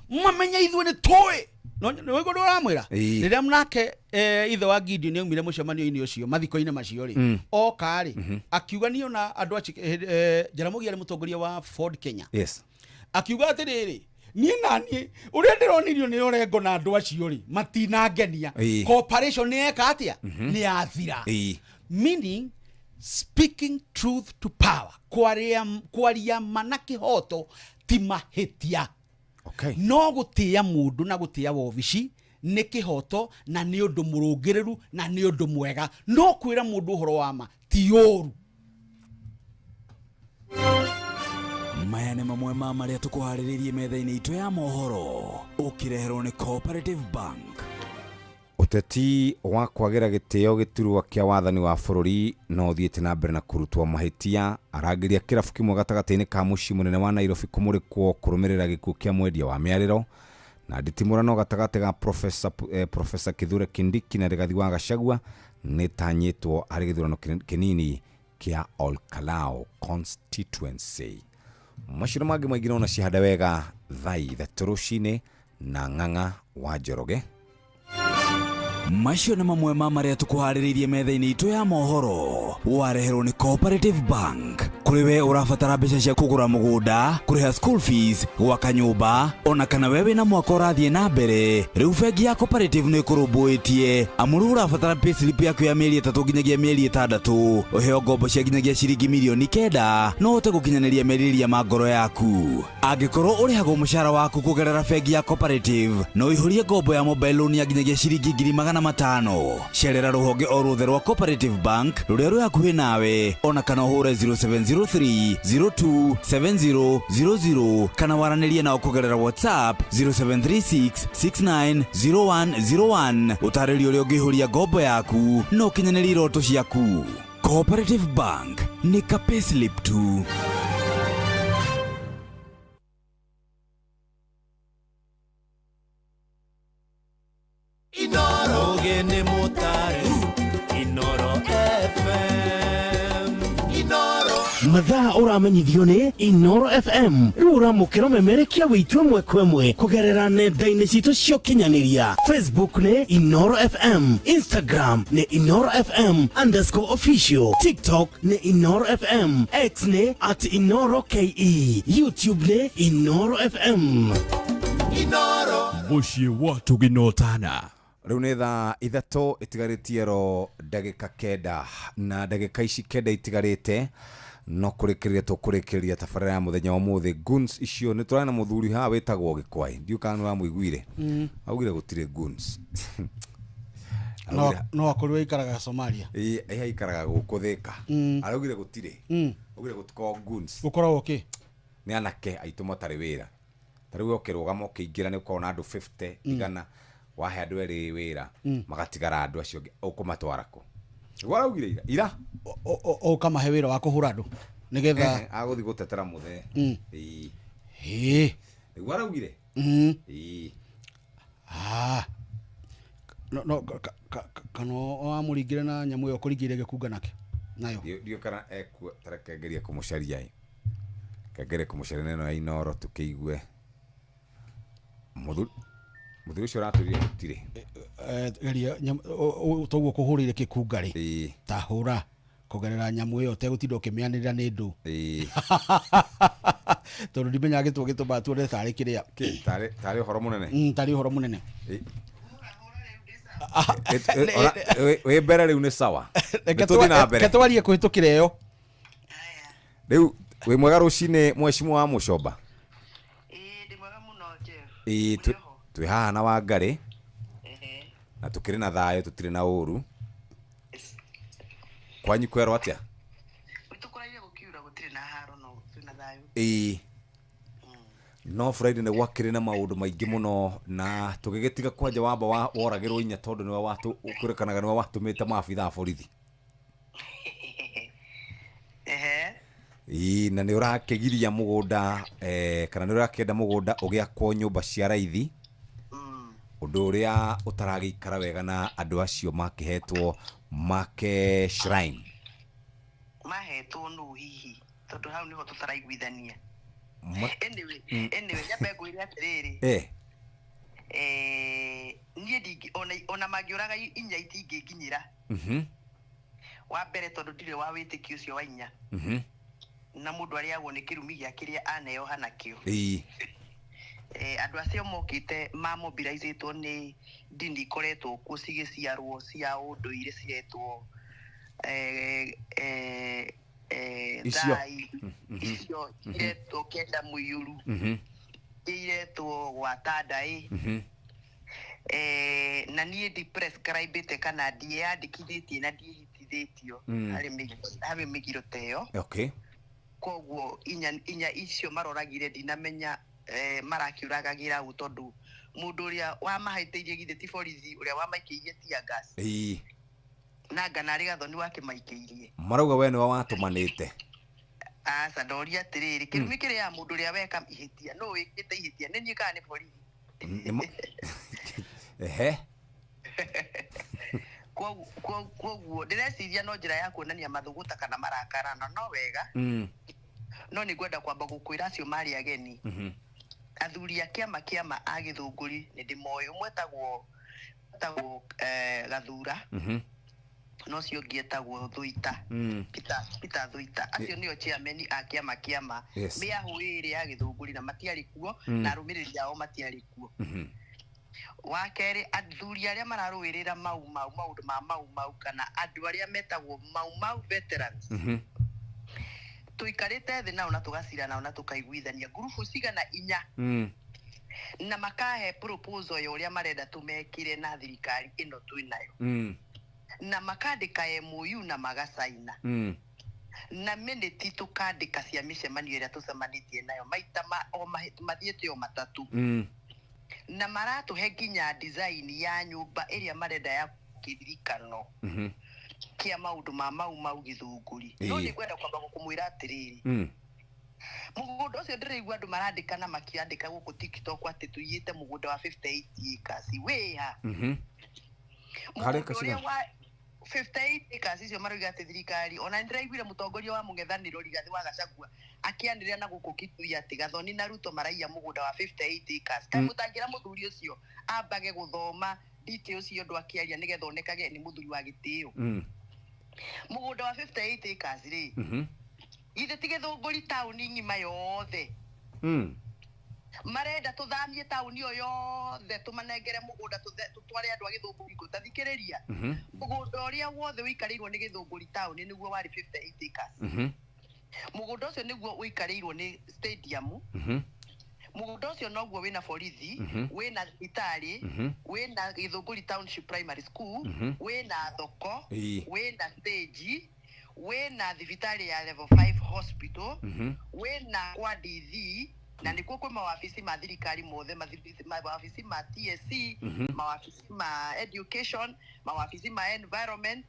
mamenye ithuĩ nĩ tũĩ no nĩ ũramwĩra rĩrĩa nake ithe wa Gideon aumire mũcemanio-inĩ ũcio mathiko-inĩ macio rĩ oka rĩ akiuga niĩ ona andũ Jaramogi arĩ mũtongoria wa Ford Kenya akiuga atĩrĩrĩ niĩ naniĩ ũrĩa ndĩronirio nĩ Orengo na andũ acio rĩ matinangenia cooperation nĩ eka atĩa nĩ yathira. Meaning speaking truth to power, kwaria mana kĩhoto ti mahĩtia. No gũtĩa mũndũ na gũtĩa wobici nĩ kĩhoto na nĩ ũndũ mũrũngĩrĩru na nĩ ũndũ mwega. No kwĩra mũndũ ũhoro wa ma ti ũru. Maya nĩ mamwe ma marĩa tũkũharĩrĩirie metha-inĩ itũ ya mohoro ũkĩreherwo nĩ Cooperative Bank. Ũteti wa kwagĩra gĩtĩo gĩturwa kĩa wathani wa bũrũri no ũthiĩte na mbere na kũrutwo mahĩtia. Arangĩria kĩrabu kĩmwe gatagatĩ-inĩ ka mũciĩ mũnene wa Nairobi kũmũrĩkwo kũrũmĩrĩra gĩkuũ kĩa mwendia wa mĩarĩro na nditimũrano gatagatĩ ga Professor Kithure Kindiki na Rigathi wa Gachagua nĩtanyĩtwo harĩ gĩthurano kĩnini kĩa Olkalou constituency. Macio mangĩ maingĩ no cihande wega thaa 3 rũcinĩ na Ng'ang'a wa Njoroge. Macio nĩ mamwe ma marĩa tũkũharĩrĩirie metha-inĩ itũ ya mohoro wareherwo nĩ Cooperative Bank. Kũrĩ we ũrabatara mbeca cia kũgũra mũgũnda, kũrĩha school fees, gwaka nyũmba, ona kana we wĩna mwaka ũrathiĩ na mbere, rĩu bengi ya Cooperative nĩ ĩkũrũmbũĩtie. Amu rĩu ũrabatara payslip yaku ya mĩeri 3 nginyagia mĩeri 6, ũheo ngombo cia nginyagia ciringi mirioni 9 no ũhote gũkinyanĩria merirĩria ma ngoro yaku. Angĩkorwo ũrĩhagwo mũcara waku kũgerera bengi ya Cooperative, no ũihũrie ngombo ya mobile loan ya nginyagia ciringi 500,000. Cerera rũhonge o ruothe rwa Cooperative Bank rũrĩa rwĩ hakuhĩ nawe, ona kana ũhũre 0703 02 7000 kana waranĩrie nao kũgerera WhatsApp 0736 690101. Ũtarĩrio ũrĩa ũngĩihũria ngombo yaku na ũkinyanĩrie iroto ciaku. Cooperative Bank nĩ ka payslip tu. Inoro gene motare Inoro FM Inoro mathaa ũramenyithio nĩ Inoro FM rĩu ũramũkĩra ũmemerekia wĩitũ ĩmwe kwa ĩmwe kũgerera nenda-inĩ citũ cia ũkinyanĩria. Facebook nĩ Inoro FM, Instagram nĩ Inoro FM _official, TikTok nĩ Inoro FM, X nĩ @InoroKE, YouTube nĩ Inoro FM. Inoro mũciĩ wa tũginotana. Rĩu nĩ thaa 3 itigarĩtie ro ndagĩka 9 na ndagĩka ici 9 itigarĩte no kũrĩkĩrĩria tũkũrĩkĩrĩria tabarĩra ya mũthenya wa ũmũthĩ. Goons icio nĩ tũrarĩ na mũthuri haha wĩtagwo Gĩkwaĩ, ndiũ kana nĩ wamũiguire. Augire gũtirĩ goons. No akorwo aikaraga Somalia. Ĩĩ aikaraga gũkũ Thĩka. Araugire gũtirĩ. Augire gũtikoragwo goons. Gũkoragwo kĩ? Nĩ anake aitũ matarĩ wĩra. Ta rĩu ũkĩrũgama ũkĩingĩra nĩ ũkoragwo na andũ 50 igana, wahe andũ erĩ wĩra magatigara andũ acio ũkũmatwara kũ? Nĩguo araugire ira ũkamahe wĩra wa kũhũra andũ nĩgetha agũthiĩ gũtetera mũthee. Ĩĩ. Nĩguo araugire. Ĩĩ. Ah. No kana wamũringire na nyamũ ĩyo kũringĩire gĩkunga nakĩo nayo. Ndiũ kana ekuo tareke ngerie kũmũcaria ĩ. Kengere kũmũcaria na ĩno ya Inooro tũkĩigue. Mũthuri ũcio ũratwĩrire gũtirĩ. Geria toguo kũhũrĩire gĩkunga rĩ. Ta hũra kũgerera nyamũ ĩyo ũtegũtinda ũkĩmĩanĩrĩra nĩ ndũ. Tondũ ndimenyaga gĩtũ gĩtũmaga tuone tarĩ kĩrĩa. Tarĩ ũhoro mũnene. Tarĩ ũhoro mũnene. Wĩ mbere rĩu nĩ sawa. Nĩtũthiĩ na mbere. Reke twarie kũhĩtũkĩra ĩyo. Rĩu wĩ mwega rũcinĩ mheshimiwa wa Mũcomba. Ĩĩ twĩ haha na Wangarĩ na tũkĩrĩ na thayũ tũtirĩ na ũru. Kwanyu kwerwo atĩa? Ĩĩ. No Friday nĩ gwakĩrĩ na maũndũ maingĩ mũno na tũgĩgĩtiga kwanja wamba woragĩrwo inya tondũ nĩwe kwĩrĩkanaga nĩwe watũmĩte maabithaa borithi. Ĩĩ na nĩ ũrakĩgiria mũgũnda kana nĩ ũrakĩenda mũgũnda ũgĩakwo nyũmba cia raithi. Ũndũ ũrĩa ũtaragĩikara wega na andũ acio makĩhetwo make shrine. Mahetwo nũ hihi tondũ hau nĩho tũtaraiguithania. Anyway, nyambe ngwĩre atĩrĩrĩ. Niĩ ndingĩ ona mangĩũraga inya itingĩnginyĩra. Wa mbere tondũ ndirĩ wa wĩtĩkio ũcio wa inya. Na mũndũ arĩagwo nĩ kĩrumi gĩa kĩrĩa aneoha nakĩo. Andũ acio mokĩte mamobilizĩtwo nĩ ndini ikoretwo kuo cigĩciarwo cia ũndũire ciretwo thai icio iretwo kenda mũiyũru iretwo gwata ndaĩ na niĩ ndiprescribĩte kana ndiĩyandĩkithĩtie na ndiĩhĩtithĩtio harĩ mĩgiro ta ĩyo. Koguo inya icio maroragire ndinamenya marakiuragagĩra ũ tondũ mũndũ ũrĩa wamahĩtĩirie githĩ ti borithi ũrĩa wamaikĩirie tear gas. Na ngana arĩ Gathoni wakĩmaikĩirie. Marauga we nĩwe watũmanĩte. Aca ndoria atĩrĩrĩ kĩrumi kĩrĩa ya mũndũ ũrĩa weka ihĩtia nũ wĩkĩte ihĩtia nĩ niĩ kana nĩ borithi? Ehe. Koguo ndĩreciria no njĩra ya kuonania mathũgũta kana marakara na no wega. No nĩ ngwenda kwamba gũkwĩra acio marĩ ageni. Athuri a kĩama kĩama a Gĩthũngũri nĩ ndĩmoĩ ũmwe etagwo Gathura no ũcio ũngĩ etagwo Thuita. Peter Thuita. Acio nĩo chairman a kĩama kĩama mĩahũ ĩrĩ ya Gĩthũngũri na matiarĩ kuo na arũmĩrĩri ao matiarĩ kuo. Wa kerĩ athuri arĩa mararũĩrĩra Mau Mau maũndũ ma Mau Mau kana andũ arĩa metagwo Mau Mau veterans tuikarĩte thĩ nao na tũgacira nao na tũkaiguithania ngurubu cigana inya na makahe proposal ya ũrĩa marenda tũmekĩre na thirikari ĩno twĩ nayo na makandĩka MOU na magacaina na minute tũkandĩka cia mĩcemanio ĩrĩa tũcemanĩtie nayo maita mathiĩte o matatũ na maratũhe nginya design ya nyũmba ĩrĩa marenda ya kĩririkano kĩa maũndũ ma Mau Mau Gĩthũngũri. No nĩ ngwenda kwamba gũkũmwĩra atĩrĩrĩ mũgũnda ũcio ndĩraigua andũ marandĩka na makĩandĩka gũkũ TikTok atĩ tũiyĩte mũgũnda wa 58 acres wĩha mũgũnda ũrĩa wa 58 acres icio marauga atĩ thirikari ona nĩndĩraiguire mũtongoria wa mũng'ethanĩro Rigathĩ wa Gachagua akĩanĩrĩra na gũkũ Kitui atĩ Gathoni na Ruto maraiya mũgũnda wa 58 acres. Kaĩ mũtangĩra mũthuri ũcio ambage gũthoma details cio ũndũ akĩaria nĩgetha onekage nĩ mũthuri wa gĩtĩo. Mũgũnda wa 58 acres rĩ githĩ ti Gĩthũngũri taũni ng'ima yothe marenda tũthamie taũni ĩyo yothe tũmanengere mũgũnda tũtware andũ a Gĩthũngũri kũ tathikĩrĩria mũgũnda ũrĩa wothe ũikarĩirwo nĩ Gĩthũngũri taũni nĩguo warĩ 58 acres. Mũgũnda ũcio nĩguo ũikarĩirwo nĩ stadium. Mũgũnda ũcio noguo wĩna borithi wĩna thibitarĩ wĩna Gĩthũngũri Township Primary School wĩna thoko wĩna stage wĩna thibitarĩ ya level 5 hospital wĩna kwa DV na nĩkuo kwĩ mawabici ma thirikari mothe mawabici ma TSC mawabici ma education mawabici ma environment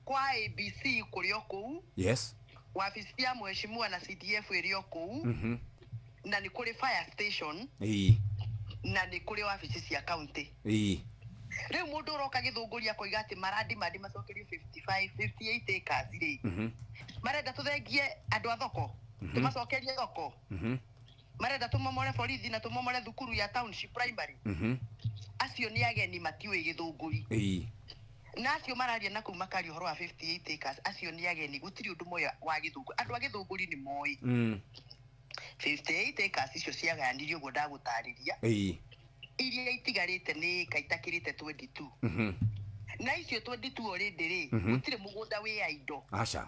kwa ABC kũrĩ o kũu. Yes. Wabici ya mheshimiwa na CDF ĩrĩ o kũu. Na nĩ kũrĩ fire station. Na nĩ kũrĩ wabici cia county. Rĩu mũndũ ũroka Gĩthũngũri akoiga atĩ marandimandi macokerio 55 58 acres rĩ, marenda tũthengie andũ a thoko, tũmacokerie thoko, marenda tũmomore borithi na tũmomore thukuru ya township primary. Acio nĩ ageni, matiũĩ Gĩthũngũri. Na acio mararia na kũu makaria ũhoro wa 58 acres, acio nĩ ageni, gũtirĩ ũndũ moĩ wa Gĩthũngũri. Andũ a Gĩthũngũri nĩ moĩ 58 acres icio ciagayanirio ũguo ndagũtarĩria. Iria itigarĩte nĩ ĩka itakĩrĩte 22. Na icio 22 already rĩ, gũtirĩ mũgũnda wĩ indo. Aca.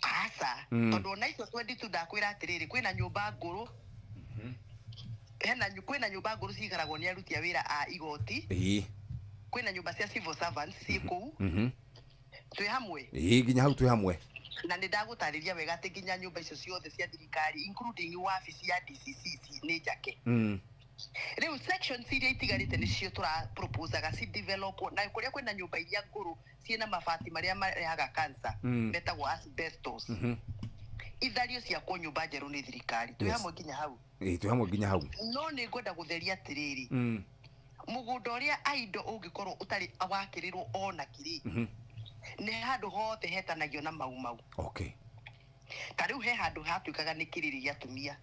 Aca. Tondũ ona icio 22, ndakwĩra atĩrĩrĩ, kwĩna nyũmba ngũrũ, hena kwĩna nyũmba ngũrũ ciikaragwo nĩ aruti a wĩra a igoti. Kwĩna nyũmba cia civil servants ciĩ kũu. Twĩ hamwe? Ĩĩ, nginya hau twĩ hamwe. Na nĩ ndagũtarĩria wega atĩ nginya nyũmba icio ciothe cia thirikari, including wabici ya DCC, nĩ njake. Rĩu sections iria itigarĩte nĩcio tũra proposaga ci develop, na kũrĩa kwĩna nyũmba iria ngũrũ ciĩna mabati marĩa marehaga cancer, metagwo asbestos, ithario ciakwo nyũmba njerũ nĩ thirikari. Twĩ hamwe nginya hau? Ĩĩ, twĩ hamwe nginya hau. No nĩ ngwenda gũtheria atĩrĩrĩ, mũgũnda ũrĩa aindo ũngĩkorwo ũtarĩ wakĩrĩrwo ona kĩrĩ, nĩ handũ hothe hetanagio na Mau Mau. Ta rĩu he handũ hatuĩkaga nĩ kĩrĩrĩ gĩa atumia.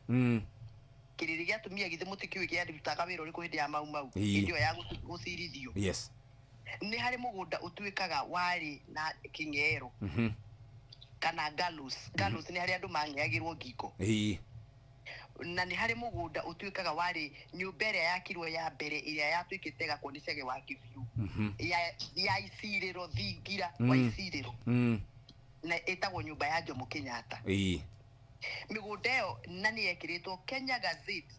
Kĩrĩrĩ gĩa atumia, githĩ mũtikĩũĩ kĩarutaga wĩra ũrĩkũ hĩndĩ ya Mau Mau? Hĩndĩ ĩyo ya gũcirithio. Nĩ harĩ mũgũnda ũtuĩkaga warĩ na kĩng'ero kana gallows. Gallows nĩ harĩa andũ mang'eagĩrwo ngingo. Na nĩ harĩ mũgũnda ũtuĩkaga warĩ nyũmba ĩrĩa yakirwo ya mbere, ĩrĩa yatuĩkĩte ĩgakwo nĩ Chege wa Kĩbiũ, ya icirĩro, thingira wa icirĩro, na ĩtagwo nyũmba ya Jomo Kenyatta. Mĩgũnda ĩyo na nĩ yekĩrĩtwo Kenya Gazette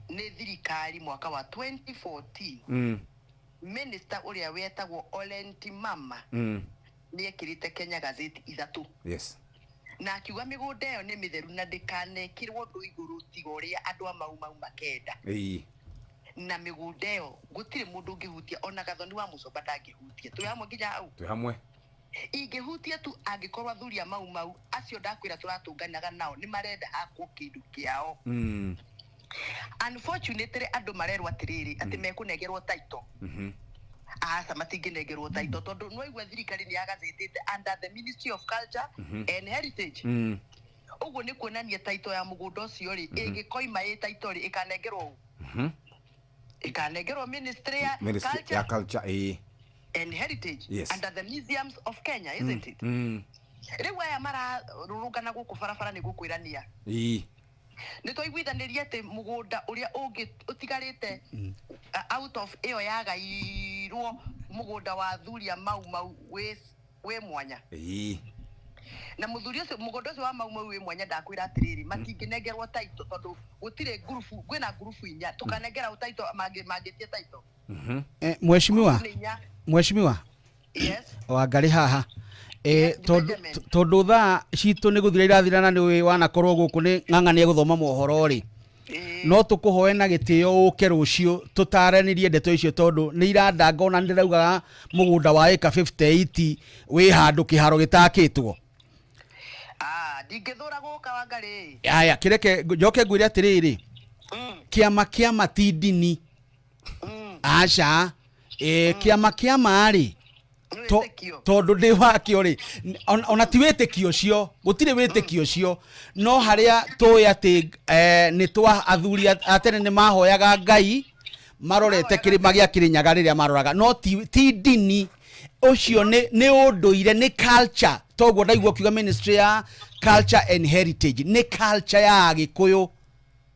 nĩ thirikari mwaka wa 2014. Minister ũrĩa wetagwo Ole Ntimama nĩ ekĩrĩte Kenya Gazette ithatũ na akiuga mĩgũnda ĩyo nĩ mĩtheru na ndĩkanekĩrwo ũndũ igũrũ tiga ũrĩa andũ a Mau Mau makenda. Na mĩgũnda ĩyo gũtirĩ mũndũ ũngĩhutia, ona Gathoni wa Mũcomba ndangĩhutia. Twĩ hamwe nginya hau? Twĩ hamwe. Ingĩhutia tu angĩkorwo athuri a Mau Mau acio ndakwĩra tũratũnganaga nao nĩ marenda hakwo kĩndũ kĩao. Unfortunately, andũ marerwo atĩrĩrĩ, atĩ mekũnengerwo title. Aca, matingĩnengerwo title, tondũ nĩwaigua thirikari nĩ yagazetĩte under the Ministry of Culture and Heritage. Ũguo nĩ kuonania title ya mũgũnda ũcio rĩ, ĩngĩkoima ĩ title rĩ, ĩkanengerwo ũ? Ĩkanengerwo ministry ya Ministry Culture ya Culture, ĩĩ. and Heritage, under the Museums of Kenya, isn't it? Rĩu aya mararũrũngana gũkũ barabara nĩ gũkwĩrania. Nĩ twaiguithanĩria atĩ mũgũnda ũrĩa ũngĩ ũtigarĩte, out of ĩyo yagairwo, mũgũnda wa thuri a Mau Mau wĩ mwanya. Na mũthuri ũcio, mũgũnda ũcio wa Mau Mau wĩ mwanya, ndakwĩra atĩrĩrĩ, matingĩnengerwo title tondũ gũtirĩ ngurubu, kwĩna ngurubu inya, tũkanengera title mangĩtie title. Mheshimiwa. Ngurubu nĩ inya. Mheshimiwa. Yes. Wangarĩ haha, tondũ thaa citũ nĩ gũthira irathira, na nĩ wanakorwo gũkũ nĩ ng'ang'ania gũthoma mohoro rĩ, no tũkũhoe na gĩtĩo ũke rũciũ tũtaranĩrie ndeto icio, tondũ nĩ irandanga ona nĩ ndĩraugaga mũgũnda wa ĩka 58 wĩ handũ kĩharo gĩtakĩtwo. Ah, ndingĩthũra gũka, Wangarĩ. Aya, kĩreke njoke ngwĩre atĩrĩrĩ, kĩama kĩama ti ndini, aca. Kĩama kĩama rĩ, tondũ ndĩ wakĩo rĩ, ona ti wĩtĩkio ũcio, gũtirĩ wĩtĩkio ũcio, no harĩa tũĩ atĩ nĩ twa athuri a tene nĩ mahoyaga Ngai marorete kĩrĩma gĩa Kĩrĩnyaga rĩrĩa maroraga, no ti ndini ũcio, nĩ ũndũire, nĩ culture. Toguo ndaigua ũkiuga Ministry ya Culture and Heritage nĩ culture ya Agĩkũyũ.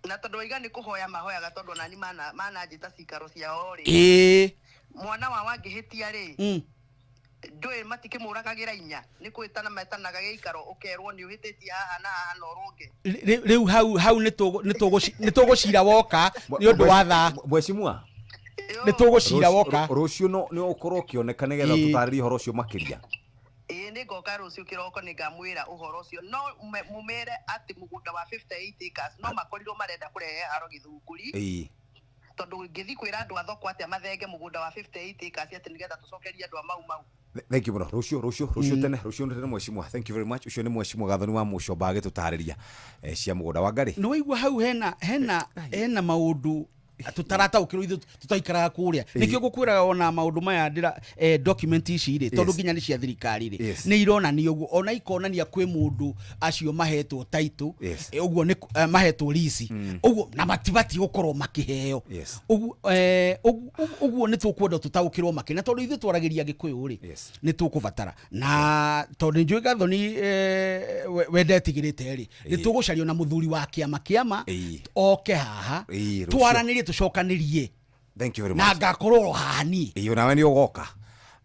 Na tondũ waiga nĩ kũhoya mahoyaga, tondũ onani mananjĩta cikaro ciao rĩ, mwana wa wangĩhĩtia rĩ, ndũĩ matikĩmũragagĩra inya, nĩ kwĩtana metanaga gĩikaro, ũkerwo nĩ ũhĩtĩtie haha na haha na ũrũnge. Rĩu hau nĩ tũgũcira woka nĩ ũndũ wa thaa. Mheshimiwa. Nĩ tũgũcira woka. Rũciũ no nĩ ũkorwo ũkĩoneka nĩgetha tũtarĩrie ũhoro ũcio makĩria. Ĩĩ, nĩ ngoka rũciũ kĩroko, nĩ ngamwĩra ũhoro ũcio, no mũmere atĩ mũgũnda wa 58 acres no makorirwo marenda kũrehe haro Gĩthũngũri, tondũ ngĩthiĩ kwĩra andũ a thoko atĩa mathenge mũgũnda wa 58 acres atĩ nĩgetha tũcokerie andũ a Mau Mau? Thank you muno. Rucio rucio rucio tene, rucio tene mheshimiwa. Thank you very much. Ucio ni mheshimiwa Gathoni wa Mucomba agitutarĩria cia mũgũnda wa Ngarĩ. Nĩ waigua hau hena maũndũ tũtarataũkĩrwo ithuĩ tũtaikaraga kũrĩa. Nĩkĩo ngũkwĩraga ona maũndũ maya ndĩra document ici rĩ, tondũ nginya nĩ cia thirikari rĩ, nĩ ironania ũguo, ona ikonania kwĩ mũndũ acio mahetwo title, ũguo nĩ mahetwo lease, ũguo na matibatiĩ gũkorwo makĩheo. Ũguo nĩ tũkwenda tũtaũkĩrwo makĩria, na tondũ ithuĩ twaragĩria Gĩkũyũ rĩ, nĩ tũkũbatara, na tondũ nĩ njũĩ Gathoni we ndetigĩrĩte rĩ, nĩ tũgũcario na mũthuri wa kĩama oke haha twaranĩrie, tũcokanĩrie. Thank you very much. Na ngakorwo haha niĩ. Ĩĩ, onawe nĩ ũgoka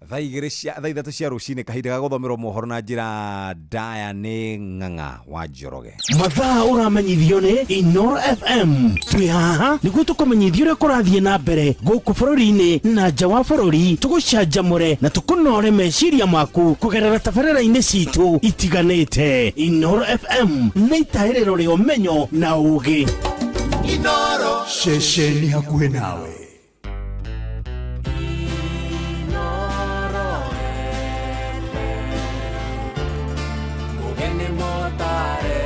thaa igĩrĩ cia thaa ithatũ cia rũcinĩ, kahinda ga gũthomerwo mohoro na njĩra ndaya nĩ Ng'ang'a wa Njoroge. Mathaa ũramenyithio nĩ Inoro FM. Twĩ haha nĩguo tũkũmenyithie ũrĩa kũrathiĩ na mbere gũkũ bũrũri-inĩ na nja wa bũrũri, tũgũcanjamũre na tũkũnore meciria maku kũgerera tabarĩra-inĩ citũ itiganĩte. Inoro FM nĩ itahĩrĩro rĩa ũmenyo na ũũgĩ. Inoro ceceni hakuhĩ nawe. Mugeni motare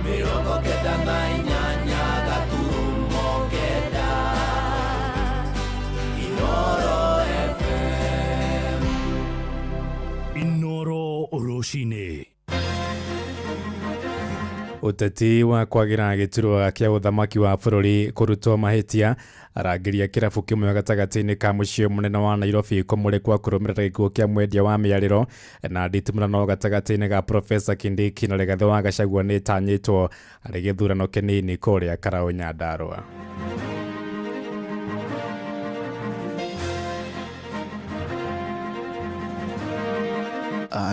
98 gaturumo kenda Inoro FM. Inoro rũcinĩ. Ũteti wa kwagira gĩturwa kĩa ũthamaki wa bũrũri kũrutwo mahĩtia arangĩria kĩrabu kĩmwe gatagatĩ-inĩ ka mũciĩ mũnene wa Nairobi kũmũrĩkwa kũrũmĩrĩra gĩkuũ kĩa mwendia wa mĩarĩro na nditimũrano gatagatĩ-inĩ ga Professor Kindiki na Rigathĩ wa Gachagua nĩ ĩtanyĩtwo harĩ gĩthurano kĩnini kũrĩa Karaũ Nyandarua.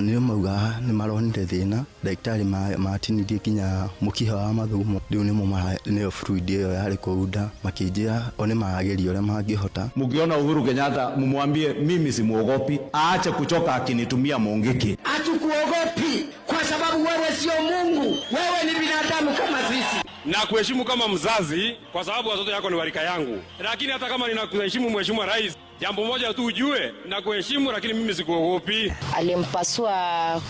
Nĩo mauga nĩ maronire thĩna, ndagĩtarĩ matinirie nginya mũkiha wa mathugumo, rĩu nĩmo nĩyo fluid ĩyo yarĩ kũu nda, makĩnjĩra o nĩ marageria ũrĩa mangĩhota. Mkiona Uhuru Kenyatta mumwambie mimi simuogopi, aache kuchoka akinitumia Mungiki. Hatukuogopi kwa sababu wewe sio Mungu, wewe ni binadamu kama sisi. Na kuheshimu kama mzazi kwa sababu watoto yako ni warika yangu, lakini hata kama ninakuheshimu Mheshimiwa Rais, jambo moja tu ujue, na kuheshimu lakini mimi sikuogopi. Alimpasua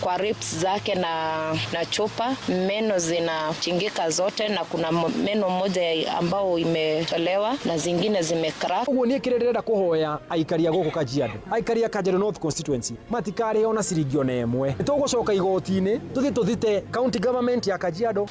kwa ribs zake na chupa, meno zinachingika zote na kuna meno moja ambao imetolewa na zingine zimecrack. Uguo nie kire ndirenda kuhoya aikaria guku Kajiado, aikaria Kajiado North Constituency matikare ona ciringi ona ĩmwe. Nitugucoka igoti-inĩ tuthie tuthite county government ya Kajiado.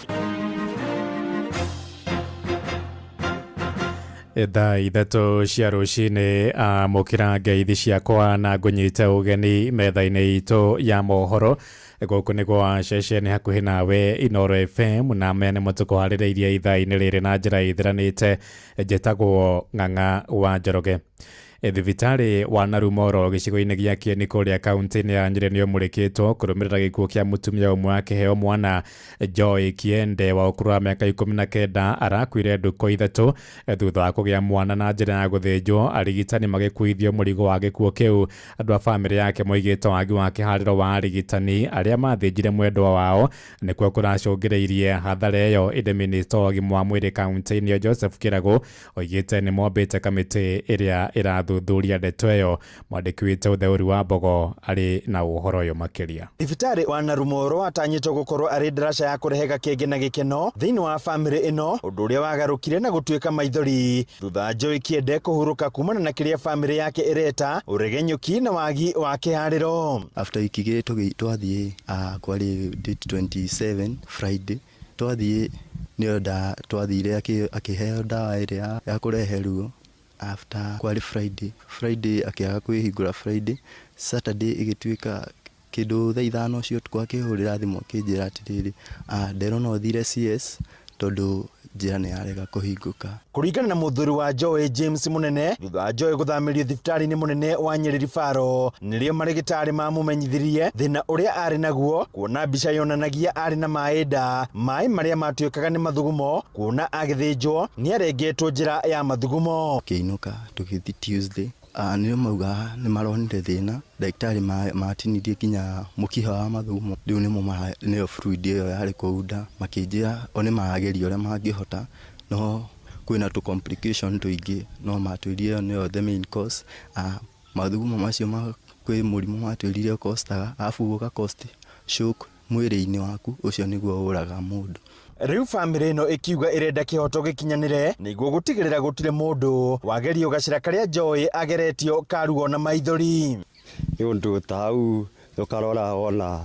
Thaa ithatũ cia rũcinĩ, amũkĩra ngeithi ciakwa na ngũnyite ũgeni metha-inĩ itũ ya mohoro. Gũkũ nĩ gwa ceceni hakuhĩ nawe Inoro FM, na maya nĩmo tũkũharĩrĩirie ithaa-inĩ rĩrĩ na njĩra ĩthiranĩte. Njĩtagwo Ng'ang'a wa Njoroge. Thibitarĩ wa Narumoro gĩcigo-inĩ gĩa Kieni kũrĩa kaunti-inĩ ya Nyĩrĩ nĩ ũmũrĩkĩtwo kũrũmĩrĩra gĩkuũ kĩa mũtumia ũmwe akĩheo mwana. Joy Kiende wa ũkũrũ wa mĩaka 19 arakuire ndukũ 3 thutha wa kũgĩa mwana na njĩra ya gũthĩnjwo. Arigitani magĩkuithio mũrigo wa gĩkuũ kĩu. Andũ a bamĩrĩ yake moigĩte wagi wa kĩharĩro wa arigitani arĩa mathĩnjire mwendwa wao nĩkuo kũracũngĩrĩirie hathara ĩyo. Ĩndĩ minista wa ũgima wa mwĩrĩ kaunti-inĩ ĩyo Joseph Kĩragũ oigĩte nĩ mombĩte kamĩtĩ ĩrĩa ĩrathuthuria ndeto ĩyo. Mwandĩki witũ Theuri wa Mbogo arĩ na ũhoro ũyũ makĩria. Thibitarĩ wa Narumoro atanyĩtwo gũkorwo arĩ ndaraca ya kũrehe gakenge na gĩkeno thĩinĩ wa bamĩrĩ ĩno, ũndũ ũrĩa wagarũkire na gũtuĩka maithori thutha wa Joy Kiende kũhurũka kumana na kĩrĩa bamĩrĩ yake ĩreta ũregenyũki na wagi wa kĩharĩro. After wiki igĩrĩ twathiĩ kwarĩ date 27 Friday, twathiĩ nĩyo twathire akĩheo ndawa ĩrĩa ya kũrehe ruo. After kwarĩ Friday akĩaga kwĩhingũra Friday, Saturday ĩgĩtuĩka kĩndũ thaa 5 ũcio ũtukũ akĩhũrĩra thimũ akĩnjĩra atĩrĩrĩ, nderwo no thire CS tondũ njĩra nĩ yarega kũhingũka. Kũringana na mũthuri wa Joy James Munene, thutha wa Joy gũthamĩrio thibitarĩ-inĩ mũnene wa Nyeri Referral, nĩrĩo marĩgĩtarĩ mamũmenyithirie thĩna ũrĩa arĩ naguo, kuona mbica yonanagia arĩ na maĩ nda, maĩ marĩa matuĩkaga nĩ mathugumo, kuona agĩthĩnjwo nĩ arengetwo njĩra ya mathugumo. Kĩinũka tũgĩthiĩ Tuesday, nĩo mauga nĩ maronire thĩna, ndagĩtarĩ matinirie nginya mũkiha wa mathugumo, rĩu nĩmo nĩyo fluid ĩyo yarĩ kũu nda, makĩnjĩra o nĩ marageria ũrĩa mangĩhota, no kwĩna tũ complication tũingĩ, no matwĩrire ĩyo nĩyo the main cause. Mathugumo macio ma kwĩ mũrimũ matwĩrire ũkostaga, arabu ũgakosti shock mwĩrĩ-inĩ waku, ũcio nĩguo ũraga mũndũ. Rĩu bamĩrĩ ĩno ĩkiuga ĩrenda kĩhoto gĩkinyanĩre nĩguo gũtigĩrĩra gũtirĩ mũndũ wagerio gacĩra karĩa Joy ageretio karuo na maithori. Nĩ ũndũ ta hau ũkarora wona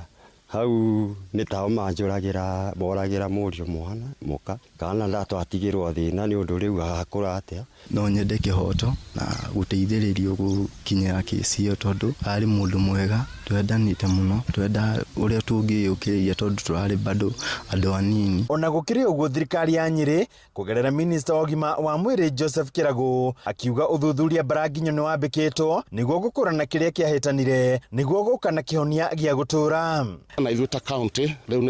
hau nĩ tao manjũragĩra moragĩra mũriũ mwana mũka kana ndatwatigĩrwo thĩna nĩ ũndũ rĩu agakũra atĩa. No nyende kĩhoto na gũteithĩrĩrio gũkinyĩra kĩci ĩyo tondũ arĩ mũndũ mwega, twendanĩte mũno, twenda ũrĩa tũngĩyũkĩrĩria tondũ tũrarĩ bado andũ anini. Ona gũkĩrĩ ũguo thirikari ya Nyĩrĩ kũgerera minista wa ũgima wa mwĩrĩ Joseph Kĩragũ akiuga ũthuthuria mbaranginyo nĩ wambĩkĩtwo nĩguo gũkũrana kĩrĩa kĩahĩtanire nĩguo gũka na kĩhonia gĩa gũtũra. Na ithuĩ ta county rĩu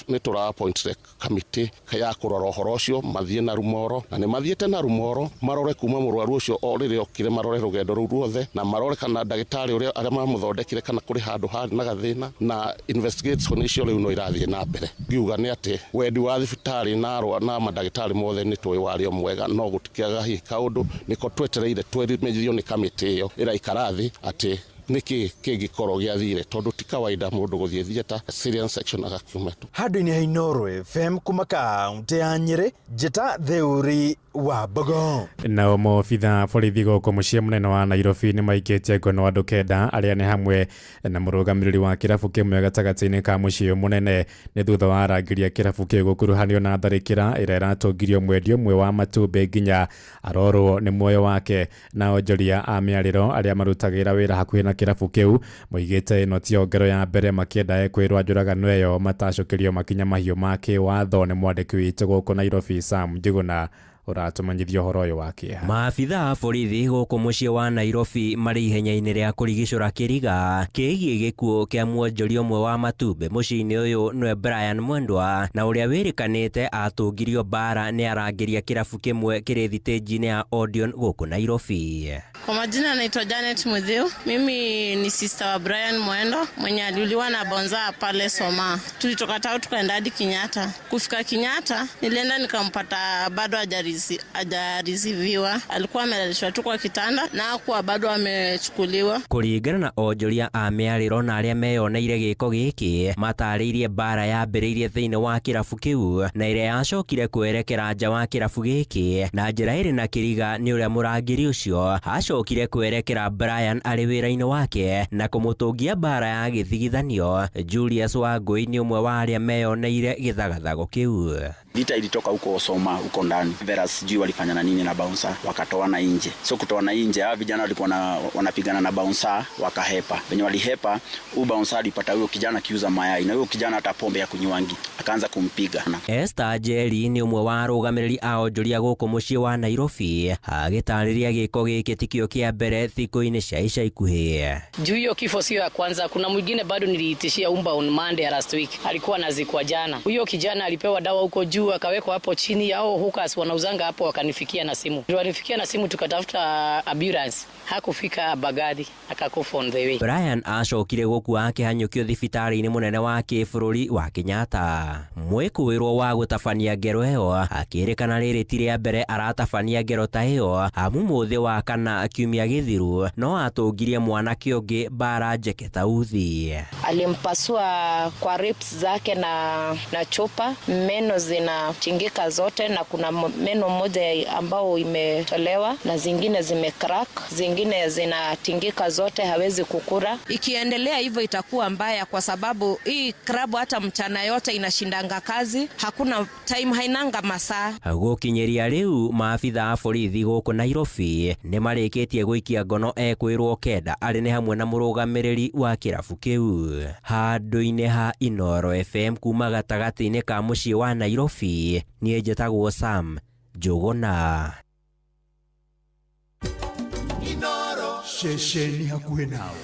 nĩ tũra appoint committee ya kũrora ũhoro ũcio mathiĩ na rumoro, na nĩ mathiĩte na rumoro marore kuma mũrwaru ũcio o rĩrĩa okire, marore rũgendo rũu ruothe na marore kana ndagĩtarĩ ũrĩa arĩa mamũthondekire kana kũrĩ handũ harĩ na gathĩna, na investigation icio rĩu no irathiĩ na mbere. Ngiuga nĩ atĩ wendi wa thibitarĩ na arwa na mandagĩtarĩ mothe nĩ tũĩ warĩ o mwega, no gũtikĩaga hihi kaũndũ nĩko twetereire twemenyithio nĩ kamĩtĩ ĩyo ĩraikara thĩ atĩ nĩkĩ kĩngĩkorwo gĩathire, tondũ ti kawaida mũndũ gũthiĩ theatre cesarean section agakiuma tu. Handũ-inĩ ha Inooro FM kuma kaũntĩ ya Nyĩrĩ, Njĩta Theuri wa Mbogo. Nao maobitha borithi gũkũ mũciĩ mũnene wa Nairobi nĩ maikĩtie ngono andũ 9 arĩa nĩ hamwe na mũrũgamĩrĩri wa kĩrabu kĩmwe gatagatĩ-inĩ ka mũciĩ ũyũ mũnene nĩ thutha wa arangĩri a kĩrabu kĩu gũkuruhanio na tharĩkĩra ĩrĩa ĩratũngirio mwendia ũmwe wa matumbĩ nginya arorwo nĩ muoyo wake. Na onjoria a mĩarĩro arĩa marutagĩra wĩra hakuhĩ na kĩrabu kĩu moigĩte ĩno tiyo ngero ya mbere makĩenda kwĩrwo njũragano ĩyo matacũkĩrio makinya mahiũ ma kĩwatho. Nĩ mwandĩki witũ gũkũ Nairobi Sam Njuguna ũratũmenyithia ũhoro ũyũ wa kĩeha. Maabitha a borithi gũkũ mũciĩ wa Nairobi marĩ ihenya-inĩ rĩa kũrigicũra kĩriga kĩgiĩ gĩkuũ kĩa mwonjoria ũmwe wa matumbĩ mũciĩ-inĩ ũyũ nĩwe Brian Mwendwa, na ũrĩa wĩrĩkanĩte atũngirio mbara nĩ arangĩria kĩrabu kĩmwe kĩrĩ thitĩnji-inĩ ya Odeon gũkũ Nairobi. Kwa majina naitwa Janet Muthiu. Mimi ni sister wa Brian Mwendo mwenye aliuliwa na bonza pale Soma. Tulitoka tao tukaenda hadi Kenyatta. Kufika Kenyatta nilienda nikampata bado hajarisiviwa. Alikuwa amelalishwa tu kwa kitanda na hakuwa bado amechukuliwa. Kũringana na onjoria a mĩarĩro na arĩa meyoneire gĩko gĩkĩ matarĩirie mbara yambĩrĩirie thĩinĩ wa kĩrabu kĩu na ĩrĩa yacokire kwerekera nja wa kĩrabu gĩkĩ na njĩra ĩrĩ na kĩriga nĩ ũrĩa mũrangĩri ũcio acokire kwerekera Brian arĩ wĩra-inĩ wake na kũmũtũngia mbara ya gĩthigithanio. Julius Wangui nĩ ũmwe wa arĩa meyoneire gĩthagathago kĩu. Vita ilitoka huko Soma huko ndani. Vera sijui walifanya nini na bouncer wakatoana nje. So kutoana nje hawa vijana walikuwa wanapigana na bouncer wakahepa. Wenye walihepa huyu bouncer alipata huyo kijana kiuza mayai na huyo kijana hata pombe ya kunywangi akaanza kumpiga. Esther Jerry nĩ ũmwe wa arũgamĩrĩri a onjoria gũkũ mũciĩ wa Nairobi agĩtarĩria gĩko gĩkĩ tikio kĩa mbere thikũ-inĩ cia ica ikuhĩ. Juu hiyo kifo sio ya kwanza, kuna mwingine bado niliitishia umba on Monday last week, alikuwa anazikwa jana. Huyo kijana alipewa dawa huko juu akawekwa hapo chini, hao hookers wanauzanga hapo wakanifikia na simu. Walifikia na simu tukatafuta ambulance. Hakufika Bagadi akakufa on the way. Brian acokire gũkua akĩhanyũkio thibitarĩ-inĩ mũnene wa kĩbũrũri wa Kenyatta. Mwĩkũĩrwo wa gũtabania ngero ĩyo akĩrĩkana rĩrĩ ti rĩa mbere aratabania ngero ta ĩyo amu mũthĩ wa kana kiumia gĩthiru no atũngirie mwanake ũngĩ mbara njeke ta uthi. Alimpasua kwa ribs zake na chupa, meno zinachingika zote na kuna meno moja ambao imetolewa na zingine zimecrack, zingine zinatingika zote, hawezi kukura. Ikiendelea hivyo itakuwa mbaya kwa sababu hii krabu hata mchana yote inashindanga kazi, hakuna time, hainanga masaa. Gũkinyĩria rĩu maabitha a borithi gũkũ Nairobi nĩ marĩkĩtie gũikia ngono ekwĩrwo 9 arĩ nĩ hamwe na mũrũgamĩrĩri wa kĩrabu kĩu. Handũ-inĩ ha Inooro FM kuma gatagatĩ-inĩ ka mũciĩ wa Nairobi, niĩ njĩtagwo Sam Njuguna. Ceceni hakuhĩ nawe.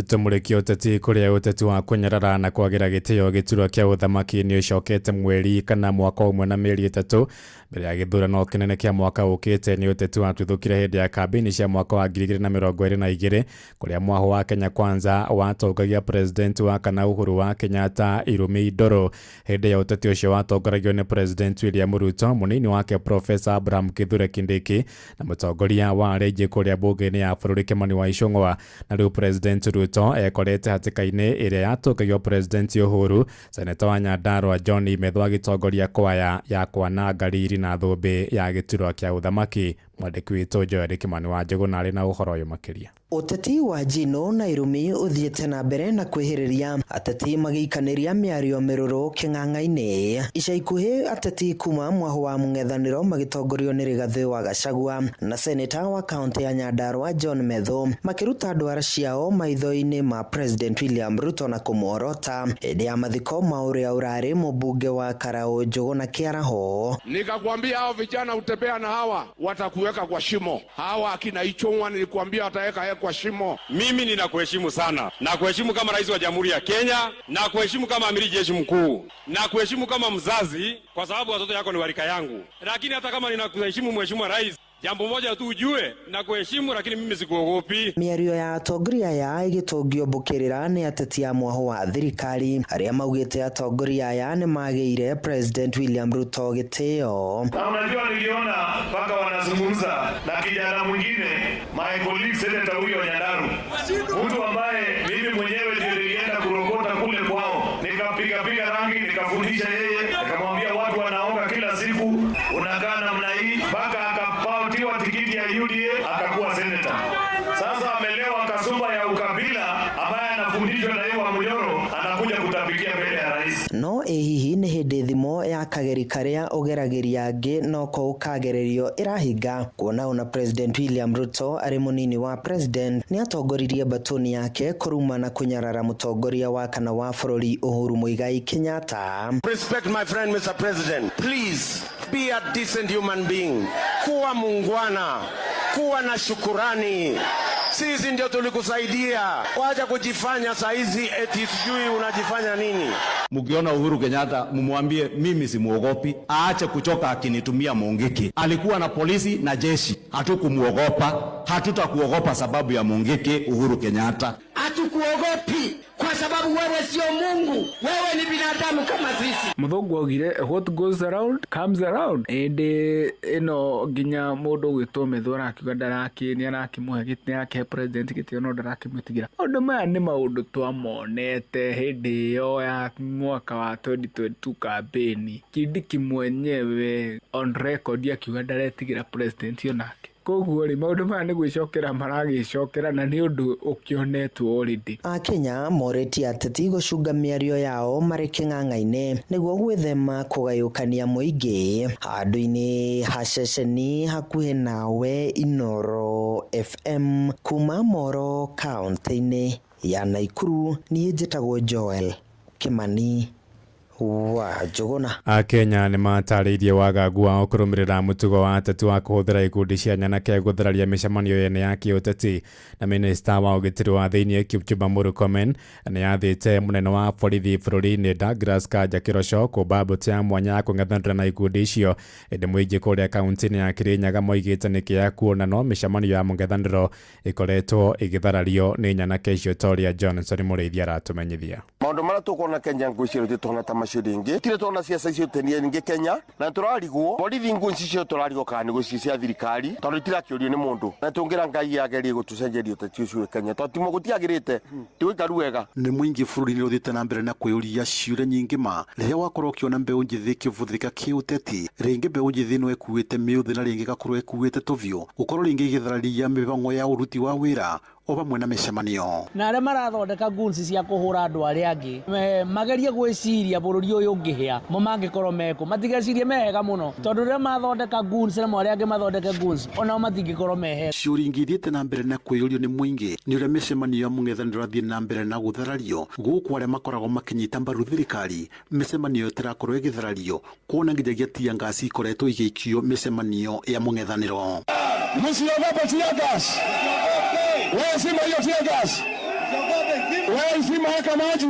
Tũmũrĩkie ũteti kũrĩa ũteti wa kũnyarara na kwagĩra gĩtĩo gĩturwa kĩa ũthamaki nĩ ũcokete mweri kana mwaka ũmwe na mĩeri 3 mbere ya gĩthurano kĩnene kĩa mwaka ũkĩte. Nĩ ũteti watuthũkire hĩndĩ ya kambĩini cia mwaka wa 2022 kũrĩa mwaho wa Kenya Kwanza watongagia president wa kana Uhuru wa Kenyatta irumi ndoro. Hĩndĩ ya ũteti ũcio watongoragio nĩ President William Ruto, mũnini wake Professor Abraham Kithure Kindiki na mũtongoria wa arĩa aingĩ kũrĩa bunge-inĩ ya bũrũri Kimani wa Ichung'wa. Na rĩu President Ruto ekorete hatĩka-inĩ ĩrĩa yatũngagio President Uhuru, seneta wa Nyandarua John Methu agĩtongoria kwaya ya kwananga riri na thũmbĩ ya gĩturwa kĩa ũthamaki. Mwandĩki witũ Joel Kimani wa Njũgũna arĩ na ũhoro ũyũ makĩria. Ũteti wa njino na irumi ũthiĩte na mbere na kwĩhĩrĩria, ateti magĩikanĩria mĩario mĩrũrũ kĩng'ang'a-inĩ. Ica ikuhĩ ateti kuma mwaho wa mũng'ethanĩro magĩtongorio nĩ Rigathĩ wa Gachagua na seneta wa kaũntĩ ya Nyandarua John Methu makĩruta ndwara ciao maitho-inĩ ma President William Ruto na kũmuorota hĩndĩ ya mathiko ma ũrĩa ũrarĩ mũmbunge wa Karaũ Njũgũna Kĩaraho. Nikakwambia hao vijana utembea na hawa watakuweka kwa shimo. Hawa akina Ichung'wa nilikwambia wataweka kwa shimo. Mimi ninakuheshimu sana, na kuheshimu kama rais wa Jamhuri ya Kenya, na kuheshimu kama amiri jeshi mkuu, na kuheshimu kama mzazi, kwa sababu watoto yako ni warika yangu. Lakini hata kama ninakuheshimu mheshimiwa rais, jambo moja tu ujue, na kuheshimu lakini mimi sikuogopi. Mĩario ya atongoria aya ĩgĩtũngio mbũkĩrĩra nĩ ateti a mwaho wa thirikari arĩa maugĩte atongoria aya nĩ magĩire President William Ruto gĩtĩo. Na unajua niliona mpaka wanazungumza na kijana mwingine, my colleague senator huyo Nyandaru, mtu ambaye mimi mwenyewe ndiye nilienda kurokota kule kwao, nikapiga piga rangi, nikafundisha yeye, nikamwambia watu wanaoga kila siku, unakaa namna hii, mpaka akapatiwa tikiti ya UDA akakuwa senator. Sasa amelewa kasumba ya ukabila ambaye anafundishwa na yeye wa Munyoro, anakuja kutapikia mbele ya rais. No ĩ hihi nĩ hĩndĩ thimo ya kageri karĩa ũgeragĩria angĩ noko ũkagererio ĩrahinga kuona ona President William Ruto arĩ mũnini wa president nĩ atongoririe batoni yake kũruma na kũnyarara mũtongoria wa kana wa bũrũri Uhuru Muigai Kenyatta. Respect my friend Mr. President. Please be a decent human being. Kuwa muungwana, kuwa na shukurani. Sisi ndio tulikusaidia. Wacha kujifanya saizi eti sijui unajifanya nini. Mkiona Uhuru Kenyatta mumwambie mimi simuogopi, aache kuchoka akinitumia Mungiki. Alikuwa na polisi na jeshi, hatukumuogopa, hatutakuogopa sababu ya Mungiki. Uhuru Kenyatta, hatukuogopi kwa sababu wewe sio Mungu, wewe ni binadamu kama sisi. Muthungu augire what goes around comes around. Indi ino nginya mundu gwitwo Methu arakiuga ndaraki ni arakimuhe gĩtĩ yake president gĩtĩo no ndarakĩmwĩtigĩra. Maũndũ maya nĩ maũndũ twamonete hĩndĩ ĩyo ya mwaka wa 2022 campaign. Kindiki mwenyewe on record akiuga ndaretigĩra president onake. Koguo rĩ maũndũ maya nĩ gwĩcokera maragĩcokera na nĩ ũndũ ũkĩonetwo already. Akenya morĩtie ateti gũcunga mĩario yao marĩ kĩng'ang'a-inĩ nĩguo gwĩthema kũgayũkania mũingĩ. Handũ-inĩ ha ceceni hakuhĩ nawe Inooro FM kuma Moro kaũntĩ-inĩ ya Naikuru, niĩ njĩtagwo Joel Kimani wa Njũgũna. Akenya nĩ matarĩirie wagagu wao kũrũmĩrĩra mũtugo wa ateti wa kũhũthĩra ikundi cia nyanake gũthararia mĩcemanio yene ya kĩũteti. Na minista wa ũgitĩri wa thĩinĩ Kipchumba Murkomen nĩ athĩte mũnene wa borithi bũrũri-inĩ Douglas Kanja Kĩroco kũmba mbũtũ ya mwanya ya kũng'ethanĩra na ikundi icio. Ĩndĩ mũingĩ kũrĩa kaũntĩ-inĩ ya Kĩrĩnyaga moigĩte nĩ kĩeha kuona no mĩcemanio ya mũng'ethanĩro ĩkoretwo ĩgĩtharario nĩ nyanake icio ta ũrĩa Johnson Mũrĩithi aratũmenyithia. Maũndũ marĩa tũkuona Kenya ngwĩciria tũtona ta macio rĩngĩ tirĩ tũrona ciaca icio tenie rĩngĩ Kenya na tũrarigwo borithi ngũ icio tũrarigwo kana nĩ cia thirikari tondũ itirakĩũrio nĩ mũndũ na tũngĩra Ngai agerie gũtũcenjeria ũteti ũcio Kenya tondũ timo gũtiagĩrĩte tigũikaru wega. Nĩ mũingĩ bũrũri-inĩ ũthiĩte na mbere na kwĩyũria ciũria nyingĩ ma rĩrĩa wakorwo ũkĩona mbeũ njĩthĩ ĩkĩvũthĩka kĩũteti rĩngĩ mbeũ njĩthĩ no ĩkuĩte mĩũthĩ na rĩngĩ ĩgakorwo ĩkuĩte tũvyũ gũkorwo rĩngĩ ĩgĩthararia mĩbango ya ũruti wa wĩra o vamwe na mĩcemanio. Na arĩa marathondeka guns cia kũhũra andũ arĩa angĩ magerie gwĩciria bũrũri ũyũ ũngĩhĩa mo mangĩkorwo mekũ matigecirie mehega mũno tondũ rĩrĩa mathondeka guns na arĩa angĩ mathondeke guns onao matingĩkorwo mehega. Ciũria ingĩ ithiĩte na mbere na kwĩyũrio nĩ mũingĩ nĩ ũrĩa mĩcemanio ya mũng'ethanĩro ĩrathiĩ na mbere na gũtharario gũkũ arĩa makoragwo makĩnyita mbaru thirikari mĩcemanio ĩtirakorwo ĩgĩtharario kuona nginyagia tear gas ikoretwo igĩikio mĩcemanio ya mũng'ethanĩro. Msiogope tear gas. Wewe sima hiyo tear gas. Wewe zima weka maji.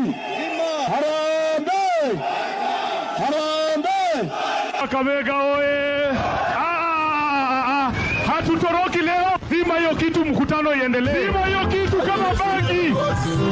Harambee! Harambee! Kakamega oye! Hatutoroki leo. Zima hiyo kitu, mkutano iendelee. Zima hiyo kitu kama bangi.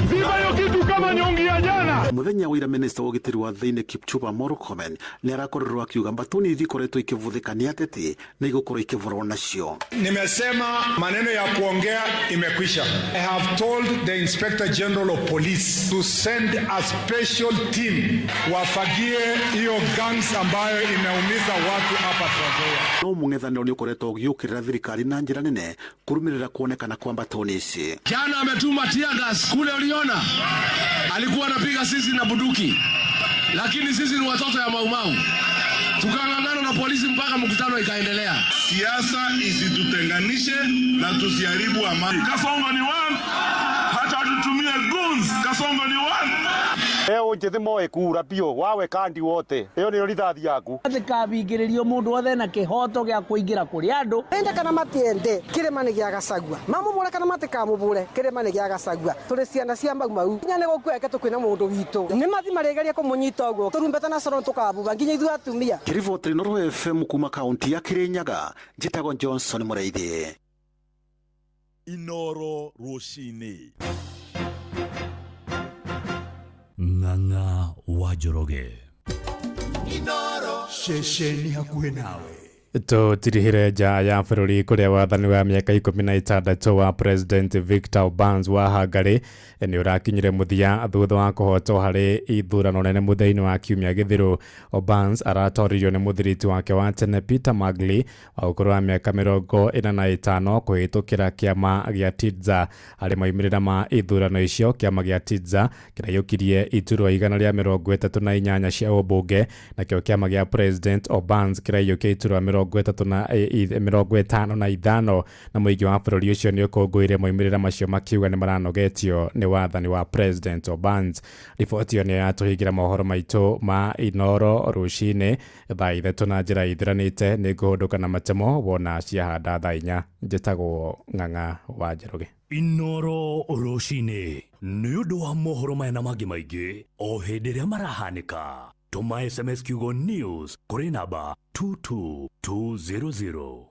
Zima hiyo kitu kama nyongi ya jana. Muthenya wa ira minista wa ũgitĩri wa thĩinĩ Kipchumba Murkomen nĩ arakorirwo akiuga mbatuni iria ikoretwo ikĩvũthĩka nĩ ateti nĩ igũkorwo ikĩvũrwo nacio. Nimesema maneno ya kuongea imekwisha. I have told the Inspector General of Police to send a special team wafagie hiyo gangs ambayo imeumiza watu hapa Trans Nzoia. No mũng'ethanĩro nĩ ũkoretwo ũgĩũkĩrĩra thirikari na njĩra nene kũrũmĩrĩra kuonekana kwa mbatoni ici. Jana ametuma tear gas kule, uliona alikuwa anapiga sisi na bunduki, lakini sisi ni watoto ya Maumau, tukang'ang'ana na polisi mpaka mkutano ikaendelea. Siasa isitutenganishe na tusiharibu amani. Kasongo ni one, hata tutumie guns. Kasongo ni one. Leo njithi moe kura biũ wawe kandi wote ĩyo nĩyo rithathi yaku. Atikabingĩrĩrio mũndũ wothe na kĩhoto gĩa kũingĩra kũrĩ andũ. Ende kana matiende kĩrĩma nĩ gĩa Gachagua, mamũbũre kana matikamũbũre kĩrĩma nĩ gĩa Gachagua. Tũrĩ ciana cia Mau Mau nginya nĩ gũkueke tũkwĩna mũndũ witũ nĩ mathi marĩgeria kũmũnyita ũguo tũrumbeta na coro tũkabuba nginya ithuĩ atumia. Kĩriboti Inooro FM kuma kaunti ya Kirinyaga, njĩtagwo Johnson Mũraithi. Inooro rũcinĩ. Ng'ang'a wa Njoroge. Inooro ceceni hakuhĩ nawe. Tũtirihire nja ya bũrũri kũrĩa wathani wa mĩaka 16 wa President Victor Orbán wa Hungary nĩ ũrakinyire mũthia thutha wa kũhotwo harĩ ithurano nene mũthenya wa kiumia gĩthiru. Orbán aratoririo nĩ mũthiriti wake wa tene Peter Magli wa ũkũrũ wa mĩaka 45 kũhĩtũkĩra kĩama gĩa Tisza. Harĩ moimĩrĩra ma ithurano icio, kĩama gĩa Tisza kĩraiyũkirie iturwa 138 cia ũmbunge, nakĩo kĩama gĩa President Orbán kĩraiyũkia iturwa 35 na mũingĩ wa bũrũri ũcio nĩ ũkũngũĩire moimĩrĩra macio makiuga nĩ maranogetio nĩ wathani wa President Orbán. Riboti ĩyo nĩyo yatũhingĩra mohoro maitũ ma Inooro rũcinĩ thaa 3 na njĩra ithiranĩte. Nĩ ngũhũndũka na matemo wona ciahanda thaa 4. Njĩtagwo Ng'ang'a wa Njoroge. Inooro rũcinĩ nĩ ũndũ wa mohoro maya na mangĩ maingĩ o hĩndĩ ĩrĩa marahanĩka. Tũma SMS kiugo news kũrĩ namba 22200.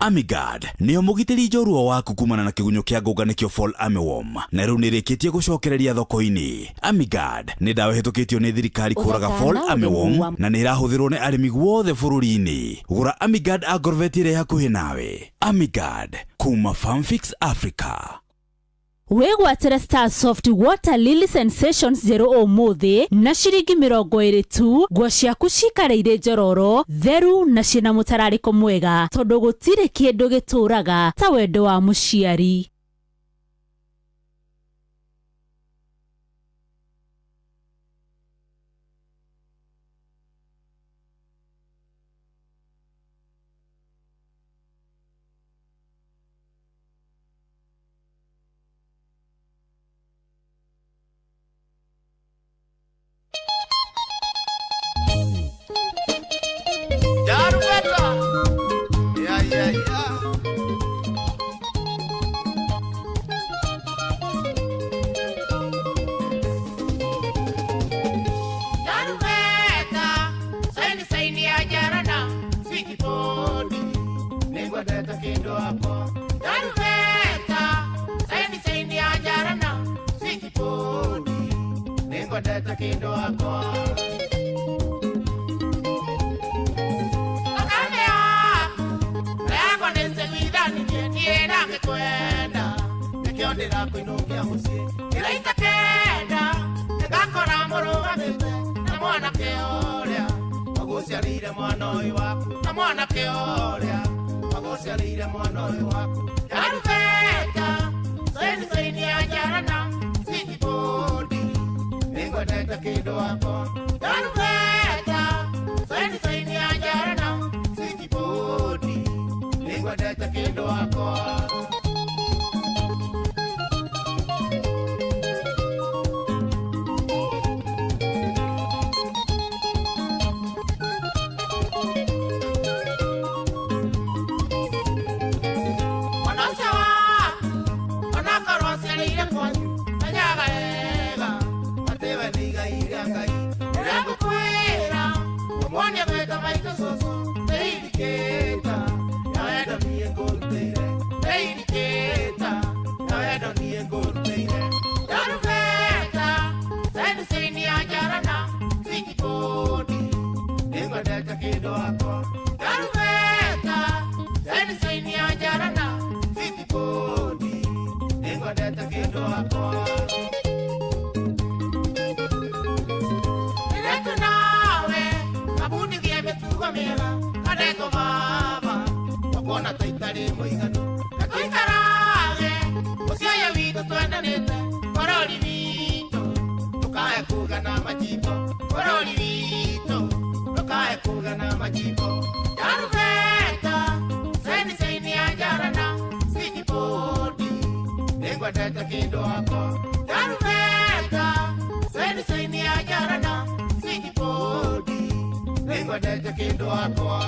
Amigard nĩyo mũgitĩri njorua waku kumana na kĩgunyũ kĩa ngũnga nĩkĩo Fall Armyworm, na rĩu nĩrĩkĩtie gũcokereria thoko-inĩ. Amigard nĩ ndawa ĩhĩtũkĩtio nĩ thirikari kũraga Fall Armyworm na nĩ ĩrahũthĩrwo nĩ arĩmi guothe bũrũri-inĩ. Gũra Amigard Agrovet ĩrĩa hakuhĩ nawe. Amigard kuma Farmfix Africa. Wĩgwatĩre Star Soft Water Lily Sensations njerũ ũmũthĩ na ciringi 20 tu. Nguo ciaku cikare irĩ njororo, theru na ciĩna mũtararĩko mwega, tondũ gũtirĩ kĩndũ gĩtũraga ta wendo wa mũciari. cucu nĩ indikĩta ya wendo niĩ ngũrutĩire nĩ indikĩta ya wendo niĩ ngũrutĩire Jarubeta saini saini ya jarana sikikodi nĩngwendete kĩndũ wakwa Jarubeta saini saini ya jarana sikikodi nĩngwendete kĩndũ wakwa Nĩretu nawe kabundithie mĩtugo mĩega kanetwo baba wakuona ta itarĩ mũiganu na tũikarage mũciĩ ũyũ witũ twendanĩte bũrũri witũ ndũkae kugana majimbo bũrũri witũ ndũkae kugana majimbo Jarubeta saini saini ya jarana sikibodi nĩngwendete kĩndũ wakwa Jarubeta saini saini ya jarana sikibodi nĩngwendete kĩndũ wakwa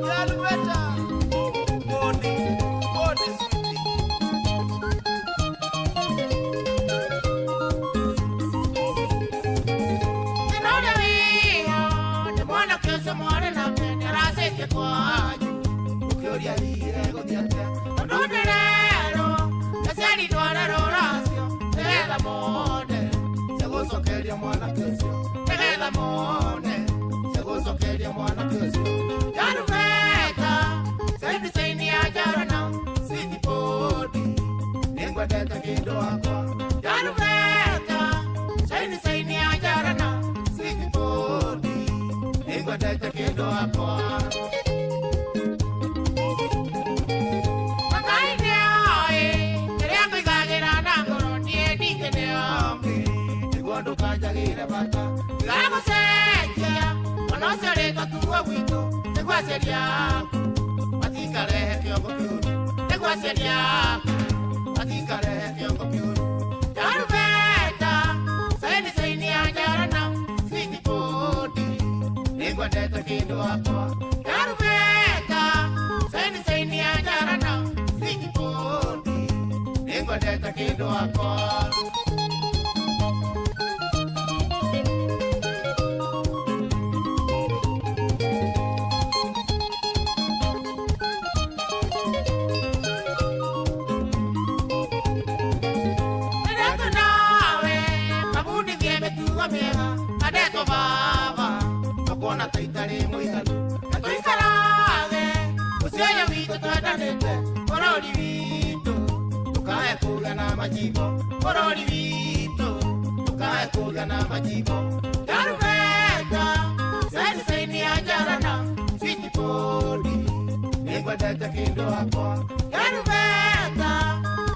Jarubeta bodi bodi sweetie Tinoria wiho nĩ mwanake ũcio mwarĩ nake nĩaracetie kwanyu ũkĩũria hihi egũthiĩ atĩa tondũ ndĩrerwo aciari ndwara rũracio nĩgetha mone cia gũcokeria mwanake ũcio nĩgetha mone cia gũcokeria mwanake ũcio Jarubeta saini saini ya jarana sikibodi nĩngwendete kĩndũ wakwa Jarubeta saini saini ya jarana sikibodi nĩngwendete kĩndũ wakwa Makai nĩoĩ kĩrĩa ngũigagĩra na ngoro niĩ ningĩ nĩongĩ nĩguo ndũkanjagĩre bata ndigagũcenjia mwana ũcio rĩtwa tuo gwitũ nĩguo aciari aku matikarehe kĩongo kĩũru nĩguo aciari aku matikarehe kĩongo kĩũru Jarubeta saini saini ya jarana sikibodi nĩngwendete kĩndũ wakwa Jarubeta saini saini ya jarana sikibodi nĩngwendete kĩndũ wakwa Nĩretwo nawe kabundithie mĩtugo mĩega kanetwo baba makuona ta itarĩ mũiganu na tũikarage mũciĩ ũyũ witũ twendanĩte bũrũri witũ ndũkae kugana majimbo bũrũri witũ ndũkae kugana majimbo Jarubeta saini saini ya jarana sikibodi nĩngwendete kĩndũ wakwa Jarubeta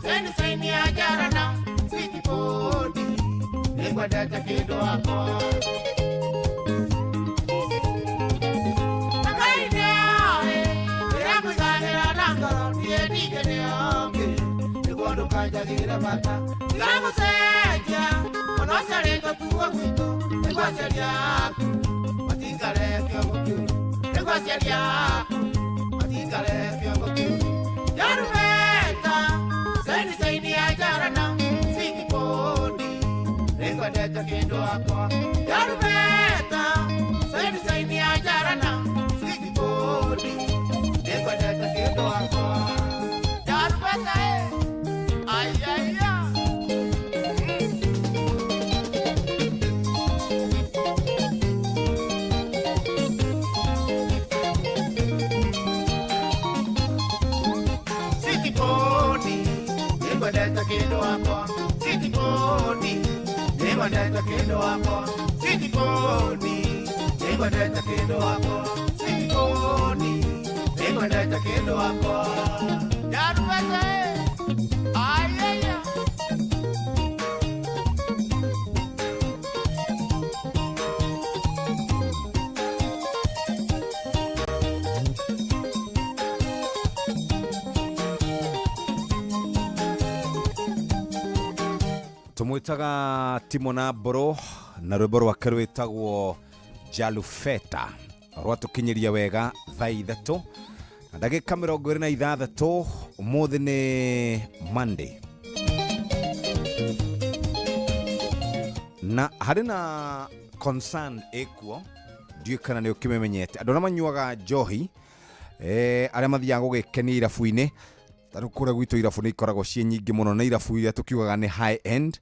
saini saini ya jarana sikibodi nĩngwendete kĩndũ wakwa Makai nĩoĩ kĩrĩa ngũigagĩra na ngoro niĩ ningĩ nĩongĩ nĩguo ndũkanjagĩre bata ndigagũcenjia mwana ũcio rĩtwa tuo gwitũ nĩguo aciari aku matikarehe kĩongo kĩũru nĩguo aciari aku matikarehe kĩongo kĩũru Jarubeta saini saini ya jarana sikibodi nĩngwendete kĩndũ wakwa Jarubeta saini saini ya jarana sikibodi nĩngwendete kĩndũ wakwa Jarubeta ay ay ay Sikibodi nĩngwendete kĩndũ wakwa Sikibodi nĩngwendete kĩndũ wakwa Sikibodi nĩngwendete kĩndũ wakwa Sikibodi nĩngwendete kĩndũ wakwa Jarubeta ay ay ay Tumwitaga Timona Mboro na rwimbo rwake rwitagwo Jalufeta rwatukinyiria wega thaa ithatũ na ndagĩka 26 ũmũthĩ nĩ Monday. Na harĩ na concern ĩkuo, ndiũĩ kana nĩ ũkĩmĩmenyete. Andũ arĩa manyuaga njohi, arĩa mathiaga gũgĩkenia irabu-inĩ, tarĩu kũrĩa gwitũ irabu nĩ ikoragwo ciĩ nyingĩ mũno, na irabu iria tũkiugaga nĩ high end,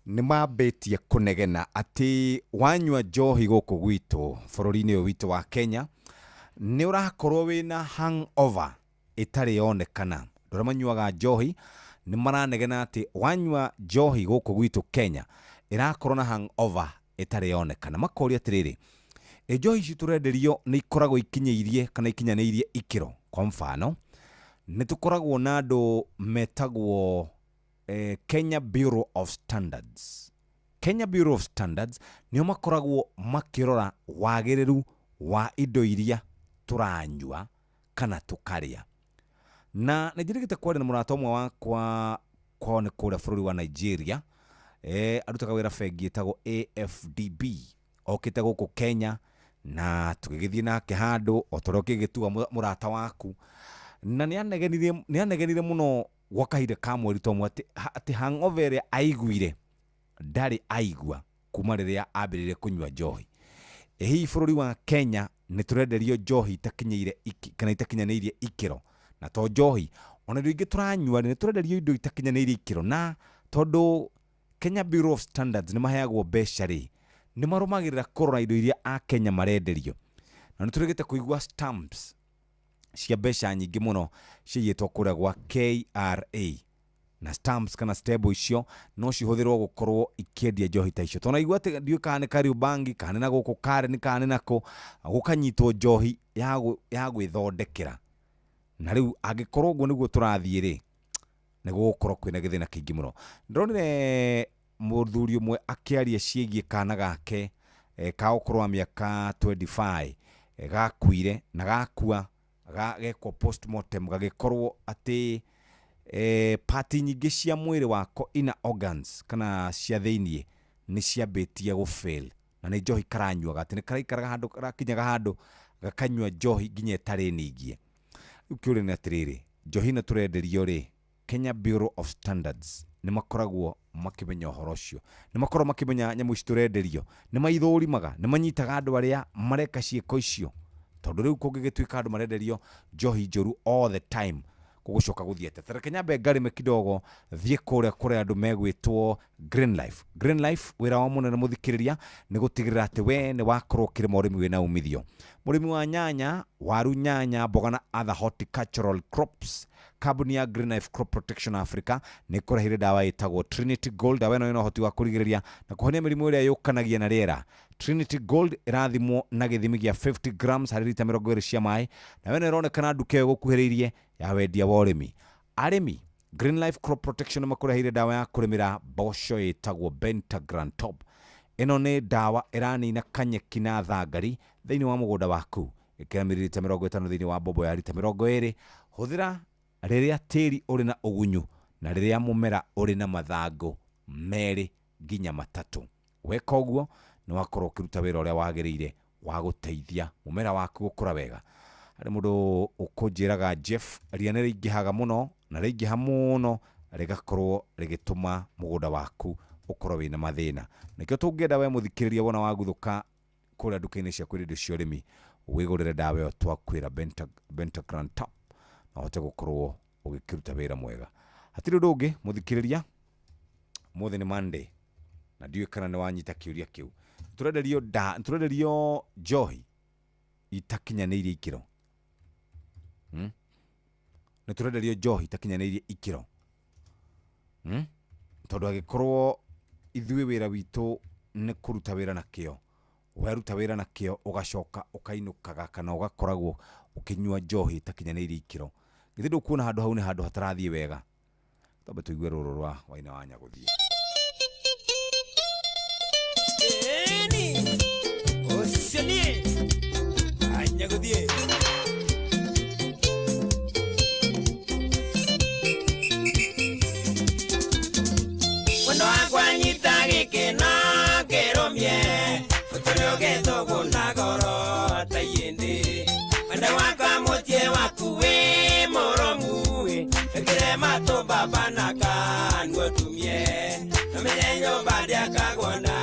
nĩ mambĩtie kũnegena atĩ wanyua njohi gũkũ gwitũ bũrũri-inĩ ũyũ witũ wa Kenya, nĩ ũrakorwo wĩna hangover ĩtarĩ yonekana. Andũ arĩa manyuaga njohi nĩ maranegena atĩ wanyua njohi gũkũ gwitũ Kenya ĩrakorwo na hangover ĩtarĩ yonekana. Makoria atĩrĩrĩ, ĩ njohi ici tũrenderio nĩ ikoragwo ikinyĩirie kana ikinyanĩirie ikĩro? Kwa mfano, nĩ tũkoragwo na andũ metagwo Kenya Bureau of Standards. Kenya Bureau of Standards nĩo makoragwo makĩrora wagĩrĩru wa indo iria tũranyua kana tũkarĩa. Na nĩ njĩrĩgĩte kwaria na mũrata ũmwe wakwa kwao nĩ kũrĩa bũrũri wa Nigeria, arutaga wĩra bengi ĩtagwo AFDB, okĩte gũkũ Kenya na tũgĩgĩthiĩ nake handũ o ta ũrĩa ũkĩgĩtua mũrata waku, na nĩ anegenire mũno gwa kahinda ka mweri ta ũmwe atĩ hangover ĩrĩa aiguire ndarĩ aigua kuma rĩrĩa ambĩrĩrie kũnyua njohi. Ĩ hihi bũrũri wa Kenya nĩ tũrenderio njohi itakinyĩire kana itakinyanĩirie ikĩro? Na to njohi, ona indo ingĩ tũranyua nĩ tũrenderio indo itakinyanĩirie ikĩro. Na tondũ Kenya Bureau of Standards nĩ maheagwo mbeca rĩ, nĩ marũmagĩrĩra kũrora indo iria Akenya marenderio. Na nĩ tũrĩgĩte kũigua stamps cia mbeca nyingĩ mũno ciaiyĩtwo kũrĩa gwa KRA, na stamps kana stable icio no cihũthĩrwo gũkorwo ikĩendia njohi ta icio. Tondũ naigua atĩ ndiũĩ kana nĩ Kariobangi, kana nĩ na gũkũ Karen, kana nĩ nakũ, gũkanyitwo njohi ya gwĩthondekera. Na rĩu angĩkorwo ũguo nĩguo tũrathiĩ rĩ, nĩ gũgũkorwo kwĩna gĩthĩna kĩingĩ mũno. Ndĩronire mũthuri ũmwe akĩaria ciĩgiĩ kana gake ka ũkũrũ wa mĩaka 25, gakuire na gakua gekwo postmortem, gagĩkorwo atĩ pati nyingĩ cia mwĩrĩ wako, inner organs kana cia thĩiniĩ, nĩ ciambĩtie gũfail, na nĩ njohi karanyuaga, atĩ nĩ karaikaraga handũ, karakinyaga handũ gakanyua njohi nginya ĩtarĩ ningie. Rĩu kĩũria nĩ atĩrĩrĩ, njohi ĩno tũrenderio rĩ, Kenya Bureau of Standards nĩ makoragwo makĩmenya ũhoro ũcio? Nĩ makoragwo makĩmenya nyamũ ici tũrenderio? Nĩ maithũrimaga? Nĩ manyitaga andũ arĩa mareka ciĩko icio? Tondũ rĩu kũngĩgĩtuĩka andũ marenderio njohi njũru all the time, gũgũcoka gũthiĩ atĩa? Tareke nyambe ngarĩme kidogo, thiĩ kũrĩa kũrĩa andũ megwĩtwo Green Life. Green Life wĩra wao mũnene, mũthikĩrĩria, nĩ gũtigĩrĩra atĩ we nĩ wakorwo ũkĩrĩma ũrĩmi wĩna umithio, mũrĩmi wa nyanya, waru, nyanya, mboga na other horticultural crops. Kambuni ya Green Life Crop Protection Africa nĩ ĩkũreheire ndawa ĩtagwo Trinity Gold. Ndawa ĩno ĩna ũhoti wa kũrigĩrĩria na kũhonia mĩrimũ ĩrĩa yũkanagia na rĩera. Trinity Gold ĩrathimwo na gĩthimi gĩa 50 grams harĩ rita 20 cia maĩ. Ndawa ĩno ĩronekana nduka ĩyo ĩgũkuhĩrĩirie ya wendia wa ũrĩmi. Arĩmi, Green Life Crop Protection nĩ makũreheire ndawa ya kũrĩmĩra mboco ĩtagwo Pentagran Top. Ĩno nĩ ndawa ĩranina kanyeki na thangari thĩinĩ wa mũgũnda waku. Ĩkĩra mililita 50 thĩinĩ wa mbombo ya rita 20. Hũthĩra rĩrĩa tĩri ũrĩ na ũgunyu na rĩrĩa mũmera ũrĩ na mathangũ 2 nginya 3. Weka ũguo nĩ wakorwo ũkĩruta wĩra ũrĩa wagĩrĩire wa gũteithia mũmera waku gũkũra wega. Harĩ mũndũ ũkũnjĩraga, Jeff, ria nĩ rĩingĩhaga mũno na rĩaingĩha mũno rĩgakorwo rĩgĩtũma mũgũnda waku ũkorwo wĩna mathĩna. Nĩkĩo tũngĩenda we mũthikĩrĩria, wona waguthũka kũrĩa nduka-inĩ cia kwendia indo cia ũrĩmi, wĩgũrĩre ndawa ĩyo twakwĩra, Pentagran Top, na ũhote gũkorwo ũgĩkĩruta wĩra mwega. Hatirĩ ũndũ ũngĩ, mũthikĩrĩria, mũthĩ nĩ Monday na ndiũĩ kana nĩ wanyita kĩũria kĩu. Tũrenderio njohi itakinyanĩirie ikĩro, Nĩ tũrenderio njohi itakinyanĩirie ikĩro, Tondũ angĩkorwo ithuĩ wĩra witũ nĩ kũruta wĩra na kĩo, weruta wĩra na kĩo ũgacoka ũkainũkaga kana ũgakoragwo ũkĩnyua njohi ĩtakinyanĩirie ikĩro, githĩ ndũkuona handũ hau nĩ handũ hatarathiĩ wega? Twambe tũigue rũrũ rwa Waina wa Nyagũthiĩ. Eni, ũcio niĩ Anyagũthiĩ. Mwendo wakwa nyita gĩkĩno kĩrũmie, ũtũrĩ ũgĩtũgũ na goro ta iĩndĩ. Mwendo wakwa mũciĩ waku wĩ mũrũmu, ĩkĩre matũ baba na kanua ũtumie, ũmenye nyũmba ndĩakagwo na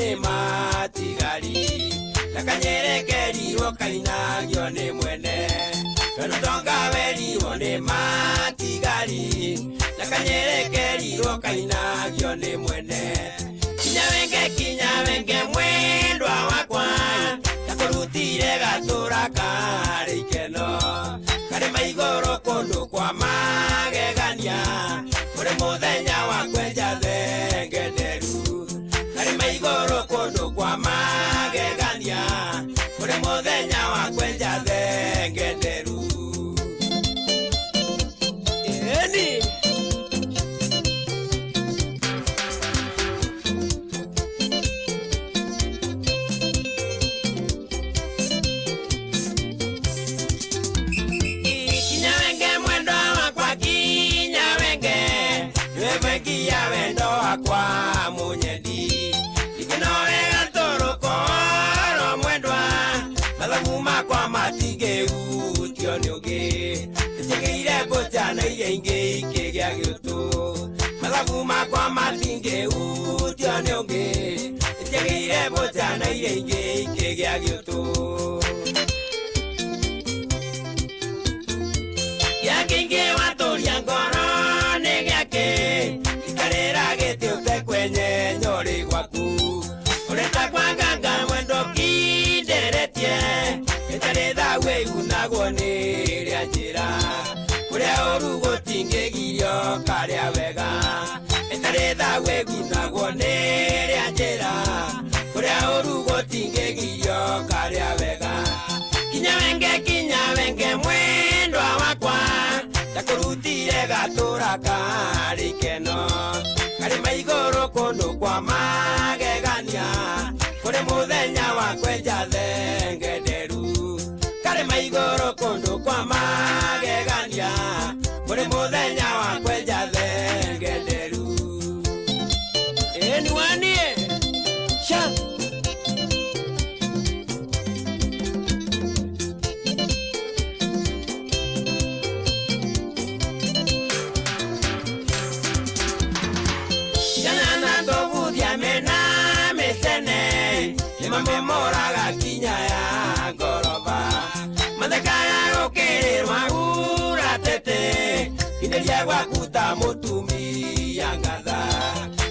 nĩ matigari na kanyere kerirwo kainagio nĩ mwene tondũ tonga werirwo nĩ matigari na kanyere kerirwo kainagio nĩ mwene kinya wenge mwendwa wakwa ndakũrutire gatũra karĩ ikeno karĩ maigũrũ kũndũ kwa magegania kũrĩ mũthenya wa kwenja thenge nderu karĩ maigũrũ kũndũ kwa magegania kũrĩ mũthenya wa kwenja thenge nderu. Eni ya wendo wakwa munyendi ikinore gatoro koro mwendwa mathagu makwa matingĩhutio nĩ ũngĩ ĩtigĩire ngũcha na iria ingĩ ikĩgĩa gĩũtũ mathagu makwa matingĩhutio nĩ ũngĩ ĩtigĩire ngũcha na iria ingĩ ikĩgĩa gĩũtũ gĩakĩingĩ watũria ngoro nĩ gĩakĩ ikarĩra gĩtĩ ũtekwenye nyũrĩ gwaku ũreta kwa nganga mwendo kinderetie ĩtarĩ thau ĩgunagwo nĩ rĩa njĩra kũrĩa ũru gũtingĩgirio karĩa wega ĩtarĩ thau ĩgunagwo nĩ rĩa njĩra kũrĩa ũru gũtingĩgirio karĩa wega kinya wenge mwendwa wakwa ndakũrutire gatũra karĩ ikeno karĩ maigũrũ kũndũ kwa magegania kũrĩ mũthenya wa kwenja thenge nderu karĩ maigũrũ kũndũ kwa magegania kũrĩ mũthenya wa kwenja thenge nderu. Ĩni wanie sha mamemoraga kinya ya ngoroba mathekaga gũkĩrĩrwa hura tete kinderia gwaku ta mũtumia ngatha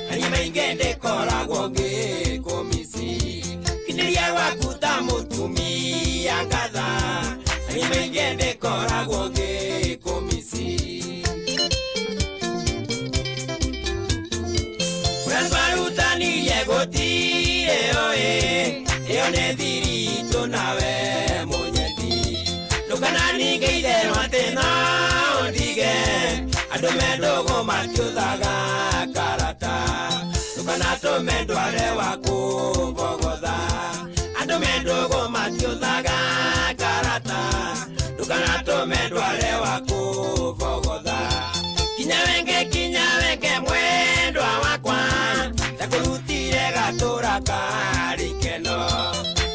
na niĩ maingĩ ndĩkoragwo ngĩkũmici kinderia gwaku ta mũtumia ngatha na niĩ maingĩ ndĩkoragwo ngĩkũmici kũrĩa twarutanirie gũtirĩ ũĩ ĩyo nĩ thiritũ nawe mũnyendi ndũkananinge itherũ atĩ no ũndige andũ me ndũgũ matiũthaga karata ndũkanatũme ndware wa kũbogotha andũ me ndũgũ matiũthaga karata ndũkanatũme ndware wa kũbogotha kinya wenge mwendwa wakwa ndakũrutire gatũra karĩ ikeno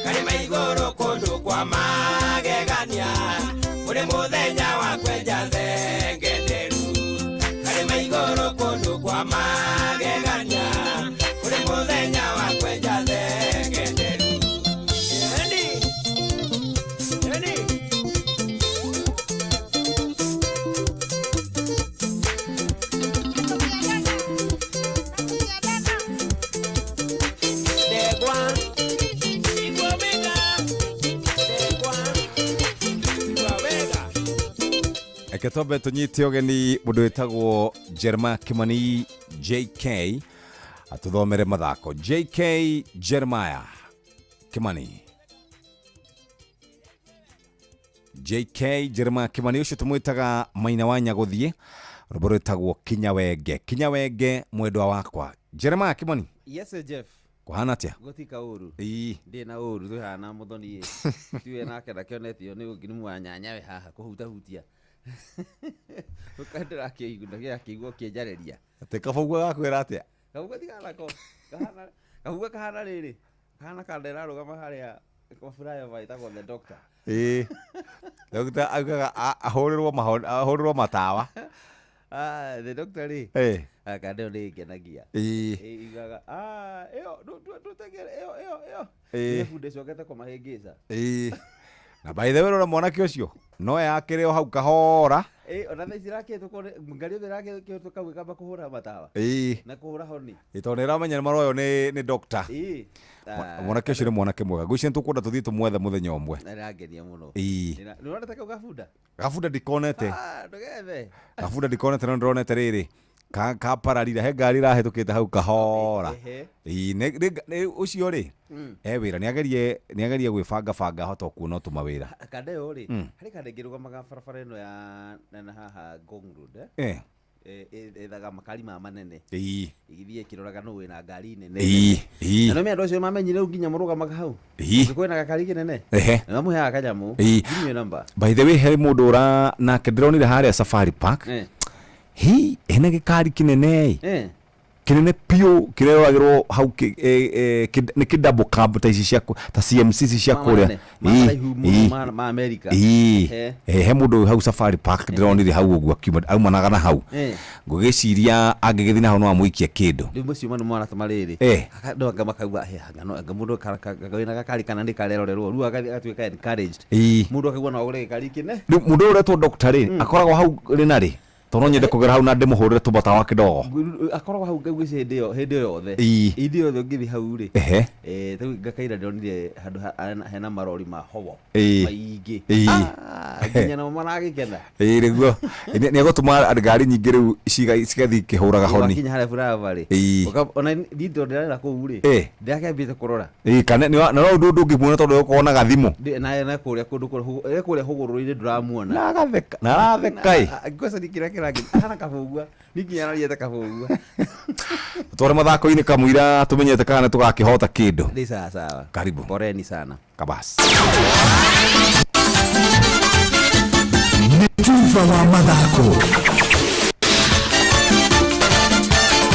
karĩ maigũrũ kũndũ kwa magegania kũrĩ mũthenya wa kwenja thenge nderu karĩ maigũrũ kũndũ kwa magegania kũrĩ mũthenya wa kwenja thenge nderu. Eni eni Reke twambe tũnyite ũgeni mũndũ wĩtagwo Jeremiah Kimani JK atuthomere mathako. JK Jeremiah Kimani, JK Jeremiah Kimani ũcio tũmwĩtaga Maina wa Nyagũthiĩ, rwĩmbo rwĩtagwo Kinya Wenge. Kinya Wenge mwendwa wakwa. Jeremiah Kimani. Yes Jeff. Kuhana atia? Gutika uru. Ii. Ndi na uru tuhana muthoni. Tuwe nake ndakionetio ni ungi ni mwanyanyawe haha kuhutahutia. Ukandira kiigua gĩakĩigua ũkĩnjarĩria. Atĩ kabũgua gakwĩra atĩa? Kabũgua tiganako. Kahana kabũgua kahana rĩrĩ. Kahana kanda ĩrarũgama harĩa kwa flyover ĩtagwo the doctor. Ĩĩ. Doctor augaga ahũrĩrwo matawa. Ah, the doctor rĩ Eh. kanda ĩyo nĩ ĩngenagia. Ĩĩ. Ĩigaga "Ah, ĩyo ndũtegere ĩyo ĩyo ĩyo." Ĩĩ. Nĩ bunda ĩcokete kũmahĩngĩca. Ĩĩ. Na by the way rora mwanake ũcio no yakĩrĩ o hau kahora. Ĩĩ, ona thaa ici ĩrakĩhĩtũka ngari yothe ĩrakĩhĩtũka hau ĩkamba kũhũra matawa. Ĩĩ. Na kũhũra honi. Ĩ, tondũ nĩ ĩramenya nĩ maroywo nĩ doctor. Ĩĩ. Mwanake ũcio nĩ mwanake mwega, ngwĩciria nĩ tũkwenda tũthiĩ tũmwethe mũthenya ũmwe. Ĩrangenia mũno. Ĩĩ. Nĩ wonete kau gabunda? Gabunda ndikonete. Ah, ndũgethe. Gabunda ndikonete no ndĩronete rĩrĩ kapararira he ngari ĩrahĩtũkĩte hau kahora. Ehe. Ĩĩ, ũcio rĩ e wĩra nĩ agerie gwĩbanga banga ahote kuona tũmawĩra. Kanda ĩyo rĩ, harĩ kanda ĩngĩrũgamaga barabara ĩno ya na haha Ngong Road, eh? Eh. Ĩthaga makari ma manene. Ĩĩ. Ĩgĩthiĩ ĩkĩroraga nũ wĩna ngari nene. Ĩĩ, ĩĩ. Na nĩũmenye andũ acio mamenyire rĩu nginya mũrũgamaga hau. Ĩĩ. Ũngĩkorwo wĩna gakari kĩnene. Ehe. Nĩ mamũheaga kanyamũ. Ĩĩ. Give me your number. By the way, he mũndũ ũra nake ndĩronire harĩa Safari Park. Eh. Hi, hena gĩkari kĩnene. Eh. Kĩnene biũ kĩreroragĩrwo hau nĩ kĩ double cab ta ici cia ta CMC ici cia Ma kũrĩa. manene, ma Ĩĩ, maraihu mũno ĩĩ. ma America. Ĩĩ. Ehe. He mũndũ hau Safari Park ndĩronire hau ũguo akiuma aumanaga na hau. Eh. Ngũgĩciria angĩgĩthiĩ na hau no amũikie kĩndũ. Rĩu macio ma nĩ mwana marĩrĩ. Eh. Andũ anga makauga "He, anga no anga mũndũ wĩna gakari kana nĩ karerorerwo rĩu agathiĩ agatuĩka encouraged." Ĩĩ. Mũndũ akaigua no agũre gĩkari kĩne. Rĩu mũndũ ũyũ ũretwo doctor rĩ akoragwo hau rĩ na rĩ, tondũ no nyende kũgera hau na ndĩmũhũrĩre tũmatawa kĩdogo. Akoragwo hau ngwĩciria hĩndĩ ĩyo hĩndĩ ĩyo yothe. Ĩĩ. Hĩndĩ ĩyo yothe ũngĩthiĩ hau rĩ. Ehe. Tarĩu ngakaira ndĩronire handũ hena marori ma howo. Ĩĩ. Maingĩ. Ĩĩ. Ah, nginya namo maragĩkena. Ĩĩ nĩguo nĩ egũtũma ngari nyingĩ rĩu cigathiĩ ikĩhũraga honi. Wakinya harĩa flyover rĩ. Ĩĩ. Ona niĩ tondũ ndĩrarera kũu rĩ. Eh. Ndĩrakĩambĩte kũrora. Ĩĩ, kana na no ũndũ ndũngĩmuona tondũ ũkorwo na gathimũ. Na kũrĩa kũndũ kũrĩa hũgũrũrũ-inĩ ndũramuona. Na agatheka, na aratheka ĩ. Ngwĩciria kĩrĩa kĩrangenia ahana kabũgua. Niĩ nginya araria ta kabũgua. Tware mathako-inĩ kamũira tũmenyete kana nĩ tũgakĩhota kĩndũ. Nĩ sawa sawa. Karibu. Poleni sana. Kabas. Nĩ tuba wa mathako.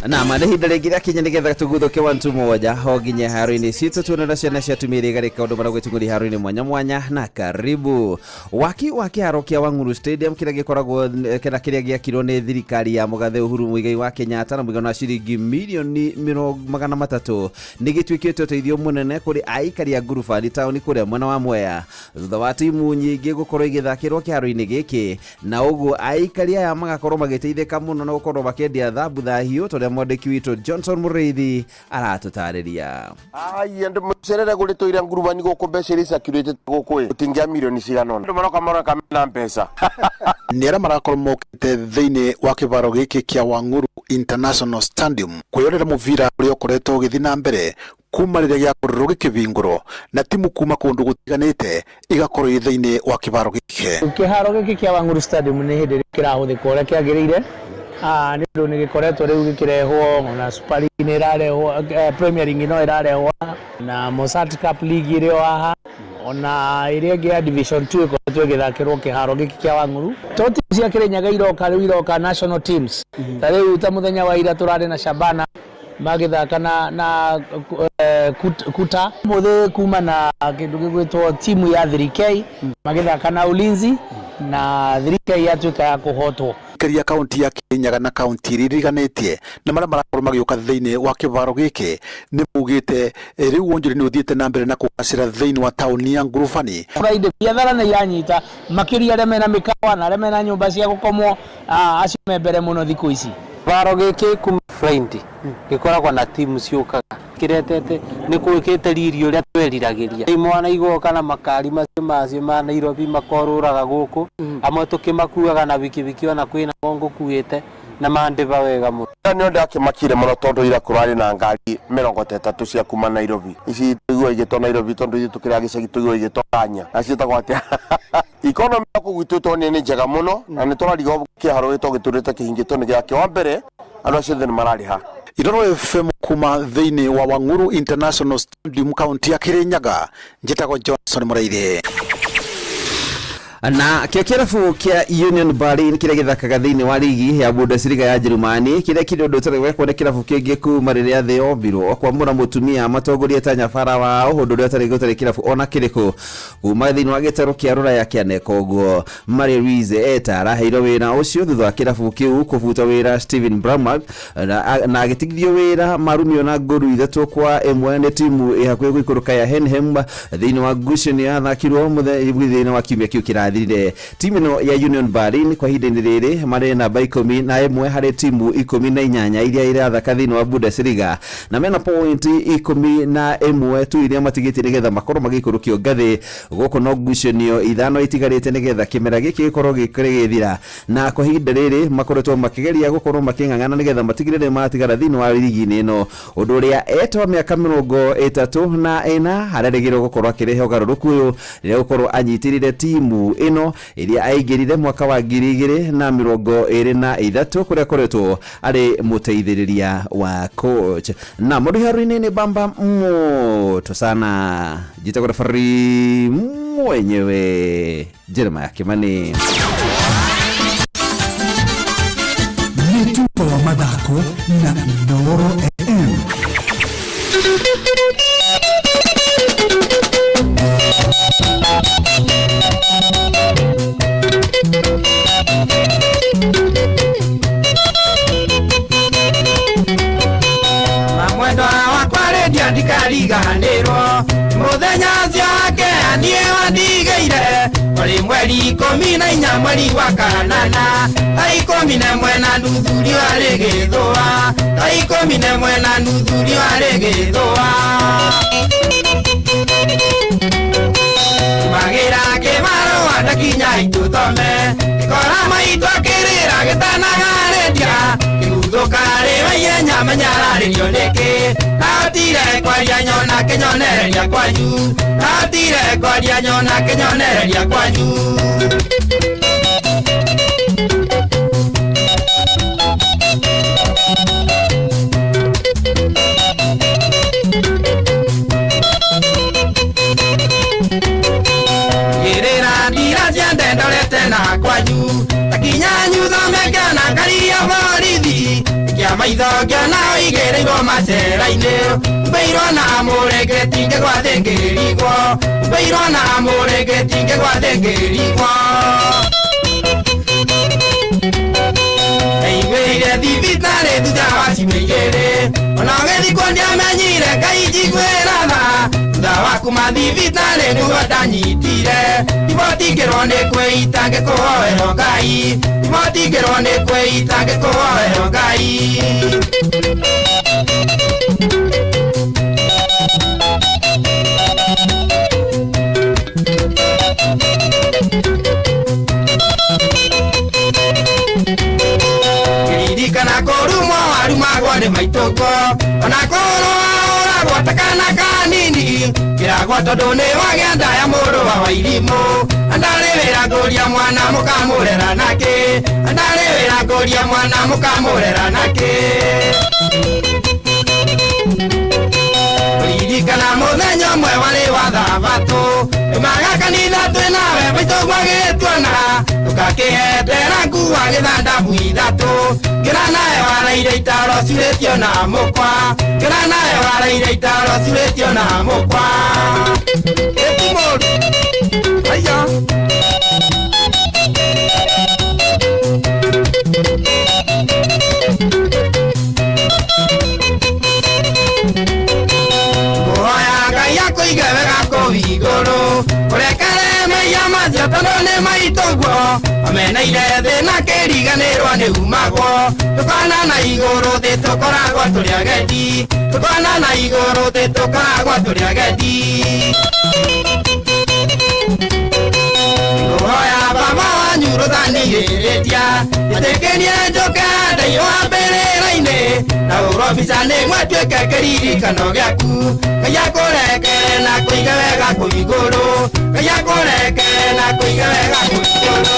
Na nĩ ihinda rĩngĩ rĩakinya nĩgetha tũguthũke wantu moja ho nginya haro-inĩ citũ tuone na ciana cia atumia iria igarĩka ũndũ maragwĩtungũria haro-inĩ mwanya mwanya. Na karibu waki wa kĩharo kĩa Wang'uru Stadium kĩrĩa gĩkoragwo kana kĩrĩa gĩakirwo nĩ thirikari ya mũgathe Uhuru Muigai wa Kenyatta na mũigana wa ciringi mirioni 300 nĩ gĩtuĩkĩte ũteithio mũnene kũrĩ aikari a Ngurubani taũni kũrĩa mwena wa Mwea thutha wa timu nyingĩ gũkorwo igĩthakĩrwo kĩharo-inĩ gĩkĩ, na ũguo aikari aya magakorwo magĩteithĩka mũno na gũkorwo makĩendia thambutha hiũ tondũ mwandĩki witũ Johnson Mũrĩithi aratũtarĩria. Ai, andũ mũcerere gũrĩtwo ira ngurubani gũkũ mbeca iria icakirĩte gũkũ ĩ gũtingĩa mirioni cigana ũna andũ maroka maroka mena mbeca. Nĩ arĩa marakorwo mokĩte thĩinĩ wa kĩbaro gĩkĩ kĩa Wang'uru International Stadium kwĩyonera mũbira ũrĩa ũkoretwo ũgĩthiĩ na mbere kuma rĩrĩa gĩakorirwo gĩkĩhingũrwo na timu kuma kũndũ gũtiganĩte igakorwo ĩ thĩinĩ wa kĩbaro gĩkĩ. Kĩharo gĩkĩ kĩa Wang'uru Stadium nĩ hĩndĩ ĩrĩa kĩrahũthĩka ũrĩa kĩagĩrĩire, nĩ ũndũ nĩ gĩkoretwo rĩu gĩkĩrehwo ona Super League nĩ ĩrarehwo, Premier League no ĩrarehwo na Mosat Cup League ĩrĩ o haha, ona ĩrĩa ĩngĩ ya Division 2 ĩkoretwo ĩgĩthakĩrwo kĩharo gĩkĩ kĩa Wang'uru. To timu cia Kĩrĩnyaga iroka rĩu, iroka national teams ta rĩu ta mũthenya wa ira tũrarĩ na Shabana magĩthaka na Kuta mũthĩ kuma na kĩndũ gĩgwĩtwo timu ya 3K magĩthaka na Ulinzi na 3K yatuĩka ya kũhotwo. Aikari a kaunti ya Kirinyaga na kaunti iria iriganĩtie na marĩa marakorwo magĩũka thĩinĩ wa kĩbaro gĩkĩ nĩ maugĩte rĩu wonjoria nĩ ũthiĩte na mbere na kũgacĩra thĩinĩ wa taũni ya Ngurubani. Friday biathara nĩ iranyita makĩria arĩa mena mĩkawa na arĩa mena nyũmba cia gũkomwo, acio me mbere mũno thikũ ici. Kĩbaro gĩkĩ kuma Friday gĩkoragwo na timu ciũkaga kĩretete nĩ gwĩkĩte riri ũrĩa tweriragĩria. Imwana igoka na makari macio macio ma Nairobi makorũraga gũkũ, amwe tũkĩmakuaga na bikibiki ona kwĩna ngũkuĩte na mandĩba wega mũno. Nĩ ndakĩmakire mũno tondũ ira kũrarĩ na ngari 30 cia kuma Nairobi. Ici tũigua igĩtwo Nairobi tondũ ithuĩ tũkĩrĩ gĩcagi tũigua igĩtwo Kanya. Na ciĩtagwo atĩa? Economy ya kũu gwitũ tondũ nĩ njega mũno na nĩ tũrarigwo kĩharo gĩtũ gĩtũrĩte kĩhingĩtwo nĩ gĩake. Wa mbere andũ acio othe nĩ mararĩha. Iroro FM kuma thĩinĩ wa Wang'uru International Stadium kaunti ya Kirinyaga, njĩtagwo Johnson Mũrĩithi. Na kĩo kĩrabu kĩa Union Berlin kĩrĩa gĩthakaga thĩinĩ wa ligi ya Bundesliga ya Jerumani kĩrĩa kĩrĩ ũndũ ũtarĩ wekwo nĩ kĩrabu kĩngĩ kuma rĩrĩa thĩ yombirwo kwamũra mũtumia matongorie ta nyabara wao ũndũ ũrĩa ũtarĩ gũtarĩ kĩrabu ona kĩrĩkũ kuma thĩinĩ wa gĩtarũ kĩa rũraya kĩaneka ũguo. Marie-Louise Eta araheirwo wĩra ũcio thutha wa kĩrabu kĩu kũbuta wĩra Steven Bramwell na agĩtigithio wĩra marumio na ngũru 3-1 nĩ timu ĩ hakuhĩ gũikũrũka ya Henhem thĩinĩ wa ngucanio yathakirwo mũthenya thĩinĩ wa kiumia kĩu kĩrathirire. Timu ĩno ya Union Berlin kwa ihinda-inĩ rĩrĩ marĩ namba 11 harĩ timu 18 iria irathaka thĩinĩ wa Bundesliga na mena point 11 tu iria matigĩtie nĩgetha makorwo magĩikũrũkio ngathĩ. Gũkũ no ngucanio 5 itigarĩte nĩgetha kĩmera gĩkĩ gĩkorwo gĩgĩthira, na kwa ihinda rĩrĩ makoretwo makĩgeria gũkorwo makĩng'ang'ana nĩgetha matigĩrĩre matigara thĩinĩ wa ligi-inĩ ĩno, ũndũ ũrĩa etwa mĩaka 34 arerĩgĩrĩrwo gũkorwo akĩrehe ũgarũrũku ũyũ rĩrĩa gũkorwo anyitĩrĩire timu ĩno ĩrĩa aingĩrire mwaka wa 2023 kũrĩa akoretwo arĩ mũteithĩrĩria wa coach. Na mũndũ haru-inĩ nĩ bamba moto sana, njĩtagwo referee mwenyewe Jeremiah Kimani. Mitupo wa mathako na Inooro FM. Mamwendwa wakwa rĩndia ndikariganĩrwo mũthenya ũcio wake niĩ wandigĩire ũrĩ mweri 14 mweri wa kanana thaa 11:30 riũa rĩgĩthũa thaa 11:30 riũa rĩgĩthũa magĩra kĩbarũa ndakinya itũthome ngĩkora maitũ akĩrĩra gĩtanagarĩria kĩguthũka rĩwa ihenya menyararĩrio nĩkĩ ndahotire kwaria nyona kĩnyonereria kwanyu ndahotire kwaria nyona kĩnyonereria kwanyu. Ndorete na kwanyu takinya nyuthome ngĩona ngari ya borithi kĩa maitho ngĩona ũigĩrĩirwo macera-inĩ umbĩirwo na mũrĩngĩti ngĩgwa thĩ ngĩrigwo umbĩirwo na mũrĩngĩti ngĩgwa thĩ ngĩrigwo ndaiguĩire thibitarĩ thutha wa ciumia igĩrĩ ona ũgĩthikwo ndiamenyire Ngai njiguĩra tha thutha wa kuma thibitarĩ nĩguo ndanyitire ibotingĩrwo nĩ kwĩita ngĩkũhoerwo Ngai ibotingĩrwo nĩ kwĩita ngĩkũhoerwo Ngai. Ngĩririkana kũrumwo warumagwo nĩ maitũguo ona kũrũa ũragwo ta kana kanini ngĩragwo tondũ nĩ wagĩa nda ya mũrũ wa Wairimũ andarĩ wĩra ngũria mwana mũkamũrera nakĩ andarĩ wĩra ngũria mwana mũkamũrera nakĩ. Ririkana mũthenya ũmwe warĩ wa thabatũ tumaga kanitha twĩ nawe maitũguo agĩtuona tũkakĩhetera nguo gĩthandabu ithatũ ngĩra nawe waraire itaro ciurĩtio na mũkwa ngĩra nawe waraire itaro ciurĩtio na mũkwa. Ĩtimũru aya. Ngũhoya Ngai akũige wega kũu igũrũ ũrekere mehia macio tondũ nĩ maitũguo ameneire thĩ na kĩriganĩrwo nĩ umagwo tũkona na igũrũ thĩ tũkoragwo tũrĩ agendi tũkona na igũrũ thĩ tũkoragwo tũrĩ agendi. Ngũhoya baba wanyu rũthanigĩrĩria ĩtĩkĩrie njũke ndaiyũa mbĩrĩra-inĩ na ũrwo mbica nĩguo ĩtuĩke kĩririkano gĩaku Ngai akũrekere na kũige wega kũu igũrũ Ngai akũrekere na kũige wega kũu igũrũ.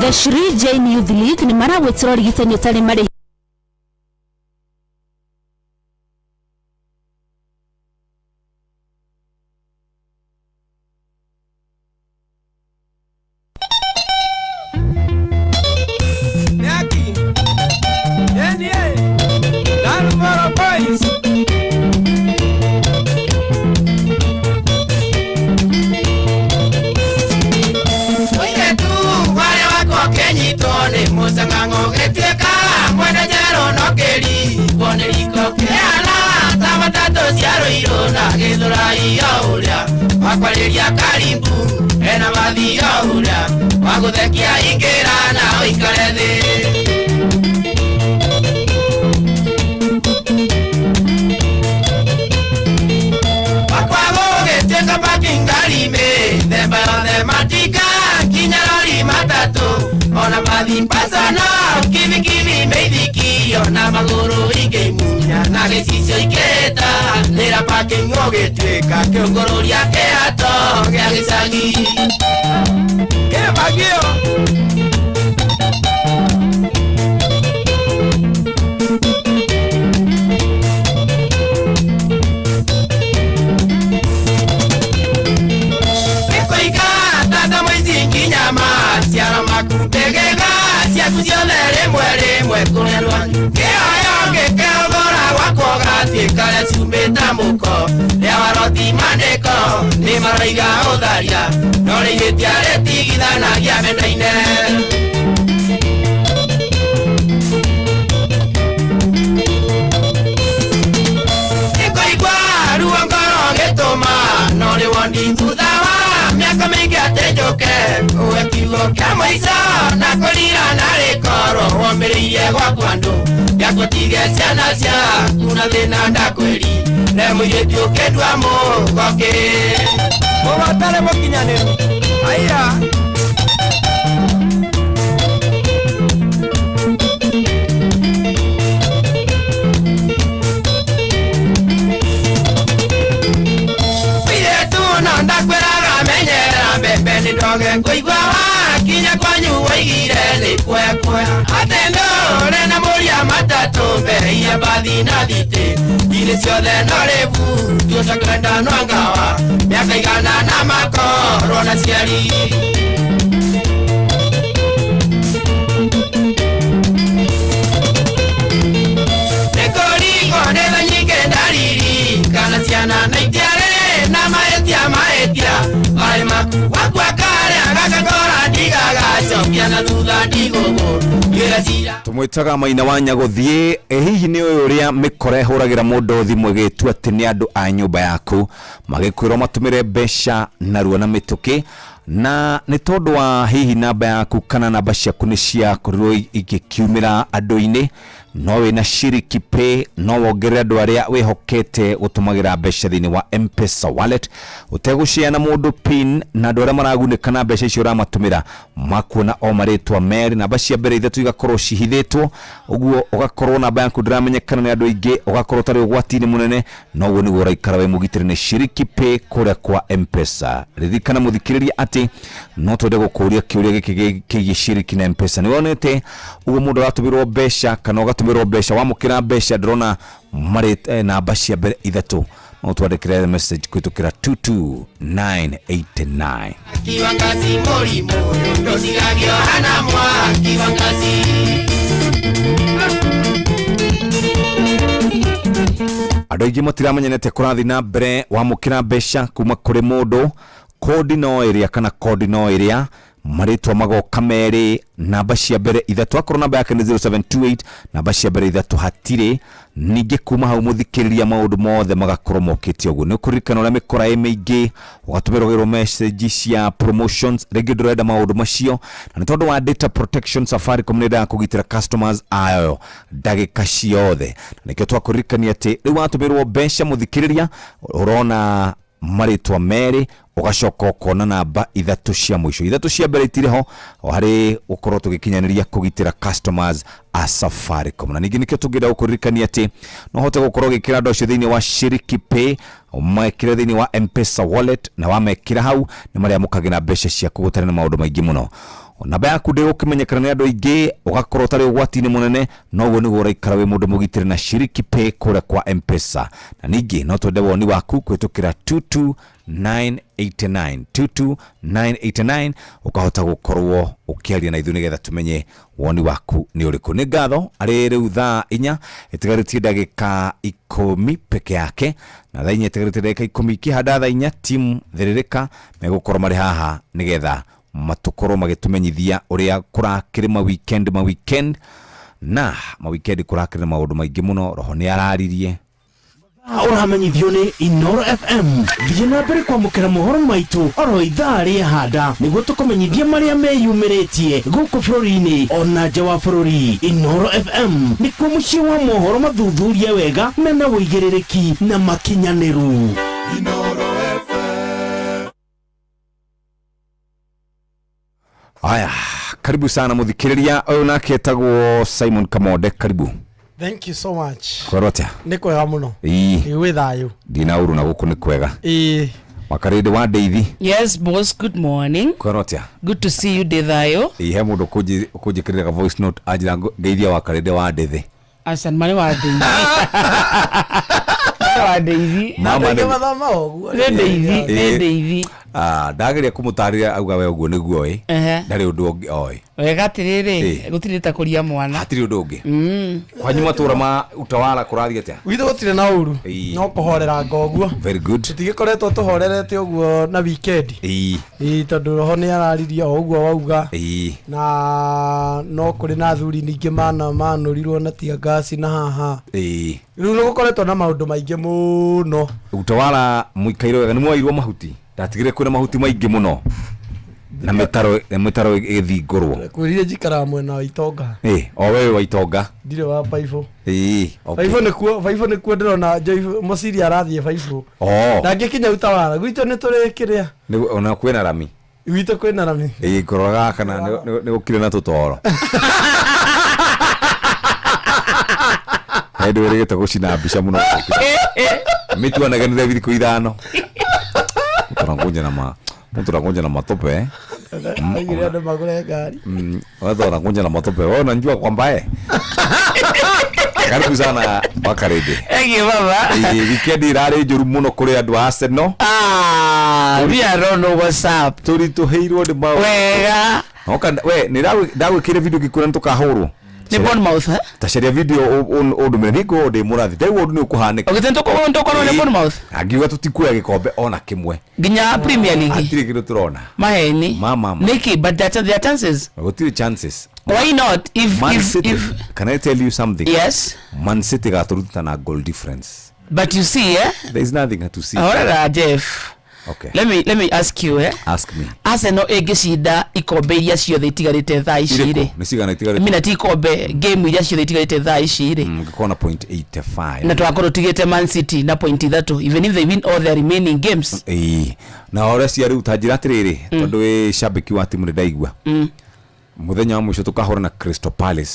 The Shri Jain Youth League nĩ maragwĩtĩra ũrigitani ũtarĩ marĩhi. Yaki. NA. Narumoro Boys. Mũirĩtu warĩa wakwa ũkĩnyitwo nĩ mũcang'ang'o gĩtuĩka mwene njerũ no kĩrigwo nĩ riko kĩhana ta matatũ cia rũirũ na gĩthũrai o ũrĩa wakwarĩria karimbu ena mathi o ũrĩa wagũthekia ingĩra na ũikare thĩ. Wakwa gũgĩtuĩka parking ngari mĩthemba yothe matika nginya rori matatũ ona mathi pasana kibikibi mĩithiki ona magũrũ ingĩimunya na gĩcicio ikĩta nĩra parking ũgĩtuĩka kĩũngũrũria kĩhato gĩa gĩcagi kĩbagio. Nĩkũiga tata mũici nginya maciaro maku mbegega ciaku ciothe rĩmwe rĩmwe kũrerwa kĩoyo ngĩkĩhũthũra gwakwa ũgatuĩka rĩa cumbĩ ta mũko rĩa waroti mandĩko nĩ maroiga ũtharia no rĩihĩtia rĩtigithanagia mendaine. Nĩkũigua ruo ngoro gĩtũma no rĩ wondi thutha wa mĩaka mĩingĩ atĩ njũke uwe kiugo kĩa mũico na kũrira na rĩkorwo womĩrĩirie gwaku andũ gĩakũtige ciana ciaku na thĩna ndakwĩri re mũirĩtu ũkĩndua mũgokĩ mũgatare mũkinyanĩru aya. Mũirĩtu no ndakwĩraga menyera mbembe nĩ ndoge ngũigua wakinya kwanyu waigire nĩ kuoyakuoya atĩ ndũre na mũria matatũ mbei mbathi na thitĩ irĩ ciothe no rĩbu tuocakwenda no ngawa mĩaka igana na makorwo na ciari. Nĩkũringwo nĩ tha nyingĩ ndariri kana ciana na itiarĩ na mahĩtia mahĩtia marĩ maku wakua karĩa gakakora ndigagacokia na thutha ndigũgũ ngĩra cira. Tũmwĩtaga Maina wa Nyagũthiĩ. Ĩ hihi nĩ ũyũ ũrĩa mĩkora ĩhũragĩra mũndũ thimũ ĩgĩtua atĩ nĩ andũ a nyũmba yaku magĩkwĩrwo matũmĩre mbeca narua na mĩtũkĩ, na nĩ tondũ wa hihi namba yaku kana namba ciaku nĩ ciakorirwo igĩkiumĩra andũ-inĩ, no wĩna Shiriki Pay no wongerere andũ arĩa wĩhokete gũtũmagĩra mbeca thĩinĩ wa M-Pesa wallet ũtegũshare na mũndũ pin, na andũ arĩa maragunĩka na mbeca icio ũramatũmĩra makuona o marĩtwa merĩ, namba cia mbere ithatũ igakorwo cihithĩtwo, ũguo ũgakorwo namba yaku ndĩramenyekana nĩ andũ aingĩ, ũgakorwo ũtarĩ ũgwati-inĩ mũnene, na ũguo nĩguo ũraikara wĩ mũgitĩre nĩ Shiriki Pay kũrĩa kwa M-Pesa. Ririkana mũthikĩrĩria atĩ no twende gũkũria kĩũria gĩkĩ kĩgiĩ Shiriki na M-Pesa. Nĩ wonete ũguo mũndũ aratũmĩrwo mbeca kana ũgatũmĩrwo mbeca, wamũkĩra mbeca ndĩrona marĩ namba cia mbere ithatũ, no twandĩkĩre message kũhĩtũkĩra 22989. Kiwangazi mũrimũ ndũtigagio hana mwaki wa ngazi. Andũ aingĩ matiramenyete kũrathiĩ na mbere wamũkĩra mbeca kuma kũrĩ mũndũ, kodi no ĩrĩa kana kodi no ĩrĩa, marĩtwa magoka merĩ, namba cia mbere ithatũ, akorwo namba yake nĩ 0728, namba cia mbere ithatũ hatirĩ. Ningĩ kuma hau mũthikĩrĩria maũndũ mothe magakorwo mokĩte ũguo. Nĩ ũkũririkana ũrĩa mĩkora ĩ mĩingĩ, ũgatũmĩrwo message cia promotions, rĩngĩ ndũrenda maũndũ macio, na nĩ tondũ wa data protection Safaricom nĩ yendaga kũgitĩra customers ayo ndagĩka ciothe. Na nĩkĩo twakũririkania atĩ rĩu watũmĩrwo mbeca mũthikĩrĩria ũrona marĩtwa merĩ, ũgacoka ũkona namba ithatũ cia mũico, ithatũ cia mbere itirĩ ho harĩ gũkorwo tũgĩkinyanĩria kũgitĩra customers a Safaricom. Na ningĩ nĩkĩo tũngĩenda gũkũririkania atĩ no ũhote gũkorwo ũgĩkĩra andũ acio thĩinĩ wa Shiriki Pay, ũmekĩre thĩinĩ wa M-Pesa wallet, na wamekĩra hau nĩ marĩamũkagĩra mbeca ciaku gũtarĩ na maũndũ maingĩ mũno. Namba yaku ndĩgũkĩmenyekana nĩ andũ aingĩ, ũgakorwo ũtarĩ ũgwati-inĩ mũnene, noguo nĩguo ũraikara wĩ mũndũ mũgitĩre na Shiriki Pay kũrĩa kwa M-Pesa. Na ningĩ no twende woni waku kũhĩtũkĩra 22989 22989, ũkahota gũkorwo ũkĩaria na ithuĩ nĩgetha tũmenye woni waku nĩ ũrĩkũ. Nĩ ngatho arĩ rĩu thaa 4 ĩtigarĩtie ndagĩka 10 peke yake, na thaa 4 ĩtigarĩtie ndagĩka 10 ikĩhanda thaa 4 timu thĩrĩrĩka megũkorwo marĩ haha nĩgetha matũkorwo magĩtũmenyithia ũrĩa kũrakĩrĩ ma weekend na ma weekend kũrakĩrĩ na maũndũ maingĩ mũno. Roho nĩ araririe. Ũramenyithio nĩ Inoro FM. Thiĩ na mbere kwamũkĩra mohoro maitũ oro ithaa rĩa handa nĩguo tũkũmenyithie marĩa meyumĩrĩtie gũkũ bũrũri-inĩ ona nja wa bũrũri. Inoro FM nĩkuo mũciĩ wa mohoro mathuthurie wega mena ũigĩrĩrĩki na makinyanĩru. Inoro FM. Haya, karibu sana muthikiriria uyu nake etagwo Simon Kamonde, karibu. Thank you so much. Kwerwo atia? Nĩ kwega mũno. Ĩĩ. Ĩ wĩ thayũ. Ndina uru na gũkũ nĩ kwega. Ĩĩ. Wakarĩndĩ wa Ndeithi. Yes, boss, good morning. Kwerwo atia? Good to see you, Ndithayo. Ĩĩ, he mũndũ ũkũnjĩkĩrĩra voice note anjĩra ngeithia Wakarĩndĩ wa Ndeithi. Aca, ma nĩ wa Ndeithi. Wa Ndeithi. Mama nĩ- Mathoma ũguo. Nĩ Ndeithi, nĩ Ĩĩ. Ndeithi. Ah, ndageria kũmũtarĩria auga we ũguo nĩguo ĩ. Ehe. Ndarĩ ũndũ ũngĩ oĩ. Wega atĩrĩrĩ, Ĩĩ. gũtirĩ ta kũria mwana. Hatirĩ ũndũ ũngĩ. Kwanyu matũra ma utawala kũrathiĩ atĩa? Gwitũ gũtirĩ na ũru. Ĩĩ. No kũhorera ngoguo. Very good. Tũtigĩkoretwo tũhorerete ũguo na weekend. Ĩĩ. Ĩĩ, tondũ roho nĩ araririe o ũguo wauga. Ĩĩ. Na no kũrĩ na athuri ningĩ mana manũrirwo na tear gas na haha. Ĩĩ. Rĩu nĩ gũkoretwo na maũndũ maingĩ mũno. Utawala mũikaire wega, nĩ mwoirwo mahuti. Ndatigire kwĩna mahuti maingĩ mũno. Na mĩtaro ĩgĩthingũrwo. Kwĩrire njikaraga mwena wa Itonga. Ĩĩ, o wewe wa Itonga. Ndirĩ wa Baibũ. Ĩĩ, okay. Baibũ nĩkuo, Baibũ nĩkuo ndĩrona Joyce Mũciria arathiĩ Baibũ. Oh. Ndangĩkinya Utawala. Gwitũ nĩ tũrĩ kĩrĩa. Nĩ ona kwĩna rami. Gwitũ kwĩna rami. Ĩĩ, ngororaga kana nĩ gũkire na tũtoro. Hĩndĩ wĩrĩgĩte gũcina mbica mũno. Mĩtuanaganĩre thikũ 5. Mtu anakuja na matope. Aigire andũ magũre ngari. Watu wanakuja na matope. Wewe unajua kwamba Karibu sana Wakarĩndĩ. Thank you, baba. Ĩĩ, weekend irarĩ njũru mũno kũrĩ andũ a Arsenal. Ah, we are on WhatsApp. Tũritũhĩirwo nĩ maũndũ. Wega. Oka we nĩ ndagwĩkĩire video ngĩkwĩra nĩ tũkahũrwo. Nĩ Bournemouth, eh? Ta caria video ũndũmĩre nĩ ngũkorwo ndĩ mũrathi. Rĩu ũndũ nĩ ũkũhanĩka. Ũgĩte nĩtũkũhũrwo nĩ Bournemouth? Angiuga tũtikuoya gĩkombe ona kĩmwe. Nginya Premier League. Hatirĩ kĩndũ tũrona. Maheni. Mama. Nĩkĩ, but there are chances. Gũtirĩ chances. Why not? If, Man if, City, if can I tell you something? Yes. Man City gatũruta na goal difference. But you see, eh? There is nothing to see. Horera, Jeff. Okay. Let me ask you, eh? Ask me. Arsenal ĩngĩcinda ikombe iria ciothe itigarĩte thaa ici rĩ. Irĩkũ? Nĩ cigana itigarĩte? Mina ti ikombe, game iria ciothe itigarĩte thaa ici rĩ. Ngĩkorwo na point 85. Na twakorwo tigĩte Man City na point 3 even if they win all their remaining games. Ĩĩ. Na ũrĩa cia rĩu ta njĩra atĩrĩrĩ, tondũ wĩ shabiki wa timu nĩ ndaigua. Mũthenya wa mũico tũkahũra na Crystal Palace.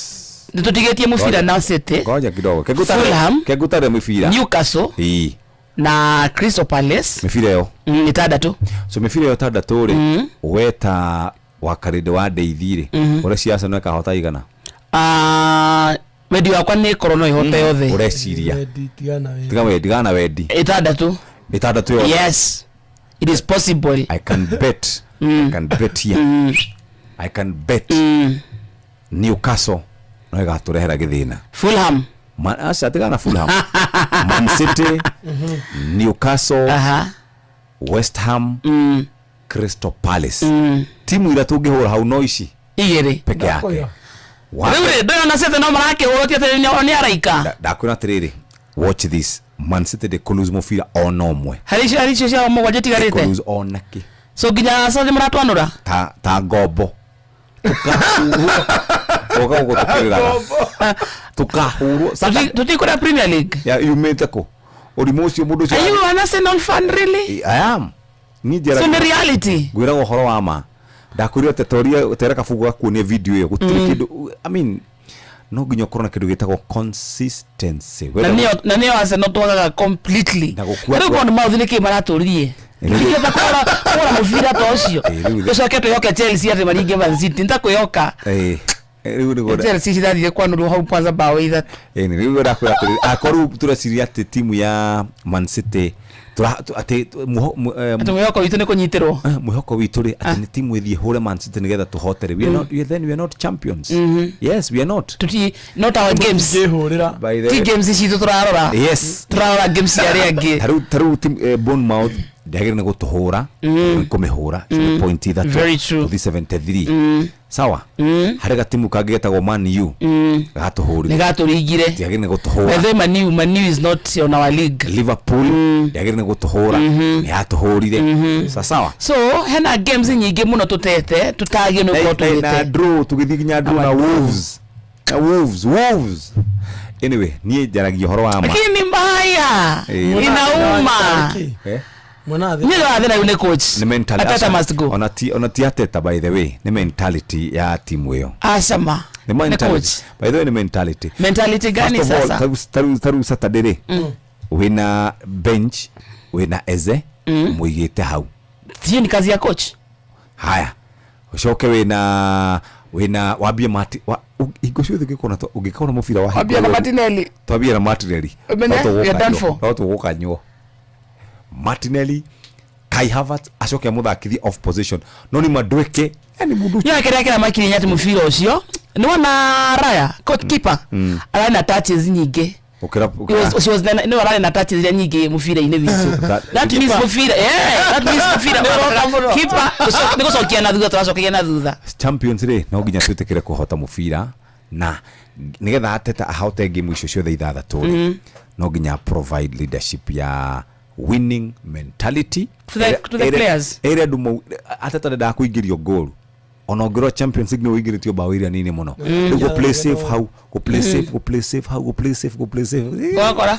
Nĩ tũtigĩtie mũbira na City. Ngoja kidogo. Fulham. Kengutare mĩbira. Newcastle. Ĩĩ. Na Crystal Palace. Mĩbira ĩyo. Ĩtandatũ. So mĩbira ĩyo ĩtandatũ rĩ, weta Wakarĩndĩ wa Ndeithi rĩ, ũrĩa cia Arsenal ĩkahota igana? Wendi wakwa nĩ ĩkorwo no ĩhote yothe. Ũreciria. Tigana wendi. Tiga wendi, tigana wendi. Ĩtandatũ. Ĩtandatũ yothe. Yes. It is possible. I can bet. I can bet here. I can bet. Newcastle no ĩgatũrehera gĩthĩna. Fulham. Aca, tigana Fulham. Man City, Newcastle, West Ham, Crystal Palace. Timu iria tũngĩhũra hau no ici igĩrĩ peke yake. Rĩu rĩ, ndĩrona City no marakĩhũrwo ti atĩ nĩ araika. Ndakwĩra atĩrĩrĩ, watch this. Man City ndĩkũ-lose mũbira ona ũmwe. Harĩ icio, harĩ icio cia mũgwanja itigarĩte. Ndĩkũ-lose ona kĩ. So nginya Arsenal nĩ mũratwanũra? Ta ngombo. Tũkahũrwo. Ũka gũtũkĩrĩraga. Tũkahũrwo. Tũtikũrĩa Premier League. Ya, yumĩte kũ? Ũrimũ ũcio mũndũ ũcio Are you an Arsenal fan really? I am. Niĩ njeraga- So nĩ reality. Ngwĩraga ũhoro wa ma. Ndakwĩrire atĩ toria tera kabugu gakuonia video ĩyo gũtirĩ kĩndũ. I mean, no nginya ũkorwo na kĩndũ gĩtagwo consistency. Na nĩyo Arsenal twagaga completely. Na gũkua Rĩu Bournemouth nĩkĩ maratũririe? Ingĩhota kũhũra mũbira ta ũcio. Rĩu Tũcoke twĩhoke Chelsea atĩ maringe Man City. Nĩtakwĩhoka. Rĩu nĩguo Chelsea cirathire kwanũrwo hau kwanza bao 3. Ĩni rĩu ndakwĩra atĩrĩrĩ, akorwo rĩu tũreciria atĩ timu ya Man City atĩ Atĩ mwĩhoko witũ nĩ kũnyitĩrwo. Mwĩhoko witũ rĩ, atĩ nĩ timu ĩthiĩ hũre Man City nĩgetha tũhote rĩ, we are not, then we are not champions. Yes, we are not. Tuti not our games. By the Ti way- games citũ tũrarora. Yes. Tũrarora games cia arĩa angĩ. Tarĩu Bournemouth ndĩagĩrĩire nĩ gũtũhũra, nĩ kũmĩhũra point 3. Very true. Gũthiĩ 73. Sawa, harĩ gatimu kangĩ getagwo Man U gatũhũrire. Nĩ gatũringire. Ndĩagĩrĩire nĩ By gũtũhũra. the way, Man U is not on our league. Liverpool ndĩagĩrĩire nĩ gũtũhũra, nĩ yatũhũrire. Sawa. So hena games nyingĩ mũno tũtete tũtagio nĩ gũkorwo Na tũgĩte. draw, tũgĩthiĩ nginya draw na Wolves. Anyway, niĩ njaragia ũhoro wa ma. Lakini ni mbaya. Inauma. Eh? Niĩ ndĩrathĩna rĩu nĩ coach. Nĩ mentality. Arteta must go. Ona ti Arteta, by the way, nĩ mentality ya timu ĩyo. Acama. Nĩ Nĩ mentality. coach. By the way, nĩ mentality. Mentality gani First of all, sasa? tarĩu Saturday rĩ, wĩna bench, wĩna Eze mũigĩte hau. Hiyo ni kazi ya coach. Haya, ũcoke wĩna wambie Mati hingo ciothe ũngĩkona mũbira wa Wambie na Martinelli. Twambie na Martinelli. Ũmenye, we are done for. No tũgũkanywo Martinelli, Kai Havertz acoke amũthakithie off position, no nĩ mandwĩke yani mũndũ. Nĩ kĩrĩa kĩramakirie atĩ mũbira ũcio nĩ wona Raya coach keeper ararĩ na touches nyingĩ. Ũkĩra She was nĩ ararĩ na touches iria nyingĩ mũbira-inĩ witũ. That means mũbira, yeah, that means mũbira keeper nĩ gũcokia na thutha, tũracokagia na thutha. Champions rĩ, no nginya twĩtĩkĩre kũhota mũbira, na nĩgetha Arteta ahote game icio ciothe 6 rĩ, no nginya provide leadership ya winning mentality To the players. Ĩrĩa andũ Arteta ndendaga kũingĩrio goal, ona ũngĩrora Champions League nĩ ũingĩrĩtio bao iria nini mũno. Rĩu gũ play safe hau, gũ play safe, gũ play safe hau, gũ play safe, gũ play safe. Ũgakora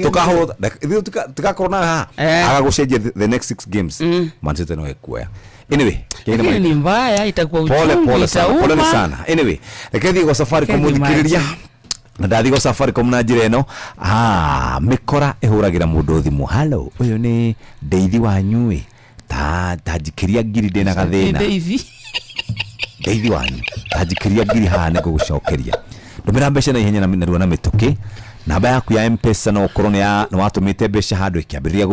Tukahũra ithuĩ tugakorwo na haha agagũcenjia the next six games. Man City no ĩkuoya. Anyway, kĩna Lakini ni mbaya, itakuwa pole uchungu, pole sana, pole itauma. sana. Anyway, reke thiĩ gwa Safaricom. Can you Mũthikĩrĩria, na ndathiĩ gwa Safaricom na njĩra ĩno, mĩkora ĩhũragĩra mũndũ thimũ, "Halo, ũyũ nĩ ndeithi wanyu ĩ, ta njikĩria ngiri, ndĩna gathĩna." Ndeithi. "Ndeithi wanyu, ta njikĩria ngiri haha nĩ ngũgũcokeria." Ndũmĩra mbeca na ihenya na narua na mĩtũkĩ. Namba yaku ya Mpesa no ũkorwo nĩ watũmĩte mbeca handũ ĩkĩambĩrĩria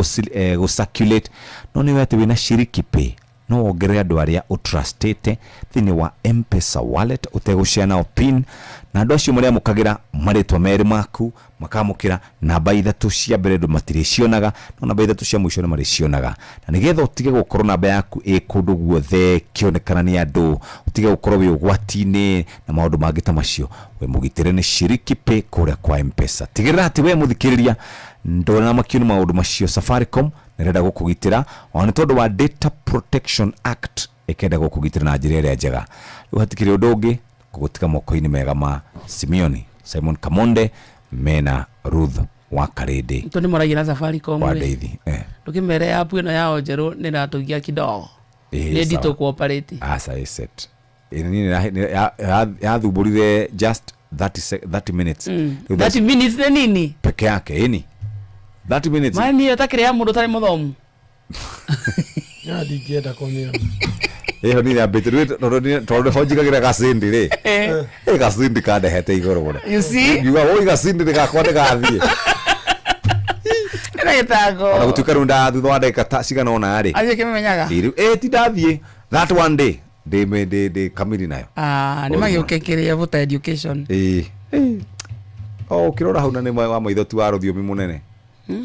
gũ circulate, no nĩ atĩ wĩna Shiriki Pay no wongerere andũ arĩa ũtrustĩte thĩinĩ wa Mpesa wallet ũtegũshare nao pin, na andũ acio marĩamũkagĩra marĩtwa merĩ maku, makamũkĩra namba 3 cia mbere, andũ matirĩcionaga, no namba 3 cia mũico nĩ marĩcionaga. Na nĩgetha ũtige gũkorwo namba yaku ĩ kũndũ guothe kĩonekana nĩ andũ, ũtige gũkorwo wĩ ũgwati-inĩ na maũndũ mangĩ ta macio, we mũgitĩre nĩ Shiriki Pay kũrĩa kwa Mpesa. Tigĩrĩra atĩ we mũthikĩrĩria ndũnamakio nĩ maũndũ macio. Safaricom nĩrenda gũkũgitĩra, ona nĩ tondũ wa Data Protection Act ĩkenda gũkũgitĩra na njĩra ĩrĩa njega. Rĩu hatikĩrĩ ũndũ ũngĩ gũgũtiga moko-inĩ mega ma Simeoni Simon Kamonde mena Ruth wa Karĩndĩ. Tondũ nĩ moragia na Safaricom wa rĩ. Ndeithi. Ndũkĩmere app ĩno yao njerũ nĩ ĩratũgia kidogo. Nĩ nditũ Sawa. kũoperate. Aca, ĩ set. Ĩ, niĩ yathumbũrire just 30 minutes. Rĩu 30 minutes nĩ nini. Peke yake ĩni 30 minutes. Mani ĩyo takĩrĩ ya mũndũ ũtarĩ mũthomu. Ndingĩenda kũmĩona. Ĩyo niĩ nyambĩte rĩu tondũ nĩho njigagĩra gacindi rĩ. Ĩ, gacindi kandehete igũrũ mũno. You see? Ngiuga oi gacindi nĩ gakwa nĩ gathiĩ. Ĩna gĩtango. Ona gũtuĩka rĩu thutha wa ndagĩka ta cigana ũna rĩ, Athiĩ kĩmenyaga. Ĩ, rĩu ĩ ti ndathiĩ that one day ndĩ kamiri nayo. Ah, nĩ magĩũke kĩrĩa voter education. Ĩ ĩ. O ũkĩrora hau na nĩ wa maitho tu wa rũthiomi mũnene.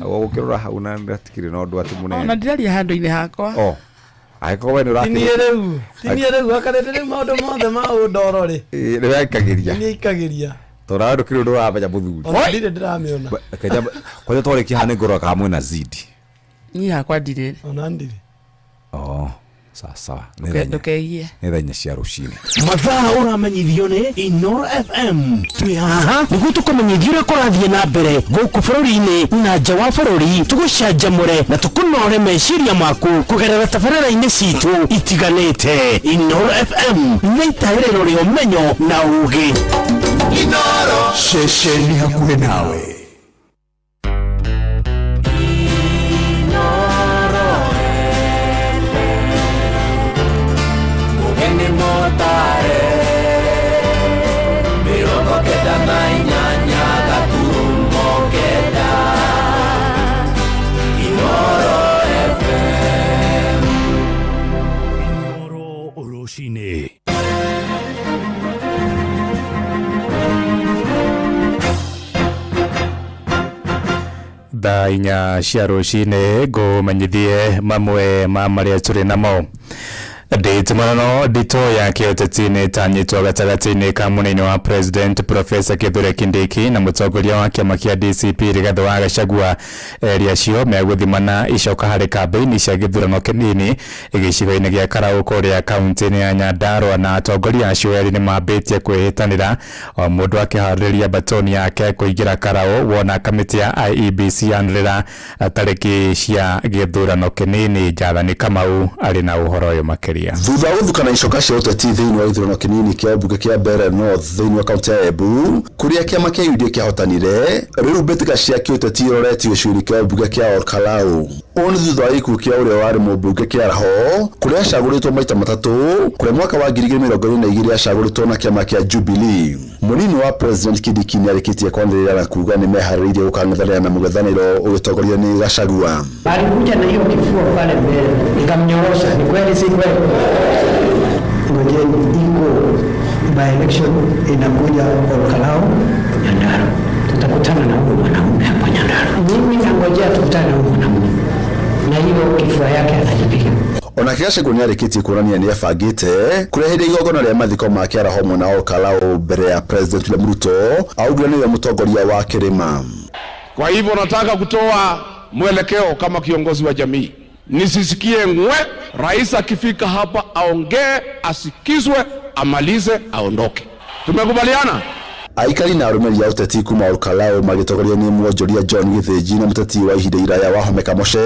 O ũkĩrora hau na hatikĩrĩ na ũndũ atĩ Ona mũnene. ndiraria handũ-inĩ hakwa. O angĩkorwo we nĩ Tinie rĩu, tinie rĩu akarĩte rĩu maũndũ mothe ma ũndoro rĩ. Ĩ, nĩ wekagĩria. Tinie ikagĩria. Tondũ nawe ndũkĩrĩ ũndũ ũramenya mũthuri. Ona ndirĩ ndĩramĩona. Kwanja twarĩkia haha nĩ ngũrora kana mwĩna zidi. Niĩ hakwa ndirĩ. Ona ndirĩ. Oh, sawa sawa. Nĩ thaa inya. Ndũkegie. Nĩ thaa 4 cia rũcinĩ. Mathaa ũramenyithio nĩ Inoro FM. Twĩ haha nĩguo tũkũmenyithie ũrĩa kũrathiĩ na mbere gũkũ bũrũri-inĩ na nja wa bũrũri, tũgũcanjamũre na tũkũnore meciria maku kũgerera tabarĩra-inĩ citũ itiganĩte. Inoro FM nĩ itaĩrĩro rĩa ũmenyo na ũũgĩ. Ceceni hakuhĩ nawe. Rũcinĩ. Thaa 4 cia rũcinĩ ngũmenyithie mamwe ma marĩa tũrĩ namo. Nditimũrano nditũ ya kĩũteti nĩ ĩtanyĩtwo gatagatĩ-inĩ ka mũnini wa President Professor Kithure Kindiki na mũtongoria wa kĩama kĩa DCP Rigathĩ wa Gachagua. Erĩ acio megũthimana icoka harĩ kambĩini cia gĩthurano kĩnini gĩcigo-inĩ gĩa Karau kũrĩa kaunti-inĩ ya Nyandarua, na atongoria acio erĩ nĩ mambĩtie kwĩhĩtanĩra o mũndũ akĩharĩrĩria batoni yake kũingĩra Karau wona kamĩtĩ ya IEBC yanĩrĩra tarĩki cia gĩthurano kĩnini. Jathani Kamau arĩ na ũhoro ũyũ makĩria. Thutha wa gũthukana icoka cia ũteti thĩinĩ wa gĩthurano kĩnini kĩa mbunge kĩa Mbeere North thĩinĩ wa kaunti ya Embu kũrĩa kĩama kĩa UDA kĩahotanire, rĩu mbĩtĩka cia kĩũteti iroretio gĩcigo-inĩ kĩa mbunge kĩa Olkalau. Ũũ nĩ thutha wa gĩkuũ kĩa ũrĩa warĩ mũmbunge Kĩaraho kũrĩa acagũrĩtwo maita matatũ, kũrĩa mwaka wa 2022 acagũrĩtwo na kĩama kĩa Jubilee. Mũnini wa President Kindiki nĩarĩkĩtie kwanĩrĩra na kuga nĩ meharĩrĩirie gũkang'ethanĩra na mũng'ethanĩro ũgĩtongorio nĩ Gachagua. Alikuja na hiyo kifua pale mbele nikamnyorosha. Ni kweli si kweli? Ngojeni, iko by election inakuja Olkalau, Nyandarua, tutakutana na huyo mwanaume hapo Nyandarua. Mimi nangojea tukutane na huyo mwanaume na hiyo kifua yake anajipiga. Onake Gachagua nĩarĩkĩtie kuonania nĩ ebangĩte kũrĩa hĩndĩ igongona rĩa mathiko ma Kĩaraho mwena wa Olkalau mbere ya President William Ruto augire nĩwe mũtongoria wa kĩrĩma. Kwa hivyo nataka kutoa mwelekeo kama kiongozi wa jamii, nisisikie ngwe. Rais akifika hapa aongee, asikizwe, amalize, aondoke. Tumekubaliana? Aikari na arũmĩrĩri a ũteti kuma Olkalau magĩtongorio nĩ mwonjoria John Gĩthĩnji na mũteti wa ihinda iraya Wahome Kamoshe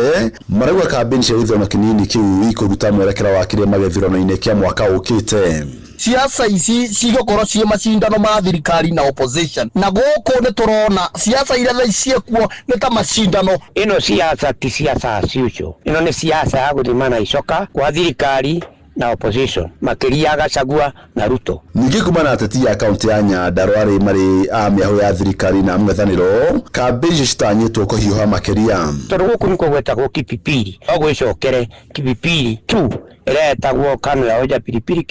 marauga kambĩini cia gĩthurano kĩnini kĩu ikũruta mwerekera wa kĩrĩma gĩthurano-inĩ kĩa mwaka ũkĩte. Siasa ici cigũkorwo ciĩ macindano ma thirikari na opposition, na gũkũ nĩ tũrona siasa iria thaa ici ciĩkuo nĩ ta macindano. Ĩno siasa ti siasa as usual, ĩno nĩ siasa ya gũthimana icoka kwa thirikari na opposition, makĩria Gachagua na Ruto. Ningĩ kuma na ateti a kaunti ya Nyandarua arĩa marĩ a mĩahũ ya thirikari na mũng'ethanĩro, kambĩini icio citanyĩtwo kũhiũha makĩria. Tondũ gũkũ nĩkuo gwetagwo Kipipiri, no gwĩcokere Kipipiri tu ĩrĩa ĩtagwo KANU yaoja pilipili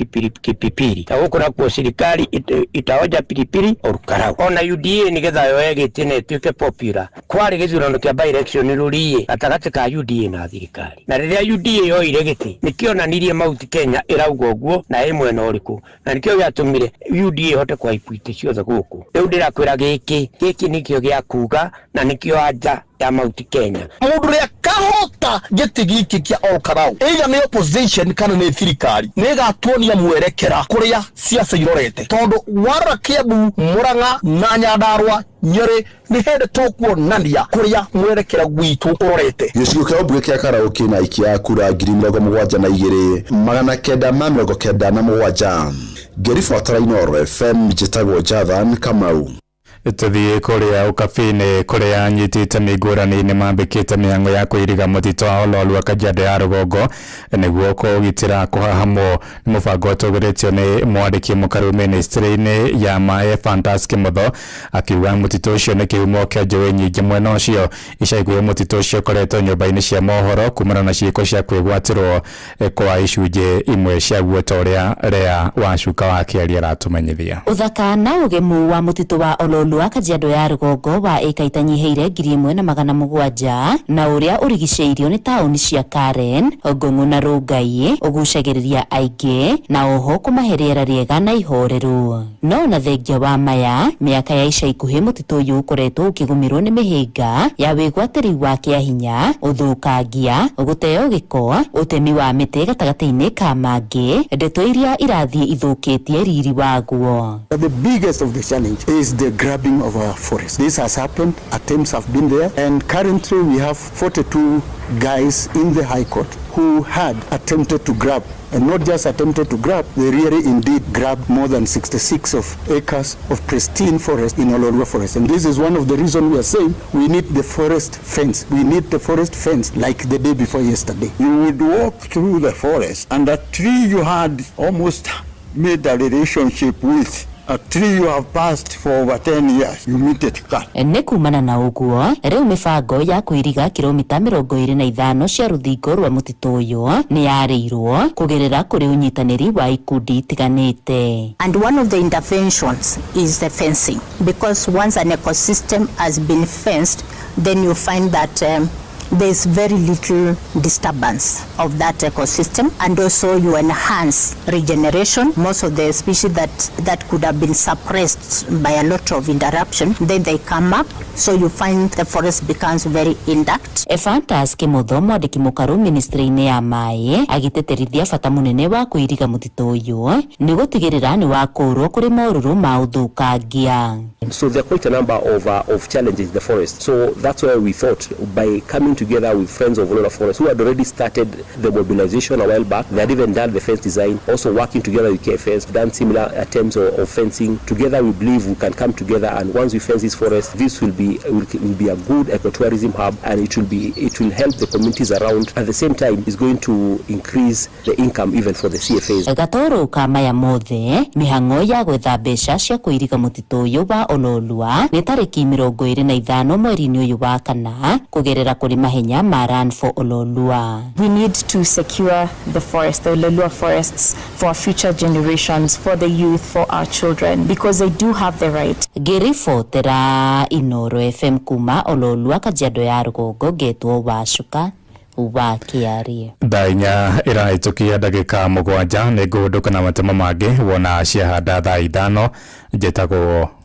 Kipipiri, na gũkũ nakuo serikali itaoja pilipili Olkalau. Ona UDA nĩgetha yoe gĩtĩ na ĩtuĩke popular, kwarĩ gĩthurano kĩa by election rũriĩ gatagatĩ ka UDA na thirikari, na rĩrĩa UDA yoire gĩtĩ nĩkĩonanirie Mount Kenya ĩrauga ũguo na ĩ mwena ũrĩkũ, na nĩkĩo gĩatũmire UDA ĩhote kũhaibwo itĩ ciothe gũkũ. Rĩu ndĩrakwĩra gĩkĩ nĩkĩo gĩa kuga na nĩkĩo anja ya Mount Kenya. Mũndũ ũrĩa kahota gĩtĩ gĩkĩ kĩa Olkalau either nĩ opposition kana nĩ thirikari nĩ ĩgatuonia mwerekera kũrĩa siasa irorete, tondũ warora Kiambu, Murang'a na Nyandarua, Nyeri nĩ hĩndĩ tũkuonania kũrĩa mwerekera gwitũ ũrorete. Gĩcigo kĩa ũmbunge kĩa Karau kĩna aikia a kura 72,997. Ngĩribotera Inooro FM njĩtagwo Jathan Kamau. Tũthiĩ kũrĩa ũkabi-inĩ kũrĩa anyiti itemi ngũrani nĩ mambĩkĩte mĩhang'o ya kũiriga mũtitũ wa Ololua Kajiado ya rũgongo nĩguo kũgitĩra kũhahamwo. Nĩ mũbango ũtũgĩrĩtio nĩ mwandĩki mũkaru ministry-inĩ ya maĩ Fantas Kimotho, akiuga mũtitũ ũcio nĩ kĩhumo kĩa njũĩ nyingĩ mwena ũcio. Ica ikuhĩ mũtitũ ũcio ũkoretwo nyũmba-inĩ cia mohoro kumana na ciĩko cia kwĩgwatĩrwo kwa icunjĩ imwe ciaguo ta ũrĩa Lea Wacuka wa Kĩaria aratũmenyithia. Ũthaka na ũgemu wa mũtitũ wa Ololua Kajiado ya rũgongo wa ĩka itanyihĩire 1700 na ũrĩa ũrigicĩirio nĩ taũni cia Karen, Ngong'o na Rongai ũgucagĩrĩria aingĩ na oho kũmahe rĩera rĩega na ihoreru. No na thengia wa maya, mĩaka ya ica ikuhĩ mũtitũ ũyũ ũkoretwo ũkĩgũmĩrwo nĩ mĩhĩnga ya wĩgwatĩri wa kĩahinya, ũthũkangia, gũteo gĩko, ũtemi wa mĩtĩ gatagatĩ-inĩ ka mangĩ, ndeto iria irathiĩ ithũkĩtie riri waguo. The biggest of the challenge is the grabbing of our forest. This has happened, attempts have been there, and currently we have 42 guys in the High Court who had attempted to grab, and not just attempted to grab, they really indeed grabbed more than 66 of acres of pristine forest in Ololua Forest. And this is one of the reasons we are saying we need the forest fence. We need the forest fence like the day before yesterday. You would walk through the forest and a tree you had almost made a relationship with A tree you have passed for over 10 years, you meet it cut. Nĩ kumana na ũguo rĩu mĩbango ya kũiriga kilomita 25 cia rũthingo rwa mũtitũ ũyũ nĩ yarĩirwo kũgerera kũrĩ ũnyitanĩri wa ikundi itiganĩte. And one of the interventions is the fencing, because once an ecosystem has been fenced, then you find that there's very little disturbance of that ecosystem, and also you enhance regeneration. Most of the species that could have been suppressed by a lot of interruption, then they come up, so you find the forest becomes very intact. Ephantus Kimotho, mwandĩki mũkaru ministry-inĩ ya maĩ, agĩtĩtĩrithia bata mũnene wa kũiriga mũtitũ ũyũ nĩ gũtigĩrĩra nĩ wakũrwo kũrĩ morũrũ ma ũthũkangia. So there are quite a number of challenges in the forest. So that's why we thought by coming together with Friends of Ololua Forest, who had already started the mobilization a while back, they had even done the fence design, also working together with KFS, done similar attempts of fencing. Together we believe we can come together, and once we fence this forest, this will be a good ecotourism hub, and it will help the communities around. At the same time, it's going to increase the income even for the CFAs. Gatoro ka maya mothe, mĩhang'o ya gwetha mbeca cia kũiriga mũtitũ ũyũ wa Ololua nĩ tarĩki 25 mweri-inĩ ũyũ wa kana kũgerera kũrĩ mahenya ma Run for Ololua. We need to secure the forest, the Ololua forests, for our future generations, for the youth, for our children, because they do have the right. Ngĩribotera Inoro FM kuma Ololua, Kajiado ya Rũgongo, ngetwo Wacuka wa Kĩarie. Thaa 4 ĩrahĩtũkia ndagĩka 7. Nĩ ngũhũndũka na matemo mangĩ wona ciahanda thaa 5. Njĩtagwo